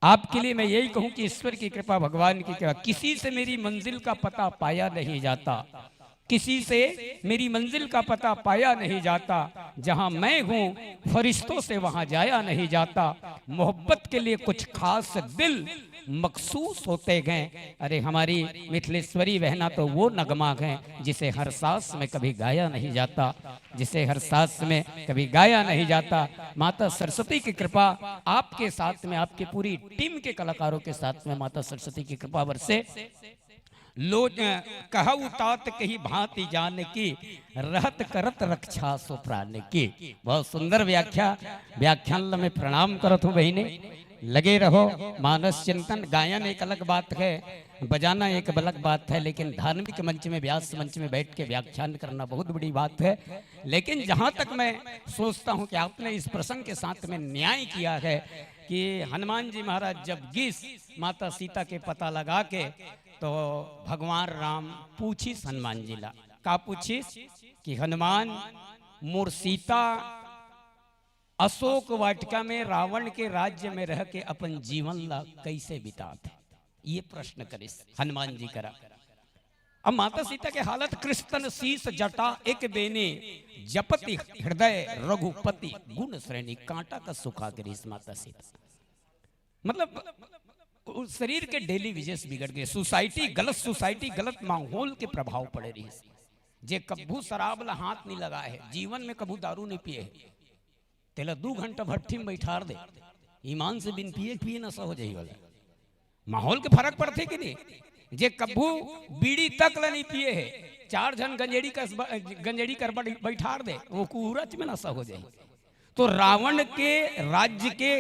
आपके लिए मैं यही कहूं कि ईश्वर की कृपा, भगवान की कृपा। किसी से मेरी मंजिल का पता पाया नहीं जाता, किसी से मेरी मंजिल का पता पाया नहीं जाता। जहां मैं हूं, फरिश्तों से वहां जाया नहीं जाता। मोहब्बत के लिए कुछ खास दिल मखसूस होते हैं। अरे, हमारी मिथिलेश्वरी बहना तो वो नगमा है जिसे हर सांस में कभी गाया नहीं जाता, जिसे हर सांस में कभी गाया नहीं जाता। माता सरस्वती की कृपा आपके साथ में, आपकी पूरी टीम के कलाकारों के साथ में माता सरस्वती की कृपा बरसे। लो, अ, कहउ तात कही भांति जान की, रहत करत रक्षा सो प्रान की। बहुत सुंदर व्याख्या, व्याख्यान ल मैं प्रणाम करत हूँ बहिनी। लगे रहो, मानस चिंतन, गायन एक अलग बात है, बजाना एक अलग बात है, लेकिन धार्मिक मंच में, व्यास मंच में बैठ के व्याख्यान करना बहुत बड़ी बात है। लेकिन जहाँ तक मैं सोचता हूँ कि आपने इस प्रसंग के साथ में न्याय किया है कि हनुमान जी महाराज जब गीस माता सीता के पता लगा के, तो भगवान राम पूछिस हनुमान जी ला, का पूछिस कि हनुमान, मोर सीता अशोक वाटिका में रावण के राज्य में रह के अपन जीवन ला कैसे बितात हे, ये प्रश्न करिस हनुमान जी करा। अब माता सीता के हालत कृष्ण शीश जटा एक बेने जपति हृदय रघुपति गुण श्रेणी कांटा का सुखा करिस माता सीता। मतलब उ शरीर के डेली विजेस बिगड़ गए, सोसाइटी गलत, सोसाइटी गलत माहौल के प्रभाव पड़े रहिस। जे कभू शराब ला हाथ नहीं लगाए हे, जीवन में कभू दारू नहीं पिए हे, तेला दू घंटा भट्ठी में बैठार दे, ईमान से बिन पिए पिए नशा हो जाही वाला। माहौल के फर्क पड़थे कि नहीं? जे कभू बीड़ी तक ला नहीं पिए हे, चार झन गंजेड़ी कस ब-, गंजेड़ी कर बड़-, बैठार दे, वो कुहरच में नशा हो जाही। तो रावण के राज्य के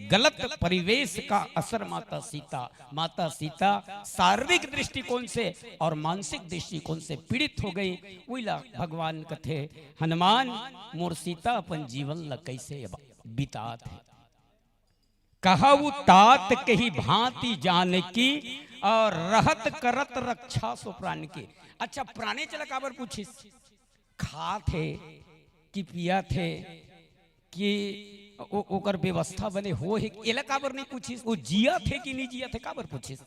गलत परिवेश का असर माता सीता, माता सीता शारीरिक दृष्टिकोण से और मानसिक दृष्टिकोण से पीड़ित हो गई। उइला भगवान कथे, हनुमान, मोर सीता अपन जीवन ला कैसे अब बितात हे। कहउ तात कही भांति जानकी, और रहत करत रक्षा सो प्रान की। अच्छा, प्राणे चला काबर पूछिस? खात हे कि पियत हे कि ओ-, ओकर व्यवस्था बने हो हे, एला काबर नहीं पूछिस? वो जियत हे कि नहीं जियत हे, काबर पूछिस?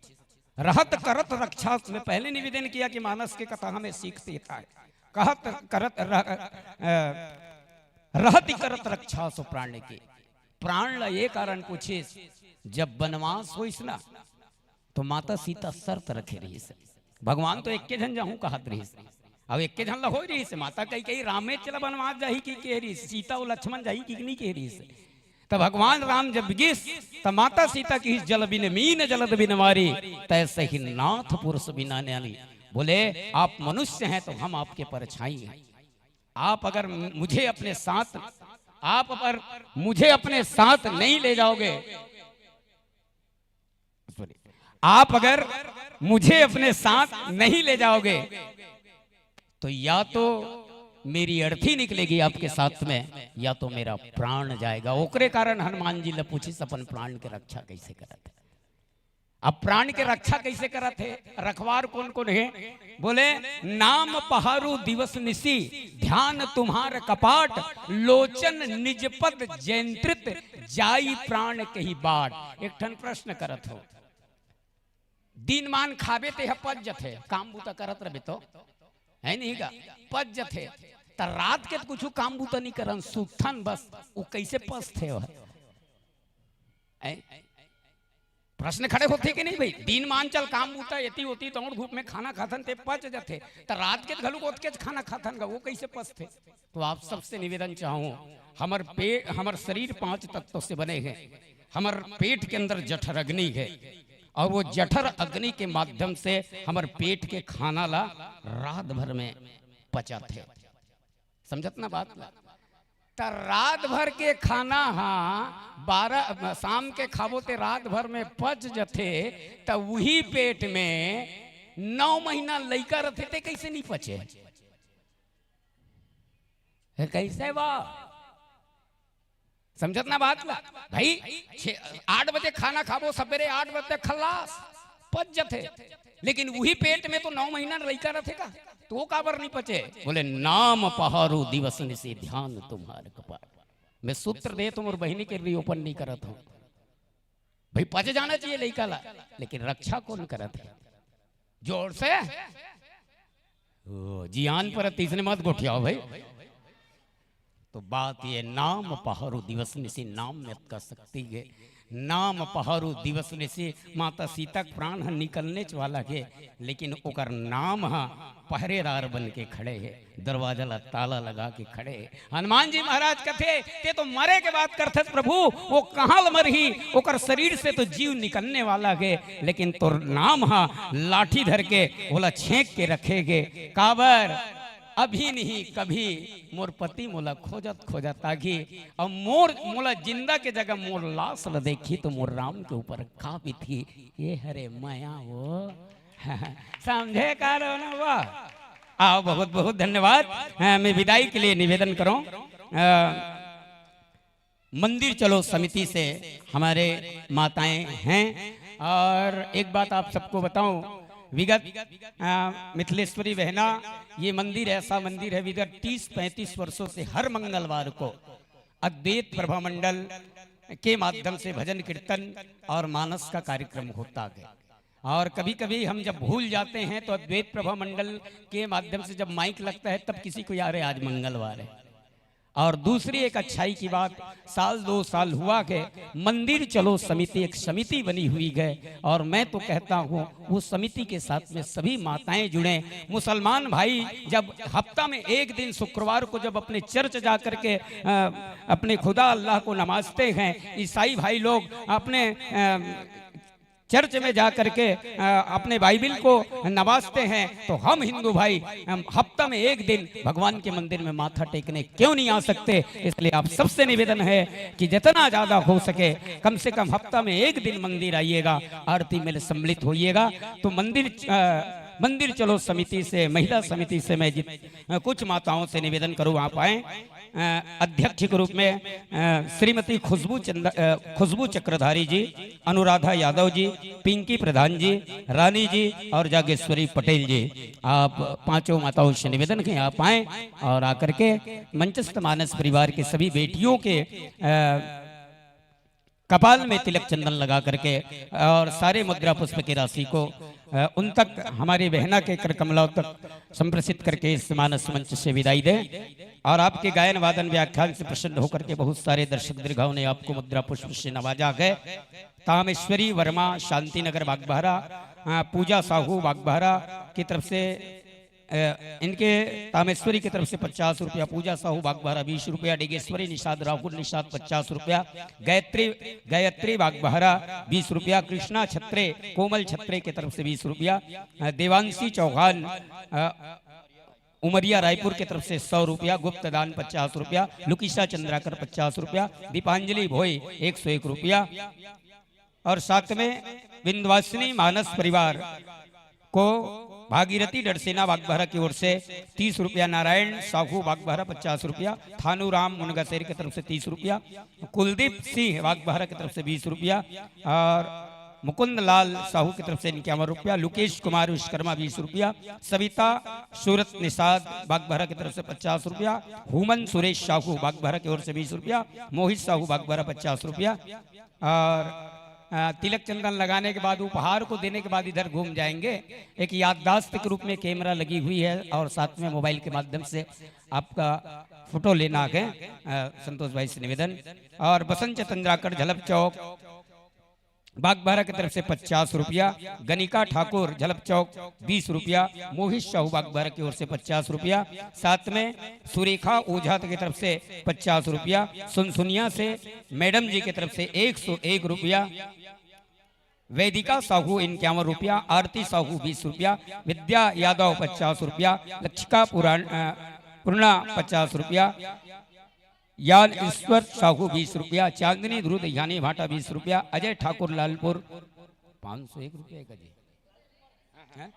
रहत करत रक्षा, मैं पहले निवेदन किया कि मानस के कथा हमें सीख देता है। कहत करत रह-, अ, रहत करत रक्षा सो प्राण की। प्राण ला ये कारण पूछिस, जब बनवास होइस ना, तो माता सीता शर्त रखे रहिस। भगवान तो एके झन जाहूं कहत रहिस, अब एके झन ला होई रहिस। माता कही कही रामे चला बनवास जाही कि कह रहिस, सीता अउ लक्ष्मण जाही कि नहीं कह रहिस। तब भगवान राम जब गिस, तब माता सीता किहिस, जल बिन मीन जलद बिन मारी, तैसे ही नाथ पुरुष बिना नारी। बोले, आप मनुष्य हैं तो हम आपके परछाई हैं। आप अगर मुझे अपने साथ, आप अगर मुझे अपने साथ नहीं ले जाओगे, सॉरी, आप अगर मुझे अपने साथ नहीं ले जाओगे, तो या तो मेरी अर्थी निकलेगी आपके साथ में, या तो मेरा प्राण जाएगा। ओकरे कारण हनुमान जी ला पूछिस अपन प्राण के रक्षा कैसे करत हे। अब प्राण के रक्षा कैसे करत हे? रखवार कौन कौन हे? बोले, नाम पहारू दिवस निसी, ध्यान तुम्हार कपाट, लोचन निज पद जैंत्रित, जाई प्राण कही बाट। एक ठन प्रश्न करत हो, दिन मान खाबे ते ह पच जथे, काम बूता करत रहे तो, है नहीं का? पच जथे। त रात के त कुछ काम बूता नहीं करन, सुतथन बस, वो कैसे पचथे हो? हैं? प्रश्न खड़े होथे कि नहीं भाई? दिन मान चल काम बूता एती ओती दौड़ धूप में खाना खाथन ते पच जथे, त रात के घलुक ओतकेच खाना खाथन गा, वो कैसे पचथे? तो आप सबसे निवेदन चाहूं, हमर पे-, हमर शरीर पांच तत्व से बने हे। हमर पेट के अंदर जठर अग्नि हे और वो जठर अग्नि के माध्यम से हमर पेट के खाना ला रात भर में पचाथे। समझत ना बात ला? त रात भर के खाना हा बारह, शाम के खाबो ते रात भर में पच जथे, त उही पेट में नौ महीना लइका रथे ते कैसे नहीं पचे? हे कैसे बा? समझत ना बात ला? भाई, छे, आठ बजे खाना खाबो, सबेरे आठ बजे खल्लास, पच जथे। लेकिन उही पेट में तो नौ महीना लइका रथे का, तो वो काबर नहीं पचे? बोले, नाम पहारू दिवस निसी, ध्यान तुम्हार कपाट। मैं सूत्र दे तुम और बहिनी के reopen नहीं करत हूं। भाई, पच जाना चाहिए लइका ला, लेकिन रक्षा कौन करत हे? जोर से। ओ, जियान पर तीसरे मत गोठियाओ भाई। तो बात ये, नाम पहारू दिवस निसी, नाम में अतका शक्ति हे। नाम पहारू दिवस निसी, माता सीता के प्राण ह निकलनेच वाला हे, लेकिन ओकर नाम ह पहरेदार बन के खड़े हे, दरवाजा ला ताला लगा के खड़े हे। हनुमान जी महाराज कथे, ते तो मरे के बात करथस प्रभु, वो कहाँ ल मरही, ओकर शरीर से तो जीव निकलने वाला हे, लेकिन तोर नाम ह लाठी धर के ओला छेंक के रखे हे। काबर? अभी नहीं कभी मोर पति मोला खोजत खोजत आगी, और मोर, मोला जिंदा के जगह मोर लाश ल देखी तो मोर राम के ऊपर का बीतही, ये हरे मया वो। समझे का रहो ना वो? आओ, बहुत बहुत धन्यवाद। हाँ, मैं विदाई के लिए निवेदन करूं, अ, मंदिर चलो समिति से हमारे माताएं हैं, और एक बात आप सबको बताऊं, विगत, अ, मिथिलेश्वरी बहना, ये मंदिर ऐसा मंदिर है, विगत तीस पैंतीस वर्षों से हर मंगलवार को अद्वैत प्रभा मंडल के माध्यम से भजन कीर्तन और मानस का कार्यक्रम होता है। और कभी-कभी हम जब भूल जाते हैं तो अद्वैत प्रभा मंडल के माध्यम से जब माइक लगता है तब किसी को याद है आज मंगलवार है। और दूसरी एक अच्छाई की बात, साल दो साल हुआ के मंदिर चलो समिति एक समिति बनी हुई है। और मैं तो कहता हूँ वो समिति के साथ में सभी माताएं जुड़ें। मुसलमान भाई जब हफ्ता में एक दिन शुक्रवार को जब अपने चर्च जा करके, अ, अपने खुदा अल्लाह को नमाजते हैं, ईसाई भाई लोग अपने, अ, चर्च में जा करके, अ, अपने बाइबिल को नवाजते हैं, तो हम हिंदू भाई, हम हफ्ता में एक दिन भगवान के मंदिर में माथा टेकने क्यों नहीं आ सकते? इसलिए आप सबसे निवेदन है कि जितना ज्यादा हो सके, कम से कम हफ्ता में एक दिन मंदिर आइएगा, आरती में सम्मिलित होइएगा। तो मंदिर, अ, मंदिर चलो समिति से, महिला समिति से मैं जित-, अ, कुछ माताओं से निवेदन करूँ, आप आए। अ, अध्यक्ष के रूप में, अ, श्रीमती खुशबू चंद-, अ, खुशबू चक्रधारी जी, अनुराधा यादव जी, पिंकी प्रधान जी, रानी जी और जागेश्वरी पटेल जी, आप पांचों माताओं से निवेदन है, आप आए और आकर के मंचस्थ मानस परिवार के सभी बेटियों के, अ, कपाल में तिलक चंदन लगा करके और सारे मुद्रा पुष्प की राशि को, अ, उन तक, हमारी बहना के कर कमलों तक संप्रेषित करके इस मानस मंच से विदाई दें। और आपके गायन वादन व्याख्यान से प्रसन्न होकर के बहुत सारे दर्शक दीर्घाओं ने आपको मुद्रा पुष्प से नवाजा है। तामेश्वरी वर्मा शांति नगर बागबहरा, अ, पूजा साहू बागबहरा की तरफ से, अ, इनके तामेश्वरी की तरफ से पचास रुपया, पूजा साहू बागबहरा बीस रुपया, डिगेश्वरी निषाद राहुल निषाद पचास रुपया, गायत्री, गायत्री बागबहरा बीस रुपया, कृष्णा छत्रे, कोमल छत्रे की तरफ से बीस रुपया, अ, देवांशी चौहान, अ, उमरिया रायपुर की तरफ से सौ रुपया, गुप्त दान पचास रुपया, लुकिशा चंद्राकर पचास रुपया, दीपांजलि भोई एक सौ एक रुपया और साथ में विंध्यवासिनी मानस परिवार को भागीरथी डडसेना बागबहरा की ओर से तीस रुपया, नारायण साहू बागबहरा पचास रुपया, थानू राम मुनगासेर की तरफ से तीस रुपया, कुलदीप सिंह बागबहरा की तरफ से बीस रुपया और मुकुंद लाल साहू की तरफ से इक्यावन रुपया, लुकेश कुमार विश्वकर्मा बीस रुपया, सविता सूरत निषाद बागबहरा की तरफ से पचास रुपया, हुमन सुरेश साहू बागबहरा की ओर से बीस रुपया, मोहित साहू बागबहरा पचास रुपया और, अ, तिलक चंदन लगाने के बाद, उपहार को देने के बाद इधर घूम जाएंगे। एक याददाश्त के रूप में कैमरा लगी हुई है और साथ में मोबाइल के माध्यम से आपका फोटो लेना है। अ, संतोष भाई से निवेदन। और बसंत चंद्राकर झलप चौक बागबहरा की तरफ से पचास रुपया, गनिका ठाकुर झलप चौक बीस रुपया, मोहित साहू बागबहरा की ओर से पचास रुपया, साथ में सुरेखा ओझा की तरफ से पचास रुपया, सुनसुनिया से मैडम जी की तरफ से एक सौ एक रुपया, वेदिका साहू इक्यावन रुपया, आरती साहू बीस रुपया, विद्या यादव पचास रुपया, लक्षिका पुराण, अ, पूर्णा पचास रुपया, यान ईश्वर साहू बीस रुपया, चांदनी ध्रुव दहियानी भाटा बीस रुपया, अजय ठाकुर लालपुर पाँच सौ एक रुपया का जी। हैं?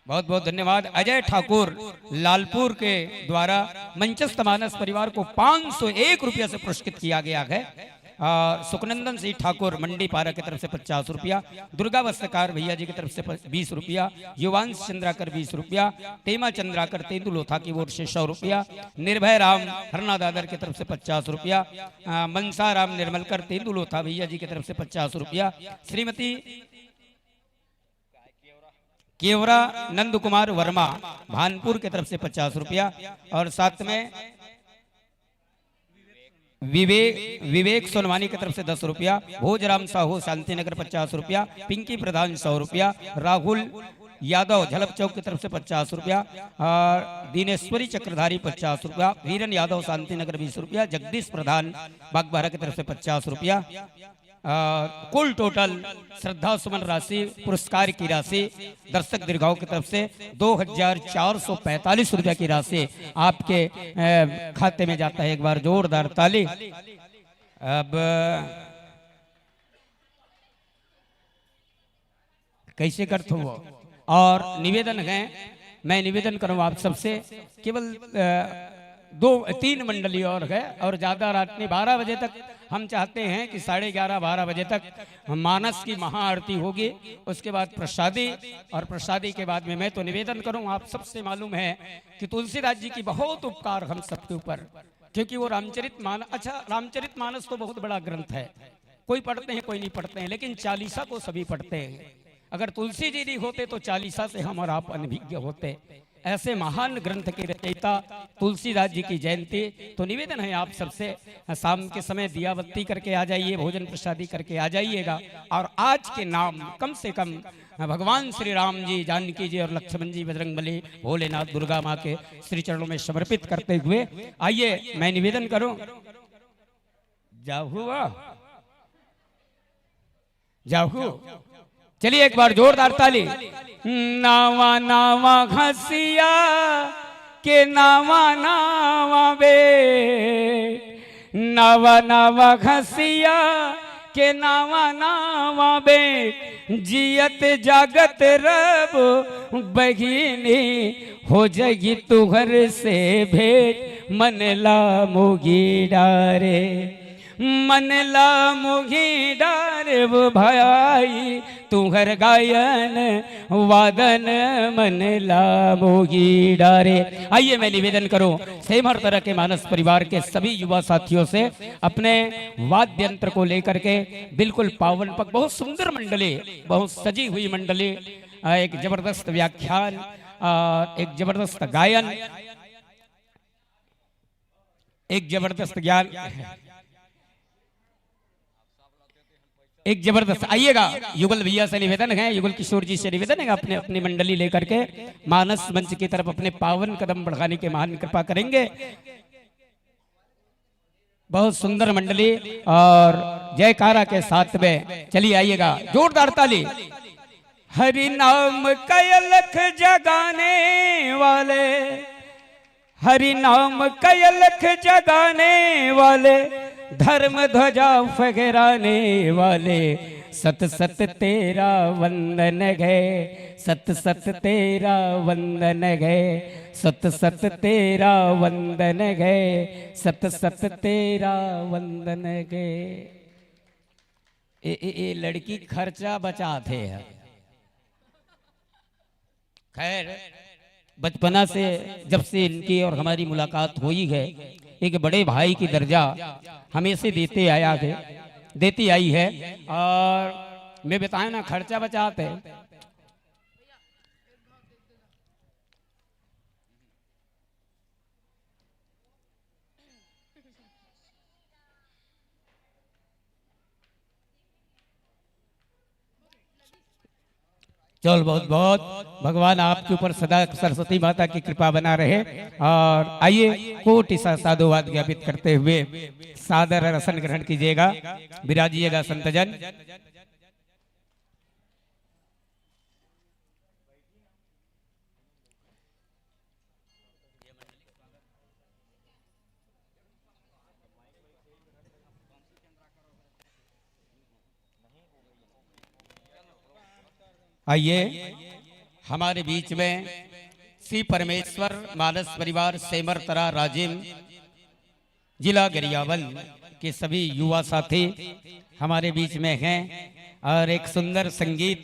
बहुत बहुत धन्यवाद अजय ठाकुर लालपुर के द्वारा मंचस्थ मानस परिवार को पाँच सौ एक रुपया से पुरस्कृत किया गया है। आ, सुखनंदन सिंह ठाकुर मंडी पारा की तरफ से पचास रुपया, दुर्गा वस्त्रकार भैया जी की तरफ से प-, बीस रुपया, युवांश चंद्राकर बीस रुपया, टेमा चंद्राकर तेंदुलोथा की ओर से सौ रुपया, निर्भय राम हरना दादर की तरफ से पचास रुपया, आ, मनसा राम निर्मलकर तेंदुलोथा भैया जी की तरफ से पचास रुपया, श्रीमती केवरा नंद कुमार वर्मा भानपुर की तरफ से पचास रुपया और साथ में विवेक, विवेक सोनवानी की तरफ से दस रुपया, भोजराम साहू शांतिनगर पचास रुपया, पिंकी प्रधान सौ रुपया, राहुल यादव झलप चौक की तरफ से पचास रुपया और दिनेश्वरी चक्रधारी पचास रुपया, वीरन यादव शांतिनगर बीस रुपया, जगदीश प्रधान बागबारा की तरफ से पचास रुपया। अ, कुल टोटल श्रद्धा सुमन राशि, पुरस्कार की राशि दर्शक दीर्घाओं की तरफ से दो हजार चार सौ पैंतालीस रुपया की राशि आपके, अ, खाते में जाता है। एक बार जोरदार ताली। अब कैसे करत हो वो? और निवेदन है, मैं निवेदन करूँ आप सबसे, केवल, अ, दो तीन मंडली और है और ज़्यादा रात नहीं, बारह बजे तक हम चाहते हैं कि साढ़े ग्यारह बारह बजे तक मानस की महाआरती होगी, उसके बाद प्रसादी, और प्रसादी के बाद में मैं तो निवेदन करूँ, आप सबसे मालूम है कि तुलसीदास जी की बहुत उपकार हम सबके ऊपर, क्योंकि वो रामचरित मानस, अच्छा, रामचरित मानस तो बहुत बड़ा ग्रंथ है, कोई पढ़ते हैं, कोई नहीं पढ़ते हैं, लेकिन चालीसा को सभी पढ़ते हैं। अगर तुलसी जी नहीं होते तो चालीसा से हम और आप अनभिज्ञ होते। ऐसे महान ग्रंथ के रचयिता तुलसीदास जी की जयंती। तो निवेदन है आप सबसे, शाम के समय दिया बत्ती करके आ जाइए, भोजन प्रसादी करके आ जाइएगा। और आज के नाम कम से कम भगवान श्री राम जी, जानकी जी और लक्ष्मण जी, बजरंग बली, भोलेनाथ, दुर्गा माँ के श्री चरणों में समर्पित करते हुए आइए, मैं निवेदन करूं। जाहू वाह। जाहू। चलिए एक बार जोरदार ताली। नावा नावा घसिया के नावा नावा बे, नावा नावा घसिया के नावा नावा बे, जियत जागत रब बहिनी, हो जगी तुहर से भेंट, मन ला मोगी डारे, मन ला मोगी डारे वो भाई, तुहर गायन वादन मन ला मोगी डारे। आइए, मैं निवेदन करूं सेमर तरह के मानस परिवार के सभी युवा साथियों से, अपने वाद्य यंत्र को लेकर के बिल्कुल पावन पग, बहुत सुंदर मंडली, बहुत सजी हुई मंडली, आ, एक जबरदस्त व्याख्यान, आ, एक जबरदस्त गायन, एक जबरदस्त ज्ञान, एक जबरदस्त, आइएगा, युगल भैया से निवेदन है, युगल किशोर जी से निवेदन है, अपने अपनी मंडली लेकर के मानस मंच की तरफ अपने पावन कदम बढ़ाने के महान कृपा करेंगे। बहुत सुंदर मंडली और जयकारा के साथ में चलिए आइएगा, जोरदार ताली। हरि नाम का अलख जगाने वाले, हरि नाम का अलख जगाने वाले, धर्म ध्वजा फहराने वाले, सत सत तेरा वंदन है, सत सत तेरा वंदन है, सत सत तेरा वंदन है, सत सत तेरा वंदन है। ए, ए, ए लड़की खर्चा बचात हे। खैर, बचपना से जब से इनकी और हमारी मुलाकात हुई है, एक बड़े भाई की दर्जा हमें से देते आया है, देती आई है। और मैं बताया ना, खर्चा बचात हे। चल, बहुत बहुत भगवान आपके ऊपर सदा सरस्वती माता की कृपा बना रहे। और आइए, कोटि सा साधुवाद ज्ञापित करते हुए सादर आसन ग्रहण कीजिएगा, विराजिएगा संतजन। आइए, हमारे बीच में श्री परमेश्वर मानस परिवार सेमर तरा राजिम, जिला गरियाबंद के सभी युवा साथी हमारे बीच में हैं और एक सुंदर संगीत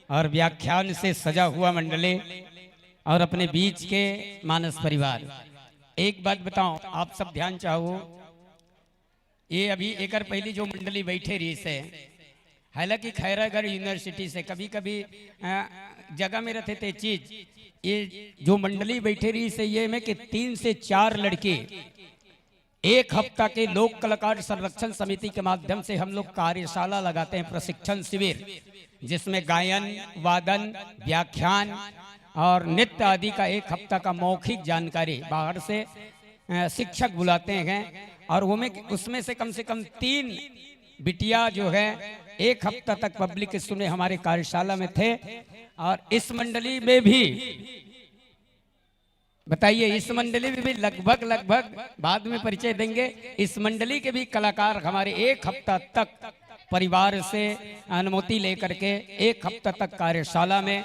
और व्याख्यान से सजा हुआ मंडली और अपने बीच के मानस परिवार। एक बात बताओ, आप सब ध्यान चाहो, ये अभी एकर पहली जो मंडली बैठे रही से, हालांकि खैरागढ़ यूनिवर्सिटी से कभी कभी जगह में रहते थे चीज, ये जो मंडली बैठे रही से, ये में कि तीन से चार लड़के एक हफ्ता के लोक कलाकार संरक्षण समिति के माध्यम से हम लोग कार्यशाला लगाते हैं, प्रशिक्षण शिविर, जिसमें गायन, वादन, व्याख्यान और नृत्य आदि का एक हफ्ता का मौखिक जानकारी बाहर से शिक्षक बुलाते हैं और वो में उसमें से कम से कम तीन बिटिया जो है एक हफ्ता तक पब्लिक स्कूल में हमारे कार्यशाला में थे। और इस मंडली में भी बताइए, इस मंडली में भी लगभग, लगभग बाद में परिचय देंगे। इस मंडली के भी कलाकार हमारे एक हफ्ता तक परिवार से अनुमति लेकर के एक हफ्ता तक कार्यशाला में,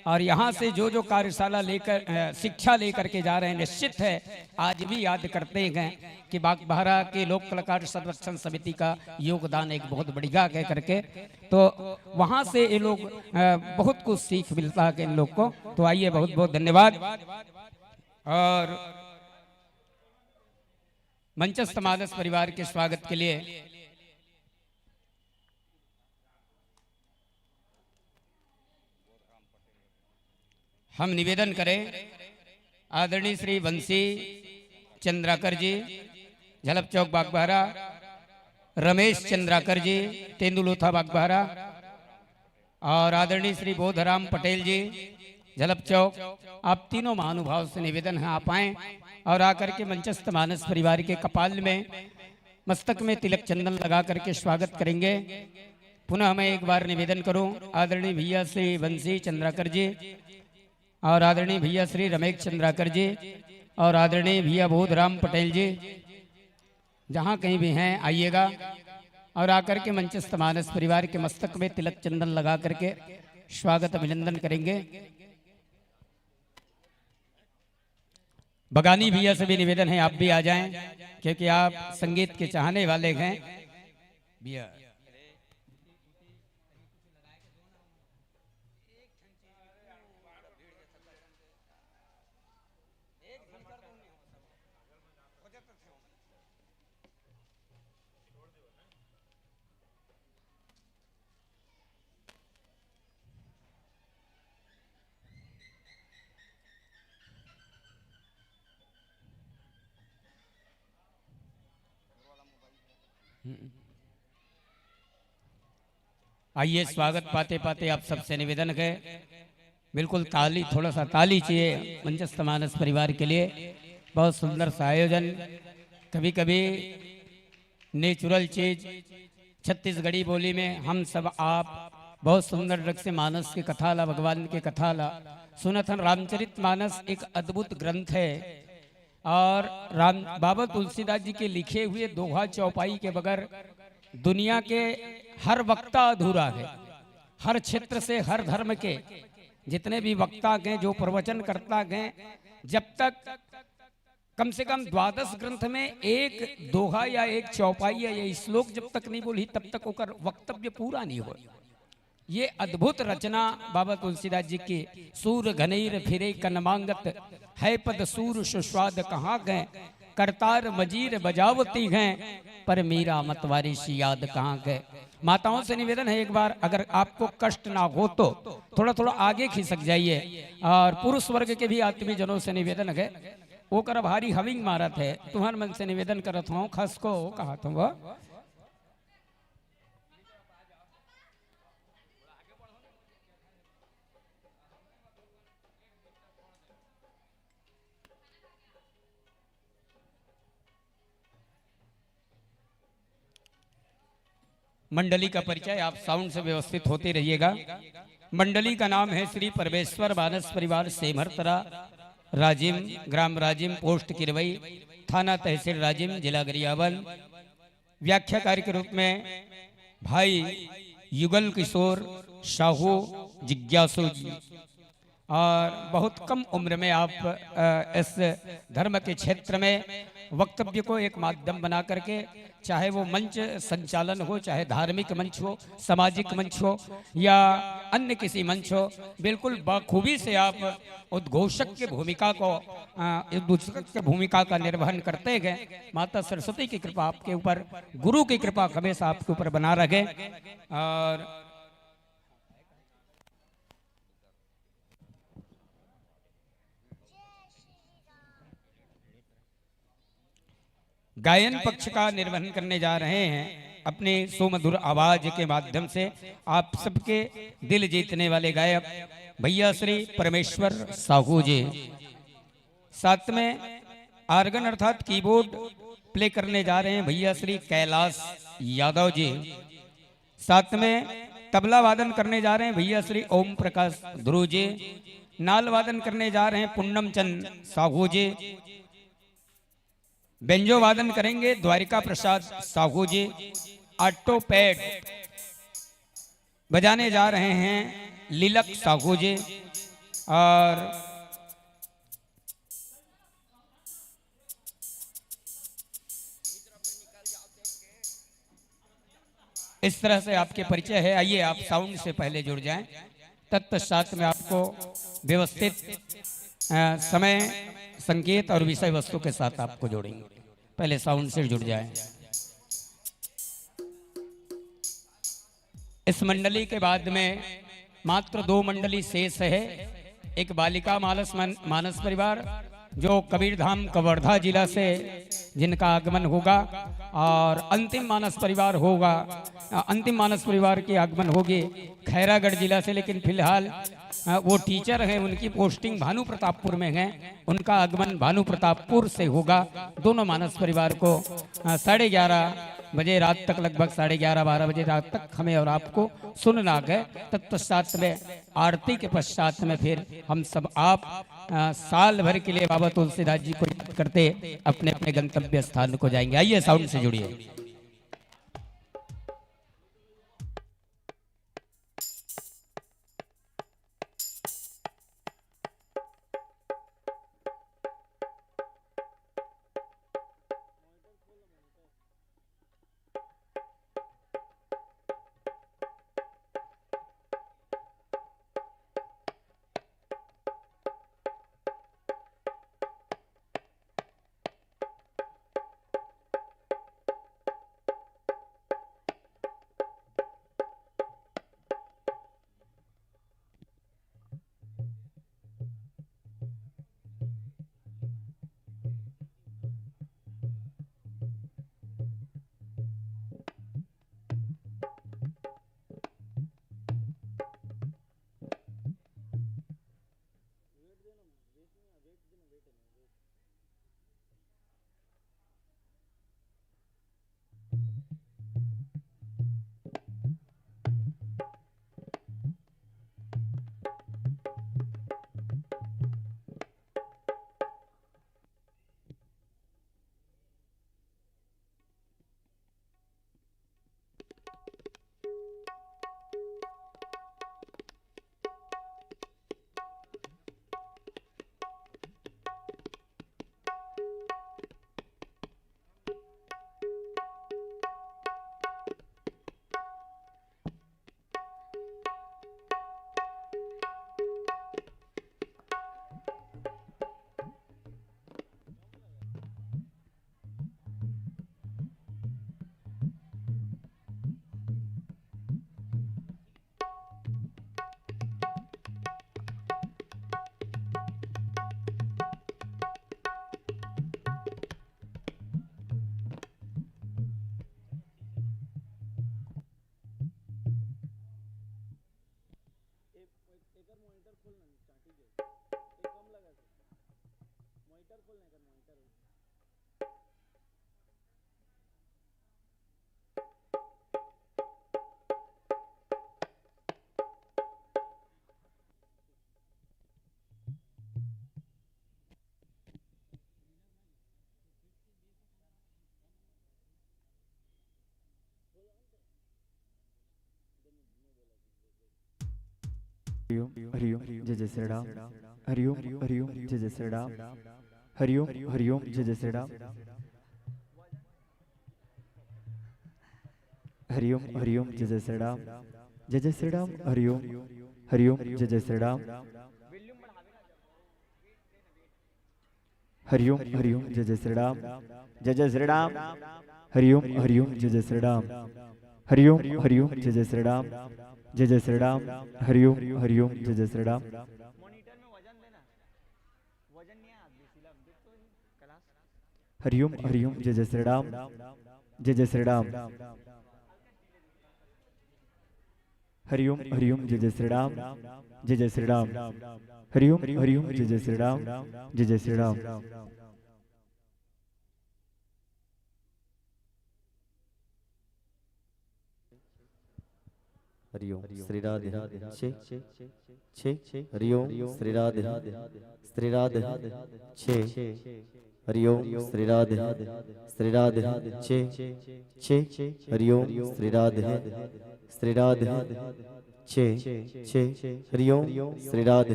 और यहाँ से जो जो कार्यशाला लेकर शिक्षा लेकर के जा रहे हैं, निश्चित है आज भी याद करते हैं कि बागबाहरा के लोक कलाकार संरक्षण समिति का योगदान एक बहुत बढ़िया है करके। तो वहाँ से ये लोग बहुत कुछ सीख मिलता है इन लोग को। तो आइए, बहुत बहुत धन्यवाद। और मंचस्थ मानस परिवार के स्वागत के लिए हम निवेदन करें, आदरणीय श्री वंशी चंद्राकर जी, झलप चौक बागबहरा, रमेश चंद्राकर जी, तेंदुलोथा बागबहरा, और आदरणीय श्री बोधराम पटेल जी, झलप चौक, आप तीनों महानुभाव से निवेदन है, आप आएं और आकर के मंचस्थ मानस परिवार के कपाल में, मस्तक में तिलक चंदन लगा करके स्वागत करेंगे। पुनः मैं एक बार निवेदन करूं, आदरणीय भैया श्री वंशी चंद्राकर जी और आदरणीय भैया श्री रमेश चंद्राकर जी और आदरणीय भैया बोधराम पटेल जी, जहां कहीं भी हैं, आइएगा और आकर के मंचस्थ मानस परिवार के मस्तक में तिलक चंदन लगा करके स्वागत अभिनंदन करेंगे। बगानी भैया से भी निवेदन है, आप भी आ जाएं, क्योंकि आप संगीत के चाहने वाले हैं। भैया, आइए, स्वागत पाते पाते आप सबसे निवेदन है, बिल्कुल ताली, थोड़ा सा ताली चाहिए मंचस्थ मानस परिवार के लिए। बहुत सुंदर सा आयोजन। कभी कभी नेचुरल चीज छत्तीसगढ़ी बोली में हम सब आप बहुत सुंदर ढंग से मानस के कथा ला, भगवान के कथा ला सुनत हन। रामचरित मानस एक अद्भुत ग्रंथ है और राम बाबा तुलसीदास जी के लिखे हुए दोहा चौपाई के बगैर दुनिया के हर वक्ता अधूरा है। हर क्षेत्र से, हर धर्म के जितने भी वक्ता हैं, जो प्रवचन करता हैं, जब तक कम से कम द्वादश ग्रंथ में एक दोहा या एक चौपाई या एक श्लोक जब तक नहीं बोली, तब तक ओकर वक्तव्य पूरा नहीं हो। ये अद्भुत रचना बाबा तुलसीदास जी की, सूर घनैर फिरे कन मांगत, है पद सूर सुस्वाद कहाँ गए, करतार मजीर बजावती हैं, पर मीरा मतवारी सी याद कहाँ गए। माताओं से निवेदन है, एक बार अगर आपको कष्ट ना हो तो थोड़ा थोड़ा आगे खिसक जाइए, और पुरुष वर्ग के भी आत्मीय जनों से निवेदन है, ओकर भारी हविंग मारत है, तुहर मन से निवेदन करत हूँ, खस को कहत हूँ वो। मंडली का परिचय, आप साउंड से व्यवस्थित होते रहिएगा। मंडली का नाम है श्री परमेश्वर मानस परिवार सेमरतरा, राजिम, ग्राम राजिम, पोस्ट किरवई, थाना तहसील राजिम, जिला गरियाबंद। व्याख्याकार के रूप में भाई युगल किशोर साहू जिज्ञासु जी। और बहुत कम उम्र में आप, अ, इस धर्म के क्षेत्र में वक्तव्य को एक माध्यम बना करके, चाहे वो मंच संचालन हो, चाहे धार्मिक मंच हो, सामाजिक मंच हो या अन्य किसी मंच हो, बिल्कुल बखूबी से आप उद्घोषक की भूमिका को, अ, उद्घोषक की भूमिका का निर्वहन करते गए। माता सरस्वती की कृपा आपके ऊपर, गुरु की कृपा हमेशा आपके ऊपर बना रहे। और गायन पक्ष का निर्वहन करने जा रहे हैं अपने सुमधुर आवाज के माध्यम से आप सबके दिल जीतने वाले गायक भैया श्री परमेश्वर साहू जी। साथ में आर्गन अर्थात कीबोर्ड प्ले करने जा रहे हैं भैया श्री कैलाश यादव जी। साथ में तबला वादन करने जा रहे हैं भैया श्री ओम प्रकाश ध्रुव जी। नाल वादन करने जा रहे हैं पुन्नम चंद साहू जी। बेंजो वादन करेंगे द्वारिका प्रसाद साहू जी। ऑटो पैड बजाने जा रहे हैं लिलक साहू जी। और इस तरह से आपके परिचय है। आइए, आप साउंड से पहले जुड़ जाएं, तत्पश्चात में आपको व्यवस्थित, अ, समय, संकेत और विषय वस्तु के साथ आपको जोड़ेंगे। पहले साउंड से जुड़ जाए। इस मंडली के बाद में मात्र दो मंडली शेष है। एक बालिका मानस मन-, मानस परिवार, जो कबीरधाम कवर्धा जिला से जिनका आगमन होगा, और अंतिम मानस परिवार होगा, अ, अंतिम मानस परिवार की आगमन होगी खैरागढ़ जिला से, लेकिन फिलहाल, अ, वो टीचर हैं, उनकी पोस्टिंग भानु प्रतापपुर में है, उनका आगमन भानु प्रतापपुर से होगा। दोनों मानस परिवार को, अ, साढ़े ग्यारह बजे रात तक, लगभग साढ़े ग्यारह बारह बजे रात तक हमें और आपको सुनना है। तत्पश्चात में, आरती के पश्चात में फिर हम सब आप, अ, साल भर के लिए बाबा तुलसीदास जी को याद करते अपने अपने गंतव्य स्थान को जाएंगे। आइए, साउंड से जुड़िए। हरिओम हरिओम जय जय श्री राम। हरिओम हरिओम जय जय श्री राम। हरिओम हरिओम जय जय श्री राम। हरिओम हरिओम जय जय श्री राम। जय जय श्री राम। हरिओम हरिओम जय जय श्री राम। हरिओम हरिओम जय जय श्री राम। जय जय श्री राम। हरिओम हरिओम जय जय श्री राम। हरिओम हरिओम जय जय श्री राम। जय जय श्री राम। हरिओम हरिओम जय जय श्री राम। हरिओम हरिओम जय जय श्री राम। जय जय श्री राम। हरिओम हरिओम जय जय श्री राम। जय जय श्री राम। हरिओम हरिओम जय जय श्री राम। जय जय श्री राम। हरिओम श्री राधे। छे छे। हरिओम श्री राधे। श्री राधे। छे। हरिओम श्री राधे। श्री राधे। छे छे। हरिओम श्री राधे। श्री राधे। छे छे। हरिओम श्री राधे।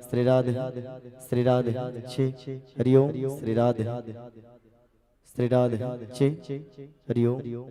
श्री राधे। श्री राधे। छे। हरिओम श्री राधे। श्री राधे। छे। हरिओम।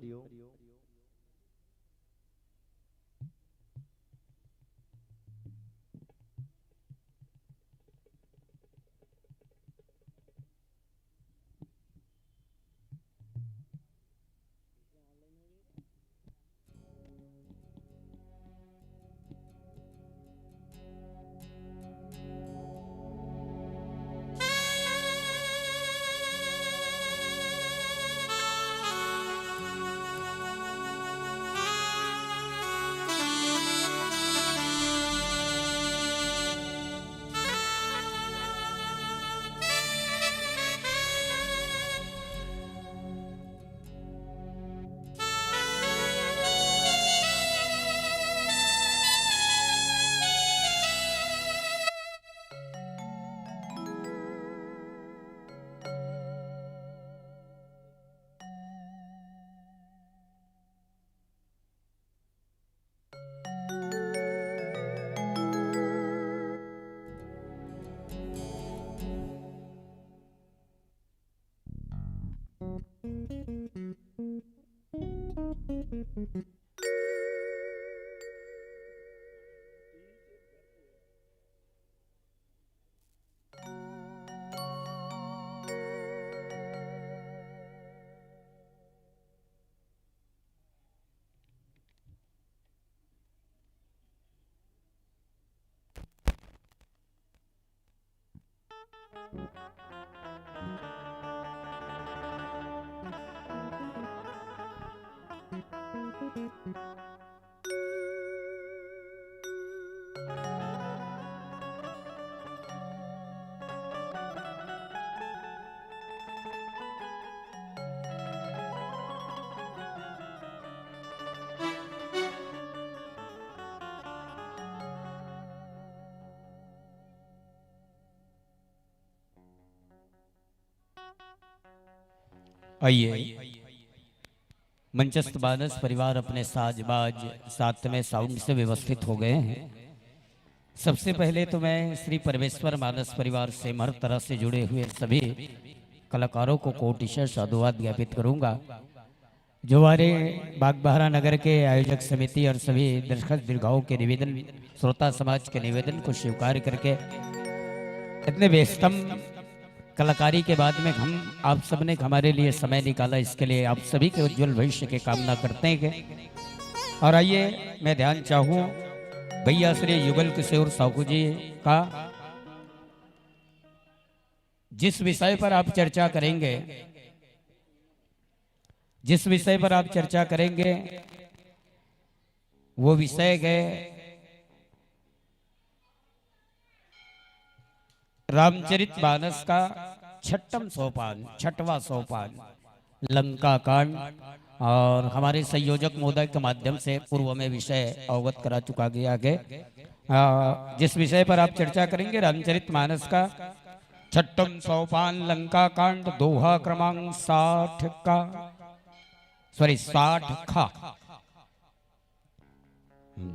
आइए, मंचस्थ मानस परिवार अपने साज बाज, साथ में साउंड से व्यवस्थित हो गए हैं। सबसे पहले तो मैं श्री परमेश्वर मानस परिवार से हर तरह से जुड़े हुए सभी कलाकारों को कोटिशः साधुवाद ज्ञापित करूंगा, जो हमारे बागबाहरा नगर के आयोजक समिति और सभी दर्शक दीर्घाओं के निवेदन, श्रोता समाज के निवेदन को स्वीकार करके इतने व्यस्तम कलाकारी के बाद में हम आप सबने हमारे लिए समय निकाला, इसके लिए आप सभी के उज्जवल भविष्य की कामना करते हैं। और आइए, मैं ध्यान चाहूँ भैया श्री युगल किशोर साहू जी का, जिस विषय पर आप चर्चा करेंगे, जिस विषय पर आप चर्चा करेंगे, वो विषय है रामचरित मानस का छठम सोपान, छठवां सोपान, लंका कांड। और हमारे संयोजक महोदय के माध्यम से पूर्व में विषय अवगत करा चुका गया है। आ, जिस विषय पर आप चर्चा करेंगे, रामचरित मानस का छठम सोपान, लंका कांड, दोहा क्रमांक साठ का, सॉरी, साठ खा।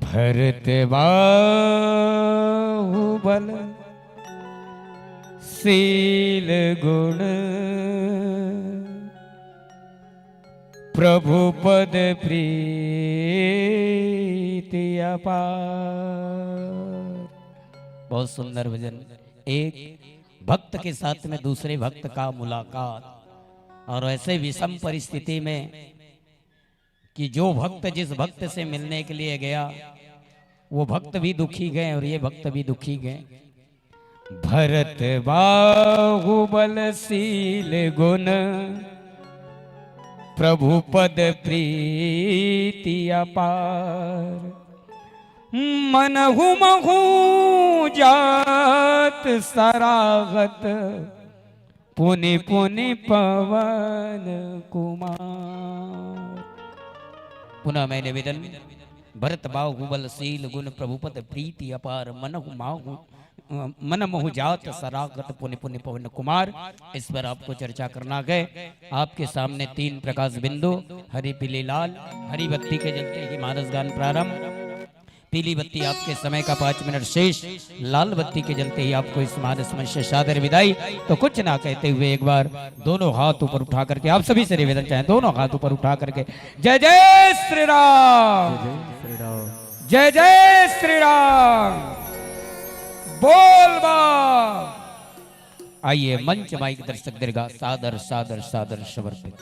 भरत बाहुबल शील गुण, प्रभु पद प्रीति अपार। बहुत सुंदर भजन। एक भक्त के साथ में दूसरे भक्त का मुलाकात, और ऐसे विषम परिस्थिति में कि जो भक्त जिस भक्त से मिलने के लिए गया, वो भक्त भी दुखी गए और ये भक्त भी दुखी गए। भरत बाहुबल शील गुण, प्रभु पद प्रीति अपार। मनहु महु जात सरागत, पुनि पुनि पवन कुमार। पुनः मैं निवेदन, भरत बाहुबल शील गुण, प्रभु पद प्रीति अपार, मनहु माहु, मन महु जात सरागत, पुनि पुनि पवन कुमार। इस पर आपको चर्चा करना है। आपके सामने तीन प्रकाश बिंदु, हरी पीली लाल, हरी बत्ती के जलते ही मानस गान प्रारंभ। पीली बत्ती आपके समय का पाँच मिनट शेष, लाल बत्ती के जलते ही आपको इस मानस मंच से सादर विदाई। तो कुछ ना कहते हुए एक बार दोनों हाथ ऊपर उठा करके आप सभी से निवेदन चाहें, दोनों हाथ ऊपर उठा करके जय जय श्री राम, जय जय श्री राम। जय जय श्री राम। बोल बा। आइए, मंच माइक दर्शक दीर्घा सादर, सादर, सादर समर्पित।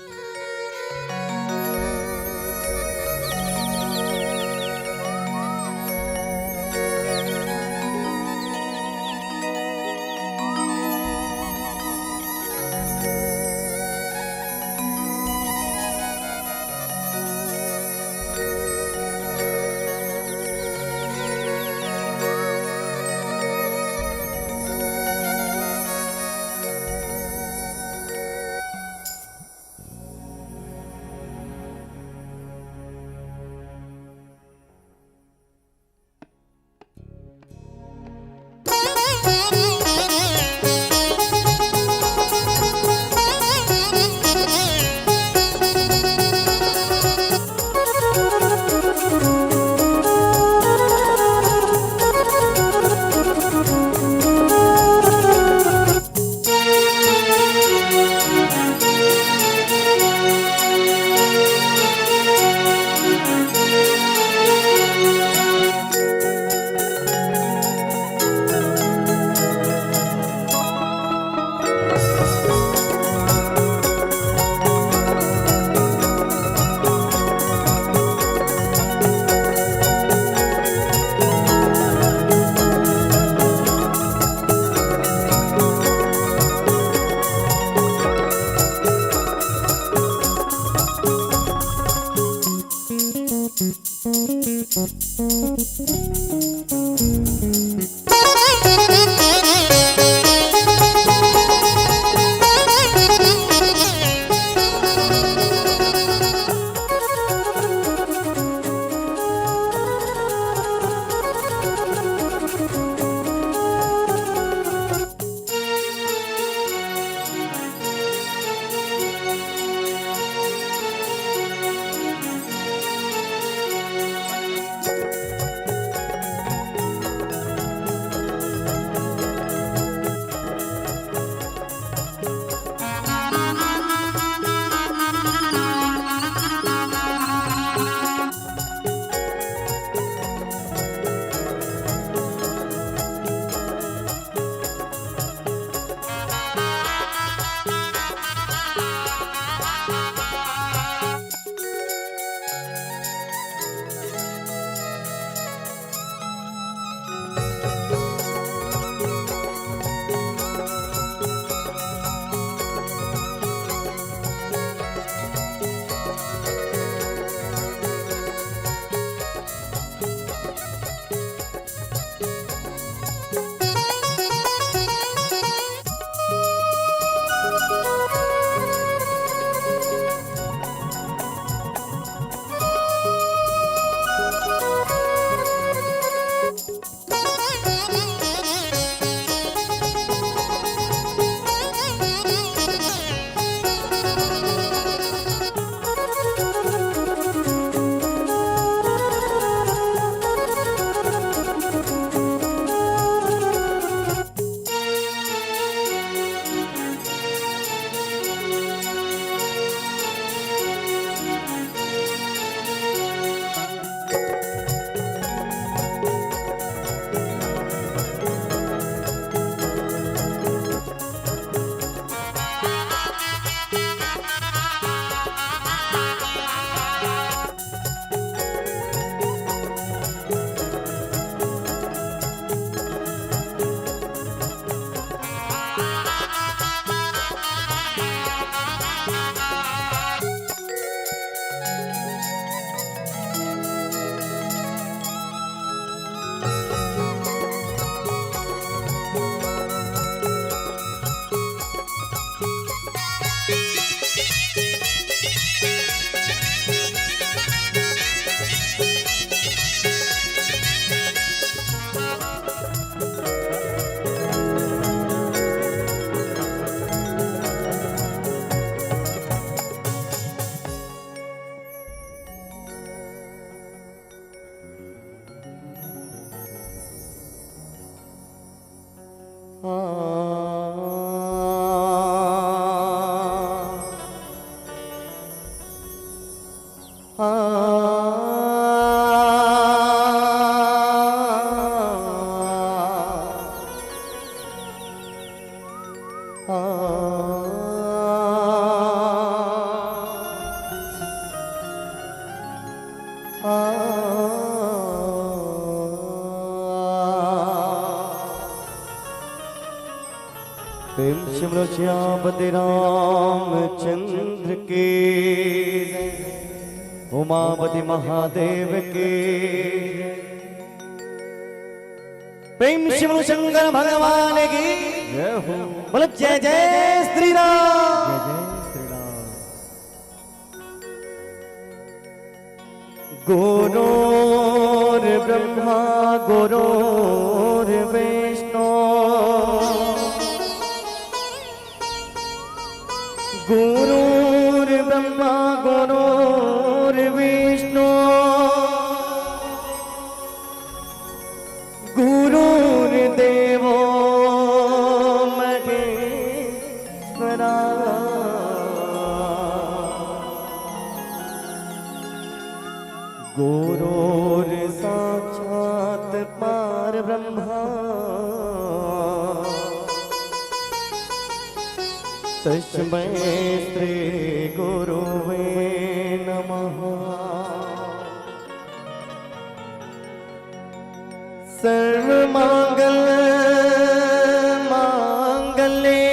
प्रेम से बोलो सियापति रामचंद्र की जय, उमापति महादेव की जय। प्रेम से बोलो शंकर भगवान की जय हो। बोलो जय जय श्री राम। जय जय श्री राम। गुरुर्ब्रह्मा गुरुर्विष्णु, गुरुर्ब्रह्मा गुरुर्विष्णु, गुरुर्देवो महेश्वरा। गुरुर्साक्षात् परब्रह्मा। तस्मै श्री गुरुवे नमः। सर्वमंगल मांगल्ये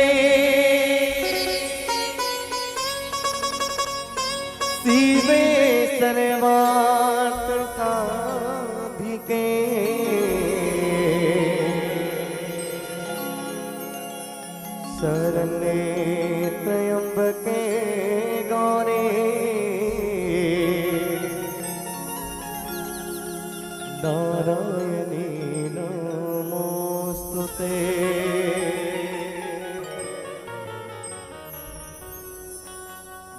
शिवे सर्वार्थ नारायणी नमोस्तुते।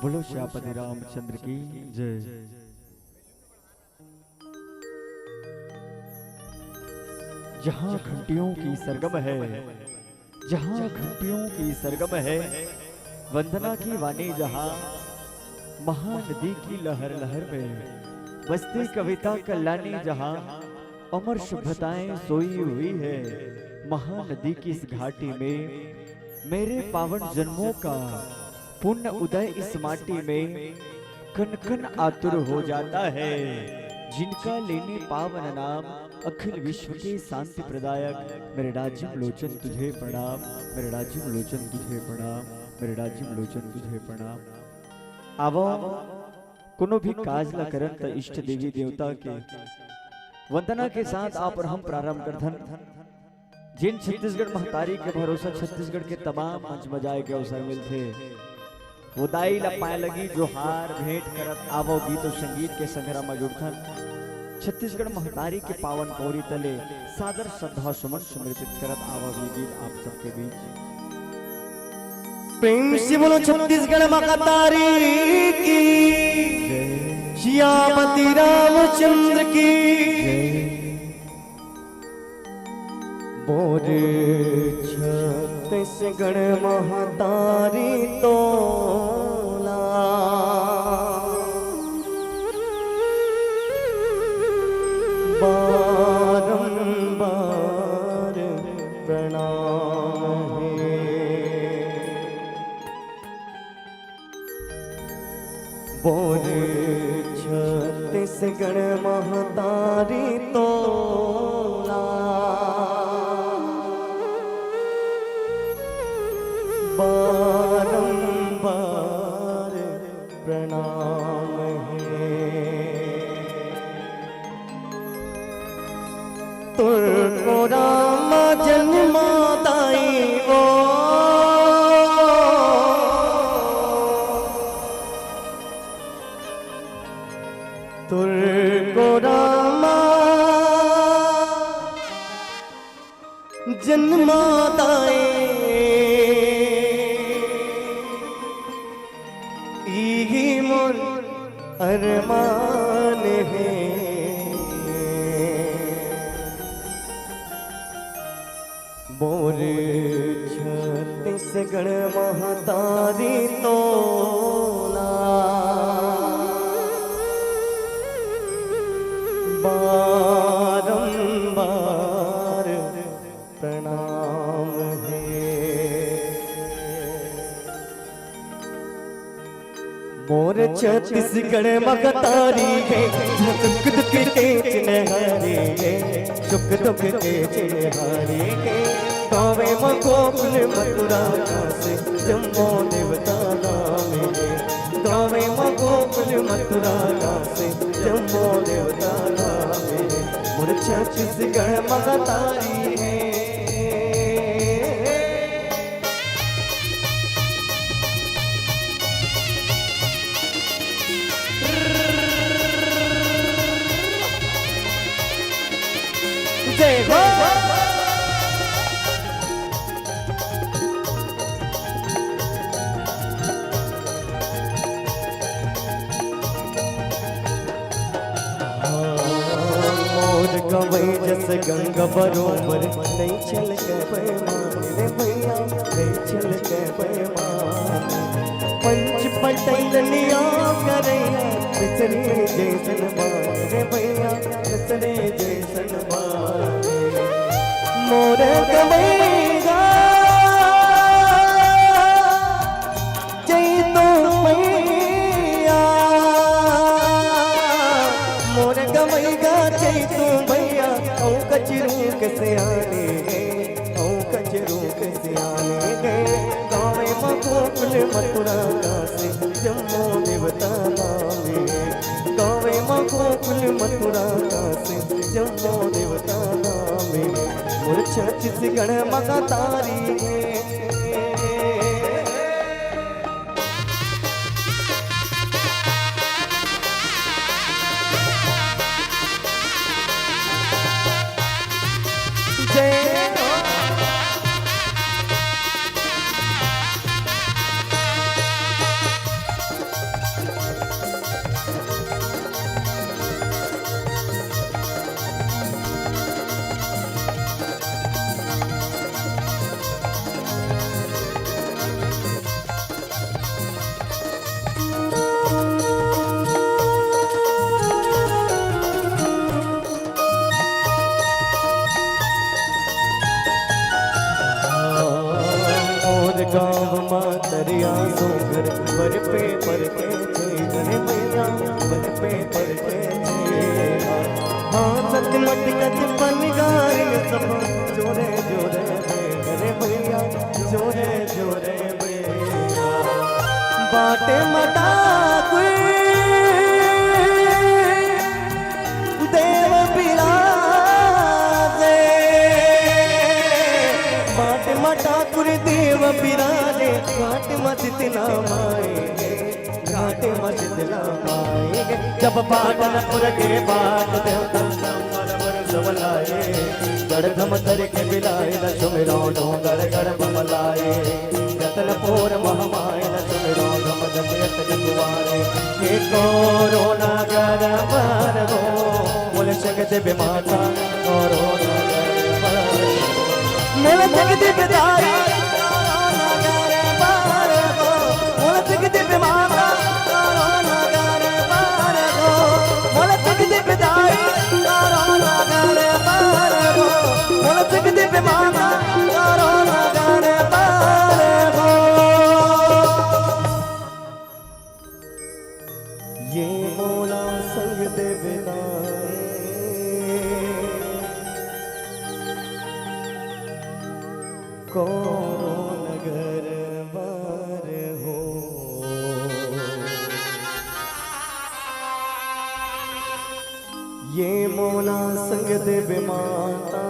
बोलो श्यामपति रामचंद्र की जय। जहाँ घंटियों की सरगम है, जहाँ घंटियों की सरगम है, वंदना की वाणी जहाँ, महानदी की लहर लहर में, बसती कविता कल्याणी जहाँ, अमर शुभ्रताएं सोई हुई है महानदी की इस घाटी में। मेरे पावन जन्मों का पुण्य उदय इस माटी में कन कन आतुर हो जाता है, जिनका लेने पावन नाम अखिल विश्व के शांति प्रदायक। मेरे राजिम लोचन तुझे प्रणाम, मेरे राजिम लोचन तुझे प्रणाम, मेरे राजिम लोचन तुझे प्रणाम। आवो, कोनो भी काज ला करन त इष्ट देवी देवता के वंदना के साथ आप और हम प्रारंभ करथन। जिन छत्तीसगढ़ महतारी के भरोसा छत्तीसगढ़ के तमाम मंच म जाए के अवसर मिलथे, वो दाई ला पाए लगी जो हार भेंट करत आवो गीत और संगीत के संघरा म जुड़थन। छत्तीसगढ़ महतारी के पावन पौरी तले सादर श्रद्धा सुमन समर्पित करत आवो ये गीत आप सबके बीच। प्रेम से बोलो छत्तीसगढ़ महतारी की, सियापति रामचंद्र की। बोल छत्तीसगढ़ महतारी तोला, बारंबार प्रणाम हे। बोल छत्तीसगढ़ महतारी तोला, बारंबार प्रणाम हे। तुरको राम जन्मदाई वो, तुरको राम जन्मदाई, इही मोर अरमान हे। मोर छत्तीसगढ़ महतारी तोला, बारंबार प्रणाम हे। मोर छत्तीसगढ़ महतारी हे, सुख दुख के चिन्हारी हे, सुख दुख के चिन्हारी हे। गावे म गोकुल मथुरा काशी, जम्मो देवता धाम हे। गावे म गोकुल मथुरा काशी, जम्मो देवता धाम हे। मोर छत्तीसगढ़ महतारी हे। जय हो। मोर गवई जस गंगा बरोबर, नइ छलके पैमान रे भैया, नइ छलके पैमान। पंच पटल लिया करैया, बिसरे जैसन बान रे भैया, बिसरे जैसन बान। मोर गवई गा चैतो भैया, मोर गवई गा चैतो भैया, औ कचरू के सियाने हे, औ कचरू के सियाने हे। गावे म गोकुल मथुरा काशी, जम्मो देवता धाम हे। गावे म गोकुल मथुरा काशी, जम्मो देवता धाम हे। मोर छत्तीसगढ़ महतारी हे। दरिया डोंगर बर पे परके छे, अरे मैया बर पे परके छे। हाँ, सत मटकत पनगारिन सब जोरे जोरे बे, अरे मैया जोरे जोरे बे। बाटे मटाकुर देव बिराजे, बाटे मटाकुर देव बिराजे, घाट म शीतला माई गे, घाट म शीतला माई गे। जब पाटनपुर के बाट देवता संवर वर सब लाए, गढ़ धमतर के बिलाए न सुमिरो डोंगर गढ़ बमलाए। रतनपुर महामाय न सुमिरो धम जगत जगवारे। हे कोरो नगर पर हो, बोल जगत माता कोरो नगर पर हो। बोल जगत पिताई कोरो नगर पर हो, बोल जगत माता कोरो नगर पर हो, बोल जगत पिताई कोरो नगर पर हो, बोल जगत माता कोरो नगर पर हो। ये मोला संग देवे ना कोरो नगर बर हो। ये मोला संग देवे माता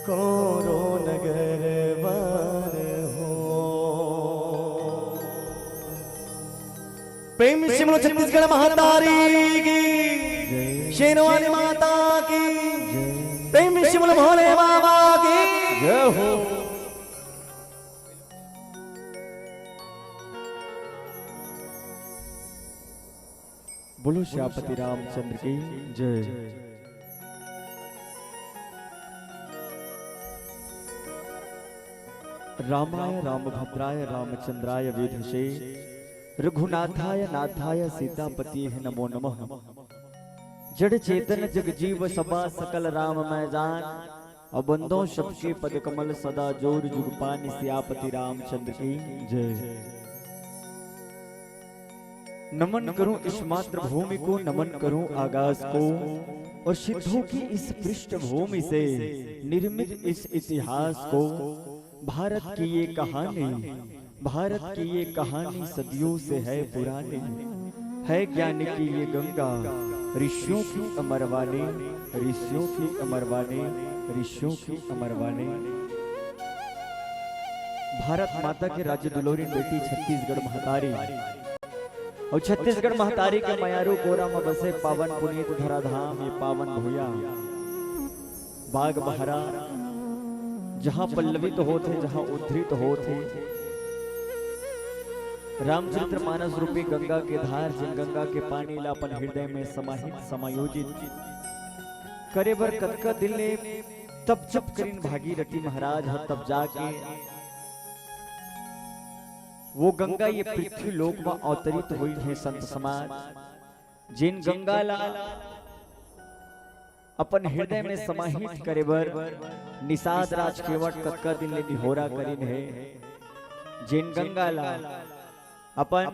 कोरो नगर बर हो। प्रेम से बोलो छत्तीसगढ़ महतारी की, शेरवाली माता की। प्रेम से बोलो भोले बाबा की। जय हो। बोलो श्रीपति रामचंद्र की जय। रामाय रामभद्राय रामचंद्राय वेधसे, रघुनाथाय नाथाय सीतापतिये नमो नमः। जड़ चेतन जग जीव सबा सकल राम मैं जान, अउ बंदों सबके पद कमल सदा जोर जुग पान। श्रीपति रामचंद्र की जय। नमन करूं इस मातृभूमि को, नमन करूं आकाश को, और सिद्धों की इस पृष्ठभूमि से निर्मित इस इतिहास को। भारत की ये कहानी, भारत की ये कहानी सदियों से है पुरानी। है ज्ञान की ये गंगा, ऋषियों की अमरवाणी, ऋषियों की अमरवाणी, ऋषियों की अमरवाणी। भारत माता के राज्य दुलौरी बेटी छत्तीसगढ़ महतारी, अउ छत्तीसगढ़ महतारी के मयारू कोरा म बसे पावन पुनीत धराधाम, ये पावन भुइयां, बाग बहरा, जहां पल्लवित होत हे, जहां उद्धृत होत हे, रामचरित मानस रूपी गंगा के धार, जेन गंगा के पानी ला अपन हृदय में समाहित, समायोजित करे बर कतका दिन ले तप जप करिन भागीरथी महाराज ह, तब जाके वो गंगा ये पृथ्वी लोक म अवतरित होई हे संत समाज। जेन गंगा ला अपन हृदय में समाहित करे बर निषाद राज केवट कतका दिन ले निहोरा करिन हे, जेन गंगा ला अपन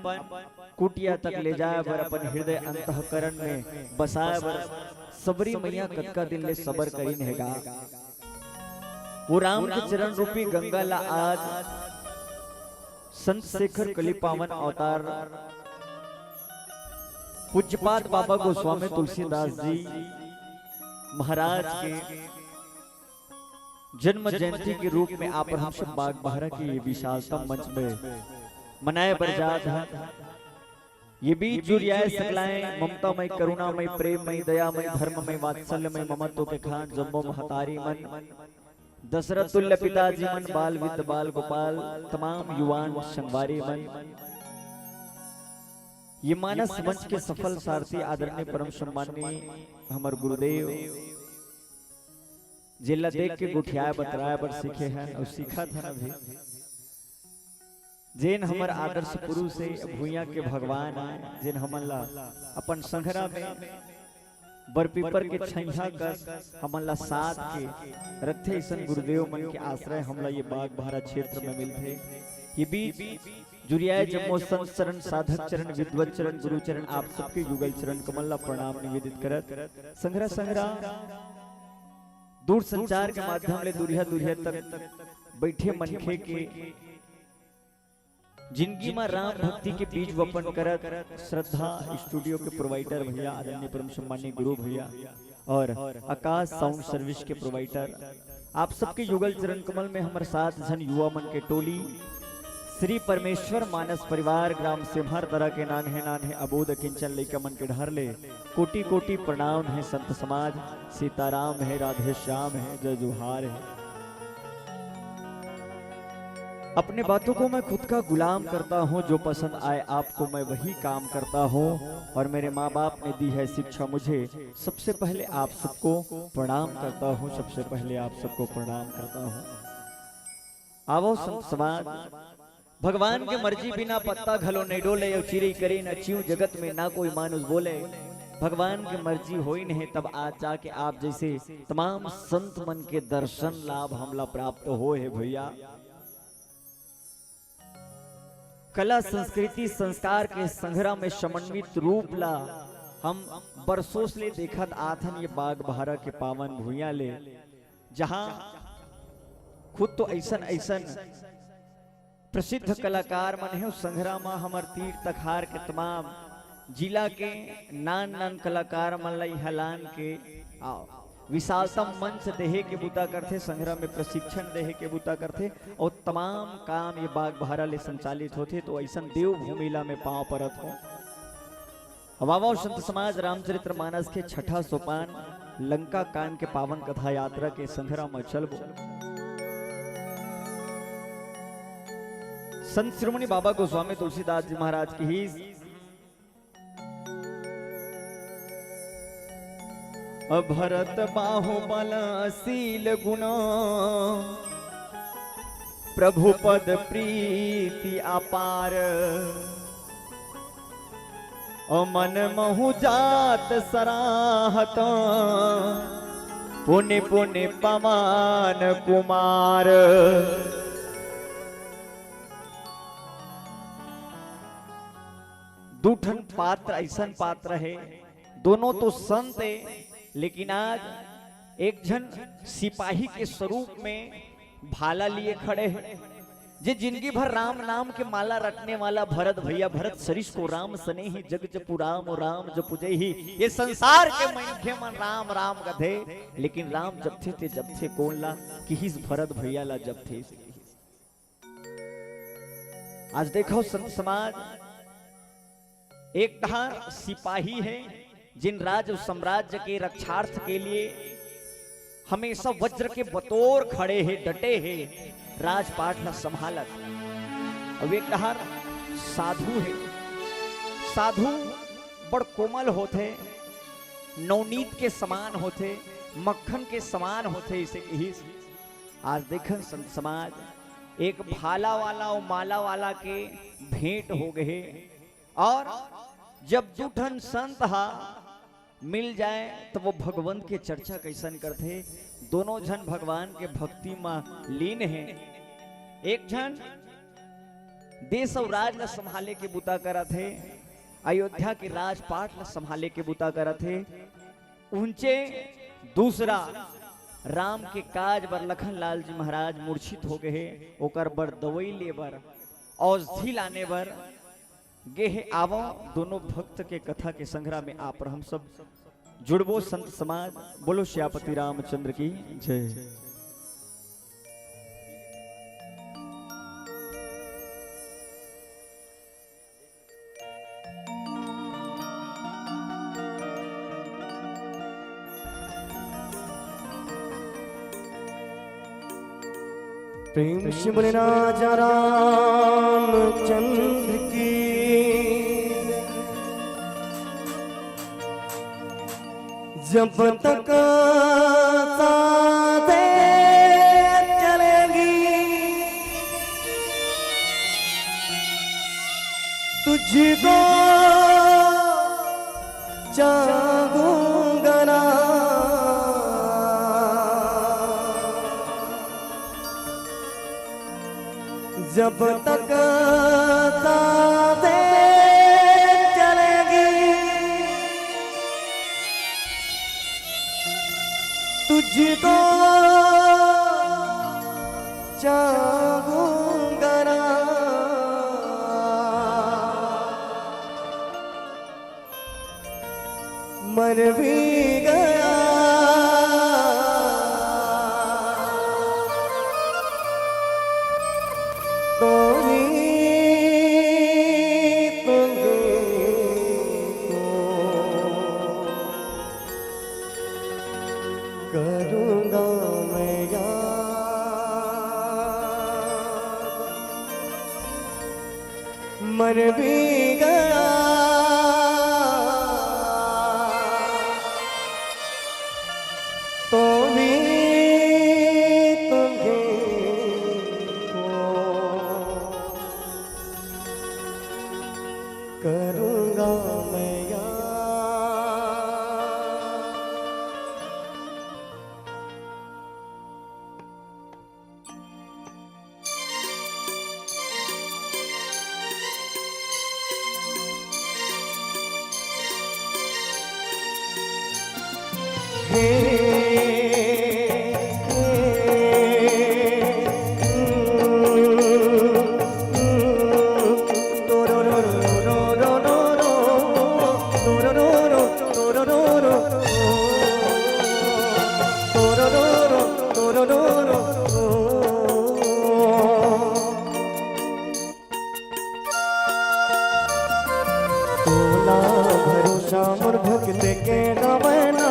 कुटिया तक ले जाए बर, अपन हृदय अंतःकरण में बसाए बर सबरी मैया कतका दिन ले सबर करिन हे गा। वो राम के चरण रूपी गंगा ला आज संत शेखर कली पावन अवतार पूज्यपाद बाबा गोस्वामी तुलसीदास जी महाराज के जन्म जयंती के रूप में आप हम सब बाग बहरा के ये विशालतम मंच में मनाए बर जात हे। ये बीच जुरियाए सकलाए ममतामय, करुणामय, प्रेममय, दयामय, धर्ममय, वात्सल्यमय, ममत्व के खान जम्मो महतारी मन, दशरथ तुल्य पिताजी मन, बाल विद्य बाल गोपाल, तमाम युवान संगवारी मन, ये मानस मंच के सफल सारथी आदरणीय परम सम्माननीय हमर गुरुदेव, जेला देख के गोठियाए बतराए बर सीखे हन अउ सीखत हन अभी। जेन हमर आदर्श पुरुष हे, भुइयां के भगवान हे, जेन हमन ला अपन संघरा में बरपीपर के छैहा कस हमन ला साथ के रखथे, अइसन गुरुदेव मन के आश्रय हमला ये बागभारा क्षेत्र में मिलथे। ये बीच जुरियाए जम्मो संत चरण, साधक चरण, विद्वत चरण, गुरु चरण, आप सबके युगल चरण कमल ला प्रणाम निवेदित करत, संघरा संघरा दूर संचार के माध्यम ले दुरिहा दुरिहा तक बैठे मनखे के जिंदगी म राम भक्ति के बीज वपन करत श्रद्धा स्टूडियो के प्रोवाइडर भैया, आदरणीय परम सम्माननीय गुरु भैया और आकाश साउंड सर्विस के प्रोवाइडर, आप सबके युगल चरण कमल में हमर सात झन युवा मन के टोली, श्री परमेश्वर मानस परिवार, ग्राम सेम्हर दरा के नान्हे नान्हे अबोध किंचन लइका मन के डहर ले कोटि कोटि प्रणाम हे संत समाज। सीताराम हे, राधे श्याम हे, जय जोहार हे। अपने बातों को मैं खुद का गुलाम करता हूँ, जो पसंद आए आपको मैं वही काम करता हूँ, और मेरे माँ बाप ने दी है शिक्षा मुझे, सबसे पहले आप सबको प्रणाम करता हूँ, सबसे पहले आप सबको प्रणाम करता हूँ। आवो संत समाज, भगवान के मर्जी बिना पत्ता घलो नइ डोले, अउ चिरई करे न चिंव जगत में ना कोई मानुष बोले। भगवान के मर्जी होइन हे, तब आज जाके आप जइसे तमाम संत मन के दर्शन लाभ हमला प्राप्त होए हे भैया। कला, संस्कृति, संस्कार के संघरा में समन्वित रूप ला हम बरसों ले देखत आथन ये बागभारा के पावन भुइयां ले, जहां खुद तो अइसन अइसन प्रसिद्ध कलाकार मन हे, संघरा म हमर तीर तखार के तमाम जिला के नान नान कलाकार मन ला इहां लान के, आओ, विशालतम मंच देहे के बूता करथे, संघरा में प्रशिक्षण देहे के बूता करथे, अउ तमाम काम ये बागभारा ले संचालित होथे। तो अइसन देवभूमि ला मैं पांव परत हों। अब आवव संत समाज, रामचरित्र मानस के छठा सोपान लंका कांड के पावन कथा यात्रा के संघरा म चलबो। संत शिरोमणि बाबा गोस्वामी तुलसीदास जी महाराज की ही भरत बाहुबल शील गुण, प्रभु पद प्रीति अपार। अमन महु जात सराहत, पुनि पुनि पवन कुमार। दू ठन पात्र अइसन पात्र हे, दोनों तो संत हे, लेकिन आज एक झन सिपाही के स्वरूप में भाला लिए खड़े हे, जे जिंदगी भर राम नाम के माला रटने वाला भरत भैया, भरत सरिस को राम सनेही, जग जपु राम, राम जपु जय ही। ये संसार के मनखे मन राम राम कथे, लेकिन राम जपथे ते जपथे कोन ला, किहिस भरत भैया ला जपथे। आज देखो संत समाज, एक डहार सिपाही हे, जिन राज अउ साम्राज्य के रक्षार्थ के लिए हमेशा वज्र के बतोर खड़े हे, डटे हे, राजपाट ला संभालत। अउ एक डहार साधु हे, साधु बड़ कोमल होथे, नवनीत के समान होथे, मक्खन के समान होथे, इसे कहिस। आज देखन संत समाज, एक भाला वाला अउ माला वाला के भेंट हो गए हे। और जब दू ठन संत हा मिल जाए, तो वो भगवंत के चर्चा कइसन करथे। दोनों झन भगवान के भक्ति म लीन हे। एक झन देश अउ राज ल संभाले के बुता करत हे, अयोध्या के राजपाट ल संभाले के बुता करत हे। उंचे दूसरा राम के काज बर लखन लाल जी महाराज मूर्छित हो गए हे, ओकर बर दवई ले बर, औषधि लाने बर गे हे। आवो, दोनों भक्त के कथा के संघरा में आप और हम सब जुड़बो संत समाज। बोलो सियापति रामचंद्र की जय। प्रेम से बोले राजा रामचंद्र की। जब तक साथे चलेंगी, तुझको चाहूंगा। जब तक सांसें चलेंगी, तुझको चाहूंगा ना। मर भी गया तो भी तुझको करूंगा मैं याद। मर भी गया तो भी तुझको करूंगा मैं याद। तोला भरोसा मोर भक्त के गवना,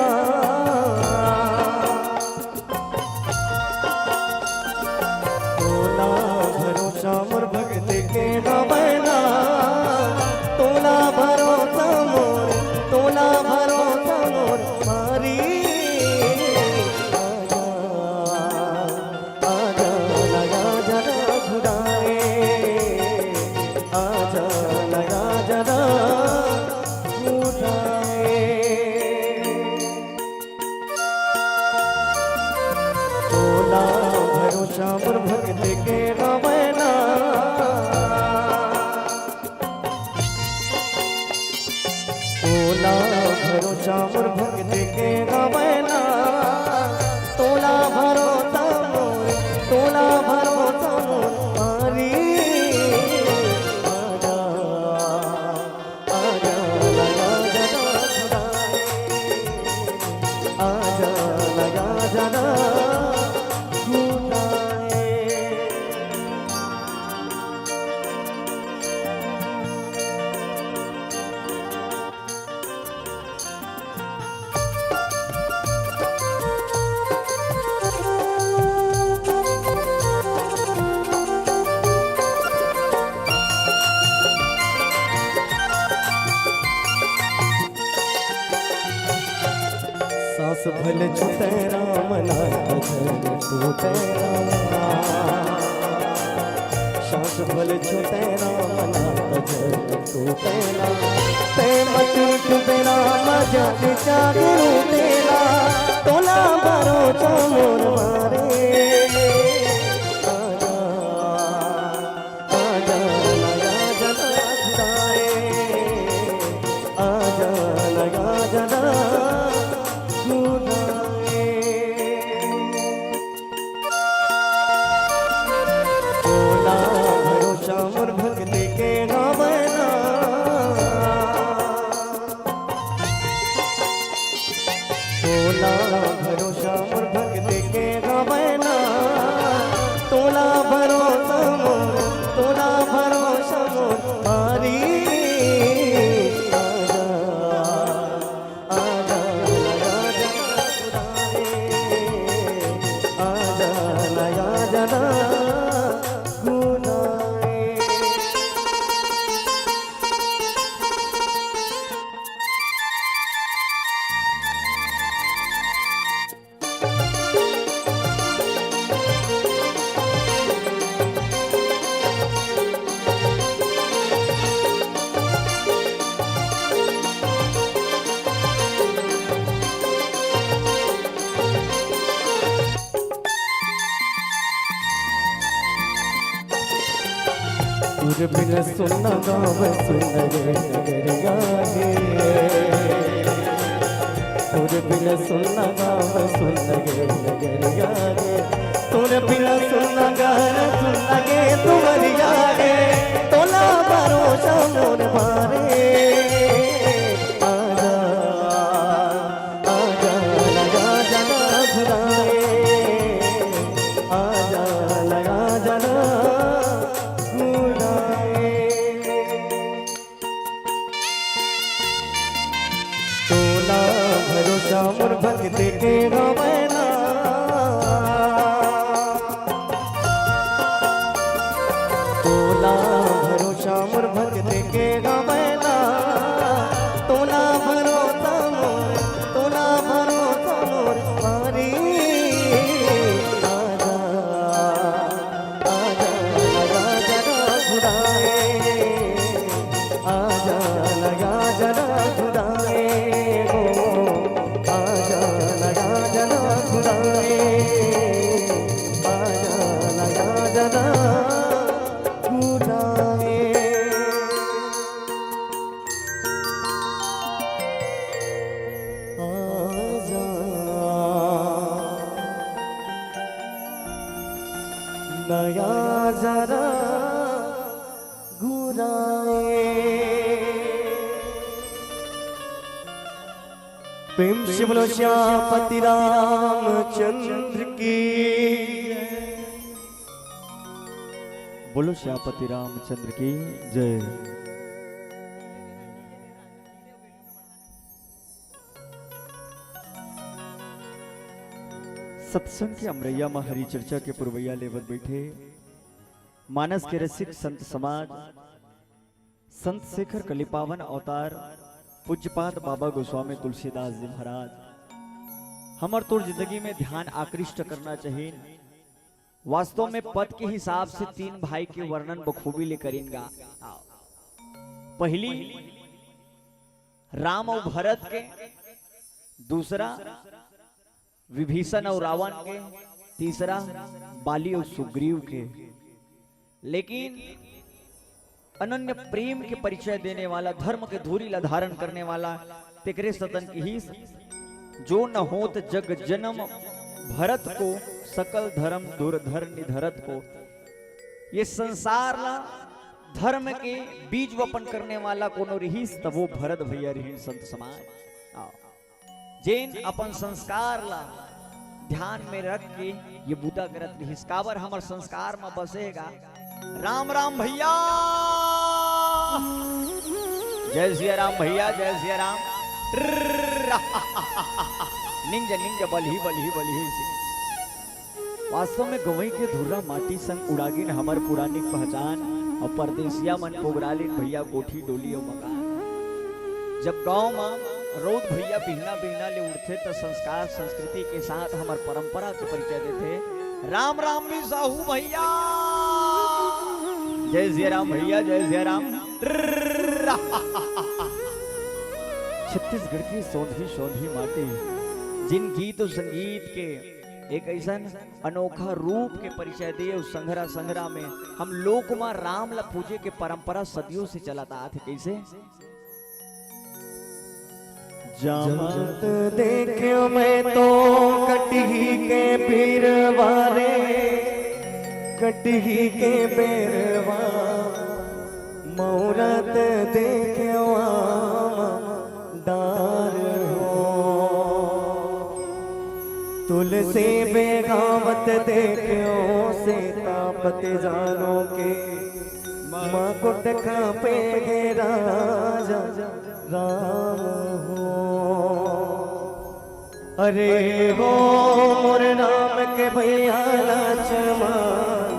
तोला भरोसा मोर भक्त के गवना, तोला भरोसा मोर, तोला भरोसा मोर हरी। आजा, आजा ना, आजा ना खुदाए, आजा ना, आजा ना खुदाए। तोला भरोसा मोर भक्त के गवना, तोला भरोसा मोर भक्त के गवना, तोला भरोसा मोर, तोला भरोसा मोर हरी। आजा, आजा ना, आजा ना खुदाए, आजा ना, आजा ना खुदाए। सांस भले छूटे राम, नाता जग टूटे राम। सांस भले छूटे राम, नाता जग टूटे राम। ते मत उठ बेरा, मजाक जागरू तेरा, तोला भरोसा मोर मारे। आजा, आजा ना, आजा ना खुदाए, आजा ना, आजा ना खुदाए। तोला भरोसा मोर भक्त के गवना, बिन सुन गाँव सुन गे नगरिया गे, तोर बिन सुन गाँव सुन गे नगरिया गे, तोर बिन सुन घर सुन गे दुवरिया गे, तोला भरोसा मोर बारे। आजा, आजा, लगा जना घुराए, आजा, लगा जना घुराए। तोला भरोसा मोर भक्त के गवैना, तोला भरोसा मोर भक्त के गवैना, तोला भरोसा मोर, तोला भरोसा मोर हरी। आजा, आजा, आजा, आजा घुराए। आजा लगा जना घुराए गो, आजा लगा जना घुराए, आजा लगा जना घुराए। आजा नया जरा घुराए। प्रेम से बोलो श्यामपति रामचंद्र की, बोलो श्यामपति रामचंद्र की जय। सत्संग के अमरैया म हरि चर्चा के पुरवैया लेवत बैठे मानस के रसिक संत समाज, संत शेखर कलिपावन अवतार, पूज्यपाद बाबा गोस्वामी तुलसीदास जी महाराज, हमर तोर जिंदगी में ध्यान आकृष्ट करना चाहिए। वास्तव में पद के हिसाब से तीन भाई के वर्णन बखूबी ले करिन गा। पहली राम अउ भरत के, दूसरा विभीषण अउ रावण के, तीसरा बाली अउ सुग्रीव के। लेकिन अनन्य प्रेम के परिचय देने वाला, धर्म के धूरी ला धारण करने वाला, तेकरे सतन किहिस, जो न होत जग जन्म भरत को, सकल धर्म धुरधर निधरत को। ये संसार ला धर्म के बीज वपन करने वाला कोनो रिहिस, त वो भरत भैया रिहिन संत समाज। आओ। जेन अपन संस्कार ला ध्यान में रख के ये बूता करत रिहिस। काबर हमर संस्कार म बसे गा। राम राम भैया, जय सिया राम भैया, जय सिया राम। निंजा निंजा बलही बलही बलही से। वास्तव में गंवई के धुर्रा माटी संग उड़ागिन हमर पुरानिक पहचान अउ परदेसिया मन पोगरालिन भैया कोठी डोली अउ मकान। जब गांव म रउत भैया बिहना बिहना ले उड़थे त संस्कार संस्कृति के साथ हमर परंपरा के परिचय देथे। राम राम भी साहू भैया, जय सिया राम भैया, जय सिया राम। छत्तीसगढ़ की सौंधी सौंधी माटी, जिन गीत अउ संगीत के एक ऐसन अनोखा रूप के परिचय दे अउ संघरा संघरा में हम लोक म राम ला पूजे के परंपरा सदियों से चलत आत हे। कइसे? जामत देख्यो मैं तो कटही के बिरवा रे, कटही के बिरवा, मौरत देख्यो आम डार हो। तुलसी बेगावत देख्यो सीतापति जानो के, मकुट खपे गे राजा राम हो। अरे हो मोर राम के भैया लक्ष्मण,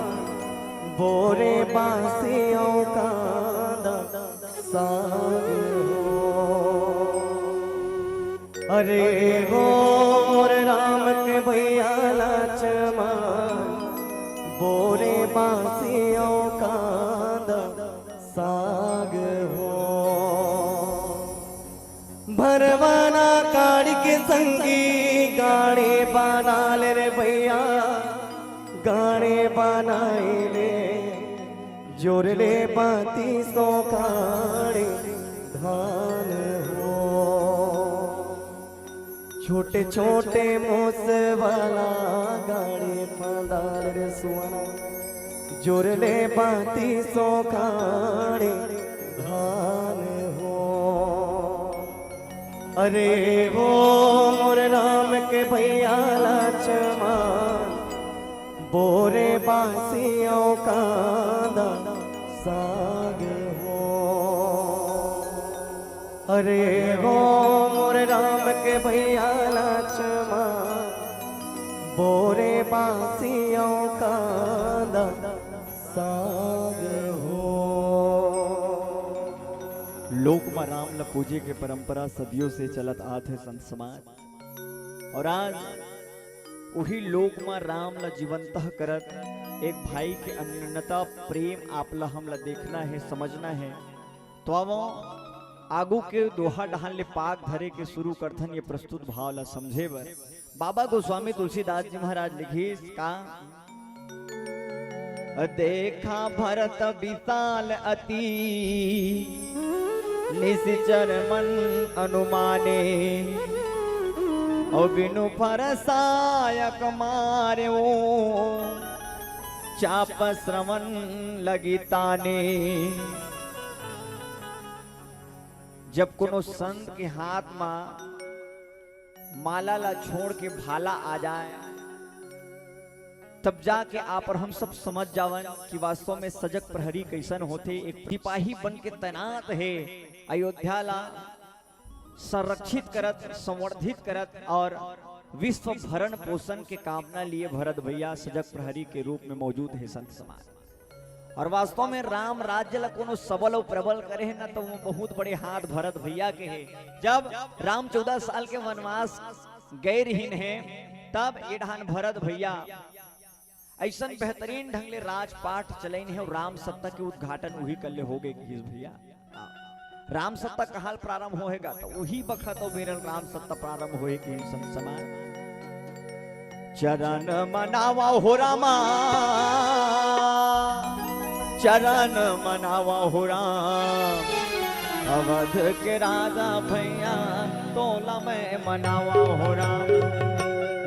बोरे बासियों कांदा साग हो। अरे हो मोर राम के भैया लक्ष्मण, बोरे बासियों कांदा साग हो। भरवाना काढ़ के संगी गाड़े बना ले रे भैया, गाड़े बनाए ले। जोर ले बाती सो काड़े धान हो। छोटे छोटे मोस वाला गाड़े फांदार रे सुअना। जोर ले बाती सो काड़े धान हो। अरे वो मोर राम के भैया लक्ष्मण, बोरे बासियों कांदा साग हो। अरे वो मोर राम के भैया लक्ष्मण, बोरे बासियों कांदा साग हो। लोक म राम ल पूजे के परंपरा सदियों से चलत आत हे संत समाज। और आज उही लोक म राम ल जीवंत करत एक भाई के अनन्यता प्रेम आप ल हम ल देखना हे, समझना हे। तो आवो आगू के दोहा डहान ले पाग धरे के शुरू करथन ये प्रस्तुत भाव ल समझे बर। बाबा गोस्वामी तुलसीदास जी महाराज लिखिस का, देखा भरत विशाल अति निशिचर मन अनुमाने। और बिनु फर सायक मारे ओ चाप श्रवण लगी ताने। जब कोनो संत के हाथ मा माला ला छोड़ के भाला आ जाए, तब जाके आप और हम सब समझ जावन कि वास्तव में सजग प्रहरी कैसन होथे। एक सिपाही बन के तैनात हे, अयोध्या ला संरक्षित करत, संवर्धित करत और विश्व भरण पोषण के कामना लिए भरत भैया सजग प्रहरी के रूप में मौजूद हे संत समाज। और वास्तव में राम राज्य ला कोनो सबल अउ प्रबल करे हे ना, तो वो बहुत बड़े हाथ भरत भैया के हे। जब राम चौदह साल के वनवास गए रहिन हे, तब ये ढान भरत भैया ऐसन बेहतरीन ढंग ले राजपाट चलैन हे और राम सत्ता के उद्घाटन उही कर ले हो गए किस भैया। राम सत्ता कहाल प्रारंभ होएगा, तो उही बखत अउ बेरन राम सत्ता प्रारंभ होए के संत समाज। चरण मनावा हो रामा, चरण मनावा हो राम, अवध के राजा भैया तोला मैं मनावा हो राम।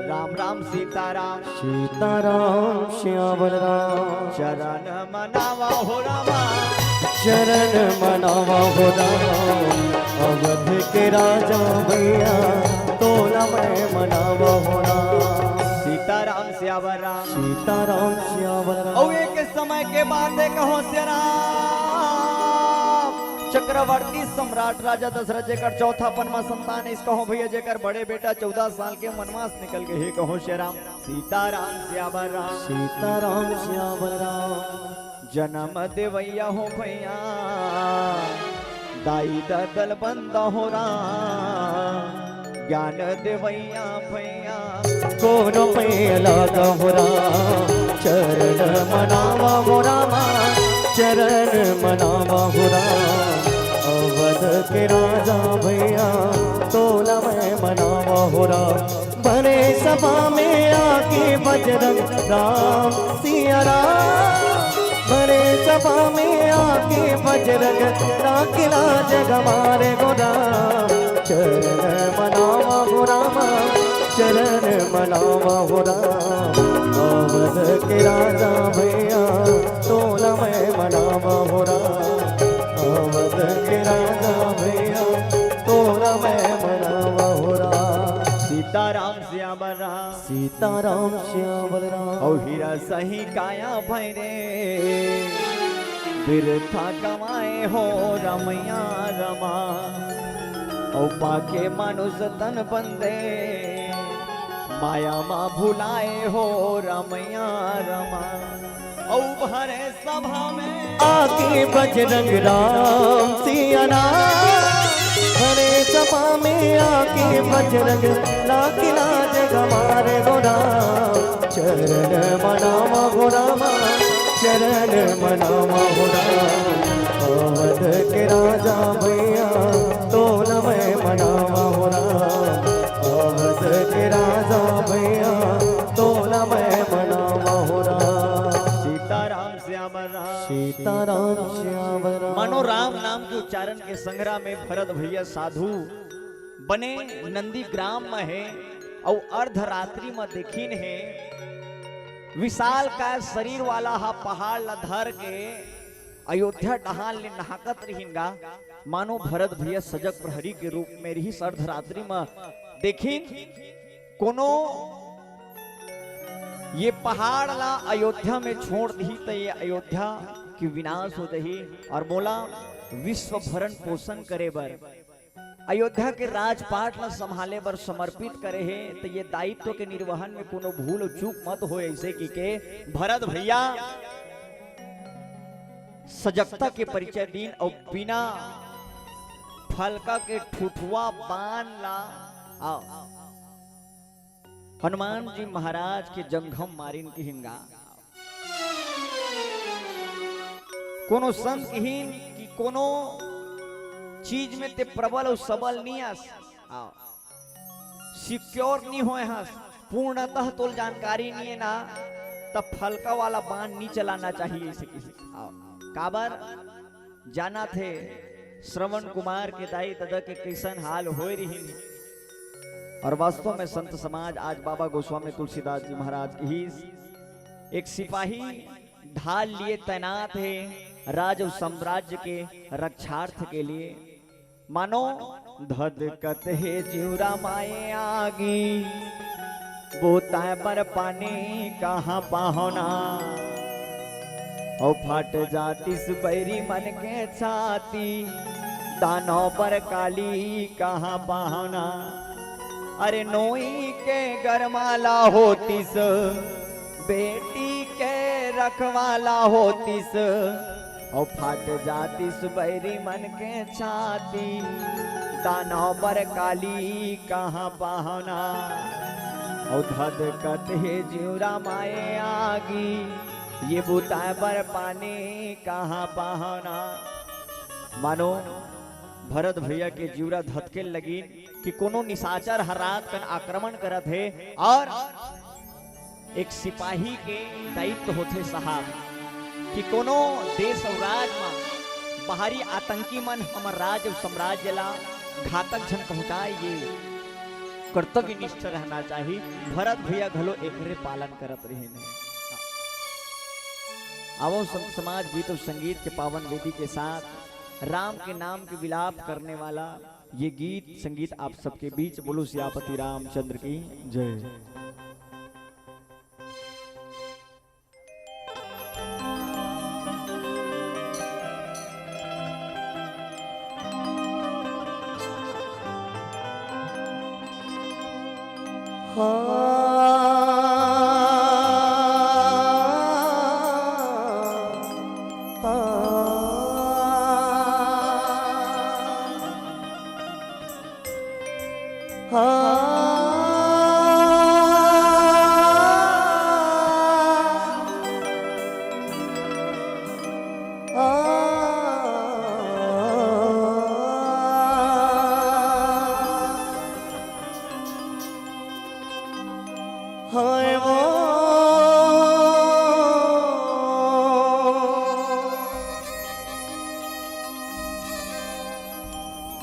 राम राम सीताराम, सीताराम श्याम राम। चरण मनावा हो रामा, चरण मनावा हो राम, अवध के राजा भैया तोला मैं मनावा हो राम। सीताराम श्याम राम, सीताराम श्याम राम। अउ एक समय के बात हे कहो श्री राम, चक्रवर्ती सम्राट राजा दशरथ जेकर चौथा पनमा संतान हे, इस कहो भैया जेकर बड़े बेटा चौदह साल के वनवास निकल गए हे, कहो श्री राम। सीताराम श्याम राम, सीताराम श्याम राम। जन्म देवैया हो भैया, दाई ददल बंदा हो राम, ज्ञान देवैया भैया, कोनो में लगा हो राम, चरण मनावा हो रामा, चरण मनावा हो राम, अवध के राजा भैया तोला मैं मनावा हो राम। भरे सभा में आके बजरंग राम सिया राम, भरे सभा में आके बजरंग राखिला जग मारे गो राम। चरण मनावा हो रामा, चरण मनावा हो राम, अवध के राजा भैया तोला मैं मनावा हो राम, अवध के राजा भैया तोला मैं मनावा हो राम। सीताराम श्याम राम, सीताराम श्याम राम। अउ हीरा सही काया भैरे, बिरथा गवाए हो रमैया रमा। अउ पाके मानुष तन बंदे, माया मा भुलाए हो रमैया रमा। अउ भरे सभा में आके बजरंग राम सिया राम, भरे सभा में आके बजरंग राखिला जग मारे गो राम। चरण मनावा हो रामा, चरण मनावा हो राम, अवध के राजा भैया तोला मैं मनावा हो राम, अवध के राजा भैया तोला मैं मनावा हो राम। सीताराम श्याम राम, सीताराम भरत भैया साधु बने नंदीग्राम म हे, अउ अर्धरात्रि म देखिन हे, विशालकाय शरीर वाला हा पहाड़ ला धर के अयोध्या डहान ले नहाकत रहिन गा। मानो भरत भैया सजग प्रहरी के रूप में रिहिस। अर्धरात्रि म देखिन, कोनो ये पहाड़ ला अयोध्या में छोड़ दिही त ये अयोध्या के विनाश हो जाही, और मोला विश्व भरण पोषण करे बर, अयोध्या के राजपाट ला संभाले बर समर्पित करे हे, त ये दायित्व के निर्वहन में कोनो भूल चूक मत होय, ऐसे कि के भरत भैया सजगता के परिचय दीन अउ बिना फलका के ठुठुआ बान ला, आ, हनुमान जी महाराज के जंघम मारिन किहिन गा। कोनो संत किहिन कि कोनो चीज में ते प्रबल अउ सबल नी अस, आ, सिक्योर नी होय हस, पूर्णतः तोल जानकारी नी हे ना, त फलका वाला बान नी चलाना चाहिए, ऐसे किहिस। आ, काबर? जानत हे श्रवण कुमार के दाई ददा के कइसन हाल होय रिहिन। और वास्तव में संत समाज आज बाबा गोस्वामी तुलसीदास जी महाराज किहिस, एक सिपाही ढाल लिए तैनात हे राज अउ साम्राज्य के रक्षार्थ के लिए। मानो धधकत हे जिउरा माए आगी, बोताय बर पानी कहाँ पाहुना। अउ फाट जातिस बैरी मन के छाती, दानव बर काली कहाँ पाहुना। अरे नोई के गरमाला होतिस, बेटी के रखवाला होतिस, अउ फाट जातिस बैरी मन के छाती। दानव बर काली कहाँ पाहुना, अउ धधकत हे जिउरा माए आगी, ये बुताय बर पानी कहाँ पाहुना। मानो भरत भैया के जिउरा धधके लगिन कि कोनो निशाचर ह रात कन आक्रमण करत हे, और एक सिपाही के दायित्व होथे साहब कि कोनो देश अउ राज म बाहरी आतंकी मन हमर राज अउ साम्राज्य ला घातक झन पहुंचाए, ये कर्तव्यनिष्ठ रहना चाही। भरत भैया घलो एकरे पालन करत रहिन हे। आवो संत समाज, गीत अउ संगीत के पावन वेदी के साथ राम के नाम के विलाप करने वाला ये गीत संगीत आप सबके बीच। बोलो सियापति रामचंद्र की जय। हाय वो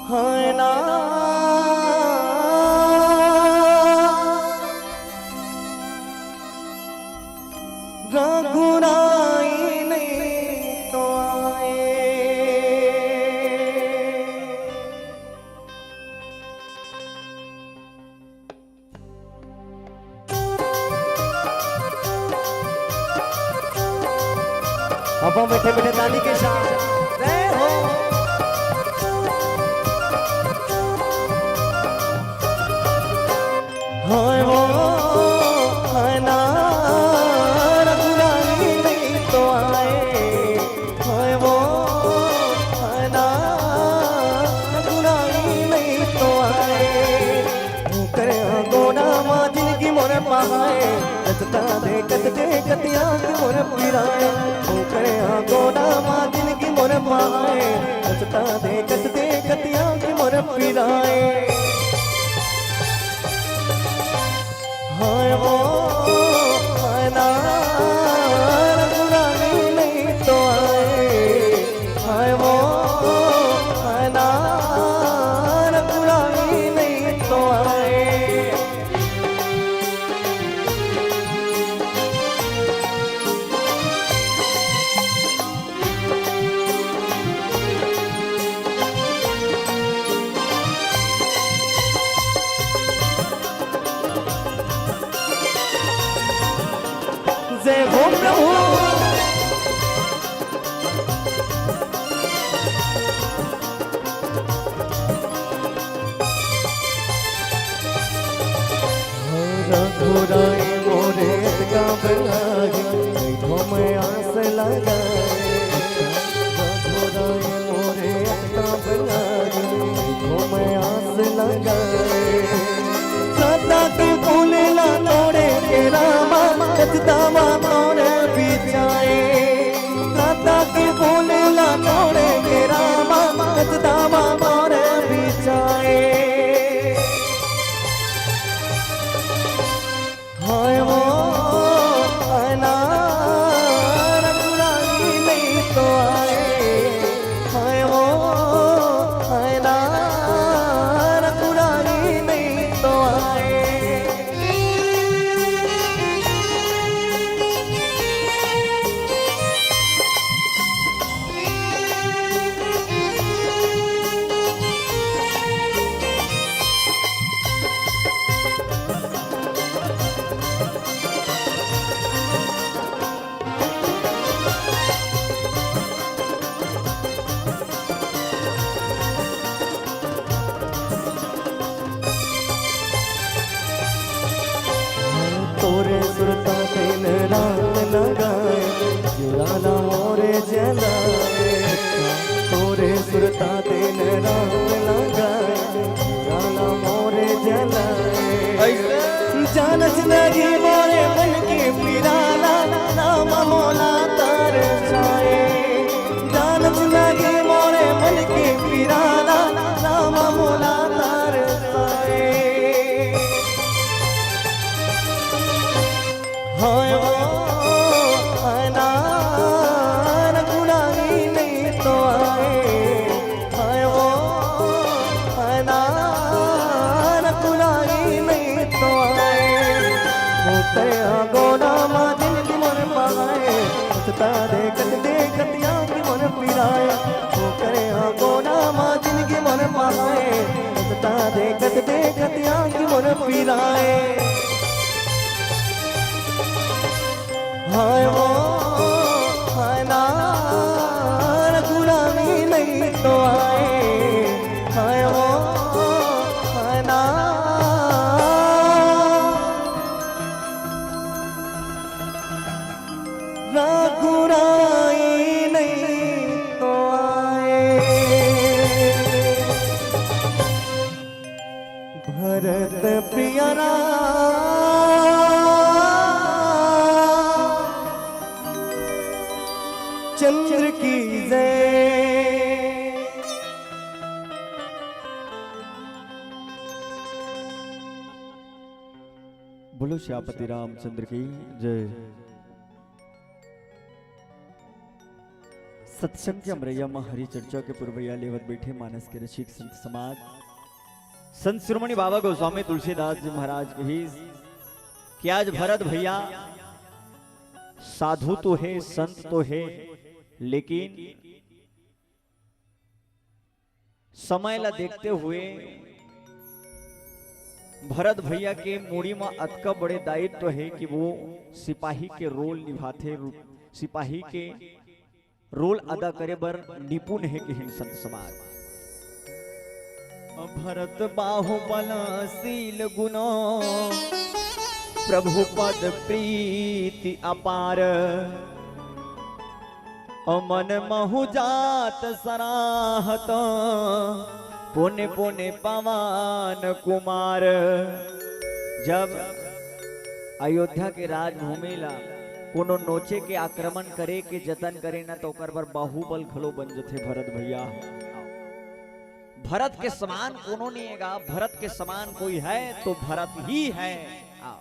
हाय ना रघुराई नहीं तो आए। अब मीठे मीठे ताली के साथ जय हो। हाय वो हाय ना रघुराई नहीं तो आए। हाय वो हाय ना रघुराई नहीं तो आए। ओकर गोड़ा मा जिनगी मोर पहाए, कतका दे कत दे कतिया के मोर पिराए। ओकर गोड़ा मा जिनगी मोर पहाए, कतका दे कत दे कतिया के मोर पिराए। हाय वो हाय ना रघुराई नहीं तो आए। हाय वो हाय ना श्रद्धा के फूल ला तोड़े के रामा, पछतावा तोरे बिचाए। श्रद्धा के फूल ला तोड़े के रामा, पछतावा तोरे बिचाए। हाय वो अनार कुरानी नहीं तो आए। हाय वो अनार कुरानी नहीं तो आए। तोरे सुरता दिन रात लगाए, जुराना मोरे जलाए। तोरे सुरता दिन रात लगाए, जुराना मोरे जलाए। ऐसे जानत नहीं मोरे मन के पिराला, नाम मोला तार जाए। जानत नहीं मोरे मन के पिराला, नाम मोला तार जाए। हाय वो अनार कुरानी नहीं तो आए। हाय वो अनार कुरानी नहीं तो आए। ओकरे आगोना मा जिनगी मन पाए। पछता देखत देखत आँखी मन पिराए। ओकरे आगोना मा जिनगी मन पाए। पछता देखत देखत आँखी मन पिराए। हाय वो अनार कुरानी नहीं तो आए। हाय वो अनार कुरानी नहीं तो आए। भरत प्रिय राम चंद्र की जय। बोलो श्यापति रामचंद्र की जय। सत्संग के हमरैया म हरि चर्चा के पुरवैया लेवत बैठे मानस के रसिक संत समाज, संत शिरोमणि बाबा गोस्वामी तुलसीदास जी महाराज कहिस कि आज भरत भैया साधु तो हे, संत तो हे, लेकिन समय ला देखते हुए भरत भैया के मुड़ी म अतका बड़े दायित्व हे कि वो सिपाही के रोल निभाथे, रू-, सिपाही के रोल अदा करे बर निपुण हे, किहिन संत समाज। भरत बाहुबल शील गुण, प्रभु पद प्रीति अपार। अमन महु जात सराहत, पुनि पुनि पवन कुमार। जब अयोध्या के राजभूमि ला कोनो नोचे के, आक्रमण करे के जतन करे ना, तो ओकर बर बाहुबल घलो बन जथे भरत भैया। भरत के समान कोनो नहीं हेगा, भरत के समान कोई है तो भरत ही है। आ,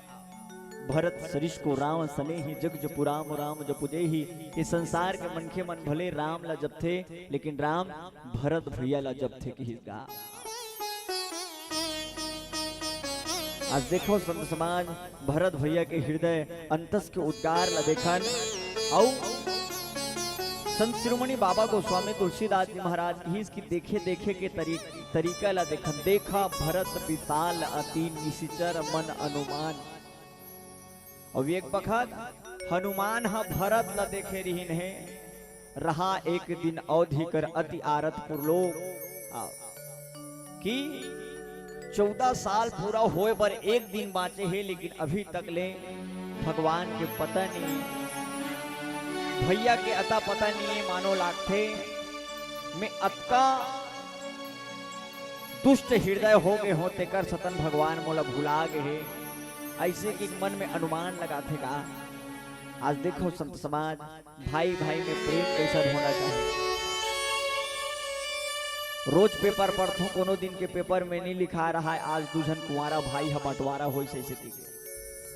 भरत सरिस को राम सनेही, जग जपु राम राम जपु देही। ये संसार के मनखे मन भले राम ला जपथे, लेकिन राम भरत भैया ला जपथे, किहिस गा। आज देखो संत समाज, भरत भैया के हृदय अंतस के उद्गार ला देखन। अउ संत शिरोमणि बाबा गोस्वामी तुलसीदास जी महाराज कहिस कि देखे देखे के तरी-, तरीका ला देखन। देखा भरत विशाल अति निशिचर मन अनुमान। अउ एक बखत हनुमान ह भरत ला देखे रिहिन हे, रहा एक दिन अवधि कर अति आरत पुरलोक। आ, कि चौदह साल पूरा होए बर एक दिन बाँचे हे, लेकिन अभी तक ले भगवान के पता नहीं, भैया के अता पता नहीं हे। मानो लागथे मैं अतका तुष्ट हृदय हो गे हो, तेकर सतन भगवान मोला भुला गे हे, अइसे कि मन में अनुमान लगाथे का। आज देखो संत समाज, भाई भाई में प्रेम कैसा होना चाहिए। रोज पेपर पढ़थों, कोनो दिन के पेपर में नहीं लिखा रहा है, आज दू झन कुंवारा भाई ह बंटवारा होइस अइसे कि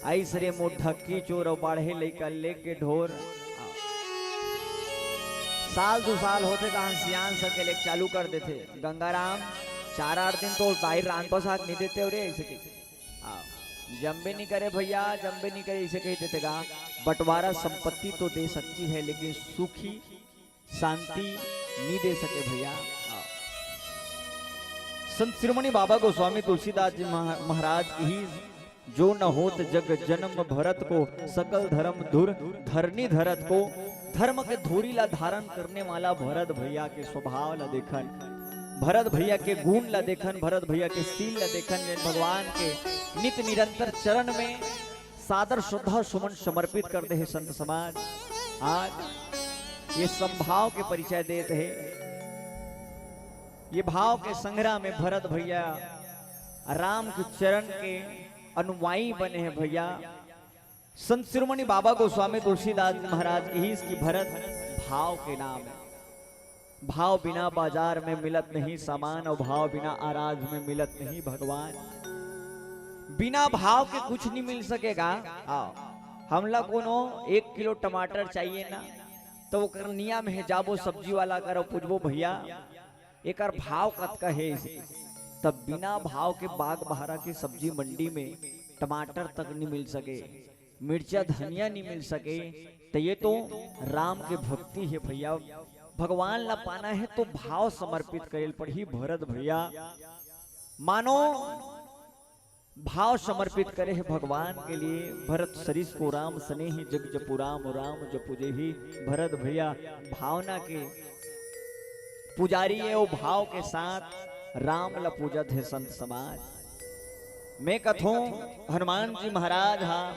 अइस रे मोर ढक्की चोर अउ बाढ़े लइका लेके ढोर। साल दू साल होथे तहां सियान सकेले चालू कर देथे। गंगाराम, चार आठ दिन तो दाई रांधबा साग नहीं देते हो रे, अइसे कि। हाँ, जम्बे नहीं करे भैया, जम्बे नहीं करे, अइसे कहि देथे गा। बंटवारा संपत्ति तो दे सकती है, लेकिन सुखी शांति नहीं दे सके भैया। हाँ। संत शिरोमणि बाबा गोस्वामी तुलसीदास जी महा-, महाराज की ही, "जो न होत जग जन्म भरत को, सकल धर्म धुर धरनी धरत को।" धर्म के धुरी ला धारण करने वाला भरत भैया के स्वभाव ला देखन, भरत भैया के गुण ला देखन, भरत भैया के शील ला देखन, जेन भगवान के नित निरंतर चरण में सादर श्रद्धा सुमन समर्पित कर दे हे संत समाज। आज ये संभाव के परिचय देत हे, ये भाव के संग्रह में भरत भैया राम के चरण के अनुयायी बने हे भैया। संत शिरोमणि बाबा गोस्वामी तुलसीदास जी महाराज कहिस कि भरत भाव के नाम है। भाव बिना बाजार में मिलत नहीं सामान, अउ भाव बिना आराध में मिलत नहीं भगवान। बिना भाव के कुछ नहीं मिल सकेगा। आओ, हमला कोनो एक किलो टमाटर चाहिए ना, तो ओकर निया में जाबो सब्जी वाला करा पूछबो, "भैया, एकर भाव कतका हे?" तब बिना भाव के बाग बहरा के सब्जी मंडी में टमाटर तक नहीं मिल सके, मिर्चा धनिया नहीं मिल सके, तो ये तो राम के भक्ति हे भैया। भगवान ला पाना हे तो भाव समर्पित करे ल पड़ही भरत भैया। मानो भाव समर्पित करे हे भगवान के लिए। भरत सरिस को राम सनेही, जग जपु राम राम जपु जेही। भरत भैया भावना के पुजारी हे, वो भाव के साथ राम ला पूजत हे संत समाज। मैं कथों, हनुमान जी महाराज हा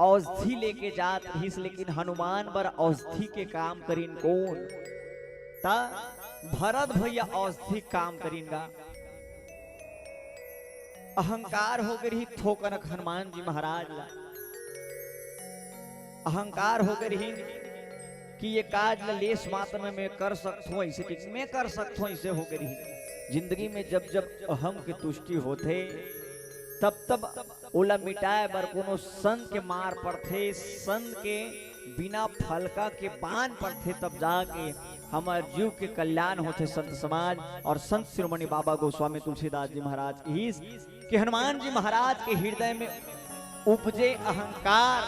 औषधि लेके जात रहिस, लेकिन हनुमान बर औषधि के काम करिन कोन? त भरत भैया औषधि काम करिन गा। अहंकार हो गे रही थोकनक हनुमान जी महाराज ला। अहंकार हो गे रही कि ये काज ला लेस मात्र में मैं कर सकथों, ऐसे कि मैं कर सकथों, ऐसे हो गे रही। जिंदगी में जब जब अहम के तुष्टि होथे, तब तब ओला मिटाए बर कोनो संत के मार पड़थे, संत के बिना फलका के बान पड़थे, तब जाके हमर जीव के कल्याण होथे संत समाज। और संत शिरोमणि बाबा गोस्वामी तुलसीदास जी महाराज कहिस कि हनुमान जी महाराज के हृदय में उपजे अहंकार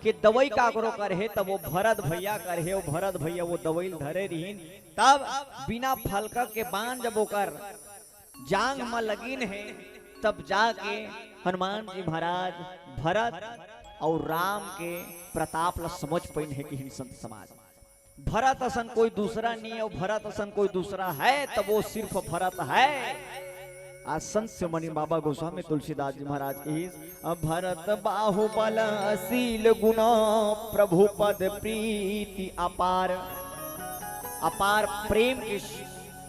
के दवई काकरो करे हे, तब वो भरत भैया करे हे। वो भरत भैया वो दवई ल धरे रहिन, तब बिना फलका के बान जब ओकर जांग म लगिन हे, तब जाके हनुमान जी महाराज भरत अउ राम के प्रताप ला समझ पाइन हे कि हिन संत समाज। भरत असन कोई दूसरा नहीं हे, अउ भरत असन कोई दूसरा हे, तब वो सिर्फ भरत हे। आज संत शिरोमणि बाबा गोस्वामी तुलसीदास जी महाराज कहिस, "भरत बाहुबल शील गुण, प्रभु पद प्रीति अपार।" अपार प्रेम के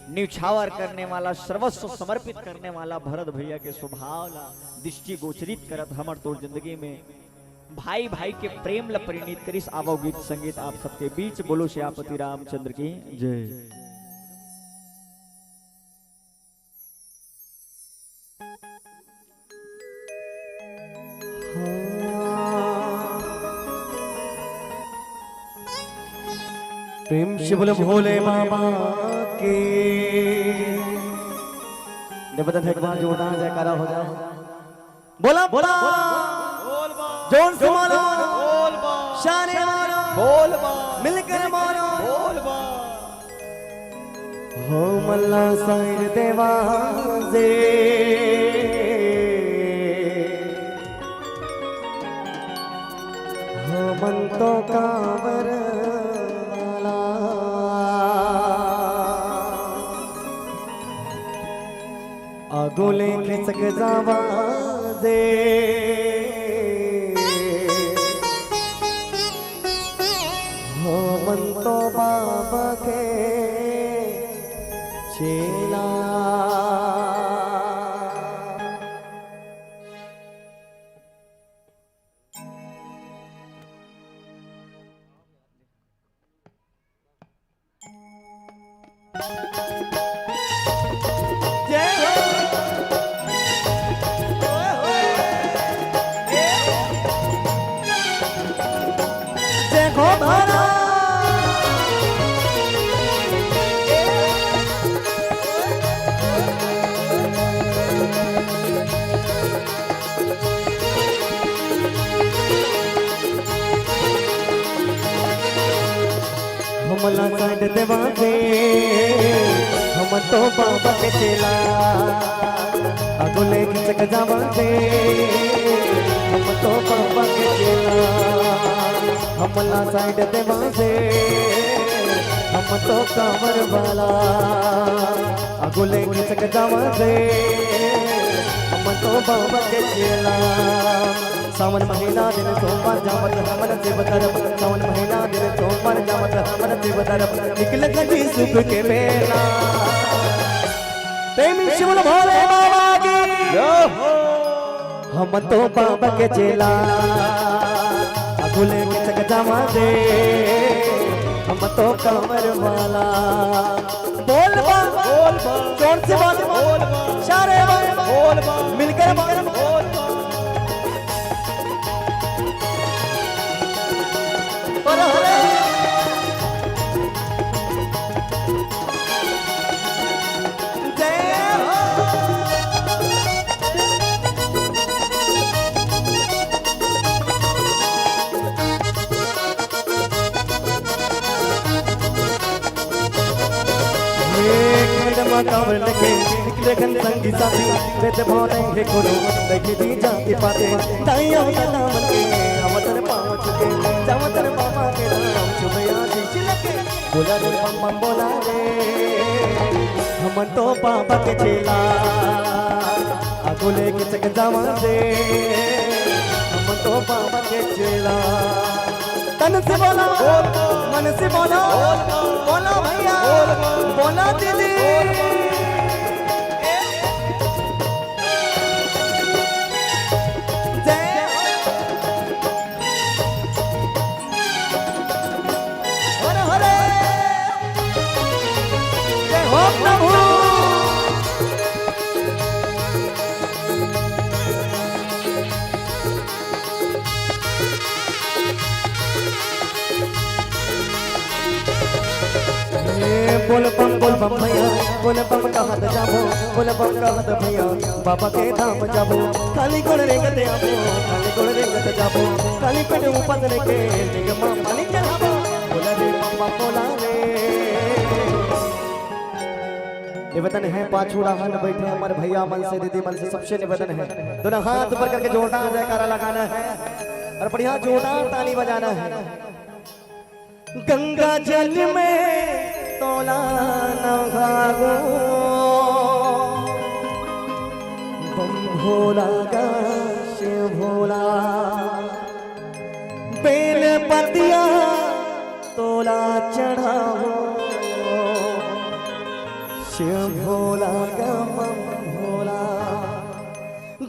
न्यौछावर करने वाला, सर्वस्व समर्पित करने वाला भरत भैया के स्वभाव ला दृष्टि गोचरित करत हमर तोर जिंदगी में भाई भाई के प्रेम ला परिणीत करिस। आवो गीत संगीत आप सबके बीच, बोलो सियापति रामचंद्र की जय। प्रेम से बोले भोले बाबा के। निवेदन है, एक बार जोरदार जयकारा हो जाए। बोला, बोला। जोर से मारो। शान से मारो। मिलकर मारो। हो मल्ला साईं देवा जे, हो मन तो कांवर वाला, आगोले खिसक जावा जे। हो मन तो बाबा के चेला। ला side देवा दे, हम तो बाबा के चेला। आगू ले खिसक जावा दे, हम तो बाबा के चेला। हमला side देवा दे, हम तो कांवर वाला। आगू ले खिसक जावा दे, हम तो बाबा के चेला। सावन महीना दिन सोमवार जावत हमर शिव तरफ, सावन महीना दिन सोमवार जावत हमर शिव तरफ, निकल गजी सुख के मेला। प्रेमी शिव भोले बाबा की। हम तो बाबा के चेला, आगू ले खिसक जावा दे, हम तो कांवर वाला। बोल बम। बोल बम। जोर से बोल। बोल बम। सारे बम। बोल बम। मिलकर बम। बोल बम। बोलो हरे। जय हो। ये कदम कांवर लेके निकले घन संगी साथी, भेद भाव नहीं है कोनो, देखे दी जाति पाते, दाई आवता दामन के, आवतन पाँव छुके, जावतन बाबा के नाम छुबे आशीष लगे। बोला रे बम बम बोला रे, हम तो बाबा के चेला, आगू ले खिसक जावा दे, हम तो बाबा के चेला। तन से बोला, मन से बोला, बोला भैया, बोला दीदी। जय हो। हर हरे। जय हो प्रभु। ए, बोल बम, बोल बम भैया, बोल बम कहत जाबो, बोल बम कहत भैया, बाबा के धाम जाबो, खाली गोड़ रेंगत आबो, खाली गोड़ रेंगत जाबो, खाली पेट उपास रह के, लिंग मा पानी चढ़ाबो, बोला रे बम बम बोला रे। निवेदन है, पाछू डाहन बैठे हमारे भैया मन से, दीदी मन से, सबसे निवेदन है, दोनों हाथ ऊपर करके जोरदार जयकारा लगाना है और बढ़िया जोरदार ताली बजाना है। गंगा जल में तोला नहागो, बम भोला गा शिव भोला। बेल पतिया तोला चढ़ाओ, शिव भोला गा बम भोला।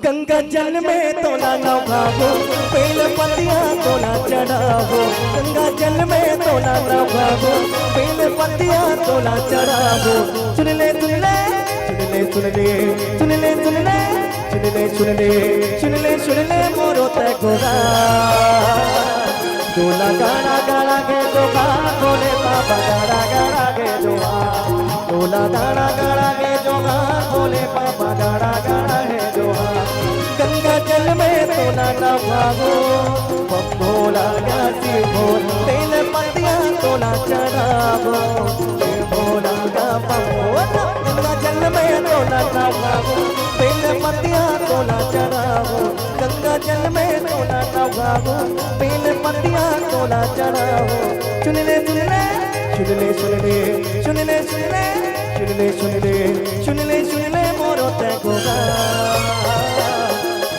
गंगा जल में तोला नहाबो, बेल पतिया तोला चढ़ाबो। गंगा जल में तोला नहाबो, बेल पतिया तोला चढ़ाबो। सुन ले, सुन ले, सुन ले, सुन ले, सुन ले, सुन ले, सुन ले, सुन ले, सुन ले, सुन ले मोरो तै गोरा। तोला गाड़ा गाड़ा के जोहार, भोले बाबा गाड़ा गाड़ा के जोहार। तोला गाड़ा गाड़ा के जोहार, भोले बाबा गाड़ा गाड़ा के जोहार। गंगा जल में तोला नहाबो, बम भोला गा शिव भोला। बेल पतिया तोला चढ़ाबो, भोला गा बम भोला। गंगा जल में तोला नहाबो, बेल पतिया तोला चढ़ाबो। गंगा जल में तोला नहाबो, बेल पतिया तोला चढ़ाबो। सुन ले, सुन ले, सुन ले, सुन ले, सुन ले, सुन ले, सुन ले, सुन ले, सुन ले, सुन ले मोरो तै गोरा।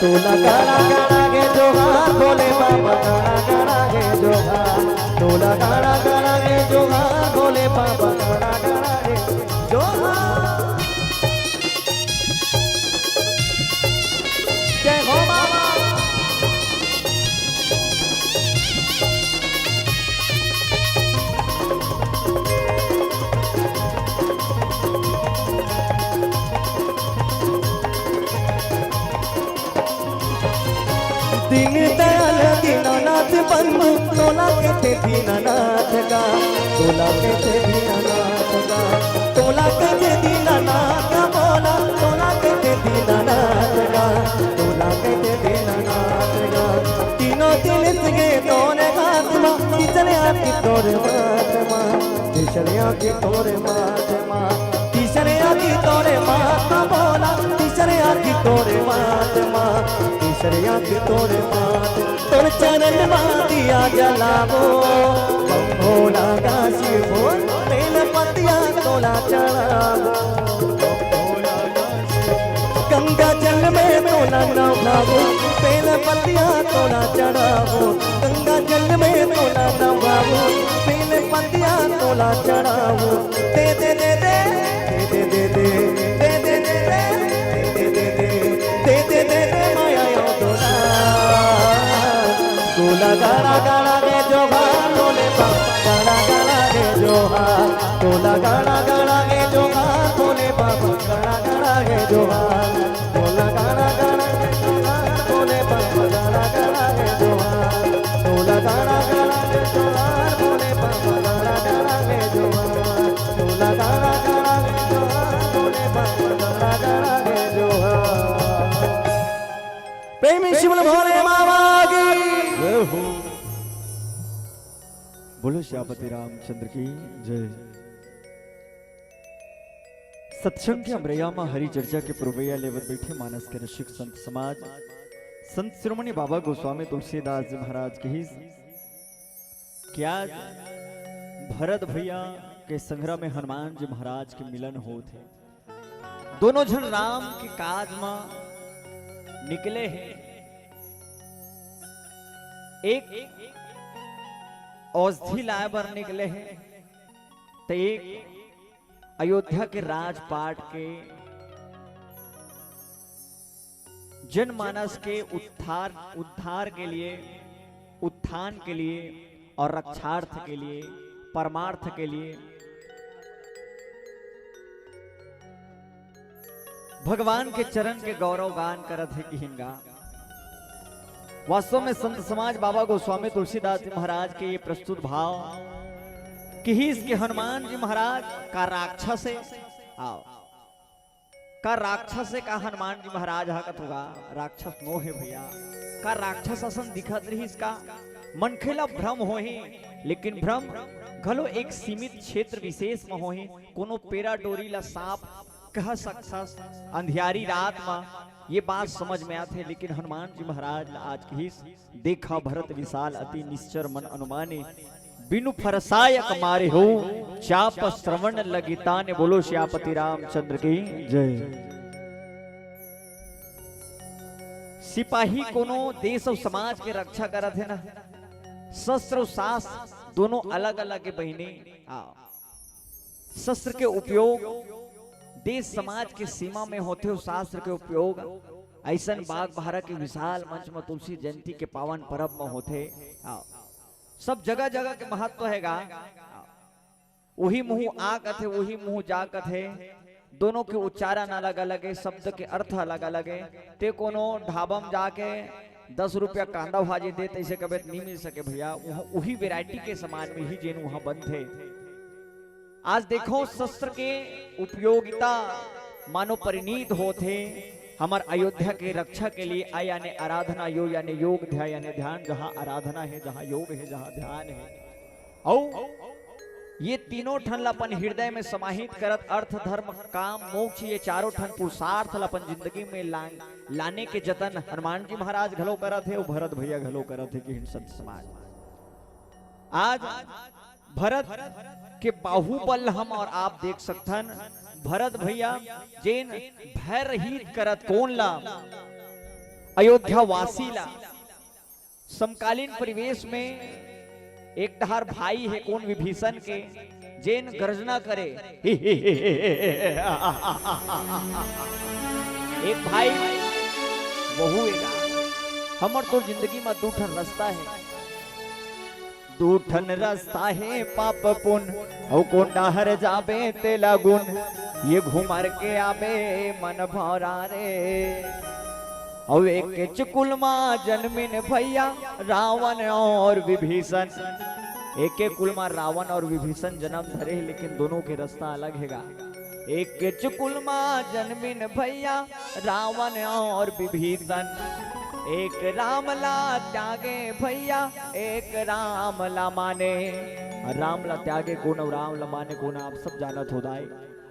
तोला गाड़ा गाड़ा के जोहार, भोले बाबा गाड़ा गाड़ा के जोहार। तोला गाड़ा गाड़ा के जोहार, भोले बाबा गाड़ा गाड़ा के जोहार। जय हो बाबा। दीनदयाल दीनानाथ बंधु, तोला कथे दीनानाथ गा, तोला कथे दीनानाथ गा, तोला कथे दीनानाथ गा, बोला, तोला कथे दीनानाथ गा, तोला कथे दीनानाथ गा। तीनों दिल सिंगे तोरे हाथ मा, किचले हाथ की तोरे हाथ मा। आँखी तोरे मात मा, तीसरे आँखी तोरे मात मा बोला, तीसरे आँखी तोरे मात मा, तीसरे आँखी तोरे मात, तोर चरण मा दिया जलाबो, बम भोला का शिव बोल, बेल पतिया तोला चढ़ाबो। गंगा जल में तोला नहाबो, बेल पतिया तोला चढ़ाबो। गंगा जल में तोला नहाबो, बेल पतिया तोला चढ़ाबो। दे दे दे दे, दे दे दे दे, दे दे दे दे, दे दे दे दे, माया यो तोला। तोला गाड़ा गाड़ा गे जोहार भोले बाबा, गाड़ा गाड़ा गे जोहार। तोला गाड़ा गाड़ा गे जोहार भोले बाबा, गाड़ा गाड़ा गे जोहार। तोला गाड़ा गाड़ा गे जोहार भोले बाबा, गाड़ा गाड़ा गे जोहार। तोला गाड़ा गाड़ा गे जोहार भोले बाबा, गाड़ा गाड़ा गे जोहार। तोला गाड़ा गाड़ा गे जोहार भोले बाबा, गाड़ा गाड़ा गे जोहार। प्रेम से बोल भोले बाबा की। जय हो। बोलो श्यामपति रामचंद्र की जय। सत्संग के अमरैया म हरि चर्चा के पुरवैया लेवत बैठे मानस के रसिक संत समाज, संत शिरोमणि बाबा गोस्वामी तुलसीदास जी महाराज कहिस कि आज भरत भैया के संघरा में हनुमान जी महाराज के मिलन होत हे। दोनों झन राम के काज म निकले हे। एक औषधि लाए बर निकले हे, त एक अयोध्या के राजपाट के जनमानस के उद्धार, उद्धार के लिए, उत्थान के लिए और रक्षार्थ के लिए, परमार्थ के लिए भगवान के चरण के गौरव गान करत हे किहिन गा। वास्तव में संत समाज बाबा गोस्वामी तुलसीदास जी महाराज के ये प्रस्तुत भाव किहिस के हनुमान जी महाराज का राक्षस हे? आओ, का राक्षस हे का हनुमान जी महाराज हा? कथों गा राक्षस नो हे भैया। का राक्षस असन दिखत रहिस का? मनखे ला भ्रम होही, लेकिन भ्रम घलो एक सीमित क्षेत्र विशेष म होही। कोनो पेरा डोरी ला सांप कह सकथस अंधियारी रात म, ये बात समझ में आथे। लेकिन हनुमान जी महाराज ला आज कहिस, देखा भरत विशाल अति निश्चर मन अनुमानी, बिनु फरसायक मारे हो, चाप श्रवण लगी ताने। बोलो श्यामपति रामचंद्र की जय। सिपाही कोनो देश अउ समाज के रक्षा करत हे ना, शस्त्र अउ शास्त्र दोनों अलग अलग हे बहिनी। आ, शस्त्र के उपयोग देश समाज के सीमा में होथे, अउ शास्त्र के उपयोग अइसन बाग बहरा के विशाल मंच म तुलसी जयंती के पावन परब म होथे। आ, सब जगह जगह के महत्व हे गा। उही मुहूं आ कथे, उही मुहूं जा कथे, दोनों के उच्चारण अलग-अलग हे, शब्द के अर्थ अलग-अलग हे। ते कोनो ढाबा म जाके दस रुपया कांदा भाजी दे, तइसे कबे त नइ मिल सके भैया। उह-, उही variety के सामान मिलही जेन उहां बनथे। आज देखो शस्त्र के उपयोगिता मानो परिणीत होत हे हमर अयोध्या के रक्षा के लिए, आ याने आराधना यो याने योग ध्या-, याने ध्यान जहां आराधना हे, जहां योग हे, जहां ध्यान हे। अउ ये तीनों ठन ला अपन हृदय में समाहित करत अर्थ, धर्म, काम, मोक्ष, ये चारों ठन पुरुषार्थ ला अपन जिंदगी में लान-, लाने के जतन हनुमान जी महाराज घलो करत हे अउ भरत भैया घलो करत हे किहिन संत समाज। आज भरत के बाहुबल हम अउ आप देख सकथन। भरत भैया जेन भय रहित करत कोन ला, अयोध्या वासी ला, समकालीन परिवेश में एक डहार भाई हे कोन विभीषण के, जेन गर्जना करे, एक भाई वहू एला। हमर तोर जिंदगी म दू ठन रस्ता हे, दू ठन रस्ता हे पाप पुन, अउ कोन डहर जाबे तेला गुन, ये घुमर के आबे मन भौरा रे। अउ एकेच कुल मा जनमिन भैया रावण अउ विभीषण। एके कुल मा रावण अउ विभीषण जनम धरे हे, लेकिन दोनों के रस्ता अलग हे गा। एकेच कुल मा जनमिन भैया रावण अउ विभीषण। एक राम ला त्यागे भैया, एक राम ला माने। राम ला त्यागे कोन अउ राम ला माने कोन, आप सब जानत हो दाई।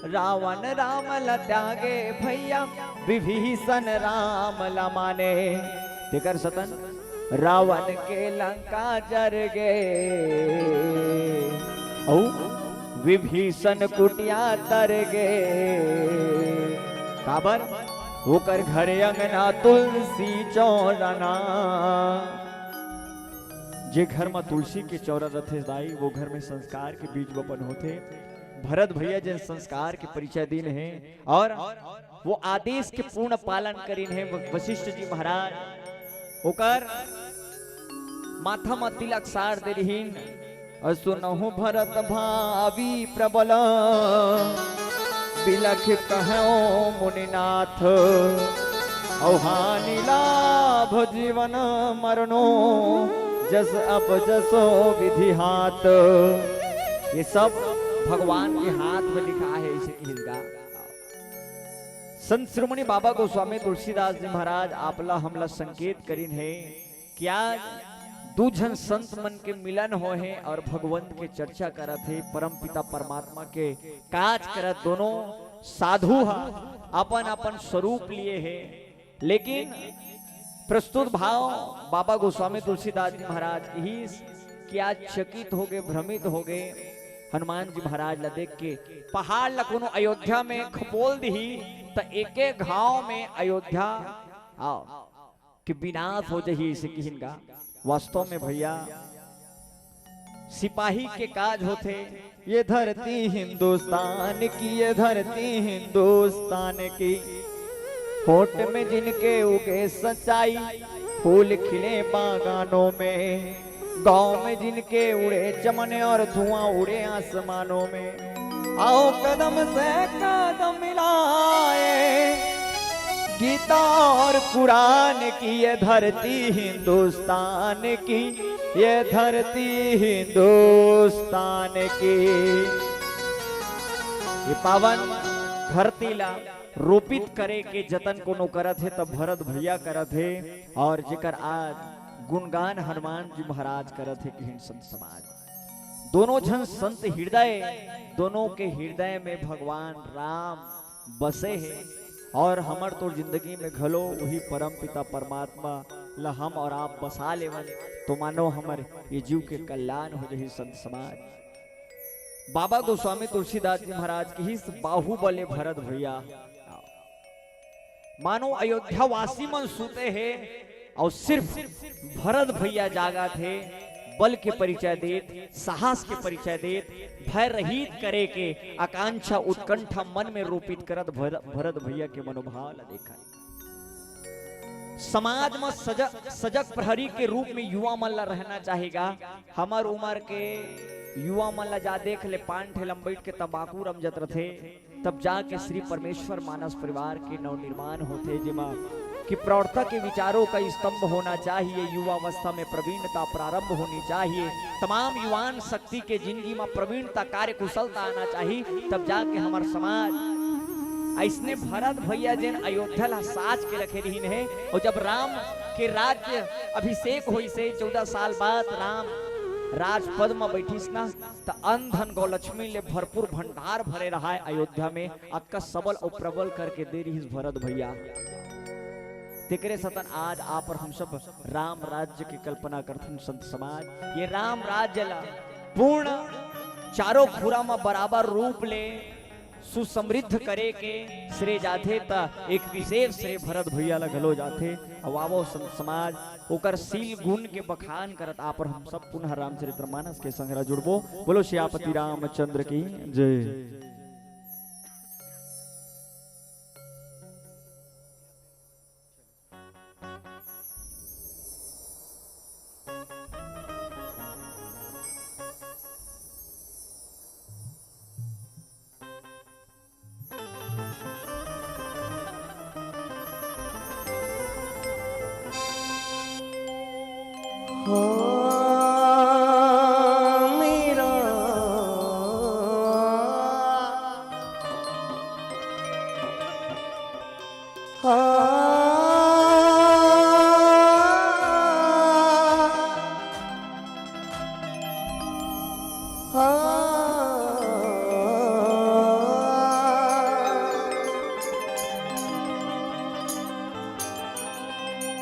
रावण राम ला त्यागे भैया, विभीषण राम ला माने। तेकर सतन रावण के लंका जर गे, अउ विभीषण कुटिया तर गे। काबर? ओकर घर अंगना तुलसी चौरना। जे घर म तुलसी के चौरा रथे दाई, वो घर में संस्कार के बीज बपन होथे। भरत भैया जेन संस्कार के परिचय दिन हे और वो आदेश के पूर्ण पालन करिन हे व-, वशिष्ठ जी महाराज। ओकर माथा म तिलक सार दे रिहिन। अउ सुनहु भरत भावी प्रबल, बिलख कहो मुनिनाथ। अउ हानि लाभ जीवन मरनो, जस अप जसो विधि हाथ। ये सब भगवान के हाथ में लिखा है, इसे हिलगा। संत शिरोमणि बाबा गोस्वामी तुलसीदास जी महाराज आपला हमला संकेत करिन हे कि आज दू झन संत मन के मिलन होय हे और भगवंत के चर्चा करत हे, परम पिता परमात्मा के काज करत दोनों साधु ह अपन अपन स्वरूप लिए हे। लेकिन प्रस्तुत भाव बाबा गोस्वामी तुलसीदास जी महाराज के ही कि आज चकित हो गए, भ्रमित हो गए। हनुमान जी महाराज ला देख के पहाड़ ला कोनो अयोध्या में खपोल दिही त एक एक घाव में अयोध्या आओ कि विनाश हो जही, इसे किहिन गा। वास्तव में भैया सिपाही के काज होथे। ये धरती हिंदुस्तान की, ये धरती हिंदुस्तान की। होठ में जिनके उगे सच्चाई, फूल खिले बागानों में। गांव में जिनके उड़े चमन और धुआं उड़े आसमानों में। आओ कदम से कदम मिलाए, गीता और कुरान की ये धरती हिंदुस्तान की, ये धरती हिंदुस्तान की। ये पावन धरती ला रोपित करे के जतन कोनो करत हे, त भरत भैया करत हे, और जेकर आज गुणगान हनुमान जी महाराज करत हे, किहिन संत समाज। दोनों झन संत हृदय, दोनों के हृदय में भगवान राम बसे हे, और हमर तो जिंदगी में घलो वही परम पिता परमात्मा ला हम और आप बसा लेवन, तो मानो हमर ये जीव के कल्याण हो जही संत समाज। बाबा गोस्वामी तुलसीदास जी महाराज किहिस, बाहुबले भरत भैया। मानो अयोध्या वासी मन सुते हे और सिर्फ भरत भैया जागत हे, बल के परिचय देत, साहस के परिचय देत, भय रहित करे के आकांक्षा, उत्कंठा मन में रोपित करत भर-, भरत भैया के मनोभाव ला देखा। समाज म सजग, सजग प्रहरी के रूप में युवा मन ला रहना चाहेगा। हमर उमर के युवा मन ला जा देख ले, पान ठेला म बइठ के तंबाकू रमजत रथे, तब जाके श्री परमेश्वर मानस परिवार के नवनिर्माण होथे, जेमा कि प्रौढ़ता के विचारों का स्तंभ होना चाहिए, युवावस्था में प्रवीणता प्रारंभ होनी चाहिए, तमाम युवान शक्ति के जिंदगी में प्रवीणता, कार्यकुशलता आना चाहिए, तब जाके हमर समाज अइसने भरत भैया जेन अयोध्या ला साज के रखे रहिन हे। और जब राम के राज्य अभिषेक होइस हे, चौदह साल बाद राम राजपद म बैठिस ना, त अन्न धन गौलक्ष्मी ले भरपूर भंडार भरे रहाय अयोध्या में, अक्का सबल और प्रबल करके दे रहिस भरत भैया। तेकरे सतन आज आप और हम सब राम राज्य के कल्पना करथन संत समाज। ये राम राज्य ला पूर्ण चारों खुरा म बराबर रूप ले सुसमृद्ध करे के श्रेय जाथे, त एक विशेष श्रेय भरत भैया ला घलो जाथे। अउ आवो संत समाज, ओकर शील गुण के बखान करत आप और हम सब पुनः रामचरित्र मानस के संग जुड़बो। बोलो सियापति रामचंद्र की जय।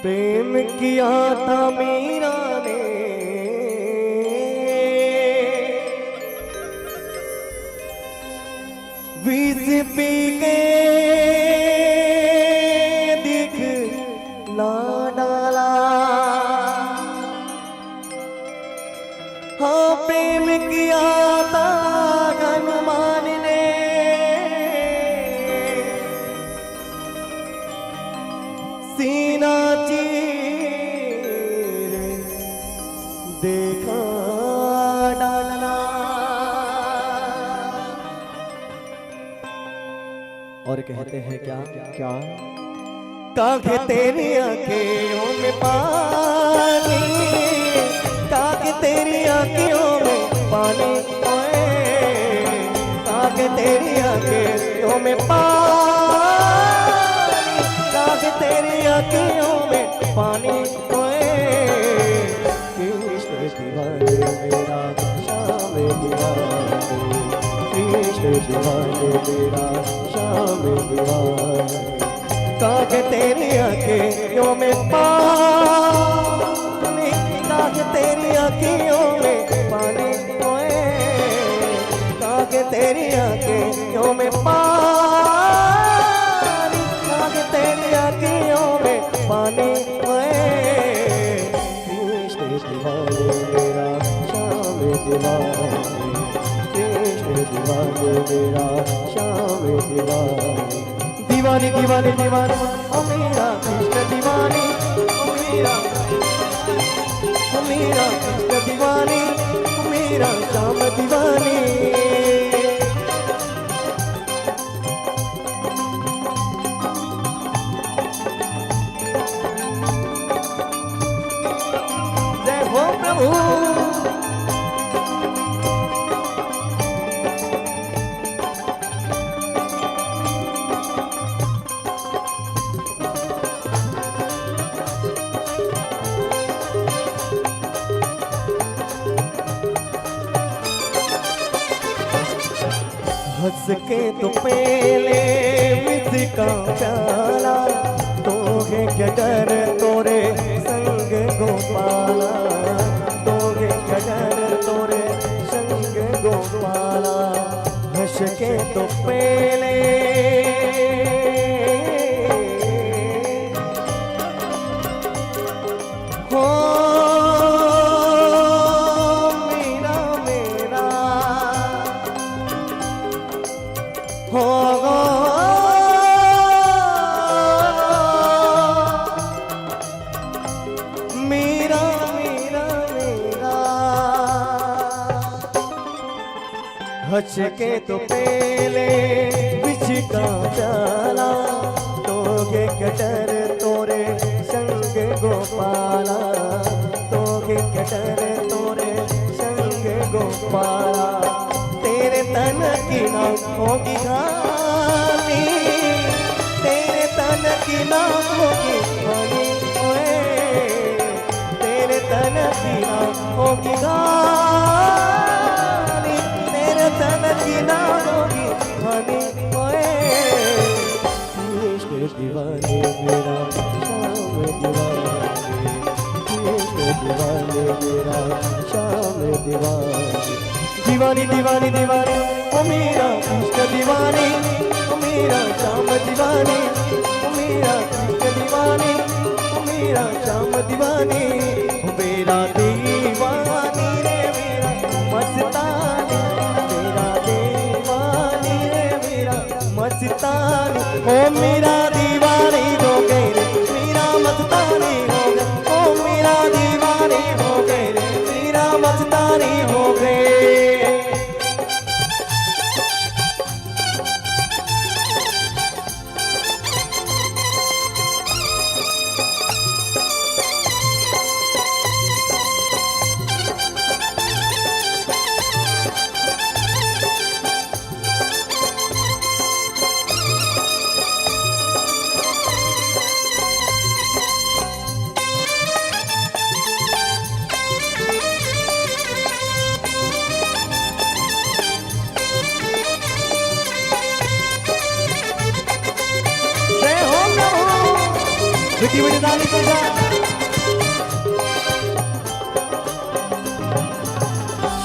प्रेम किया था मीरा ने, विष पी के दिखला डाला। हाँ, प्रेम किया था हनुमान ने, सीना चीर देखा डाला। और कहते हैं क्या? क्या? काहे तेरी आंखों में पानी, काहे तेरी आंखों में पानी, ओए, काहे तेरी आंखों में पानी, काहे तेरी आंखों में पानी, ओए। कृष्ण दीवाने मेरा श्याम दीवाने, कृष्ण दीवाने मेरा श्याम दीवाने। काहे तेरी आंखों में पानी, काहे तेरी आंखों में पानी, ओए। काहे तेरी आंखों में पानी, काहे तेरी आंखों में पानी, ओए। कृष्ण दीवाने मेरा श्याम दीवाने, कृष्ण दीवाने मेरा श्याम दीवाने। दीवानी, दीवानी, दीवानी, ओ मेरा कृष्ण दीवानी, ओ मेरा, ओ मेरा कृष्ण दीवानी, ओ मेरा श्याम दीवानी। जय हो प्रभु। हंस के तो पेले विष का प्याला, तोहे क्या डर तोरे संग गोपाला, तोहे क्या डर तोरे संग गोपाला। हंस के तो पेले हो मीरा मेरा, हो गो मीरा, मीरा, मीरा। हंस के तो पेले विष का प्याला, तोहे क्या डर तोरे संग गोपाला, तोहे क्या डर तोरे संग गोपाला। तेरे तन की ना होगी घानी, तेरे तन की ना होगी घानी, ओए। तेरे तन की ना होगी घानी, तेरे तन की ना होगी घानी, ओए। कृष्ण दीवाने मेरा श्याम दीवाने, कृष्ण दीवाने मेरा श्याम दीवाने। दीवानी, दीवानी, दीवानी, ओ मेरा कृष्ण दीवानी, ओ मेरा श्याम दीवानी, ओ मेरा कृष्ण दीवानी, ओ मेरा श्याम दीवानी। ओ मेरा दीवानी रे मेरा मस्तानी, मेरा दीवानी रे मेरा मस्तानी। ओ मेरा दीवानी हो गए रे, मेरा मस्तानी हो गए। ओ मेरा दीवानी हो गए रे, मेरा मस्तानी हो गए।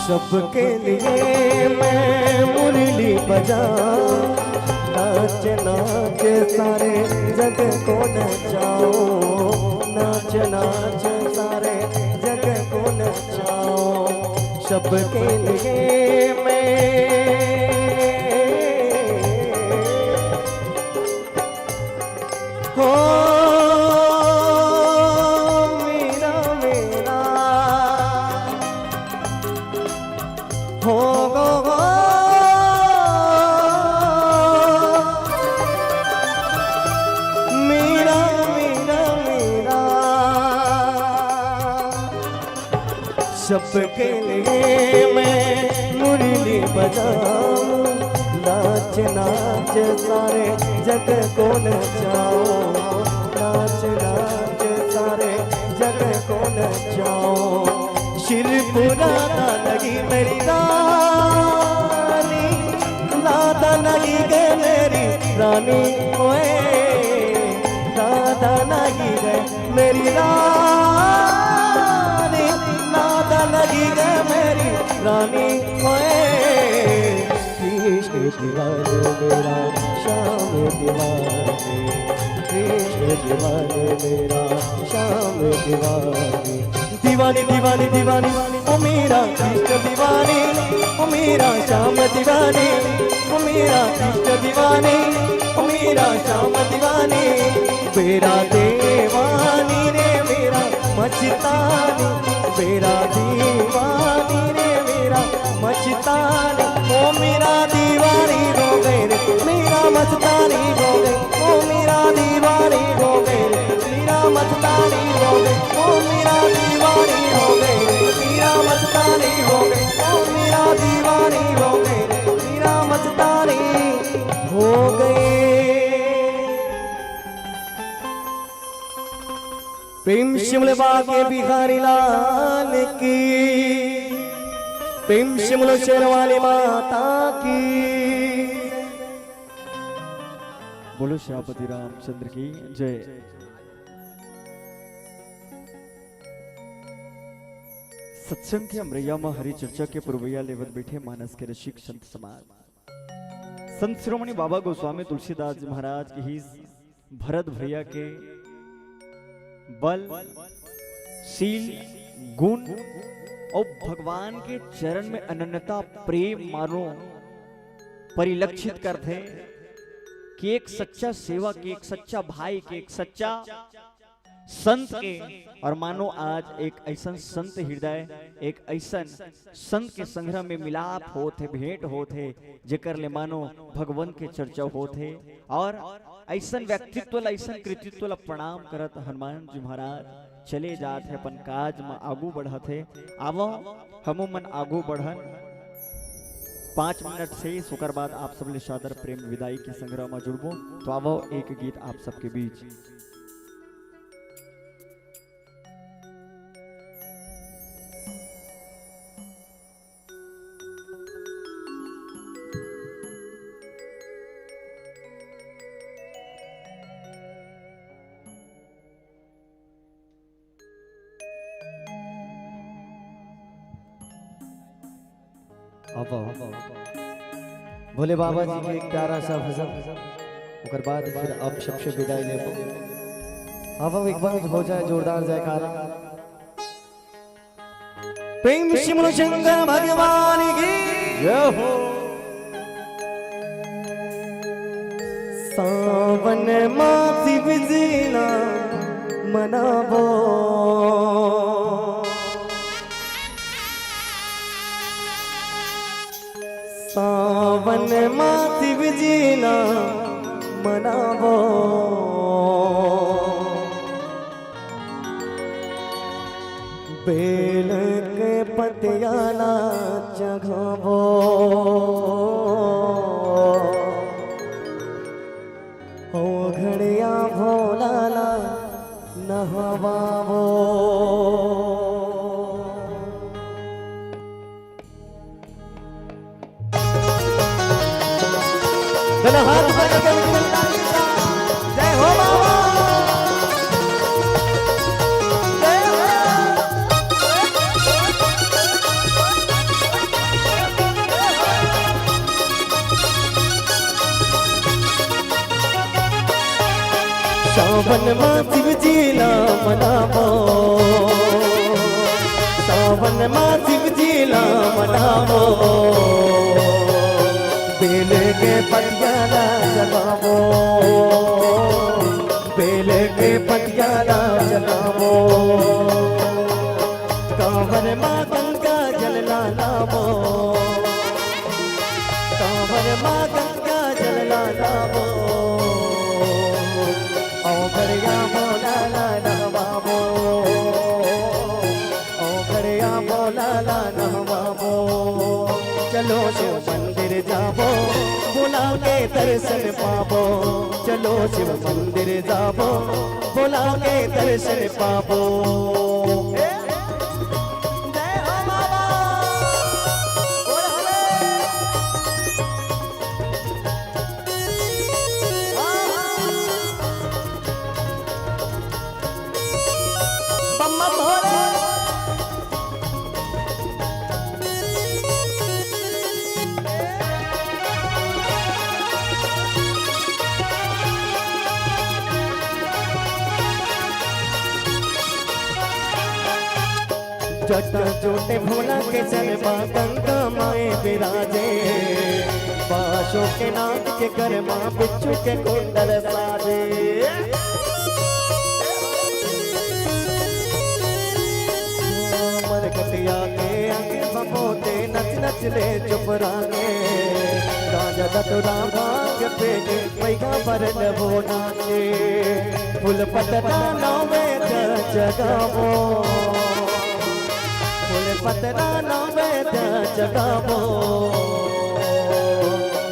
सबके लिए मैं मुरली बजाऊं, नाच नाच सारे जग को नचाऊं, नाच नाच सारे जग को नचाऊं। सबके लिए मैं हो मीरा, मीरा, हो गो गो। मीरा, मीरा, मीरा। सबके लिए मैं मुरली बजाऊं, नाच नाच सारे जग को नचाऊं, नाच नाच सारे जग को नचाऊं। शिरपुरा लगी मेरी रानी, राधा लगी गए मेरी रानी, ओए राधा लगी गए मेरी रानी, राधा लगी गए मेरी रानी, ओए कृष्ण दीवाने मेरा श्याम दीवाने, कृष्ण दीवाने मेरा श्याम दीवाने। दीवानी दीवानी दीवानी, ओ मेरा कृष्ण दीवानी, ओ मेरा श्याम दीवानी, ओ मेरा कृष्ण दीवानी, ओ मेरा श्याम दीवानी। मेरा दीवानी रे मेरा मस्तानी, मेरा दीवानी रे मेरा मस्तानी। ओ मेरा दीवानी हो गए रे, मेरा मस्तानी हो गए। ओ मेरा दीवानी हो गए रे, मेरा मस्तानी हो गए। ओ मेरा दीवानी हो गए रे, मेरा मस्तानी हो गए। ओ मेरा दीवानी हो गए रे, मेरा मस्तानी हो गए। प्रेम से बोले बाके बिहारी लाल की, प्रेम से बोलो शेरवाली माता की। बोलो श्यामपति रामचंद्र की जय। सत्संग के हमरैया म हरि चर्चा के पुरवैया लेवत बैठे मानस के रसिक संत समाज। संत शिरोमणि बाबा गोस्वामी तुलसीदास जी महाराज के ही भरत भैया के बल, शील, गुण और भगवान के चरण में अनन्यता प्रेम मानो परिलक्षित करथे कि एक सच्चा सेवक, एक सच्चा भाई, के एक सच्चा संत के, और मानो आज एक ऐसन संत हृदय, एक ऐसन संत के संग्रह में मिलाप होत हे, भेंट होत हे, जेकर ले मानो भगवंत के चर्चा होत हे। और ऐसन व्यक्तित्व ला, ऐसन कृतित्व ला प्रणाम करत हनुमान जी महाराज चले जात हे, अपन काज म आगू बढ़त हे। आवो, हमू मन आगू बढ़न। पाँच मिनट शेष, ओकर बाद आप सब ले सादर प्रेम विदाई के संग्रह म जुड़बो। तो आवो, एक गीत आप सबके बीच। अब भोले बाबा जी के एक प्यारा सा भजन, ओकर बाद फिर आप सबसे विदाई लेबो। अब एक बार हो जाए जोरदार जयकारा। प्रेम से बोलो शंकर भगवान की जय हो। सावन मा शिव जी ला मनावो। सावन मा शिव जी ला मनावो। बेल के पतिया ला चघावो। ओ घड़िया भोला ला नहवावो। दोनों हाथ ऊपर करके मीठी मीठी ताली के साथ। जय हो बाबा। सावन मा शिव जी ला मनावो, सावन मा शिव जी ला मनावो, बेल के पतिया ला जलावो, बेल के पतिया ला जलावो, कांवर मा गंगा जल ला लावो, कांवर मा गंगा जल ला लावो, ओ घड़िया भोला ला नहवावो, ओ घड़िया भोला ला नहवावो। चलो शिव मंदिर जावो, भोला के दर्शन पावो। चलो शिव मंदिर जावो, भोला के दर्शन पावो। जय हो बाबा। बोल हरे। हाँ, हाँ। बम बम भोले। जटा जोटे भोला के जलवा गंगा माए विराजे, बासो के नाग के गरमा बिच्छू के कुंडल साजे। मरकटिया के अंग बमोते नच नच ले चुप रागे, गांजा दतुरा भांग पे के पैगा भरन वो नाचे। फूल पतरा नवे जगावो, फूल पतरा नवे जगावो,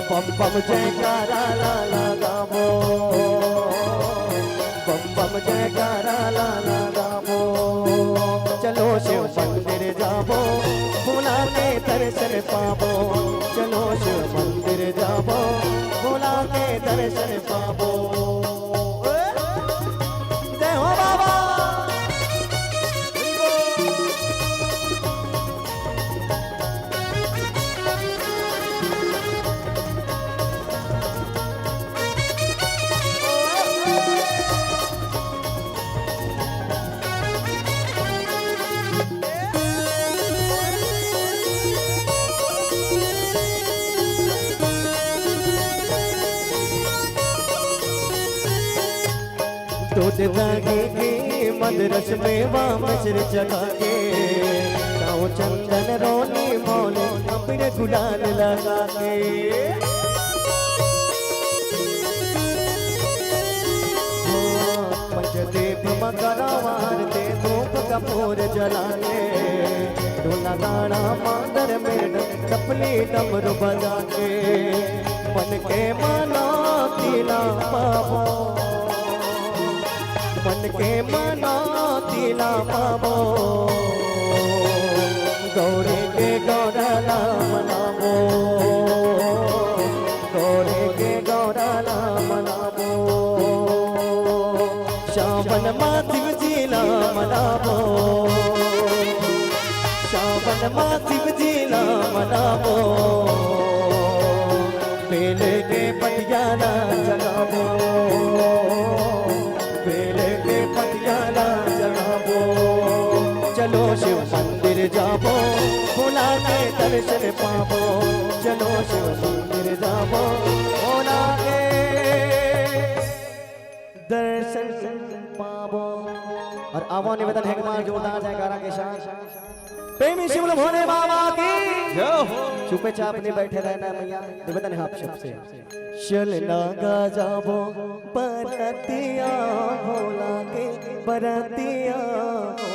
बम बम जयकारा ला लगावो, बम बम जयकारा ला लगावो। चलो शिव मंदिर जावो, भोला के दर्शन पावो। चलो शिव मंदिर जावो, भोला के दर्शन पावो। जय हो बाबा। दूध दही घी मद रस मेवा मिश्र चखा के, लाओ चंदन रोली मौली अबीर गुलाल लगा के। हाँ, पंचदीप मकरावार ते धूप कपूर जला के, ढोला गाड़ा मांदर मेड़ तपली डमरू बजा के। मन के मनौती ला पावो, मन के मनौती ला पावो, गौरी के गौरा ला मनावो, गौरी के गौरा ला मनावो। सावन मा शिव जी ला मनावो, सावन मा शिव जी ला मनावो, बेल के पतिया ला जगावो, बेल के पतिया ला जगावो। चलो शिव मंदिर जावो, भोला के दर्शन पावो। चलो शिव मंदिर जावो, भोला के दर्शन पावो। और आवो निवेदन है, एक बार जोरदार जयकारा के साथ प्रेमी शिव भोले बाबा की जय हो। चुपे चाप नहीं बैठे रहना मैया, निवेदन है आप सबसे। चल नागा जावो बरतिया भोला के बरतिया हो।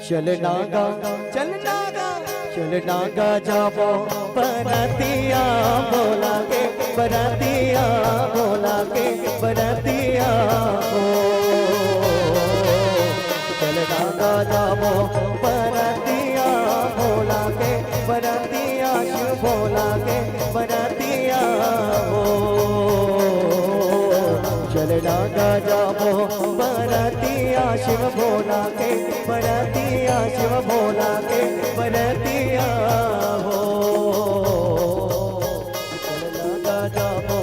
चल नागा, चल नागा, चल नागा जावो बरतिया भोला के बरतिया, भोला के बरतिया हो। चल नागा जावो बरतिया भोला के बरतिया, शिव भोला के बरतिया हो। चल नागा जावो बरतिया शिव भोला के बरतिया, शिव भोला के बरतिया हो। चल नागा जावो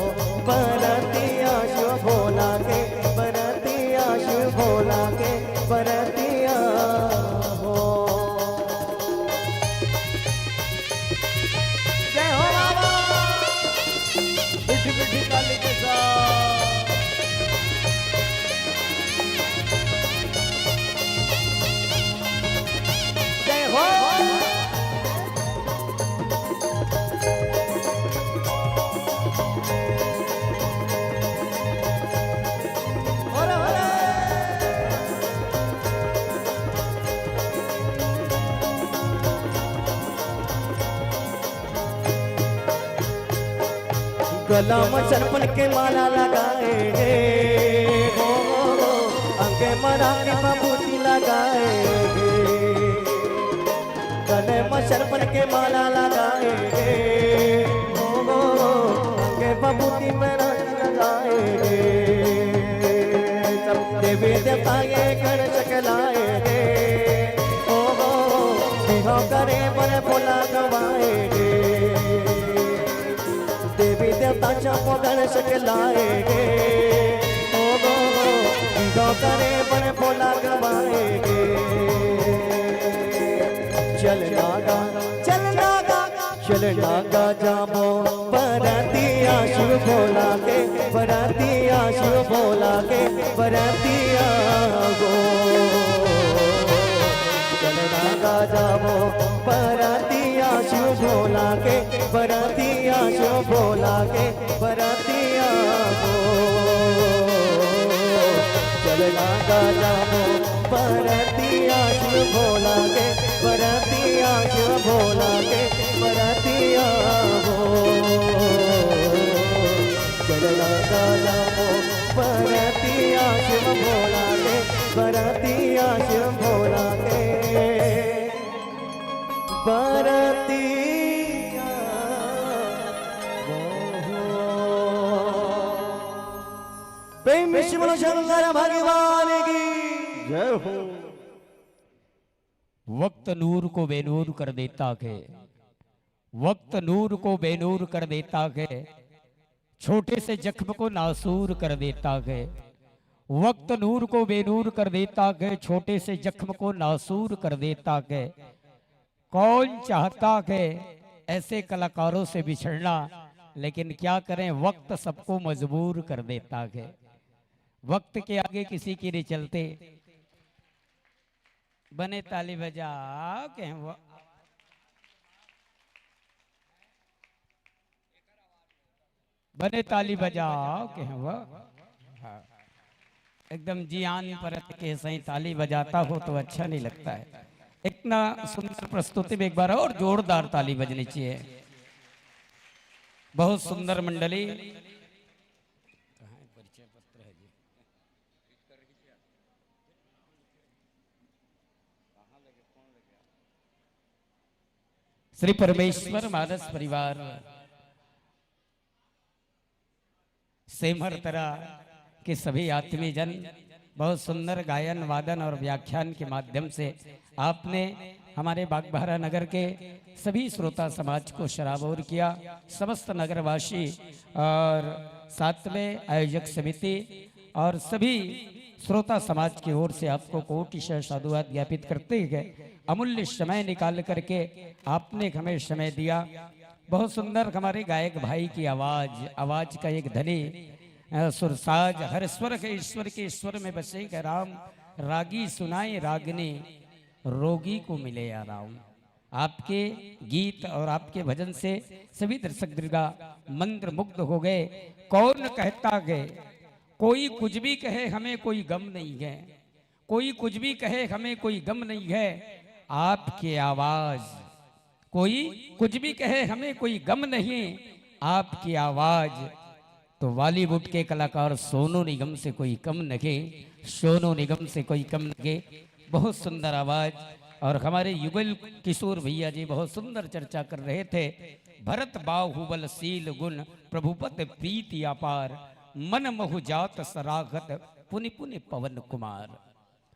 गला म सरपन के माला लगाए हे, हो, हो, हो, अंगे म राखी म बूटी लगाए हे। गले म सरपन के माला लगाए हे, हो, हो, हो, अंगे म बूटी म राखी लगाए हे। सब देवी देवता ये गणेश के लाए हे, हो, हो, हो, बिहाव करे बर भोला गवाए हे। देवी देवता चापो गणेश के लाए हे, ओ गो गो, बिहाव करे बर भोला गवाए हे। चल नागा, चल नागा, चल नागा जाबो बरतिया शिव भोला के, बरतिया शिव भोला के, बरतिया गो। चल नागा जाबो बरतिया शिव भोला के, बरतिया शिव भोला के, बरतिया गो। चल नागा जाबो बरतिया शिव भोला के, बरतिया शिव भोला के, बरतिया गो। चल नागा जाबो बरतिया शिव भोला के, बरतिया शिव भोला के, बरतिया। प्रेम से बोलो शंकर भगवान की। जय हो। वक्त नूर को बेनूर कर देता है, वक्त नूर को बेनूर कर देता है, छोटे से जख्म को नासूर कर देता है। वक्त नूर को बेनूर कर देता है, छोटे से जख्म को नासूर कर देता है। कौन चाहता है ऐसे कलाकारों से बिछड़ना, लेकिन क्या करें, वक्त सबको मजबूर कर देता है। वक्त के आगे किसी की नहीं चलते। बने ताली बजाओ, कहें वो। बने ताली बजाओ, कहें वो। हाँ। एकदम जियान परत के सही ताली बजाता हो तो अच्छा नहीं लगता है। इतना सुंदर प्रस्तुति में एक बार और जोरदार ताली बजनी चाहिए। बहुत सुंदर मंडली। श्री परमेश्वर मानस परिवार सेमरतरा के सभी आत्मीय जन, बहुत सुंदर गायन, वादन और व्याख्यान के माध्यम से आपने हमारे बागबाहरा नगर के सभी श्रोता समाज को सराबोर किया। समस्त नगरवासी और साथ में आयोजक समिति और सभी श्रोता समाज की ओर से आपको कोटि साधुवाद ज्ञापित करते हुए अमूल्य समय निकाल करके आपने हमें समय दिया। बहुत सुंदर हमारे गायक भाई की आवाज, आवाज का एक धनी, अ, सुरसाज, हर स्वर के ईश्वर के ईश्वर में बसे के राम, रागी सुनाए रागनी, रोगी को मिले आराम। आपके गीत और आपके भजन से सभी दर्शक दीर्घा मंत्र मुग्ध हो गए। कौन कहता है, कोई कुछ भी कहे, हमें कोई गम नहीं है, कोई कुछ भी कहे, हमें कोई गम नहीं है। आपकी आवाज, कोई कुछ भी कहे, हमें कोई गम नहीं, आपकी आवाज तो बॉलीवुड के कलाकार सोनू निगम से कोई कम नगे, सोनू निगम से कोई कम नगे। बहुत सुंदर आवाज। और हमारे युगल किशोर भैया जी बहुत सुंदर चर्चा कर रहे थे। भरत बाहुबल शील गुण, प्रभुपत प्रीति अपार, मन महु जात सराहत पुनि पुनि पवन कुमार।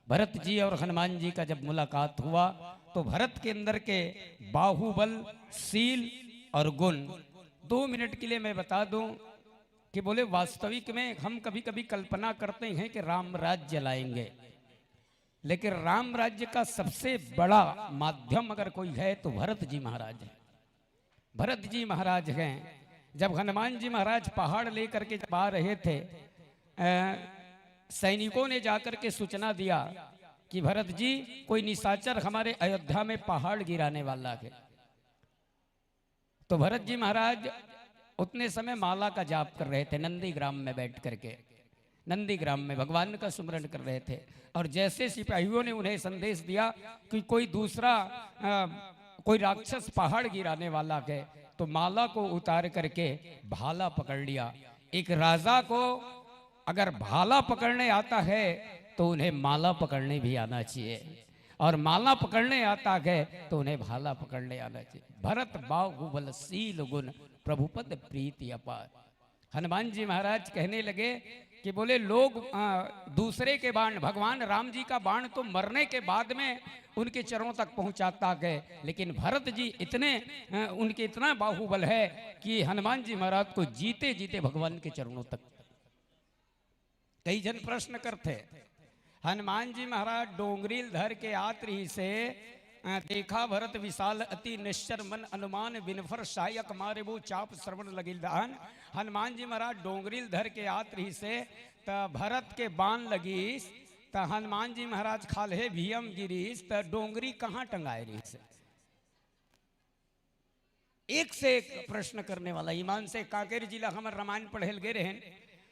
भरत जी और हनुमान जी का जब मुलाकात हुआ तो भरत के अंदर के बाहुबल, शील और गुण, दो मिनट के लिए मैं बता दूं कि बोले, वास्तविक में हम कभी कभी कल्पना करते हैं कि राम राज्य लाएंगे, लेकिन राम राज्य का सबसे बड़ा माध्यम अगर कोई है तो भरत जी महाराज है। भरत जी महाराज हैं। जब हनुमान जी महाराज पहाड़ लेकर के जब आ रहे थे, अ, सैनिकों ने जाकर के सूचना दिया कि भरत जी, कोई निशाचर हमारे अयोध्या में पहाड़ गिराने वाला है। तो भरत जी महाराज उतने समय माला का जाप कर रहे थे नंदीग्राम में बैठ करके। नंदीग्राम में भगवान का स्मरण कर रहे थे। और जैसे सिपाहियों ने उन्हें संदेश दिया कि कोई दूसरा, अ, कोई राक्षस पहाड़ गिराने वाला है, तो माला को उतार करके भाला पकड़ लिया। एक राजा को अगर भाला पकड़ने आता है, तो उन्हें माला पकड़ने भी आना चाहिए, और माला पकड़ने आता है, तो उन्हें भाला पकड़ने आना चाहिए। भरत बाहुबल शील गुण, प्रभुपद प्रीति अपार। हनुमान जी महाराज कहने लगे कि बोले, लोग, अ, दूसरे के बाण, भगवान राम जी का बाण तो मरने के बाद में उनके चरणों तक पहुंचाता है, लेकिन भरत जी इतने, अ, उनके इतना बाहुबल है कि हनुमान जी महाराज को जीते जीते भगवान के चरणों तक। कई जन प्रश्न करते, हनुमान जी महाराज डोंगरी ल धर के आत रहिसे, अ, देखा भरत विशाल अति निश्चर मन अनुमान विनफर सहायक मारे वो चाप श्रवण लगिल दहन। हनुमान जी महाराज डोंगरी ल धर के आत रहिसे, त भरत के बाण लगिस, त हनुमान जी महाराज खाल्हे भीम गिरिस, त डोंगरी कहाँ टंगाए रहिसे? एक से एक प्रश्न करने वाला। ईमान से कांकेर जिला हमर रामायण पढ़े ल गे रहेन,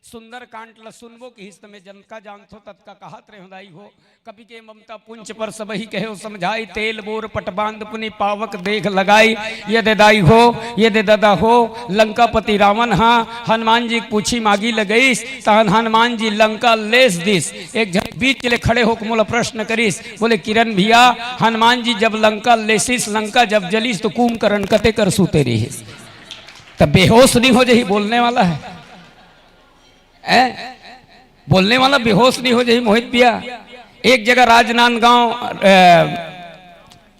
सुंदरकांड ल सुनबो किहिस त मैं जतका जानथो ततका कहत रहेंव दाई हो। कपि के ममता पुंछ पर सबहि कहेउ समझाई, तेल बोर पटबांध पुनि पावक देख लगाई। यदि दाई हो, यदि ददा हो, लंकापति रावण हा हनुमान जी के पूछी मागी लगइस, तहन हनुमान जी लंका लेस दिस। एक झन बीच ले खड़े होके मोला प्रश्न करिस, बोले, किरण भैया, हनुमान जी जब लंका लेसिस, लंका जब जलिस, तो कुंभकर्ण कते कर सूते रहिस? तब बेहोश नहीं हो जाही, बोलने वाला है, हैं? बोलने वाला बेहोश नहीं हो जाही, मोहित भैया। एक जगह राजनांदगांव, अ,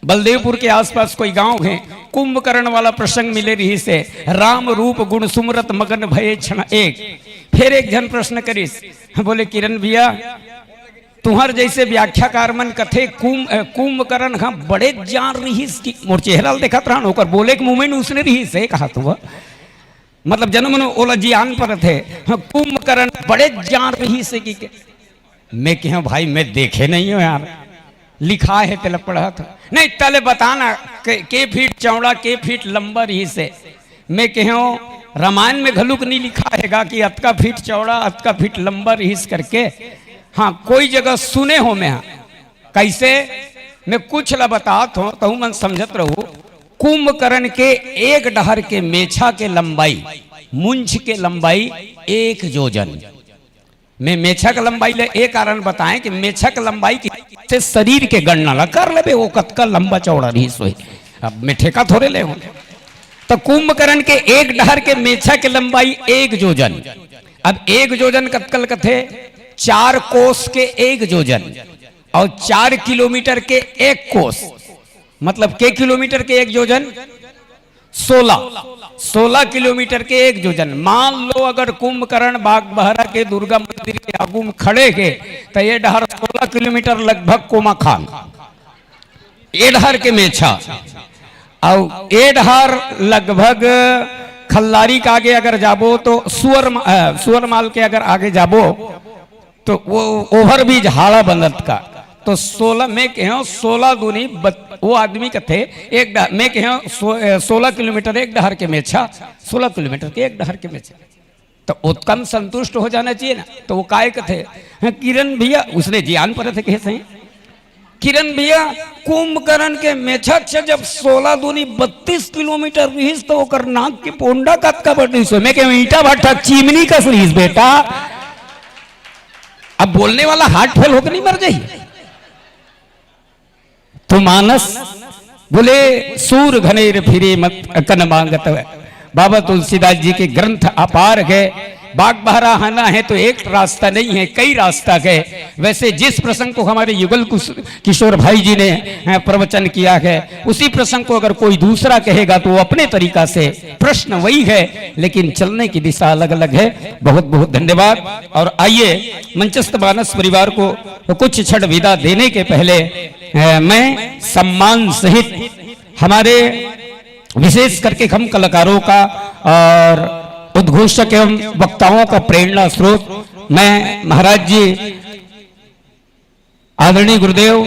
बलदेवपुर के आसपास कोई गांव है, कुंभकर्ण वाला प्रसंग मिले रहिसे, राम रूप गुण सुमरत मगन भये क्षण एक। फिर एक झन प्रश्न करिस, बोले, किरण भैया, तुहर जैसे व्याख्याकार मन कथे कुंभ, अ, कुंभकर्ण हा बड़े जान रहिस कि मोर चेहरा ल देखत रहन, ओकर बोले के मुंह में उसने रहिस हे, कहा तो मतलब जन मन ओला जियान परत हे। हाँ, कुंभकर्ण बड़े जान रहिस हे कि के? मैं कहेंव, भाई, मैं देखे नहीं हों यार, लिखा हे तेला पढ़त हों। नहीं, तले बताना के, के फीट चौड़ा, के फीट लंबा रहिस हे। मैं कहेंव, रामायण में घलुक नहीं लिखा हे गा कि अतका फीट चौड़ा, अतका फीट लंबा रहिस करके। हाँ, कोई जगह सुने हों मैं, हाँ। कैसे? मैं कुछ ला बतात हों, तहू मन समझत रहू। कुंभकर्ण के एक डहर के मेछा के लंबाई, मुंछ के लंबाई एक जोजन। मैं मेछा के लंबाई ले ए कारण बताएं कि मेछा के लंबाई के से शरीर के गणना ला कर लेबे, वो कतका लंबा चौड़ा रहिस होही। अब मैं ठेका थोड़े ले हों। तो कुंभकर्ण के एक डहर के मेछा के लंबाई एक जोजन। अब एक जोजन कतका ल कथे? चार कोस के एक जोजन और चार किलोमीटर के एक कोस, मतलब के किलोमीटर के एक जोजन? सोलह। सोलह किलोमीटर के एक जोजन। मान लो अगर कुंभकर्ण बागबहरा के दुर्गा मंदिर के आगू में खड़े हे, तो ये डहर सोलह किलोमीटर लगभग कोमाखान, ये डहर के मेछा, और ये डहर लगभग खल्लारी के आगे अगर जाबो तो सुअर मा-, अ, सुअर माल के अगर आगे जाबो तो वो overbridge हाड़ा बनत का, तो सोलह, मैं कहेंव सोलह दूनी बत-, वो आदमी कथे एक डह-, मैं कहेंव सो-, ए, सोलह किलोमीटर एक डहर के मेछा, सोलह किलोमीटर के एक डहर के मेछा, तो ओतका म संतुष्ट हो जाना चाहिए ना। तो वो काय कथे, हाँ, किरण भैया, उसने जियान परत हे कहे सही, किरण भैया, कुंभकर्ण के मेछा छ जब सोलह दूनी बत्तीस किलोमीटर रहिस, तो ओकर नाक के पोंडा कतका बड़ रहिस हो? मैं कहेंव ईंटा भट्ठा चिमनी कस रहिस बेटा। अब बोलने वाला heart fail होके नहीं मर जाही? तो मानस बोले, सूर घनेर फिरे मत कन मांगत। बाबा तुलसीदास जी के ग्रंथ अपार हे। बागबहरा आना हे तो एक रास्ता नहीं हे, कई रास्ता हे। वैसे जिस प्रसंग को हमारे युगल कुश-, किशोर भाई जी ने, अ, प्रवचन किया हे, उसी प्रसंग को अगर कोई दूसरा कहेगा तो वो अपने तरीका से, प्रश्न वही हे, लेकिन चलने की दिशा अलग-अलग हे। बहुत-बहुत धन्यवाद। और आइए, मंचस्थ मानस परिवार को कुछ क्षण विदा देने के पहले, अ, मैं सम्मान सहित हमारे विशेष करके हम कलाकारों का और उद्घोषक एवं वक्ताओं का प्रेरणा स्रोत, मैं महाराज जी आदरणीय गुरुदेव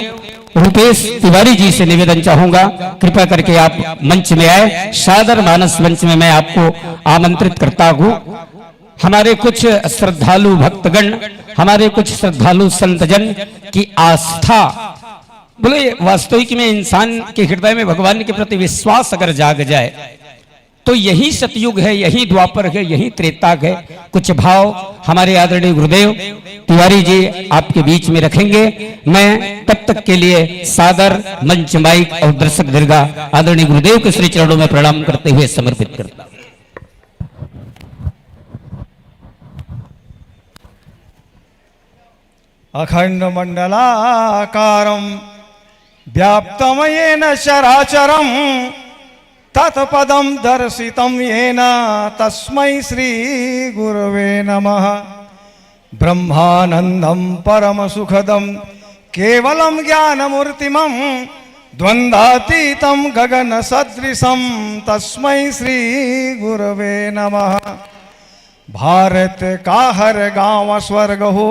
रूपेश तिवारी जी से निवेदन चाहूंगा, कृपा करके आप मंच में आए। सादर मानस मंच में मैं आपको आमंत्रित करता हूं। हमारे कुछ श्रद्धालु भक्तगण, हमारे कुछ श्रद्धालु संतजन की आस्था, बोले, वास्तविक में इंसान के हृदय में भगवान के प्रति विश्वास अगर जाग जाए, तो यही सतयुग है, यही द्वापर है, यही त्रेता है। कुछ भाव हमारे आदरणीय गुरुदेव तिवारी जी आपके बीच में रखेंगे। मैं तब तक के लिए सादर मंच, माइक और दर्शक दीर्घा आदरणीय गुरुदेव के श्री चरणों में प्रणाम करते हुए समर्पित करता हूं। अखंडमंडलाकारं व्याप्तं येन चराचरं तत्पदं दर्शितं येन तस्मै श्री गुरवे नमः। ब्रह्मानंदं परमसुखदं केवलं ज्ञानमूर्तिमं द्वंद्वातीतं गगनसदृशं तस्मै श्री गुरवे नमः। भारत का हर गांव स्वर्ग हो,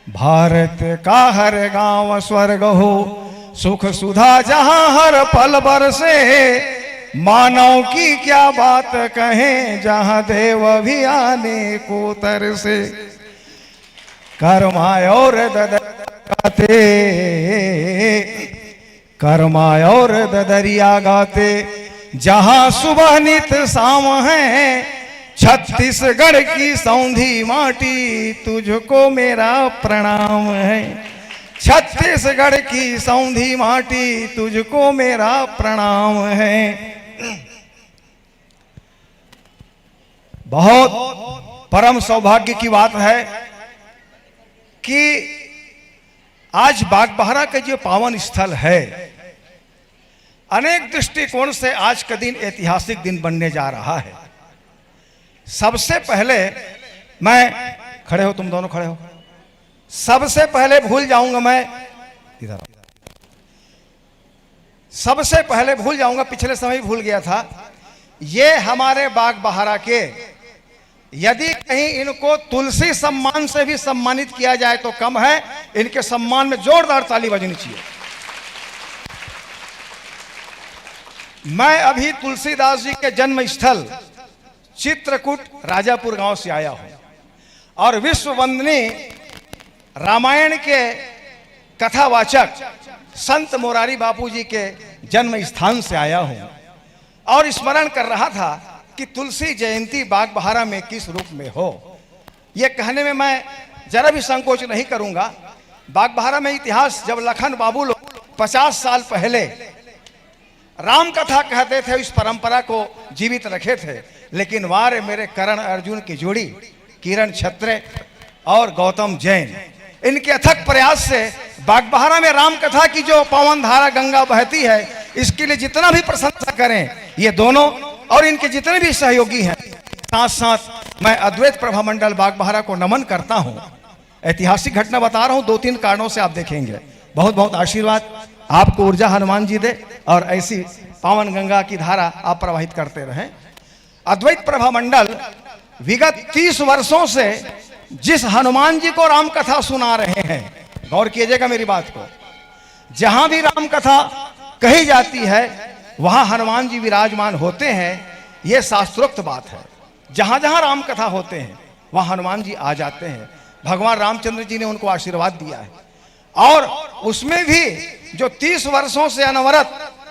भारत का हर गांव स्वर्ग हो, सुख सुधा जहां हर पल बरसे। मानव की क्या बात कहें, जहां देव भी आने को तरसे। कर्मा और ददरिया गाते, कर्मा और ददरिया गाते, जहां सुबह नित शाम है। छत्तीसगढ़ की सौंधी माटी, तुझको मेरा प्रणाम है। छत्तीसगढ़ की सौंधी माटी, तुझको मेरा प्रणाम है। बहुत परम सौभाग्य की बात है कि आज बागबाहरा का जो पावन स्थल है, अनेक दृष्टिकोण से आज का दिन ऐतिहासिक दिन बनने जा रहा है। सबसे पहले मैं, खड़े हो, तुम दोनों खड़े हो, सबसे पहले भूल जाऊंगा मैं, इधर आओ। सबसे पहले भूल जाऊंगा, पिछले समय भूल गया था। ये हमारे बागबाहरा के, यदि कहीं इनको तुलसी सम्मान से भी सम्मानित किया जाए तो कम है। इनके सम्मान में जोरदार ताली बजनी चाहिए। मैं अभी तुलसीदास जी के जन्म स्थल चित्रकूट राजापुर गांव से आया हूं और विश्व वंदनी रामायण के कथावाचक संत मोरारी बापू जी के जन्म स्थान से आया हूं और स्मरण कर रहा था कि तुलसी जयंती बागबाहरा में किस रूप में हो। यह कहने में मैं जरा भी संकोच नहीं करूंगा। बागबाहरा में इतिहास, जब लखन बाबू लोग पचास साल पहले राम कथा कहते थे, इस परंपरा को जीवित रखे थे, लेकिन वारे मेरे करण अर्जुन की जोड़ी, किरण छत्रे और गौतम जैन, इनके अथक प्रयास से बागबाहरा में राम कथा की जो पावन धारा गंगा बहती है, इसके लिए जितना भी प्रशंसा करें ये दोनों और इनके जितने भी सहयोगी हैं, साथ साथ मैं अद्वैत प्रभा मंडल बागबाहरा को नमन करता हूं। ऐतिहासिक घटना बता रहा हूं, दो तीन कारणों से आप देखेंगे। बहुत बहुत आशीर्वाद, आपको ऊर्जा हनुमान जी दे और ऐसी पावन गंगा की धारा आप प्रवाहित करते रहें। अद्वैत प्रभा मंडल विगत तीस वर्षों से जिस हनुमान जी को राम कथा सुना रहे हैं, गौर कीजिएगा मेरी बात को, जहां भी राम कथा कही जाती है, वहां हनुमान जी विराजमान होते हैं। यह शास्त्रोक्त बात है। जहां जहां राम कथा होते हैं, वहां हनुमान जी आ जाते हैं। भगवान रामचंद्र जी ने उनको आशीर्वाद दिया है और उसमें भी जो तीस वर्षों से अनवरत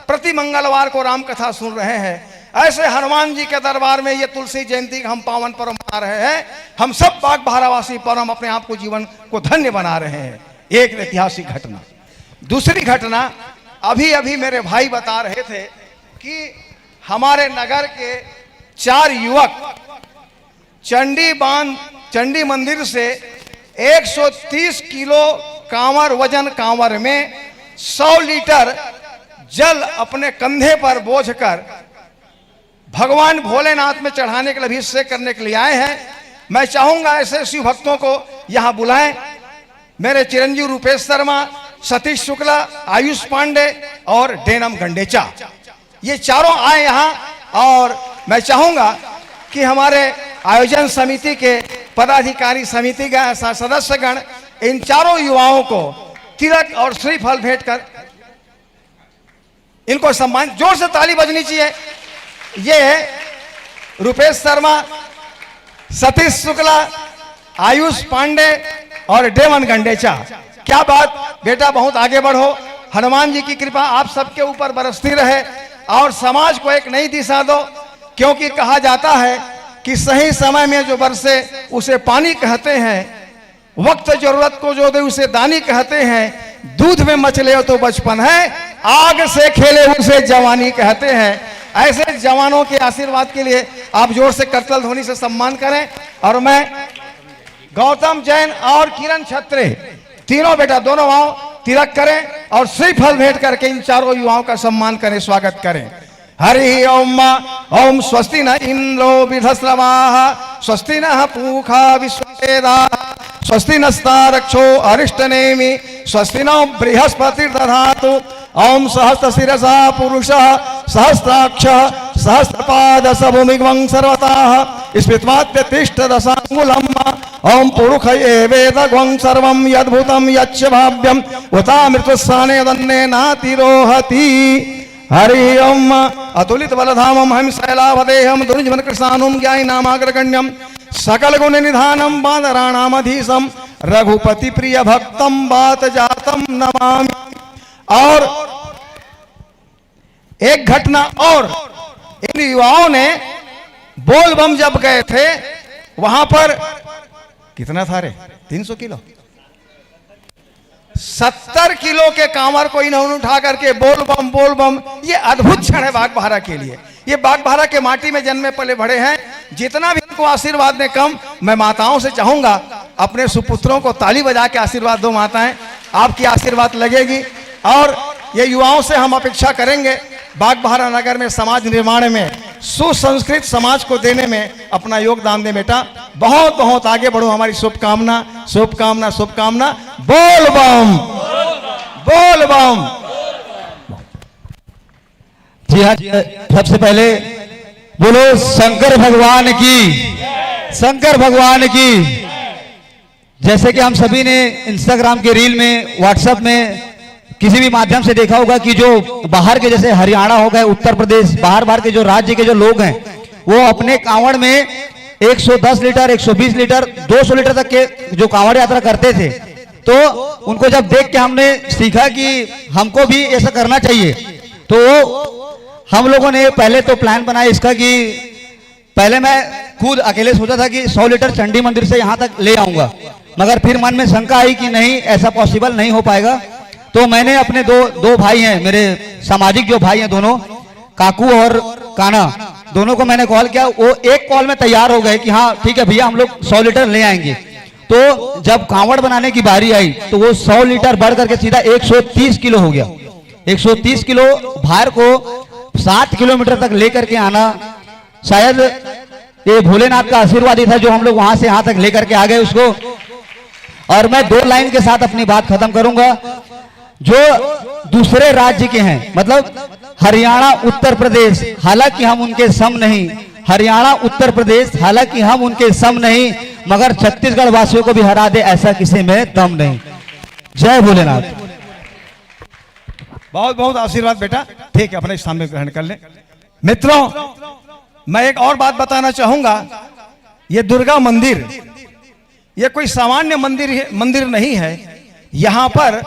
प्रति मंगलवार को राम कथा सुन रहे हैं, ऐसे हनुमान जी के दरबार में ये तुलसी जयंती का हम पावन पर्व मना रहे हैं। हम सब बागबाहरावासी परम अपने आप को, जीवन को धन्य बना रहे हैं। एक ऐतिहासिक घटना। दूसरी घटना, अभी अभी मेरे भाई बता रहे थे कि हमारे नगर के चार युवक चंडी बांध, चंडी मंदिर से एक सौ तीस किलो कांवर, वजन कांवर में सौ लीटर जल अपने कंधे पर बोझकर भगवान भोलेनाथ में चढ़ाने के लिए, अभिषेक करने के लिए आए हैं। मैं चाहूंगा ऐसे शिव भक्तों को यहां बुलाएं। मेरे चिरंजीव रूपेश शर्मा, सतीश शुक्ला, आयुष पांडे और डेनम गंडेचा, ये चारों आए यहां। और मैं चाहूंगा कि हमारे आयोजन समिति के पदाधिकारी, समिति के स-, सदस्यगण इन चारों युवाओं को तिलक और श्रीफल भेंट कर इनको सम्मान, जोर से ताली बजनी चाहिए। ये है रुपेश शर्मा, सतीश शुक्ला, आयुष पांडे और डेवन गंडेचा। क्या बात बेटा, बहुत आगे बढ़ो। हनुमान जी की कृपा आप सबके ऊपर बरसती रहे और समाज को एक नई दिशा दो, क्योंकि कहा जाता है कि सही समय में जो बरसे उसे पानी कहते हैं, वक्त जरूरत को जो दे उसे दानी कहते हैं, दूध में मचले हो तो बचपन है, आग से खेले उसे जवानी कहते हैं। ऐसे जवानों के आशीर्वाद के लिए आप जोर से करताल ध्वनि से सम्मान करें। और मैं गौतम जैन और किरण छत्रे, तीनों बेटा, दोनों आओ, तिलक करें और श्रीफल भेंट करके इन चारों युवाओं का सम्मान करें, स्वागत करें। हरि ओम। ओम स्वस्ति न इंद्रो वृद्धश्रवाः, स्वस्ति नः पूषा विश्ववेदाः, स्वस्ति नस्तार्क्ष्यो अरिष्टनेमि, स्वस्ति नो बृहस्पतिर्दधातु। ओम सहस्रशिरसा पुरुषः सहस्राक्षः सहस्रपादः स भूमिगं सर्वतः स्थित्वात्यतिष्ठदशांगुलम्। ओम पुरुष एवेदगं सर्वं यद्भुतं यच्च भाव्यं उतामृतस्थाने तन्नेनातिरोहति। हरि ओम। अतुलित बलधामं हरिं शैलावदेहं दुर्जन कृष्णानुं ज्ञानिनामाग्रगण्यं सकल गुण निधानं वानराणामधीशं रघुपति प्रिय भक्तं वातजातं नमामि। और एक घटना और, इन युवाओं ने बोलबम जब गए थे, वहां पर कितना था रे, तीन सौ किलो, सत्तर किलो के कांवर को इन्होंने उठा करके बोलबम बोलबम, ये अद्भुत क्षण है बागबाहरा के लिए। ये बागबाहरा के माटी में जन्मे पले बड़े हैं, जितना भी इनको आशीर्वाद ने कम। मैं माताओं से चाहूंगा, अपने सुपुत्रों को ताली बजा के आशीर्वाद दो माताएं, आपकी आशीर्वाद लगेगी। और ये युवाओं से हम अपेक्षा करेंगे, बागबाहरा नगर में समाज निर्माण में, सुसंस्कृत समाज को देने में अपना योगदान दे बेटा। बहुत बहुत आगे बढ़ो, हमारी शुभकामना, शुभकामना, शुभकामना। बोलबम, बोलबम। जी हाँ, सबसे पहले बोलो शंकर भगवान की, शंकर भगवान की। जैसे कि हम सभी ने Instagram के reel में, WhatsApp में, किसी भी माध्यम से देखा होगा कि जो बाहर के, जैसे हरियाणा हो गए, उत्तर प्रदेश, बाहर बाहर के जो राज्य के जो लोग हैं, वो अपने कांवड़ में एक सौ दस लीटर, एक सौ बीस लीटर, दो सौ लीटर तक के जो कांवड़ यात्रा करते थे। तो उनको जब देख के हमने सीखा कि हमको भी ऐसा करना चाहिए। तो हम लोगों ने पहले तो प्लान बनाया इसका कि पहले मैं खुद अकेले सोचा था कि सौ लीटर चंडी मंदिर से यहाँ तक ले आऊंगा, मगर फिर मन में शंका आई कि नहीं, ऐसा पॉसिबल नहीं हो पाएगा। तो मैंने अपने दो दो भाई हैं, मेरे सामाजिक जो भाई हैं दोनों, काकू और काना, दोनों को मैंने कॉल किया। वो एक कॉल में तैयार हो गए कि हाँ ठीक है भैया, हम लोग सौ लीटर ले आएंगे। तो जब कांवड़ बनाने की बारी आई तो वो सौ लीटर बढ़ करके सीधा एक सौ तीस किलो हो गया। एक सौ तीस किलो भार को सात किलोमीटर तक लेकर के आना, शायद ये भोलेनाथ का आशीर्वाद ही था जो हम लोग वहां से यहां तक लेकर के आ गए उसको। और मैं दो लाइन के साथ अपनी बात खत्म करूंगा। जो दूसरे राज्य के हैं, मतलब हरियाणा, उत्तर प्रदेश, हालांकि हम उनके सम नहीं, हरियाणा, उत्तर प्रदेश, हालांकि हम उनके सम नहीं, मगर छत्तीसगढ़ वासियों को भी हरा दे, ऐसा किसी में दम नहीं। जय भोलेनाथ। बहुत बहुत आशीर्वाद बेटा। ठीक है, अपने स्थान में ग्रहण कर लें। मित्रों, मैं एक और बात बताना चाहूंगा। ये दुर्गा मंदिर, ये कोई सामान्य मंदिर, मंदिर नहीं है। यहाँ पर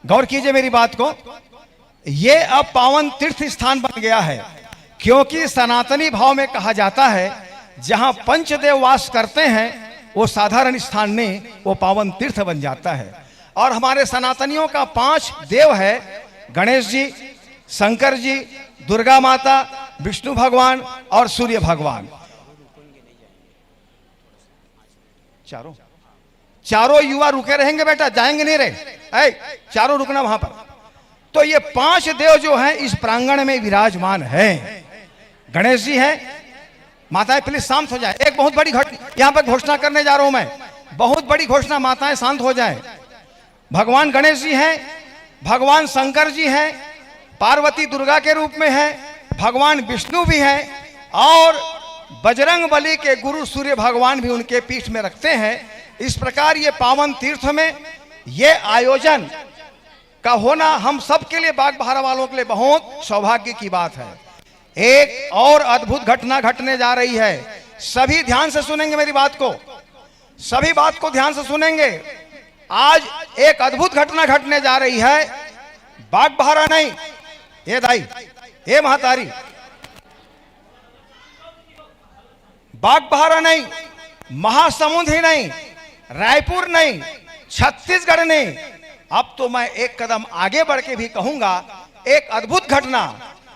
गौर कीजिए मेरी बात को, ये अब पावन तीर्थ स्थान बन गया है, क्योंकि सनातनी भाव में कहा जाता है, जहाँ पंचदेव वास करते हैं, वो साधारण स्थान नहीं, वो पावन तीर्थ बन जाता है। और हमारे सनातनियों का पांच देव है, गणेश जी, शंकर जी, दुर्गा माता, विष्णु भगवान और सूर्य भगवान। चारों, चारों युवा रुके रहेंगे बेटा, जाएंगे नहीं रे। ऐ, चारों रुकना वहां पर। तो ये पांच देव जो हैं इस प्रांगण में विराजमान हैं। गणेश जी हैं। माताएं प्लीज शांत हो जाए। एक बहुत बड़ी घट यहाँ पर घोषणा करने जा रहा हूं मैं, बहुत बड़ी घोषणा। माताएं शांत हो जाए। भगवान गणेश जी हैं, भगवान शंकर जी हैं, पार्वती दुर्गा के रूप में है, भगवान विष्णु भी हैं और बजरंग बली के गुरु सूर्य भगवान भी उनके पीठ में रखते हैं। इस प्रकार ये पावन तीर्थ में ये आयोजन का होना हम सबके लिए, बागबाहरा वालों के लिए बहुत सौभाग्य की बात है। एक और अद्भुत घटना घटने जा रही है। सभी ध्यान से सुनेंगे मेरी बात को, सभी बात को ध्यान से सुनेंगे। आज एक अद्भुत घटना घटने जा रही है। बागबाहरा नहीं, ये दाई, ये महतारी, बागबाहरा नहीं, महासमुंद ही नहीं, रायपुर नहीं, छत्तीसगढ़ नहीं, अब तो मैं एक कदम आगे बढ़ के भी कहूंगा, एक अद्भुत घटना।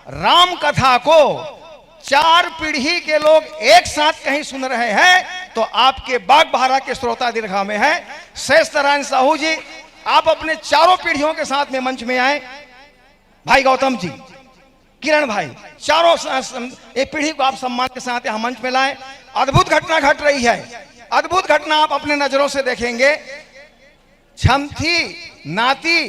राम कथा को चार पीढ़ी के लोग एक साथ कहीं सुन रहे हैं, तो आपके बागबाहरा के श्रोता दीर्घा में है। शेष नारायण साहू जी, आप अपने चारों पीढ़ियों के साथ में मंच में आए। भाई गौतम जी, किरण भाई, चारों स-, स-, ये पीढ़ी को आप सम्मान के साथ यहाँ मंच में लाएं। अद्भुत घटना घट रही है, अद्भुत घटना आप अपने नजरों से देखेंगे। छमथी, नाती,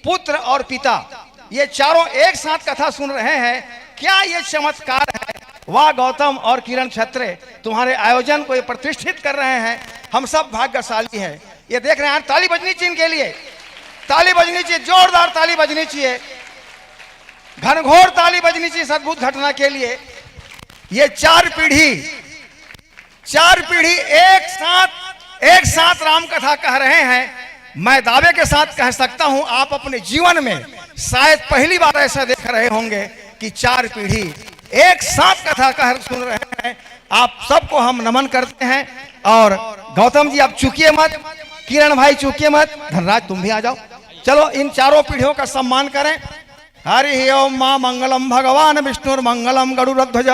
पुत्र और पिता, ये चारों एक साथ कथा सुन रहे हैं। क्या ये चमत्कार है? वाह गौतम और किरण छत्रे, तुम्हारे आयोजन को ये प्रतिष्ठित कर रहे हैं। हम सब भाग्यशाली हैं। ये देख रहे हैं यार, ताली बजनी चाहिए इनके लिए, ताली बजनी चाहिए, जोरदार ताली बजनी चाहिए। घनघोर ताली बजनी चाहिए इस अद्भुत घटना के लिए। ये चार पीढ़ी, चार पीढ़ी एक साथ, एक साथ राम कथा कह रहे हैं। मैं दावे के साथ कह सकता हूं, आप अपने जीवन में शायद पहली बार ऐसा देख रहे होंगे कि चार पीढ़ी एक साथ कथा कह, सुन रहे हैं। आप सबको हम नमन करते हैं। और गौतम जी, आप चूकिए मत, किरण भाई चूकिए मत, धनराज तुम भी आ जाओ। चलो, इन चारों पीढ़ियों का सम्मान करें। हरि ओम मां मंगलम भगवान विष्णुर्मंगलम गरुड़ध्वज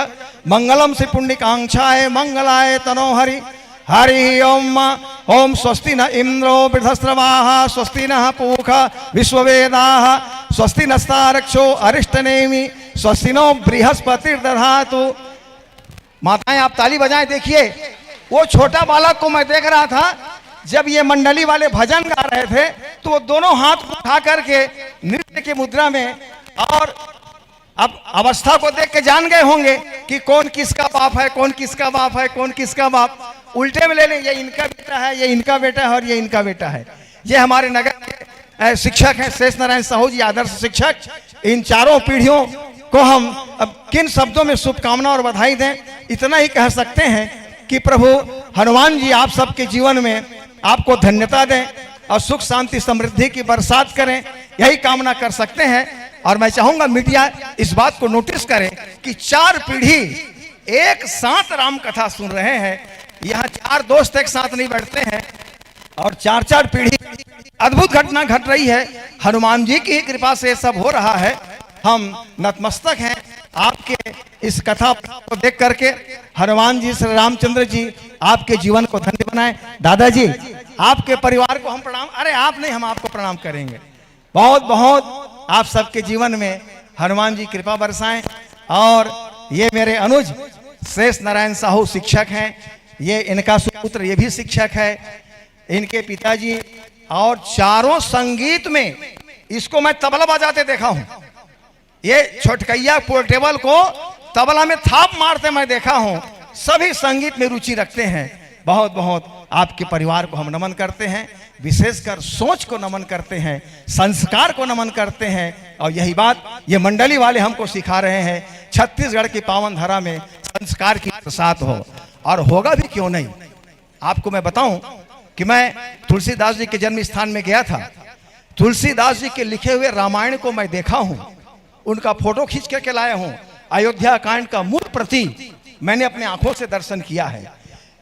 मंगलम श्री पुण्यकांक्षाय मंगलाय तनो हरि। हरि ओम मां। ओम स्वस्ति न इंद्रो वृद्धस्रवाः स्वस्ति नः पूषा विश्ववेदाः स्वस्ति नस्तार्क्ष्यो अरिष्टनेमि स्वस्ति नो बृहस्पतिर्दधातु। माताएं, आप ताली बजाएं। देखिए, वो छोटा बालक को मैं देख रहा था, जब ये मंडली वाले भजन गा रहे थे, तो वो दोनों हाथ उठा करके नृत्य की मुद्रा में, और अब अवस्था को देख के जान गए होंगे कि कौन किसका बाप है, कौन किसका बाप है, कौन किसका बाप। उल्टे में ले लें, ये इनका बेटा है, ये इनका बेटा है और ये इनका बेटा है। ये हमारे नगर के, अ, शिक्षक हैं शेष नारायण साहू जी, आदर्श शिक्षक। इन चारों पीढ़ियों को हम अब किन शब्दों में शुभकामना और बधाई दें? इतना ही कह सकते हैं कि प्रभु हनुमान जी आप सबके जीवन में आपको धन्यता दें और सुख शांति समृद्धि की बरसात करें, यही कामना कर सकते हैं। और मैं चाहूंगा मीडिया इस बात को नोटिस करे कि चार पीढ़ी एक साथ राम कथा सुन रहे हैं। यहाँ चार दोस्त एक साथ नहीं बैठते हैं, और चार चार पीढ़ी अद्भुत घटना घट रही है। हनुमान जी की ही कृपा से सब हो रहा है। हम नतमस्तक हैं आपके इस कथा को देख करके। हनुमान जी, श्री रामचंद्र जी आपके जीवन को धन्य बनाए। दादाजी, आपके परिवार को हम प्रणाम, अरे आप नहीं, हम आपको प्रणाम करेंगे। बहुत बहुत आप सबके जीवन में हनुमान जी कृपा बरसाएं। और ये मेरे अनुज शेष नारायण साहू शिक्षक हैं, ये इनका सुपुत्र, ये भी शिक्षक है, इनके पिताजी। और चारों संगीत में, इसको मैं तबला बजाते देखा हूं, ये छोटकैया पोर्टेबल को तबला में थाप मारते मैं देखा हूं। सभी संगीत में रुचि रखते हैं। बहुत बहुत आपके परिवार को हम नमन करते हैं, विशेषकर सोच को नमन करते हैं, संस्कार को नमन करते हैं। और यही बात ये मंडली वाले हमको सिखा रहे हैं। छत्तीसगढ़ की पावन धरा में संस्कार की बरसात हो, और होगा भी क्यों नहीं। आपको मैं बताऊं कि मैं तुलसीदास जी के जन्म स्थान में गया था, तुलसीदास जी के लिखे हुए रामायण को मैं देखा हूं, उनका फोटो खींच करके लाया हूं। अयोध्या कांड का मूल प्रति मैंने अपने आंखों से दर्शन किया है।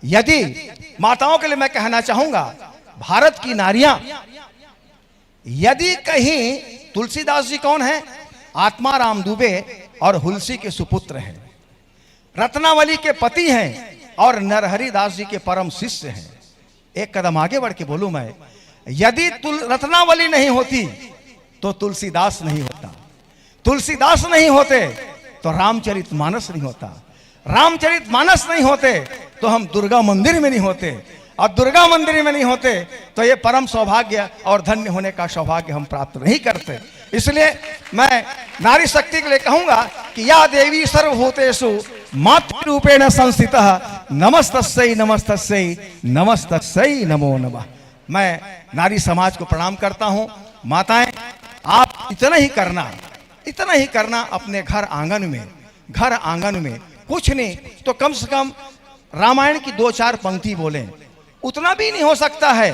यदि, माताओं के लिए मैं कहना चाहूंगा, भारत की नारियां, यदि कहीं, तुलसीदास जी कौन है? आत्मा राम दुबे और हुलसी के सुपुत्र हैं, रत्नावली के पति हैं और नरहरि दास जी के परम शिष्य हैं। एक कदम आगे बढ़ के बोलूं मैं, यदि तुल-, रत्नावली नहीं होती तो तुलसीदास नहीं होता, तुलसीदास नहीं होते तो रामचरित मानस नहीं होता, रामचरित मानस नहीं होते तो हम दुर्गा मंदिर में नहीं होते, और दुर्गा मंदिर में नहीं होते तो ये परम सौभाग्य और धन्य होने का सौभाग्य हम प्राप्त नहीं करते। इसलिए मैं नारी शक्ति के लिए कहूंगा कि या देवी सर्वभूतेषु मातृरूपेण संस्थिता, नमस्तस्यै नमस्तस्यै नमस्तस्यै नमो नमः। मैं नारी समाज को प्रणाम करता हूँ। माताएं, आप इतना ही करना, इतना ही करना अपने घर आंगन में, घर आंगन में कुछ नहीं तो कम से कम रामायण की दो चार पंक्ति बोलें, उतना भी नहीं हो सकता है।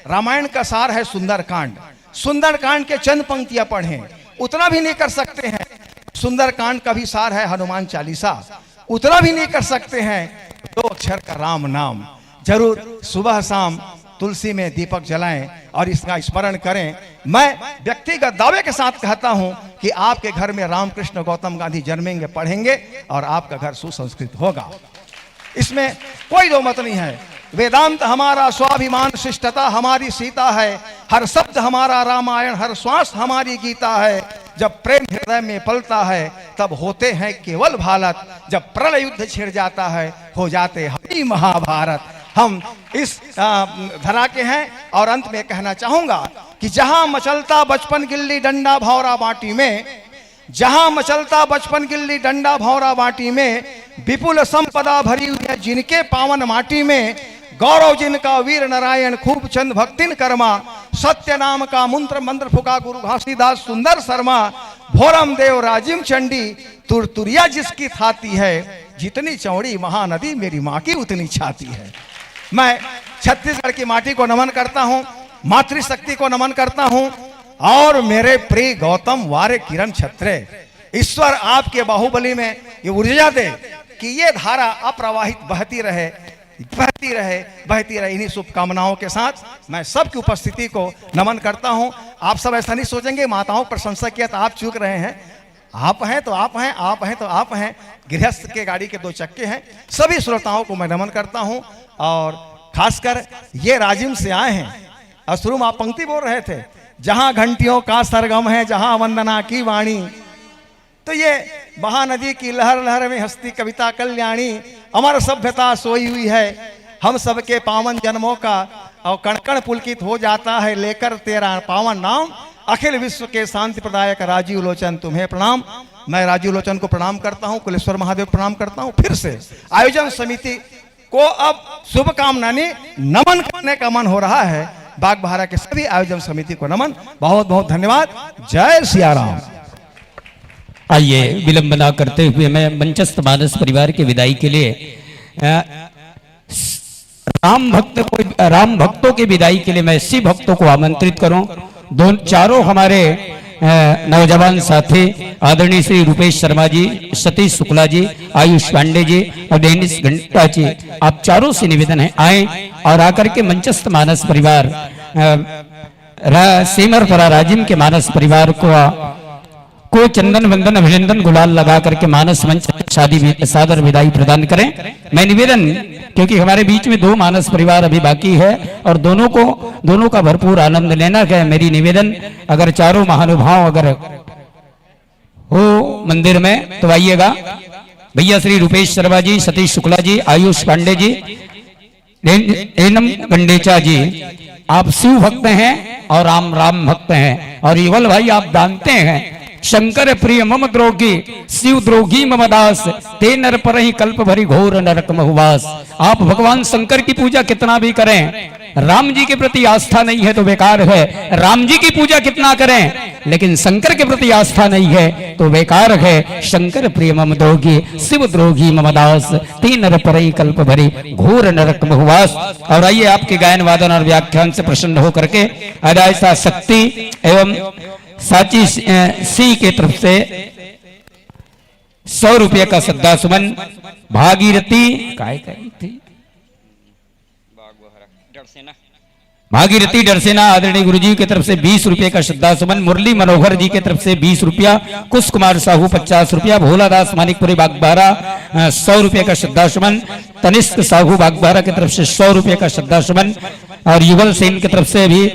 रामायण का सार है सुंदरकांड, सुंदरकांड के चंद पंक्तियां पढ़ें, उतना भी नहीं कर सकते हैं। सुंदरकांड का भी सार है हनुमान चालीसा, उतना भी नहीं कर सकते हैं। दो अक्षर का राम नाम जरूर सुबह शाम तुलसी में दीपक जलाएं और इसका स्मरण करें। मैं व्यक्तिगत दावे के साथ कहता हूं कि आपके घर में रामकृष्ण गौतम गांधी जन्मेंगे, पढ़ेंगे और आपका घर सुसंस्कृत होगा। इसमें कोई दो मत नहीं है। वेदांत हमारा स्वाभिमान, शिष्टता हमारी सीता है, हर शब्द हमारा रामायण, हर श्वास हमारी गीता है। जब प्रेम हृदय में पलता है, तब होते हैं केवल भारत। जब प्रण युद्ध छिड़ जाता है, हो जाते हम ही महाभारत। हम इस, आ, धरा के हैं। और अंत में कहना चाहूंगा कि जहां मचलता बचपन गिल्ली डंडा भौरा बाटी में, जहां मचलता बचपन गिल्ली डंडा भौरा बाटी में, विपुल संपदा भरी हुई है जिनके पावन माटी में। गौरव जिनका वीर नारायण खूब चंद भक्तिन कर्मा, सत्य नाम का मंत्र मंत्र फुका गुरु घासीदास सुंदर शर्मा। भोरम देव राजिम चंडी, तुरतुरिया जिसकी थाती है, जितनी चौड़ी महानदी मेरी माँ की उतनी छाती है। मैं छत्तीसगढ़ की माटी को नमन करता हूँ, मातृशक्ति को नमन करता हूँ। और मेरे प्रिय गौतम वारे किरण छत्रे, ईश्वर आपके बाहुबली में ये ऊर्जा दे कि ये धारा अप्रवाहित बहती रहे, बहती रहे, बहती रहे। इन्हीं शुभकामनाओं के साथ मैं सबकी उपस्थिति को नमन करता हूं। आप सब ऐसा नहीं सोचेंगे, माताओं की प्रशंसा किया तो आप चूक रहे हैं। आप हैं तो आप हैं, आप हैं तो आप हैं। गृहस्थ के गाड़ी के दो चक्के हैं। सभी श्रोताओं को मैं नमन करता हूं। और खासकर ये राजिम से आए हैं। और शुरू में आप पंक्ति बोल रहे थे, "जहां घंटियों का सरगम है, जहां वंदना की वाणी।" तो ये महानदी की लहर लहर में हंसती कविता कल्याणी, अमर सभ्यता सोई हुई है हम सबके पावन जन्मों का, और कण कण पुलकित हो जाता है लेकर तेरा पावन नाम, अखिल विश्व के शांति प्रदायक राजीव लोचन, तुम्हें प्रणाम। मैं राजीव लोचन को प्रणाम करता हूँ, कुलेश्वर महादेव को प्रणाम करता हूँ। फिर से आयोजन समिति को अब शुभकामना नहीं, नमन करने का मन हो रहा है। बागबाहरा के सभी आयोजन समिति को नमन। बहुत बहुत धन्यवाद। जय सिया राम। आइए, विलंब ना करते हुए मैं मंचस्थ मानस परिवार के विदाई के लिए, अ, राम भक्त को, राम भक्तों की विदाई के लिए मैं शिव भक्तों को आमंत्रित करूं। दोन, चारों हमारे, अ, नौजवान साथी आदरणीय श्री रूपेश शर्मा जी, सतीश शुक्ला जी, आयुष पांडे जी और डेनिस घंटा जी, आप चारों से निवेदन है, आए और आकर के मंचस्थ मानस परिवार, अ, रा-, सेमरपरा राजिम के मानस परिवार को, को चंदन वंदन अभिनंदन गुलाल लगा करके मानस मंच शादी वि-, सादर विदाई प्रदान करें। मैं निवेदन, क्योंकि हमारे बीच में दो मानस परिवार अभी बाकी है और दोनों को, दोनों का भरपूर आनंद लेना है। मेरी निवेदन, अगर चारों महानुभाव अगर हो मंदिर में तो आइएगा। भैया श्री रूपेश शर्मा जी, सतीश शुक्ला जी, आयुष पांडे जी, एन-, एनम गंडेचा जी, आप शिव भक्त हैं और राम, राम भक्त हैं। और युगल भाई, आप जानते हैं, शंकर प्रिय मम द्रोही, शिव द्रोही मम दास, ते नर परहि कल्प भरि घोर नरक महु वास। आप भगवान शंकर की पूजा कितना भी करें, राम जी के प्रति आस्था नहीं है तो बेकार है। राम जी की पूजा कितना करें, लेकिन शंकर के प्रति आस्था नहीं है तो बेकार है। शंकर प्रिय मम द्रोही, शिव द्रोही मम दास, ते नर परहि कल्प भरि घोर नरक महु वास। और आइए, आपके गायन वादन और व्याख्यान से प्रसन्न होकर के अदायसा शक्ति एवं साची सि-, अ, सिंह के तरफ से सौ रुपये का श्रद्धा सुमन भागीरथी, काय कही थी? भागीरथी डरसेना आदरणीय गुरुजी की तरफ से बीस रुपये का श्रद्धा सुमन, मुरली मनोहर जी की तरफ से बीस रुपया, कुश कुमार साहू पचास रुपया, भोलादास मानिकपुरी बागबारा, अ, सौ रुपये का श्रद्धा सुमन, तनिष्क साहू बागबारा की तरफ से सौ रुपये का श्रद्धा सुमन और युगल सेन की तरफ से भी,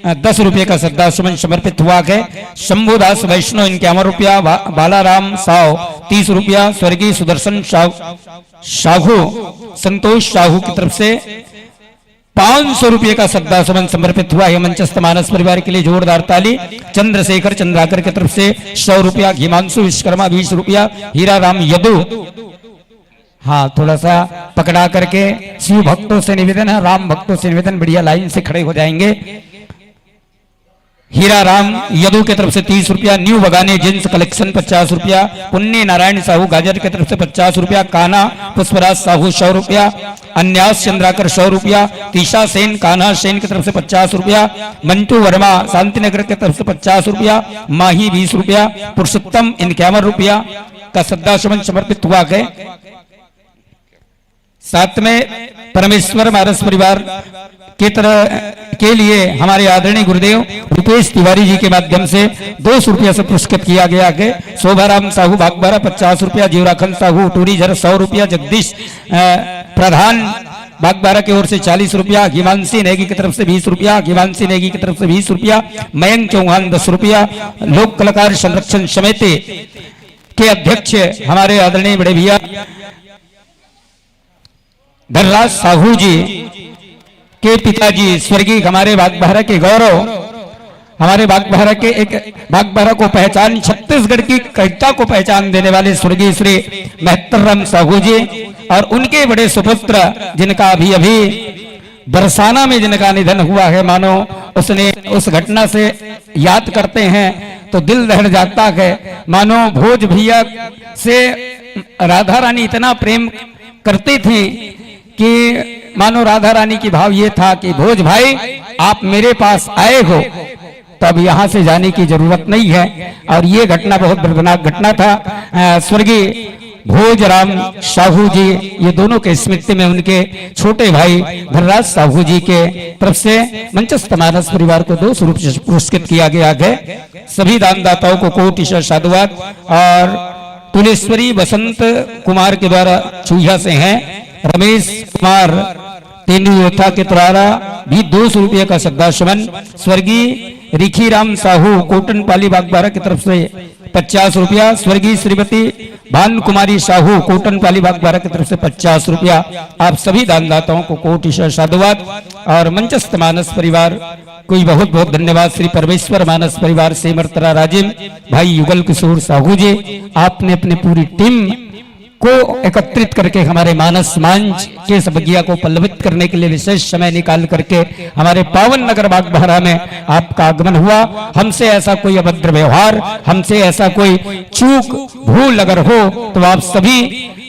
अ, दस रुपये का श्रद्धा सुमन समर्पित हुआ है। शंभुदास वैष्णव इनके अमर रुपया, बा-, बालाराम साव तीस रुपया, स्वर्गीय सुदर्शन साव साहू, संतोष साहू की तरफ से पाँच सौ रुपये का श्रद्धा सुमन समर्पित हुआ है मंचस्थ मानस परिवार के लिए। जोरदार ताली। चंद्रशेखर चंद्राकर की तरफ से सौ रुपया, हिमांशु विश्वकर्मा बीस रुपया, हीरा राम यदु हाँ, थोड़ा सा पकड़ा करके शिव भक्तों से निवेदन है, राम भक्तों से निवेदन, बढ़िया लाइन से खड़े हो जाएंगे। हीरा राम यदु की तरफ से तीस रुपया, न्यू बगाने जेंट्स कलेक्शन पचास रुपया, पुन्नी नारायण साहू गाजर की तरफ से पचास रुपया, कान्हा पुष्पराज साहू सौ रुपया, अन्यास चंद्राकर सौ रुपया, तीशा सेन कान्हा सेन की तरफ से पचास रुपया, मंटू वर्मा शांतिनगर की तरफ से पचास रुपया, माही बीस रुपया, पुरुषोत्तम इक्यावन रुपया का श्रद्धा सुमन समर्पित हुआ है। साथ में परमेश्वर मानस परिवार के तरह के लिए हमारे आदरणीय गुरुदेव रूपेश तिवारी जी के माध्यम से दो सौ रुपया से पुरस्कृत किया गया है। शोभाराम साहू बागबारा पचास रुपया, जीवराखन साहू टूरीझर सौ रुपया, जगदीश अ, प्रधान बागबारा की ओर से चालीस रुपया, हिमांशी नेगी की तरफ से बीस रुपया, हिमांशी नेगी की तरफ से बीस रुपया, मयंक चौहान दस रुपया, लोक कलाकार संरक्षण समिति के अध्यक्ष हमारे आदरणीय बड़े भैया धनराज साहू जी के पिताजी स्वर्गीय हमारे बागबारा के गौरव, हमारे बागबारा के एक, बागबारा को पहचान, छत्तीसगढ़ की कविता को पहचान देने वाले स्वर्गीय श्री महत्तर राम साहू जी और उनके बड़े सुपुत्र, जिनका अभी अभी बरसाना में जिनका निधन हुआ है, मानो उसने, उस घटना से याद करते हैं तो दिल दहल जाता है। मानो भोज भैया से राधा रानी इतना प्रेम करती थी कि मानो राधा रानी की भाव ये था कि भोज भाई, आप मेरे पास आए हो, तो अब यहाँ से जाने की जरूरत नहीं है। और ये घटना बहुत दर्दनाक घटना था। अ, स्वर्गीय भोजराम साहू जी, ये दोनों के स्मृति में उनके छोटे भाई धनराज साहू जी के तरफ से मंचस्थ मानस परिवार को दो सौ रुपये पुरस्कृत किया गया है। सभी दानदाताओं को कोटि साधुवाद। और तुलेश्वरी बसंत कुमार के द्वारा चूहिया से हैं, रमेश कुमार तेंदुयोथा के द्वारा भी दो सौ रुपये का श्रद्धा सुमन, स्वर्गीय रिखीराम साहू कोटनपाली बागबारा की तरफ से पचास रुपया, स्वर्गीय श्रीमती भान कुमारी साहू कोटनपाली बागबारा की तरफ से पचास रुपया। आप सभी दानदाताओं को कोटि साधुवाद। और मंचस्थ मानस परिवार को भी बहुत बहुत धन्यवाद। श्री परमेश्वर मानस परिवार से मर्तरा राजिम, भाई युगल किशोर साहू जी, आपने अपने पूरी टीम को एकत्रित करके हमारे मानस मंच के इस बगिया को पल्लवित करने के लिए विशेष समय निकाल करके हमारे पावन नगर बागबारा में आपका आगमन हुआ। हमसे ऐसा कोई अभद्र व्यवहार, हमसे ऐसा कोई चूक भूल अगर हो तो आप सभी,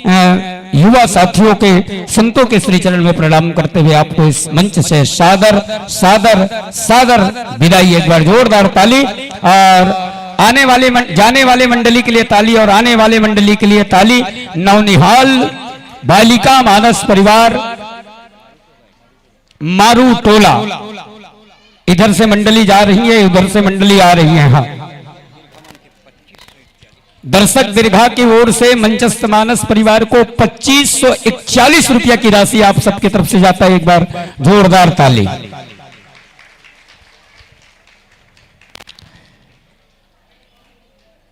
अ, युवा साथियों के, संतों के श्री चरण में प्रणाम करते हुए आपको इस मंच से सादर, सादर, सादर विदाई। एक बार जोरदार ताली। और आने वाले मन-, जाने वाले मंडली के लिए ताली और आने वाले मंडली के लिए ताली। नवनिहाल बालिका मानस परिवार मारू टोला, इधर से मंडली जा रही है, उधर से मंडली आ रही है। हाँ, दर्शक दीर्घा की ओर से मंचस्थ मानस परिवार को पच्चीस सौ इकतालीस रुपया की राशि आप सबकी तरफ से जाता है। एक बार जोरदार ताली।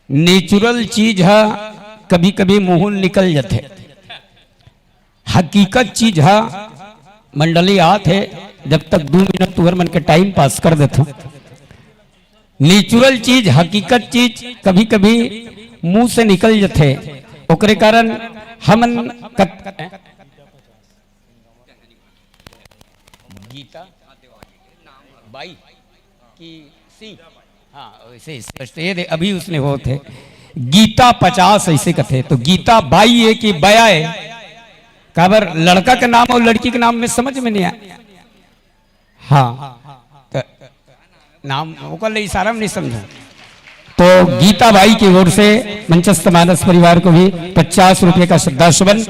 नेचुरल चीज ह कभी कभी मुंह निकल जाथे, हकीकत चीज ह मंडली आत हे। जब तक दू मिनट तुहर मन के टाइम पास कर देथो, नेचुरल चीज, हकीकत चीज कभी कभी मुंह से निकल जथे, ओकरे कारण हमन कत-, गीता बाई की सिंह, हाँ, वैसे स्पष्ट ये दे, अभी उसने होत हे गीता पचास ऐसे कथे, तो गीता बाई है कि बया है? काबर लड़का के नाम और लड़की के नाम में समझ में नहीं आय। हाँ, त नाम ओकर ले इशारा में नहीं समझा। तो गीता बाई की ओर से मंचस्थ मानस परिवार को भी पचास रुपए का श्रद्धा सुमन।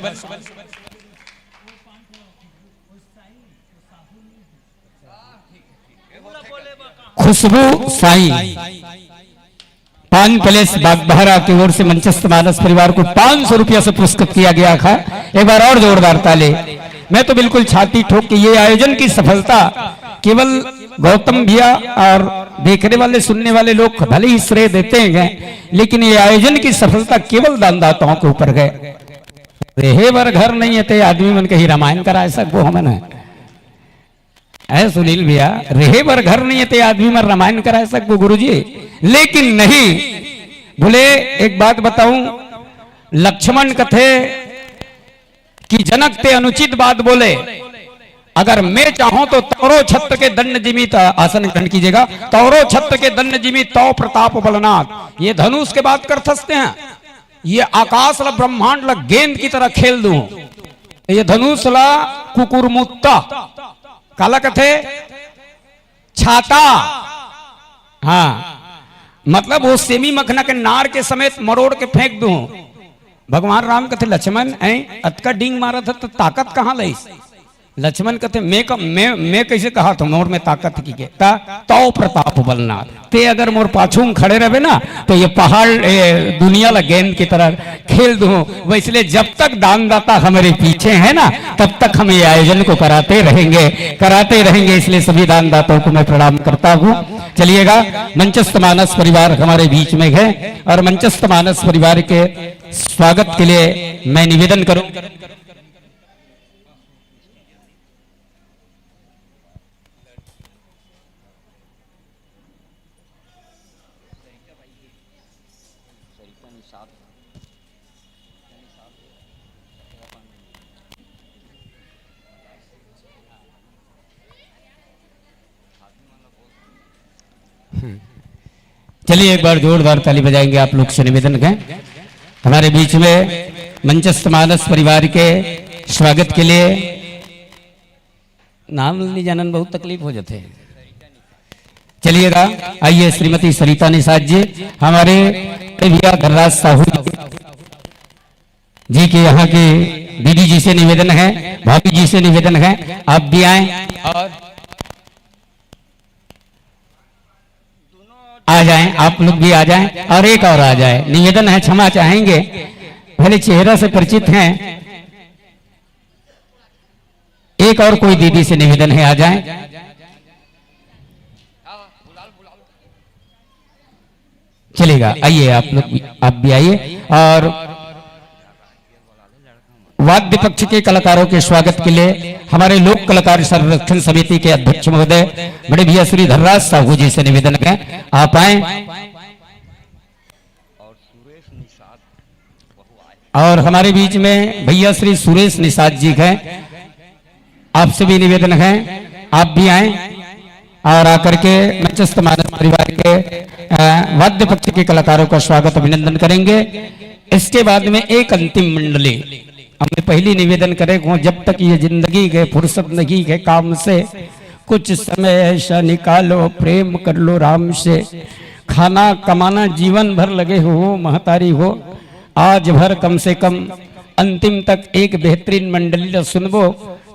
खुशबू साई, पान पैलेस बागबहरा की ओर से मंचस्थ मानस परिवार को पाँच सौ रुपया से पुरस्कृत किया गया था। एक बार और जोरदार ताली। मैं तो बिल्कुल छाती ठोक के, ये आयोजन की सफलता केवल गौतम भैया और देखने वाले, सुनने वाले लोग भले ही श्रेय देते हैं, लेकिन ये आयोजन की सफलता केवल दानदाताओं के ऊपर गए। रेहे बर घर नहीं है ते आदमी मन कही रामायण कराए सकबो हमन है। ऐ सुनील भैया, रेहे बर घर नहीं है ते आदमी मन रामायण कराए सकबो गुरुजी, लेकिन नहीं। बोले, एक बात बताऊं, लक्ष्मण कथे, कि जनक ते अनुचित बात बोले, अगर मैं चाहूं तो तौरो छत्र के दंड जिमी, त-, आसन ग्रहण कीजिएगा, तौरो छत्र के दंड जिमी तौ प्रताप बलनाथ। ये धनुष के बात करथस ते हैं, ये आकाश ला, ब्रह्मांड ला गेंद की तरह खेल दूं। ये धनुष ला कुकुरमुत्ता काला कथे? छाता। हाँ, मतलब वो सेमी मखना के नार के समेत मरोड़ के फेंक दूं। भगवान राम कथे, लक्ष्मण, ऐ अतका डींग मारत ह, त ताकत कहाँ लइस? लक्ष्मण कथे, मैं क-, मैं, मैं कैसे कहा था मोर में ताकत की के? ता तौ प्रताप बलनाथ। ते अगर मोर पाछू में खड़े रहबे ना, तो ये पहाड़, ए, दुनिया ला गेंद की तरह खेल दूं। वो इसलिए जब तक दानदाता हमारे पीछे है ना, तब तक हम ये आयोजन को कराते रहेंगे, कराते रहेंगे। इसलिए सभी दानदाताओं को मैं प्रणाम करता हूँ। चलिएगा, मंचस्थ मानस परिवार हमारे बीच में है और मंचस्थ मानस परिवार के स्वागत के लिए मैं निवेदन करूँ। चलिए, एक बार जोरदार ताली बजाएंगे आप लोग से निवेदन है। हमारे बीच में मंचस्थ मानस परिवार के स्वागत के लिए नाम नहीं जानन बहुत तकलीफ हो जाते हैं। चलिएगा, आइए श्रीमती सरिता निषाद जी, हमारे भैया धनराज साहू जी, जी के यहाँ के दीदी जी से निवेदन है, भाभी जी से निवेदन है, आप भी आए और आ जाएं, आप लोग भी आ जाएं और एक और आ जाए। निवेदन है, क्षमा चाहेंगे, भले चेहरा से परिचित हैं, एक और कोई दीदी से निवेदन है, आ जाएं। चलेगा, आइए आप लोग भी, आप भी आइए। और वाद्य पक्ष के कलाकारों के स्वागत के लिए हमारे लोक कलाकार संरक्षण समिति के अध्यक्ष महोदय बड़े भैया श्री धनराज साहू जी से निवेदन है, आप आए। और हमारे बीच में भैया श्री सुरेश निषाद जी हैं, आपसे भी निवेदन है, आप भी आए और आकर के मंचस्थ मानस परिवार के, अ, वाद्य पक्ष के कलाकारों का स्वागत, अभिनंदन करेंगे। इसके बाद में एक अंतिम मंडली, हमने पहली निवेदन करे को, जब तक ये जिंदगी के फुर्सत नहीं है काम से, कुछ समय ऐसा निकालो, प्रेम कर लो राम से। खाना कमाना जीवन भर लगे हो, महतारी हो, आज भर कम से कम अंतिम तक एक बेहतरीन मंडली ला सुनबो।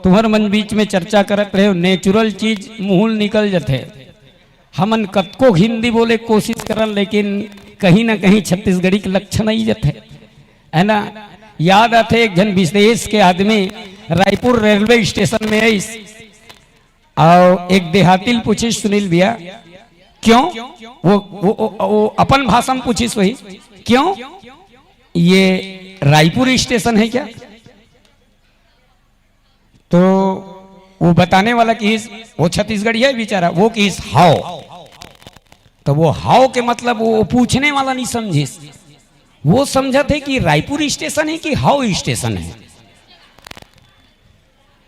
तुम्हर मन बीच में चर्चा करत रहे, नेचुरल चीज मुंह ले निकल जथे। हमन कतको हिंदी बोले कोशिश करन, लेकिन कहीं ना कहीं छत्तीसगढ़ी के लक्षण आई जथे, है ना? याद आथे, एक झन विदेश के आदमी रायपुर रेलवे स्टेशन में आइस, और एक देहाती ल पूछिस, "सुनील भैया, क्यों?" वो, वो, वो, वो अपन भाषा में पूछिस वही, "क्यों, ये रायपुर स्टेशन है क्या?" तो वो बताने वाला किहिस, वो छत्तीसगढ़िया है बेचारा, वो किहिस, "हाव।" तो वो "हाव" के मतलब वो पूछने वाला नहीं समझिस, वो समझत हे कि रायपुर स्टेशन है कि हाव स्टेशन है।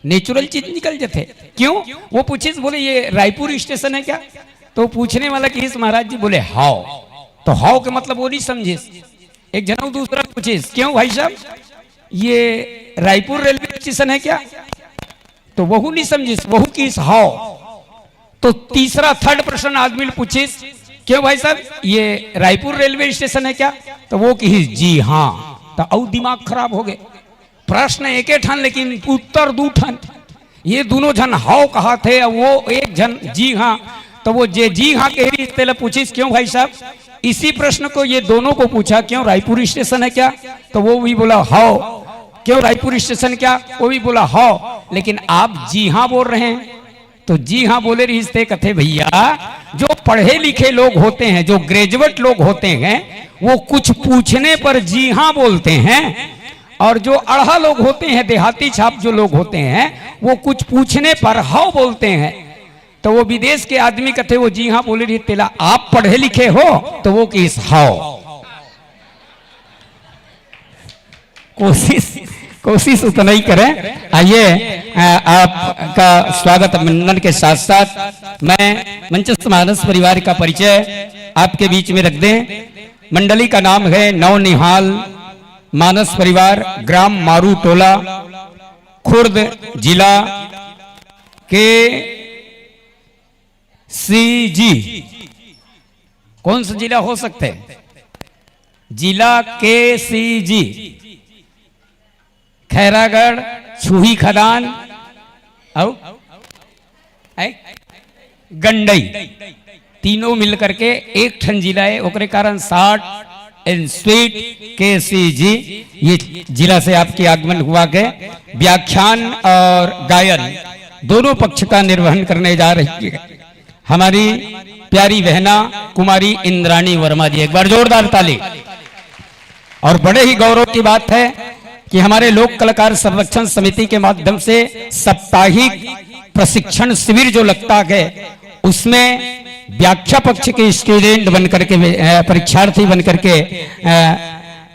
नेचुरल चीज निकल जथे। क्यों? वो पूछिस, बोले, "ये रायपुर स्टेशन है क्या?" तो पूछने वाला किहिस, "महाराज जी," बोले, "हाव।" तो हाव के मतलब वो नहीं समझिस। एक झन अउ दूसरा पूछिस, "क्यों भाई साहब, ये रायपुर रेलवे स्टेशन है क्या?" तो वहू नहीं समझिस, वहू किहिस, "हाव।" तो तीसरा, थर्ड पर्सन आदमी ल पूछिस, "क्यों भाई साहब, ये रायपुर रेलवे स्टेशन है क्या?" तो वो किहिस, "जी हाँ।" तो अउ दिमाग खराब हो गए। प्रश्न एके ठन, लेकिन उत्तर दू ठन। ये दूनों झन "हाव" कहाथे, अउ वो एक झन "जी हाँ।" तो वो जे "जी हाँ" कहे रिहिस, तेला पूछिस, "क्यों भाई साहब, इसी प्रश्न को ये दोनों को पूछा, क्यों रायपुर स्टेशन है क्या?" तो वो भी बोला, "हाव।" "क्यों रायपुर स्टेशन क्या?" वो भी बोला, "हाव।" "लेकिन आप 'जी हाँ' बोल रहे हैं।" तो "जी हाँ" बोले रिहिस ते कथे, भैया, जो पढ़े लिखे लोग होते हैं, जो ग्रेजुएट लोग होते हैं, वो कुछ पूछने पर "जी हाँ" बोलते हैं, और जो अड़हा लोग होते हैं, देहाती छाप जो लोग होते हैं, वो कुछ पूछने पर "हाव" बोलते हैं। तो वो विदेश के आदमी कथे, वो "जी हाँ" बोले रिहिस, तेला, "आप पढ़े लिखे हो?" तो वो किहिस, "हाव।" कोशिश, कोशिश उतना ही करें। आइए, अ, आपका स्वागत अभिनंदन के साथ साथ मैं मंचस्थ मानस परिवार का परिचय आपके बीच में रख दें। मंडली का नाम है नवनिहाल मानस परिवार, ग्राम मारू टोला, खुर्द, जिला के सी जी। कौन सा जिला हो सकता है? जिला के सी जी। खैरागढ़, छुही खदान, अउ, है? गंडई, तीनों मिल करके एक ठन जिला है। ओकरे कारण शार्ट एंड स्वीट के सी जी, ये जिला से आपके आगमन हुआ के व्याख्यान और गायन दोनों पक्ष का निर्वहन करने जा रही है हमारी प्यारी बहना कुमारी इंद्राणी वर्मा जी। एक बार जोरदार ताली। और बड़े ही गौरव की बात है कि हमारे लोक कलाकार संरक्षण समिति के माध्यम से साप्ताहिक प्रशिक्षण शिविर जो लगता है, उसमें व्याख्या पक्ष के स्टूडेंट बन करके वे, अ, परीक्षार्थी बन करके, अ,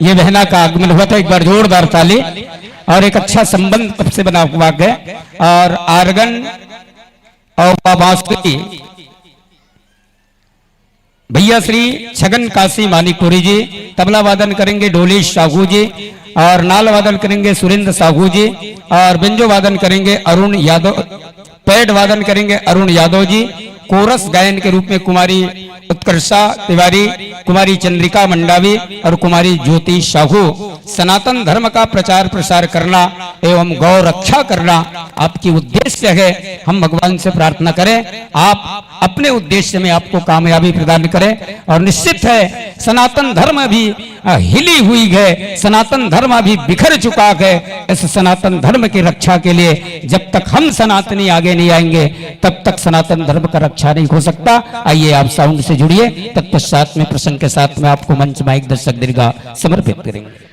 ये बहना का आगमन हुआ था। एक बार जोरदार ताली। और एक अच्छा संबंध तब से बना हुआ है। और आर्गन और बांसुरी भैया श्री छगन काशी मानिकपुरी जी, तबला वादन करेंगे डोलेश साहू जी, और नाल वादन करेंगे सुरेंद्र साहू जी, और बेंजो वादन करेंगे अरुण यादव, पैड वादन करेंगे अरुण यादव जी, कोरस गायन के रूप में कुमारी उत्कर्षा तिवारी, कुमारी चंद्रिका मंडावी और कुमारी ज्योति साहू। सनातन धर्म का प्रचार प्रसार करना एवं गौ रक्षा करना आपकी उद्देश्य है। हम भगवान से प्रार्थना करें, आप अपने उद्देश्य में आपको कामयाबी प्रदान करें। और निश्चित है, सनातन धर्म अभी, अ, हिली हुई है, सनातन धर्म अभी बिखर चुका है। इस सनातन धर्म की रक्षा के लिए जब तक हम सनातनी आगे नहीं आएंगे, तब तक सनातन धर्म का रक्षा नहीं हो सकता। आइए, आप साउंड से जुड़िए, तत्पश्चात में प्रसंग के साथ में आपको मंच माइक दर्शक दीर्घा समर्पित करेंगे।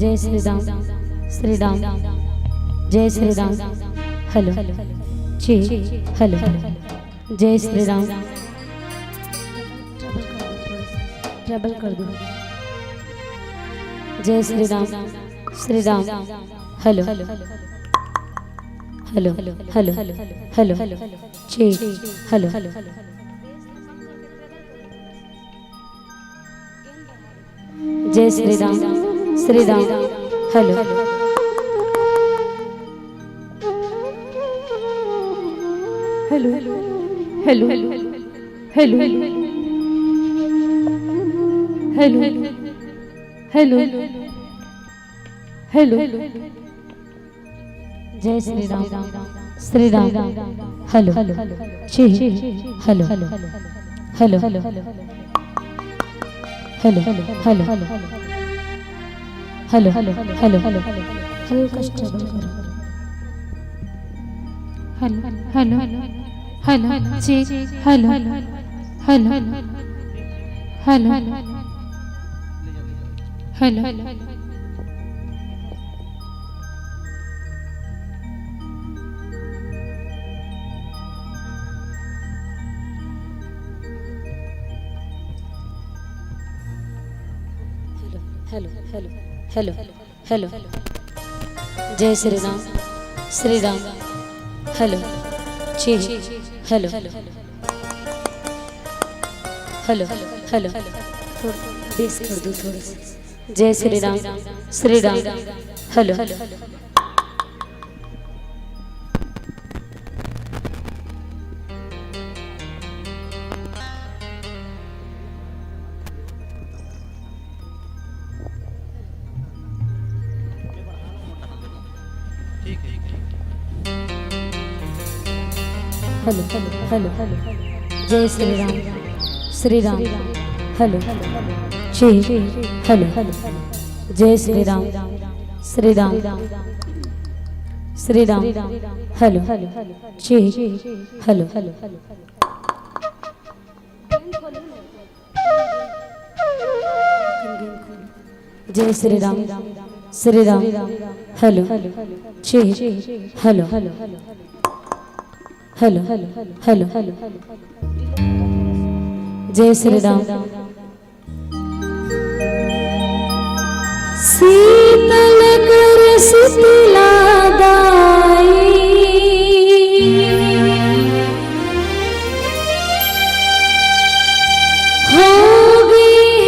जय श्री राम, श्री राम, जय श्री राम। हेलो, जी, हेलो, जय श्री राम। ट्रबल कर दो। जय Shri Ram, Shri Ram. Hello, hello, hello, hello, जी, हेलो। जय Shri Ram, Shri Ram. Hello, hello, hello, hello, hello, hello, hello, hello. जय श्री राम, श्री राम। हेलो, जी, hello, hello, hello, hello, hello, hello, hello, hello, hello. हल्का सा ट्रबल करो। हेलो, हेलो, हेलो, जी, hello, hello, hello, hello, hello. Hello, hello, hello, hello, hello. जय Shri Ram, Shri Ram. Hello, जी, hello, hello, hello. थोड़ा base कर दो थोड़ा सा। जय Shri Ram, Shri Ram. Hello. Hello, hello, hello. जय श्री राम, श्री राम। हेलो, जी, हेलो। जय श्री राम, श्री राम, श्री राम। हेलो, जी, हेलो। जय श्री राम, श्री राम। हेलो, जी, हेलो, हेलो, हेलो। जय श्री राम। शीतल कर शीतला दाई, हो गई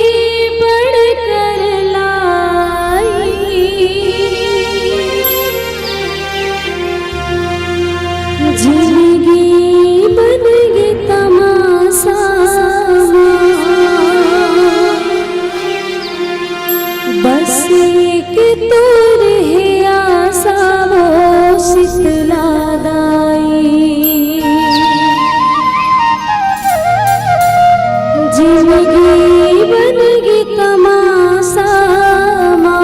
जिंदगी बन गे तमाशा मा,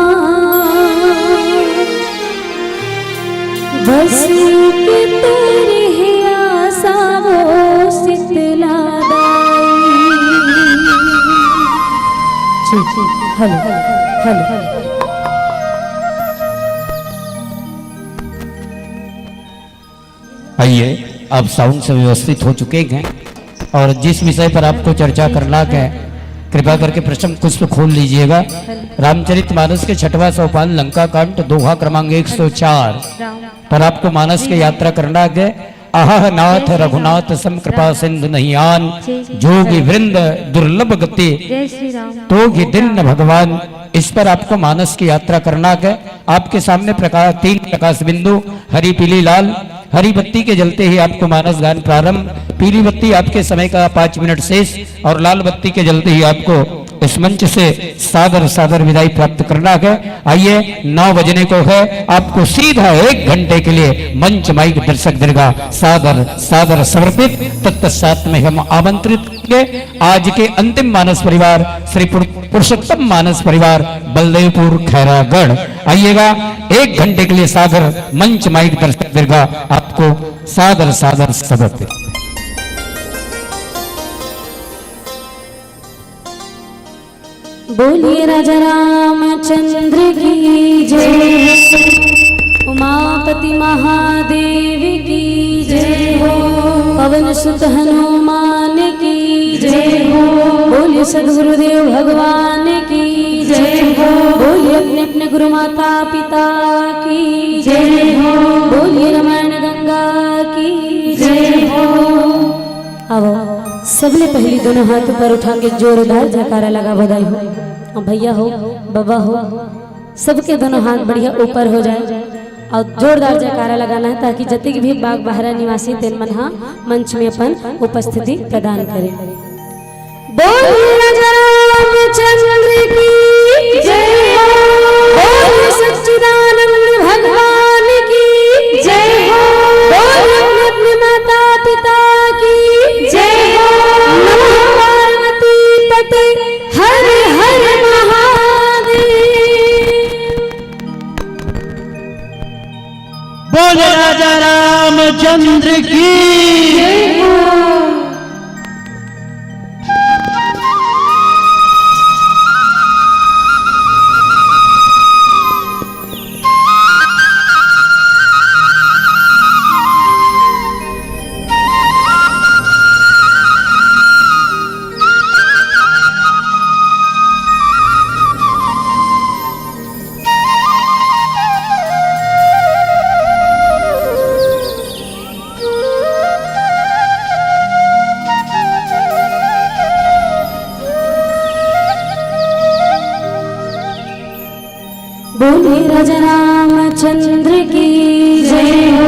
बस एक तोरे हे आशा वो शीतला दाई। जी, जी, हेलो, हेलो। आइए, आप साउंड से व्यवस्थित हो चुके हैं और जिस विषय पर आपको चर्चा करना है, कृपा करके प्रश्न पुष्प खोल लीजिएगा। रामचरित मानस के छठवां सोपान लंका कांड, दोहा क्रमांक एक सौ चार पर आपको मानस की यात्रा करना है। अहह नाथ रघुनाथ सम कृपा सिंधु नहीं आन, जोगी वृंद दुर्लभ गति, जय श्री राम। तो ही दिन न भगवान। इस पर आपको मानस की यात्रा करना है। आपके सामने प्रकाश, तीन प्रकाश बिंदु, हरी, पीली, लाल। हरी बत्ती के जलते ही आपको मानस गान प्रारंभ। पीली बत्ती, आपके समय का पाँच मिनट शेष और लाल बत्ती के जलते ही आपको इस मंच से सादर सादर विदाई प्राप्त करना है। आइए, नौ बजने को है, आपको सीधा एक घंटे के लिए मंच, माइक, दर्शक दीर्घा सादर सादर समर्पित। तत्पश्चात में हम आमंत्रित करेंगे आज के अंतिम मानस परिवार श्री पुर-, पुरुषोत्तम मानस परिवार बलदेवपुर खैरागढ़। आइएगा, एक घंटे के लिए सादर मंच, माइक, दर्शक दीर्घा आपको सादर सादर समर्पित। बोलिए राजा रामचंद्र की जय, उमापति महादेव की जय हो, पवन सुत हनुमान की जय हो, बोलिए सदगुरुदेव भगवान की जय हो, बोलिए अपने अपने गुरु माता पिता की जय हो, बोलिए रामायण गंगा की जय हो। आवो, सबले पहली दोनों हाथ ऊपर उठा के जोरदार जयकारा लगावो दाई हो। अउ भैया हो, बबा हो, सबके दोनों हाथ बढ़िया ऊपर हो जाए अउ जोरदार जयकारा लगाना है, ताकि जतिक भी बाग बहरा निवासी तेन मन हा मंच में अपन उपस्थिति प्रदान करे। बोल राजा रामचंद्र की जय हो। बोल सच्चिदानंद भगवान की जय हो। बोल अपने अपने माता पिता की जय हो। नमः पार्वती पते हर हर महादेव। बोल राजा रामचंद्र की। बोले राजा रामचंद्र की जय हो।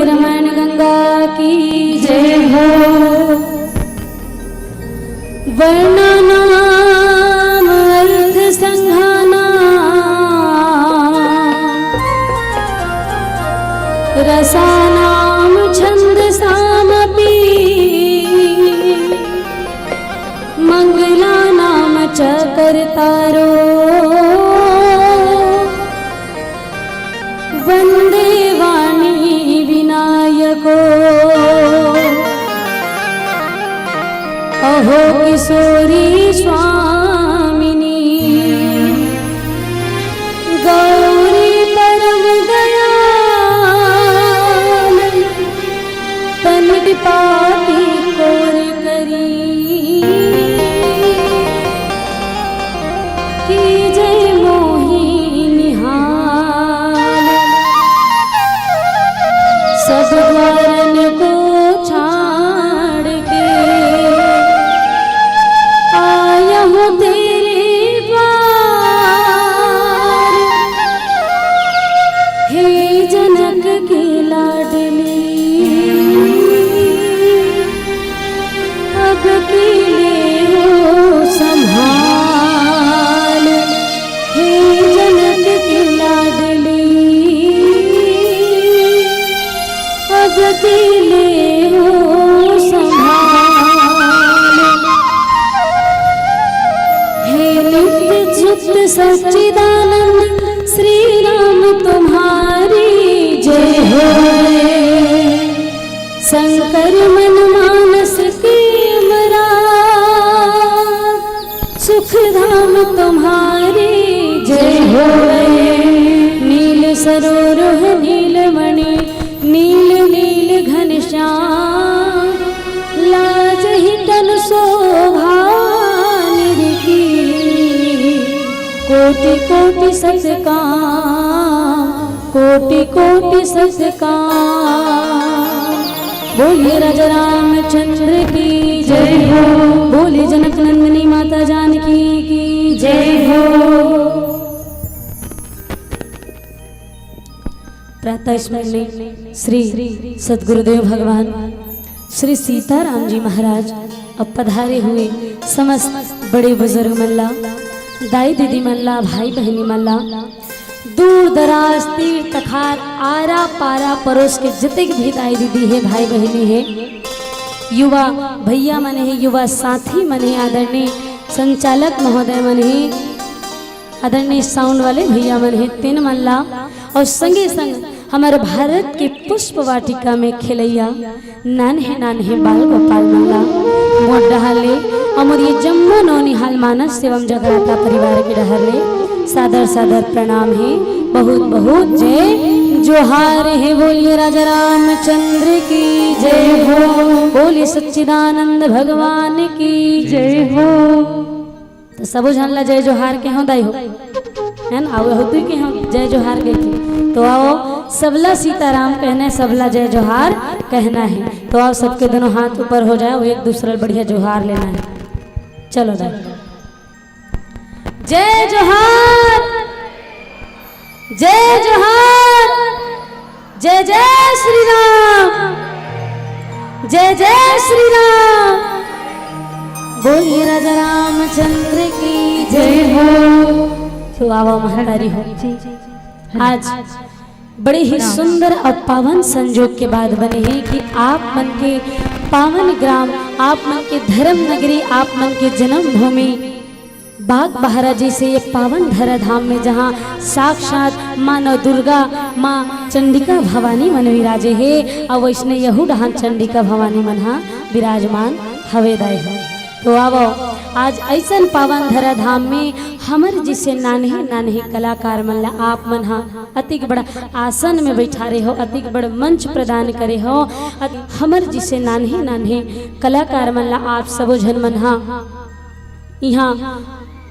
रमायण गंगा की जय हो। वर्णानाम अर्थ संघानाम रसानाम छंदसामपि मंगलानाम च कर्तारो वंदे वाणी विनायको। अहो किशोरी स्वामिनी गौरी परम दयाल तन पाती कोर करी। की जय मोही निहाल सब द्वारन को छाड़ के आया हूँ तेरे द्वार। हे जनक की लाडली अब की ले हो संभाल। हे जनक की लाडली अब की ले हो संभाल। हे नित्य चित्त सच्चिदानंद श्री राम तुम्हारी जय हो रे। शंकर मन मानस के मरा सुख धाम तुम्हारी जय हो रे। नील सरोरुह नील मणि नील नील घनश्याम लाज ही तन शोभा निधि की। कोटि कोटि सतका कोटि कोटि सतका। बोलिए राजा रामचंद्र की जय हो। बोलिए जनक नंदिनी माता जानकी की जय हो। प्रातः स्मरणीय श्री सदगुरुदेव भगवान श्री सीताराम जी महाराज अब पधारे हुए समस्त बड़े बुजुर्ग मन ला, दाई दीदी मन ला, भाई बहिनी मन ला, दूर दराज, तीर तखार, आरा पारा परोस के जितेक भी दाई दीदी हे, भाई बहिनी हे, युवा भैया मन हे, युवा साथी मन हे, आदरणीय संचालक महोदय मन हे, आदरणीय साउंड वाले भैया मन हे, तेन मन ला, अउ संगे संग हमर भारत के पुष्प वाटिका में खेलैया नान्हे नान्हे बाल गोपाल मन ला मोर डहर ले अउ मोर ये जम्मो नौनिहाल मानस एवं जगराता परिवार के डहर ले सादर सादर प्रणाम हे, बहुत बहुत जय जोहार हे। बोलिए राजा रामचंद्र की जय हो, बोलिए सच्चिदानंद भगवान की जय हो। तो सबो झन ला जय जोहार के हो दाई हो, है ना? आओ हो तू के हो जय जोहार के, के। तो आओ सबला सीताराम कहना है, सबला जय जोहार कहना है। तो आओ सबके दोनों हाथ ऊपर हो जाए, वो एक दूसरा बढ़िया जोहार लेना है। चलो दाई, जय जोहार, जय जोहार, जय जय श्री राम, जय जय श्री राम। बोलिए राजा रामचंद्र की जय हो। तो आवा महतारी हो, आज बड़े ही सुंदर अउ पावन संजोग के बाद बने हे कि आप मन के पावन ग्राम, आप मन के धर्म नगरी, आप मन के जन्मभूमि बागबाहरा जइसे ये पावन धरा धाम में जहाँ साक्षात माँ नवदुर्गा, माँ चंडिका भवानी मन विराजे हे, अउ वइसने यहू डहान चंडिका भवानी मन हा विराजमान हवे दाई हो। तो आवो, आज अइसन पावन धरा धाम में हमर जइसे नान्हे नान्हे कलाकार मन ला आप मन हा अतिक बड़ा आसन में बैठारे हो, अतिक बड़ मंच प्रदान करे हो, अत-, हमर जइसे नान्हे नान्हे कलाकार मन ला आप सबो झन मन हा इहाँ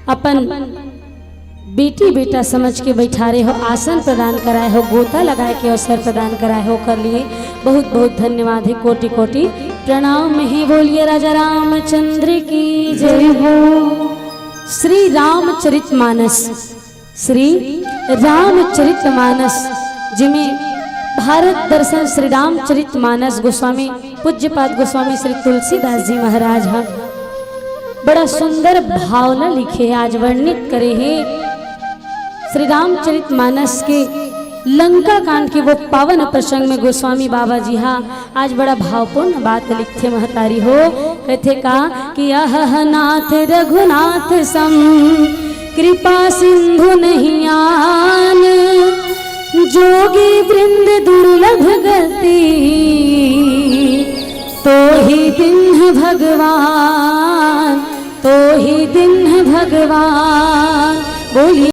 अपन बेटी बेटा समझ के बैठारे हो, आसन प्रदान कराए हो, गोता लगाए के अवसर प्रदान कराए हो, ओकर लिए बहुत बहुत धन्यवाद हे, कोटि कोटि प्रणाम हे। बोलिए राजा रामचंद्र की जय हो। श्री रामचरित मानस, श्री रामचरित मानस, जिमे भारत दर्शन श्री रामचरित मानस गोस्वामी पूज्यपाद गोस्वामी श्री तुलसीदास जी महाराज ह बड़ा सुंदर भाव ल लिखे हे, आज वर्णित करे हे। श्री रामचरित मानस के लंका कांड के वो पावन प्रसंग में गोस्वामी बाबा जी हा आज बड़ा भावपूर्ण बात लिखथे महतारी हो। कथे का कि अहह नाथ रघुनाथ सम कृपा सिंधु नहीं आन, जोगी वृंद दुर्लभ गति, तो ही दिन भगवान, तो ही दिन भगवान। बोलिए।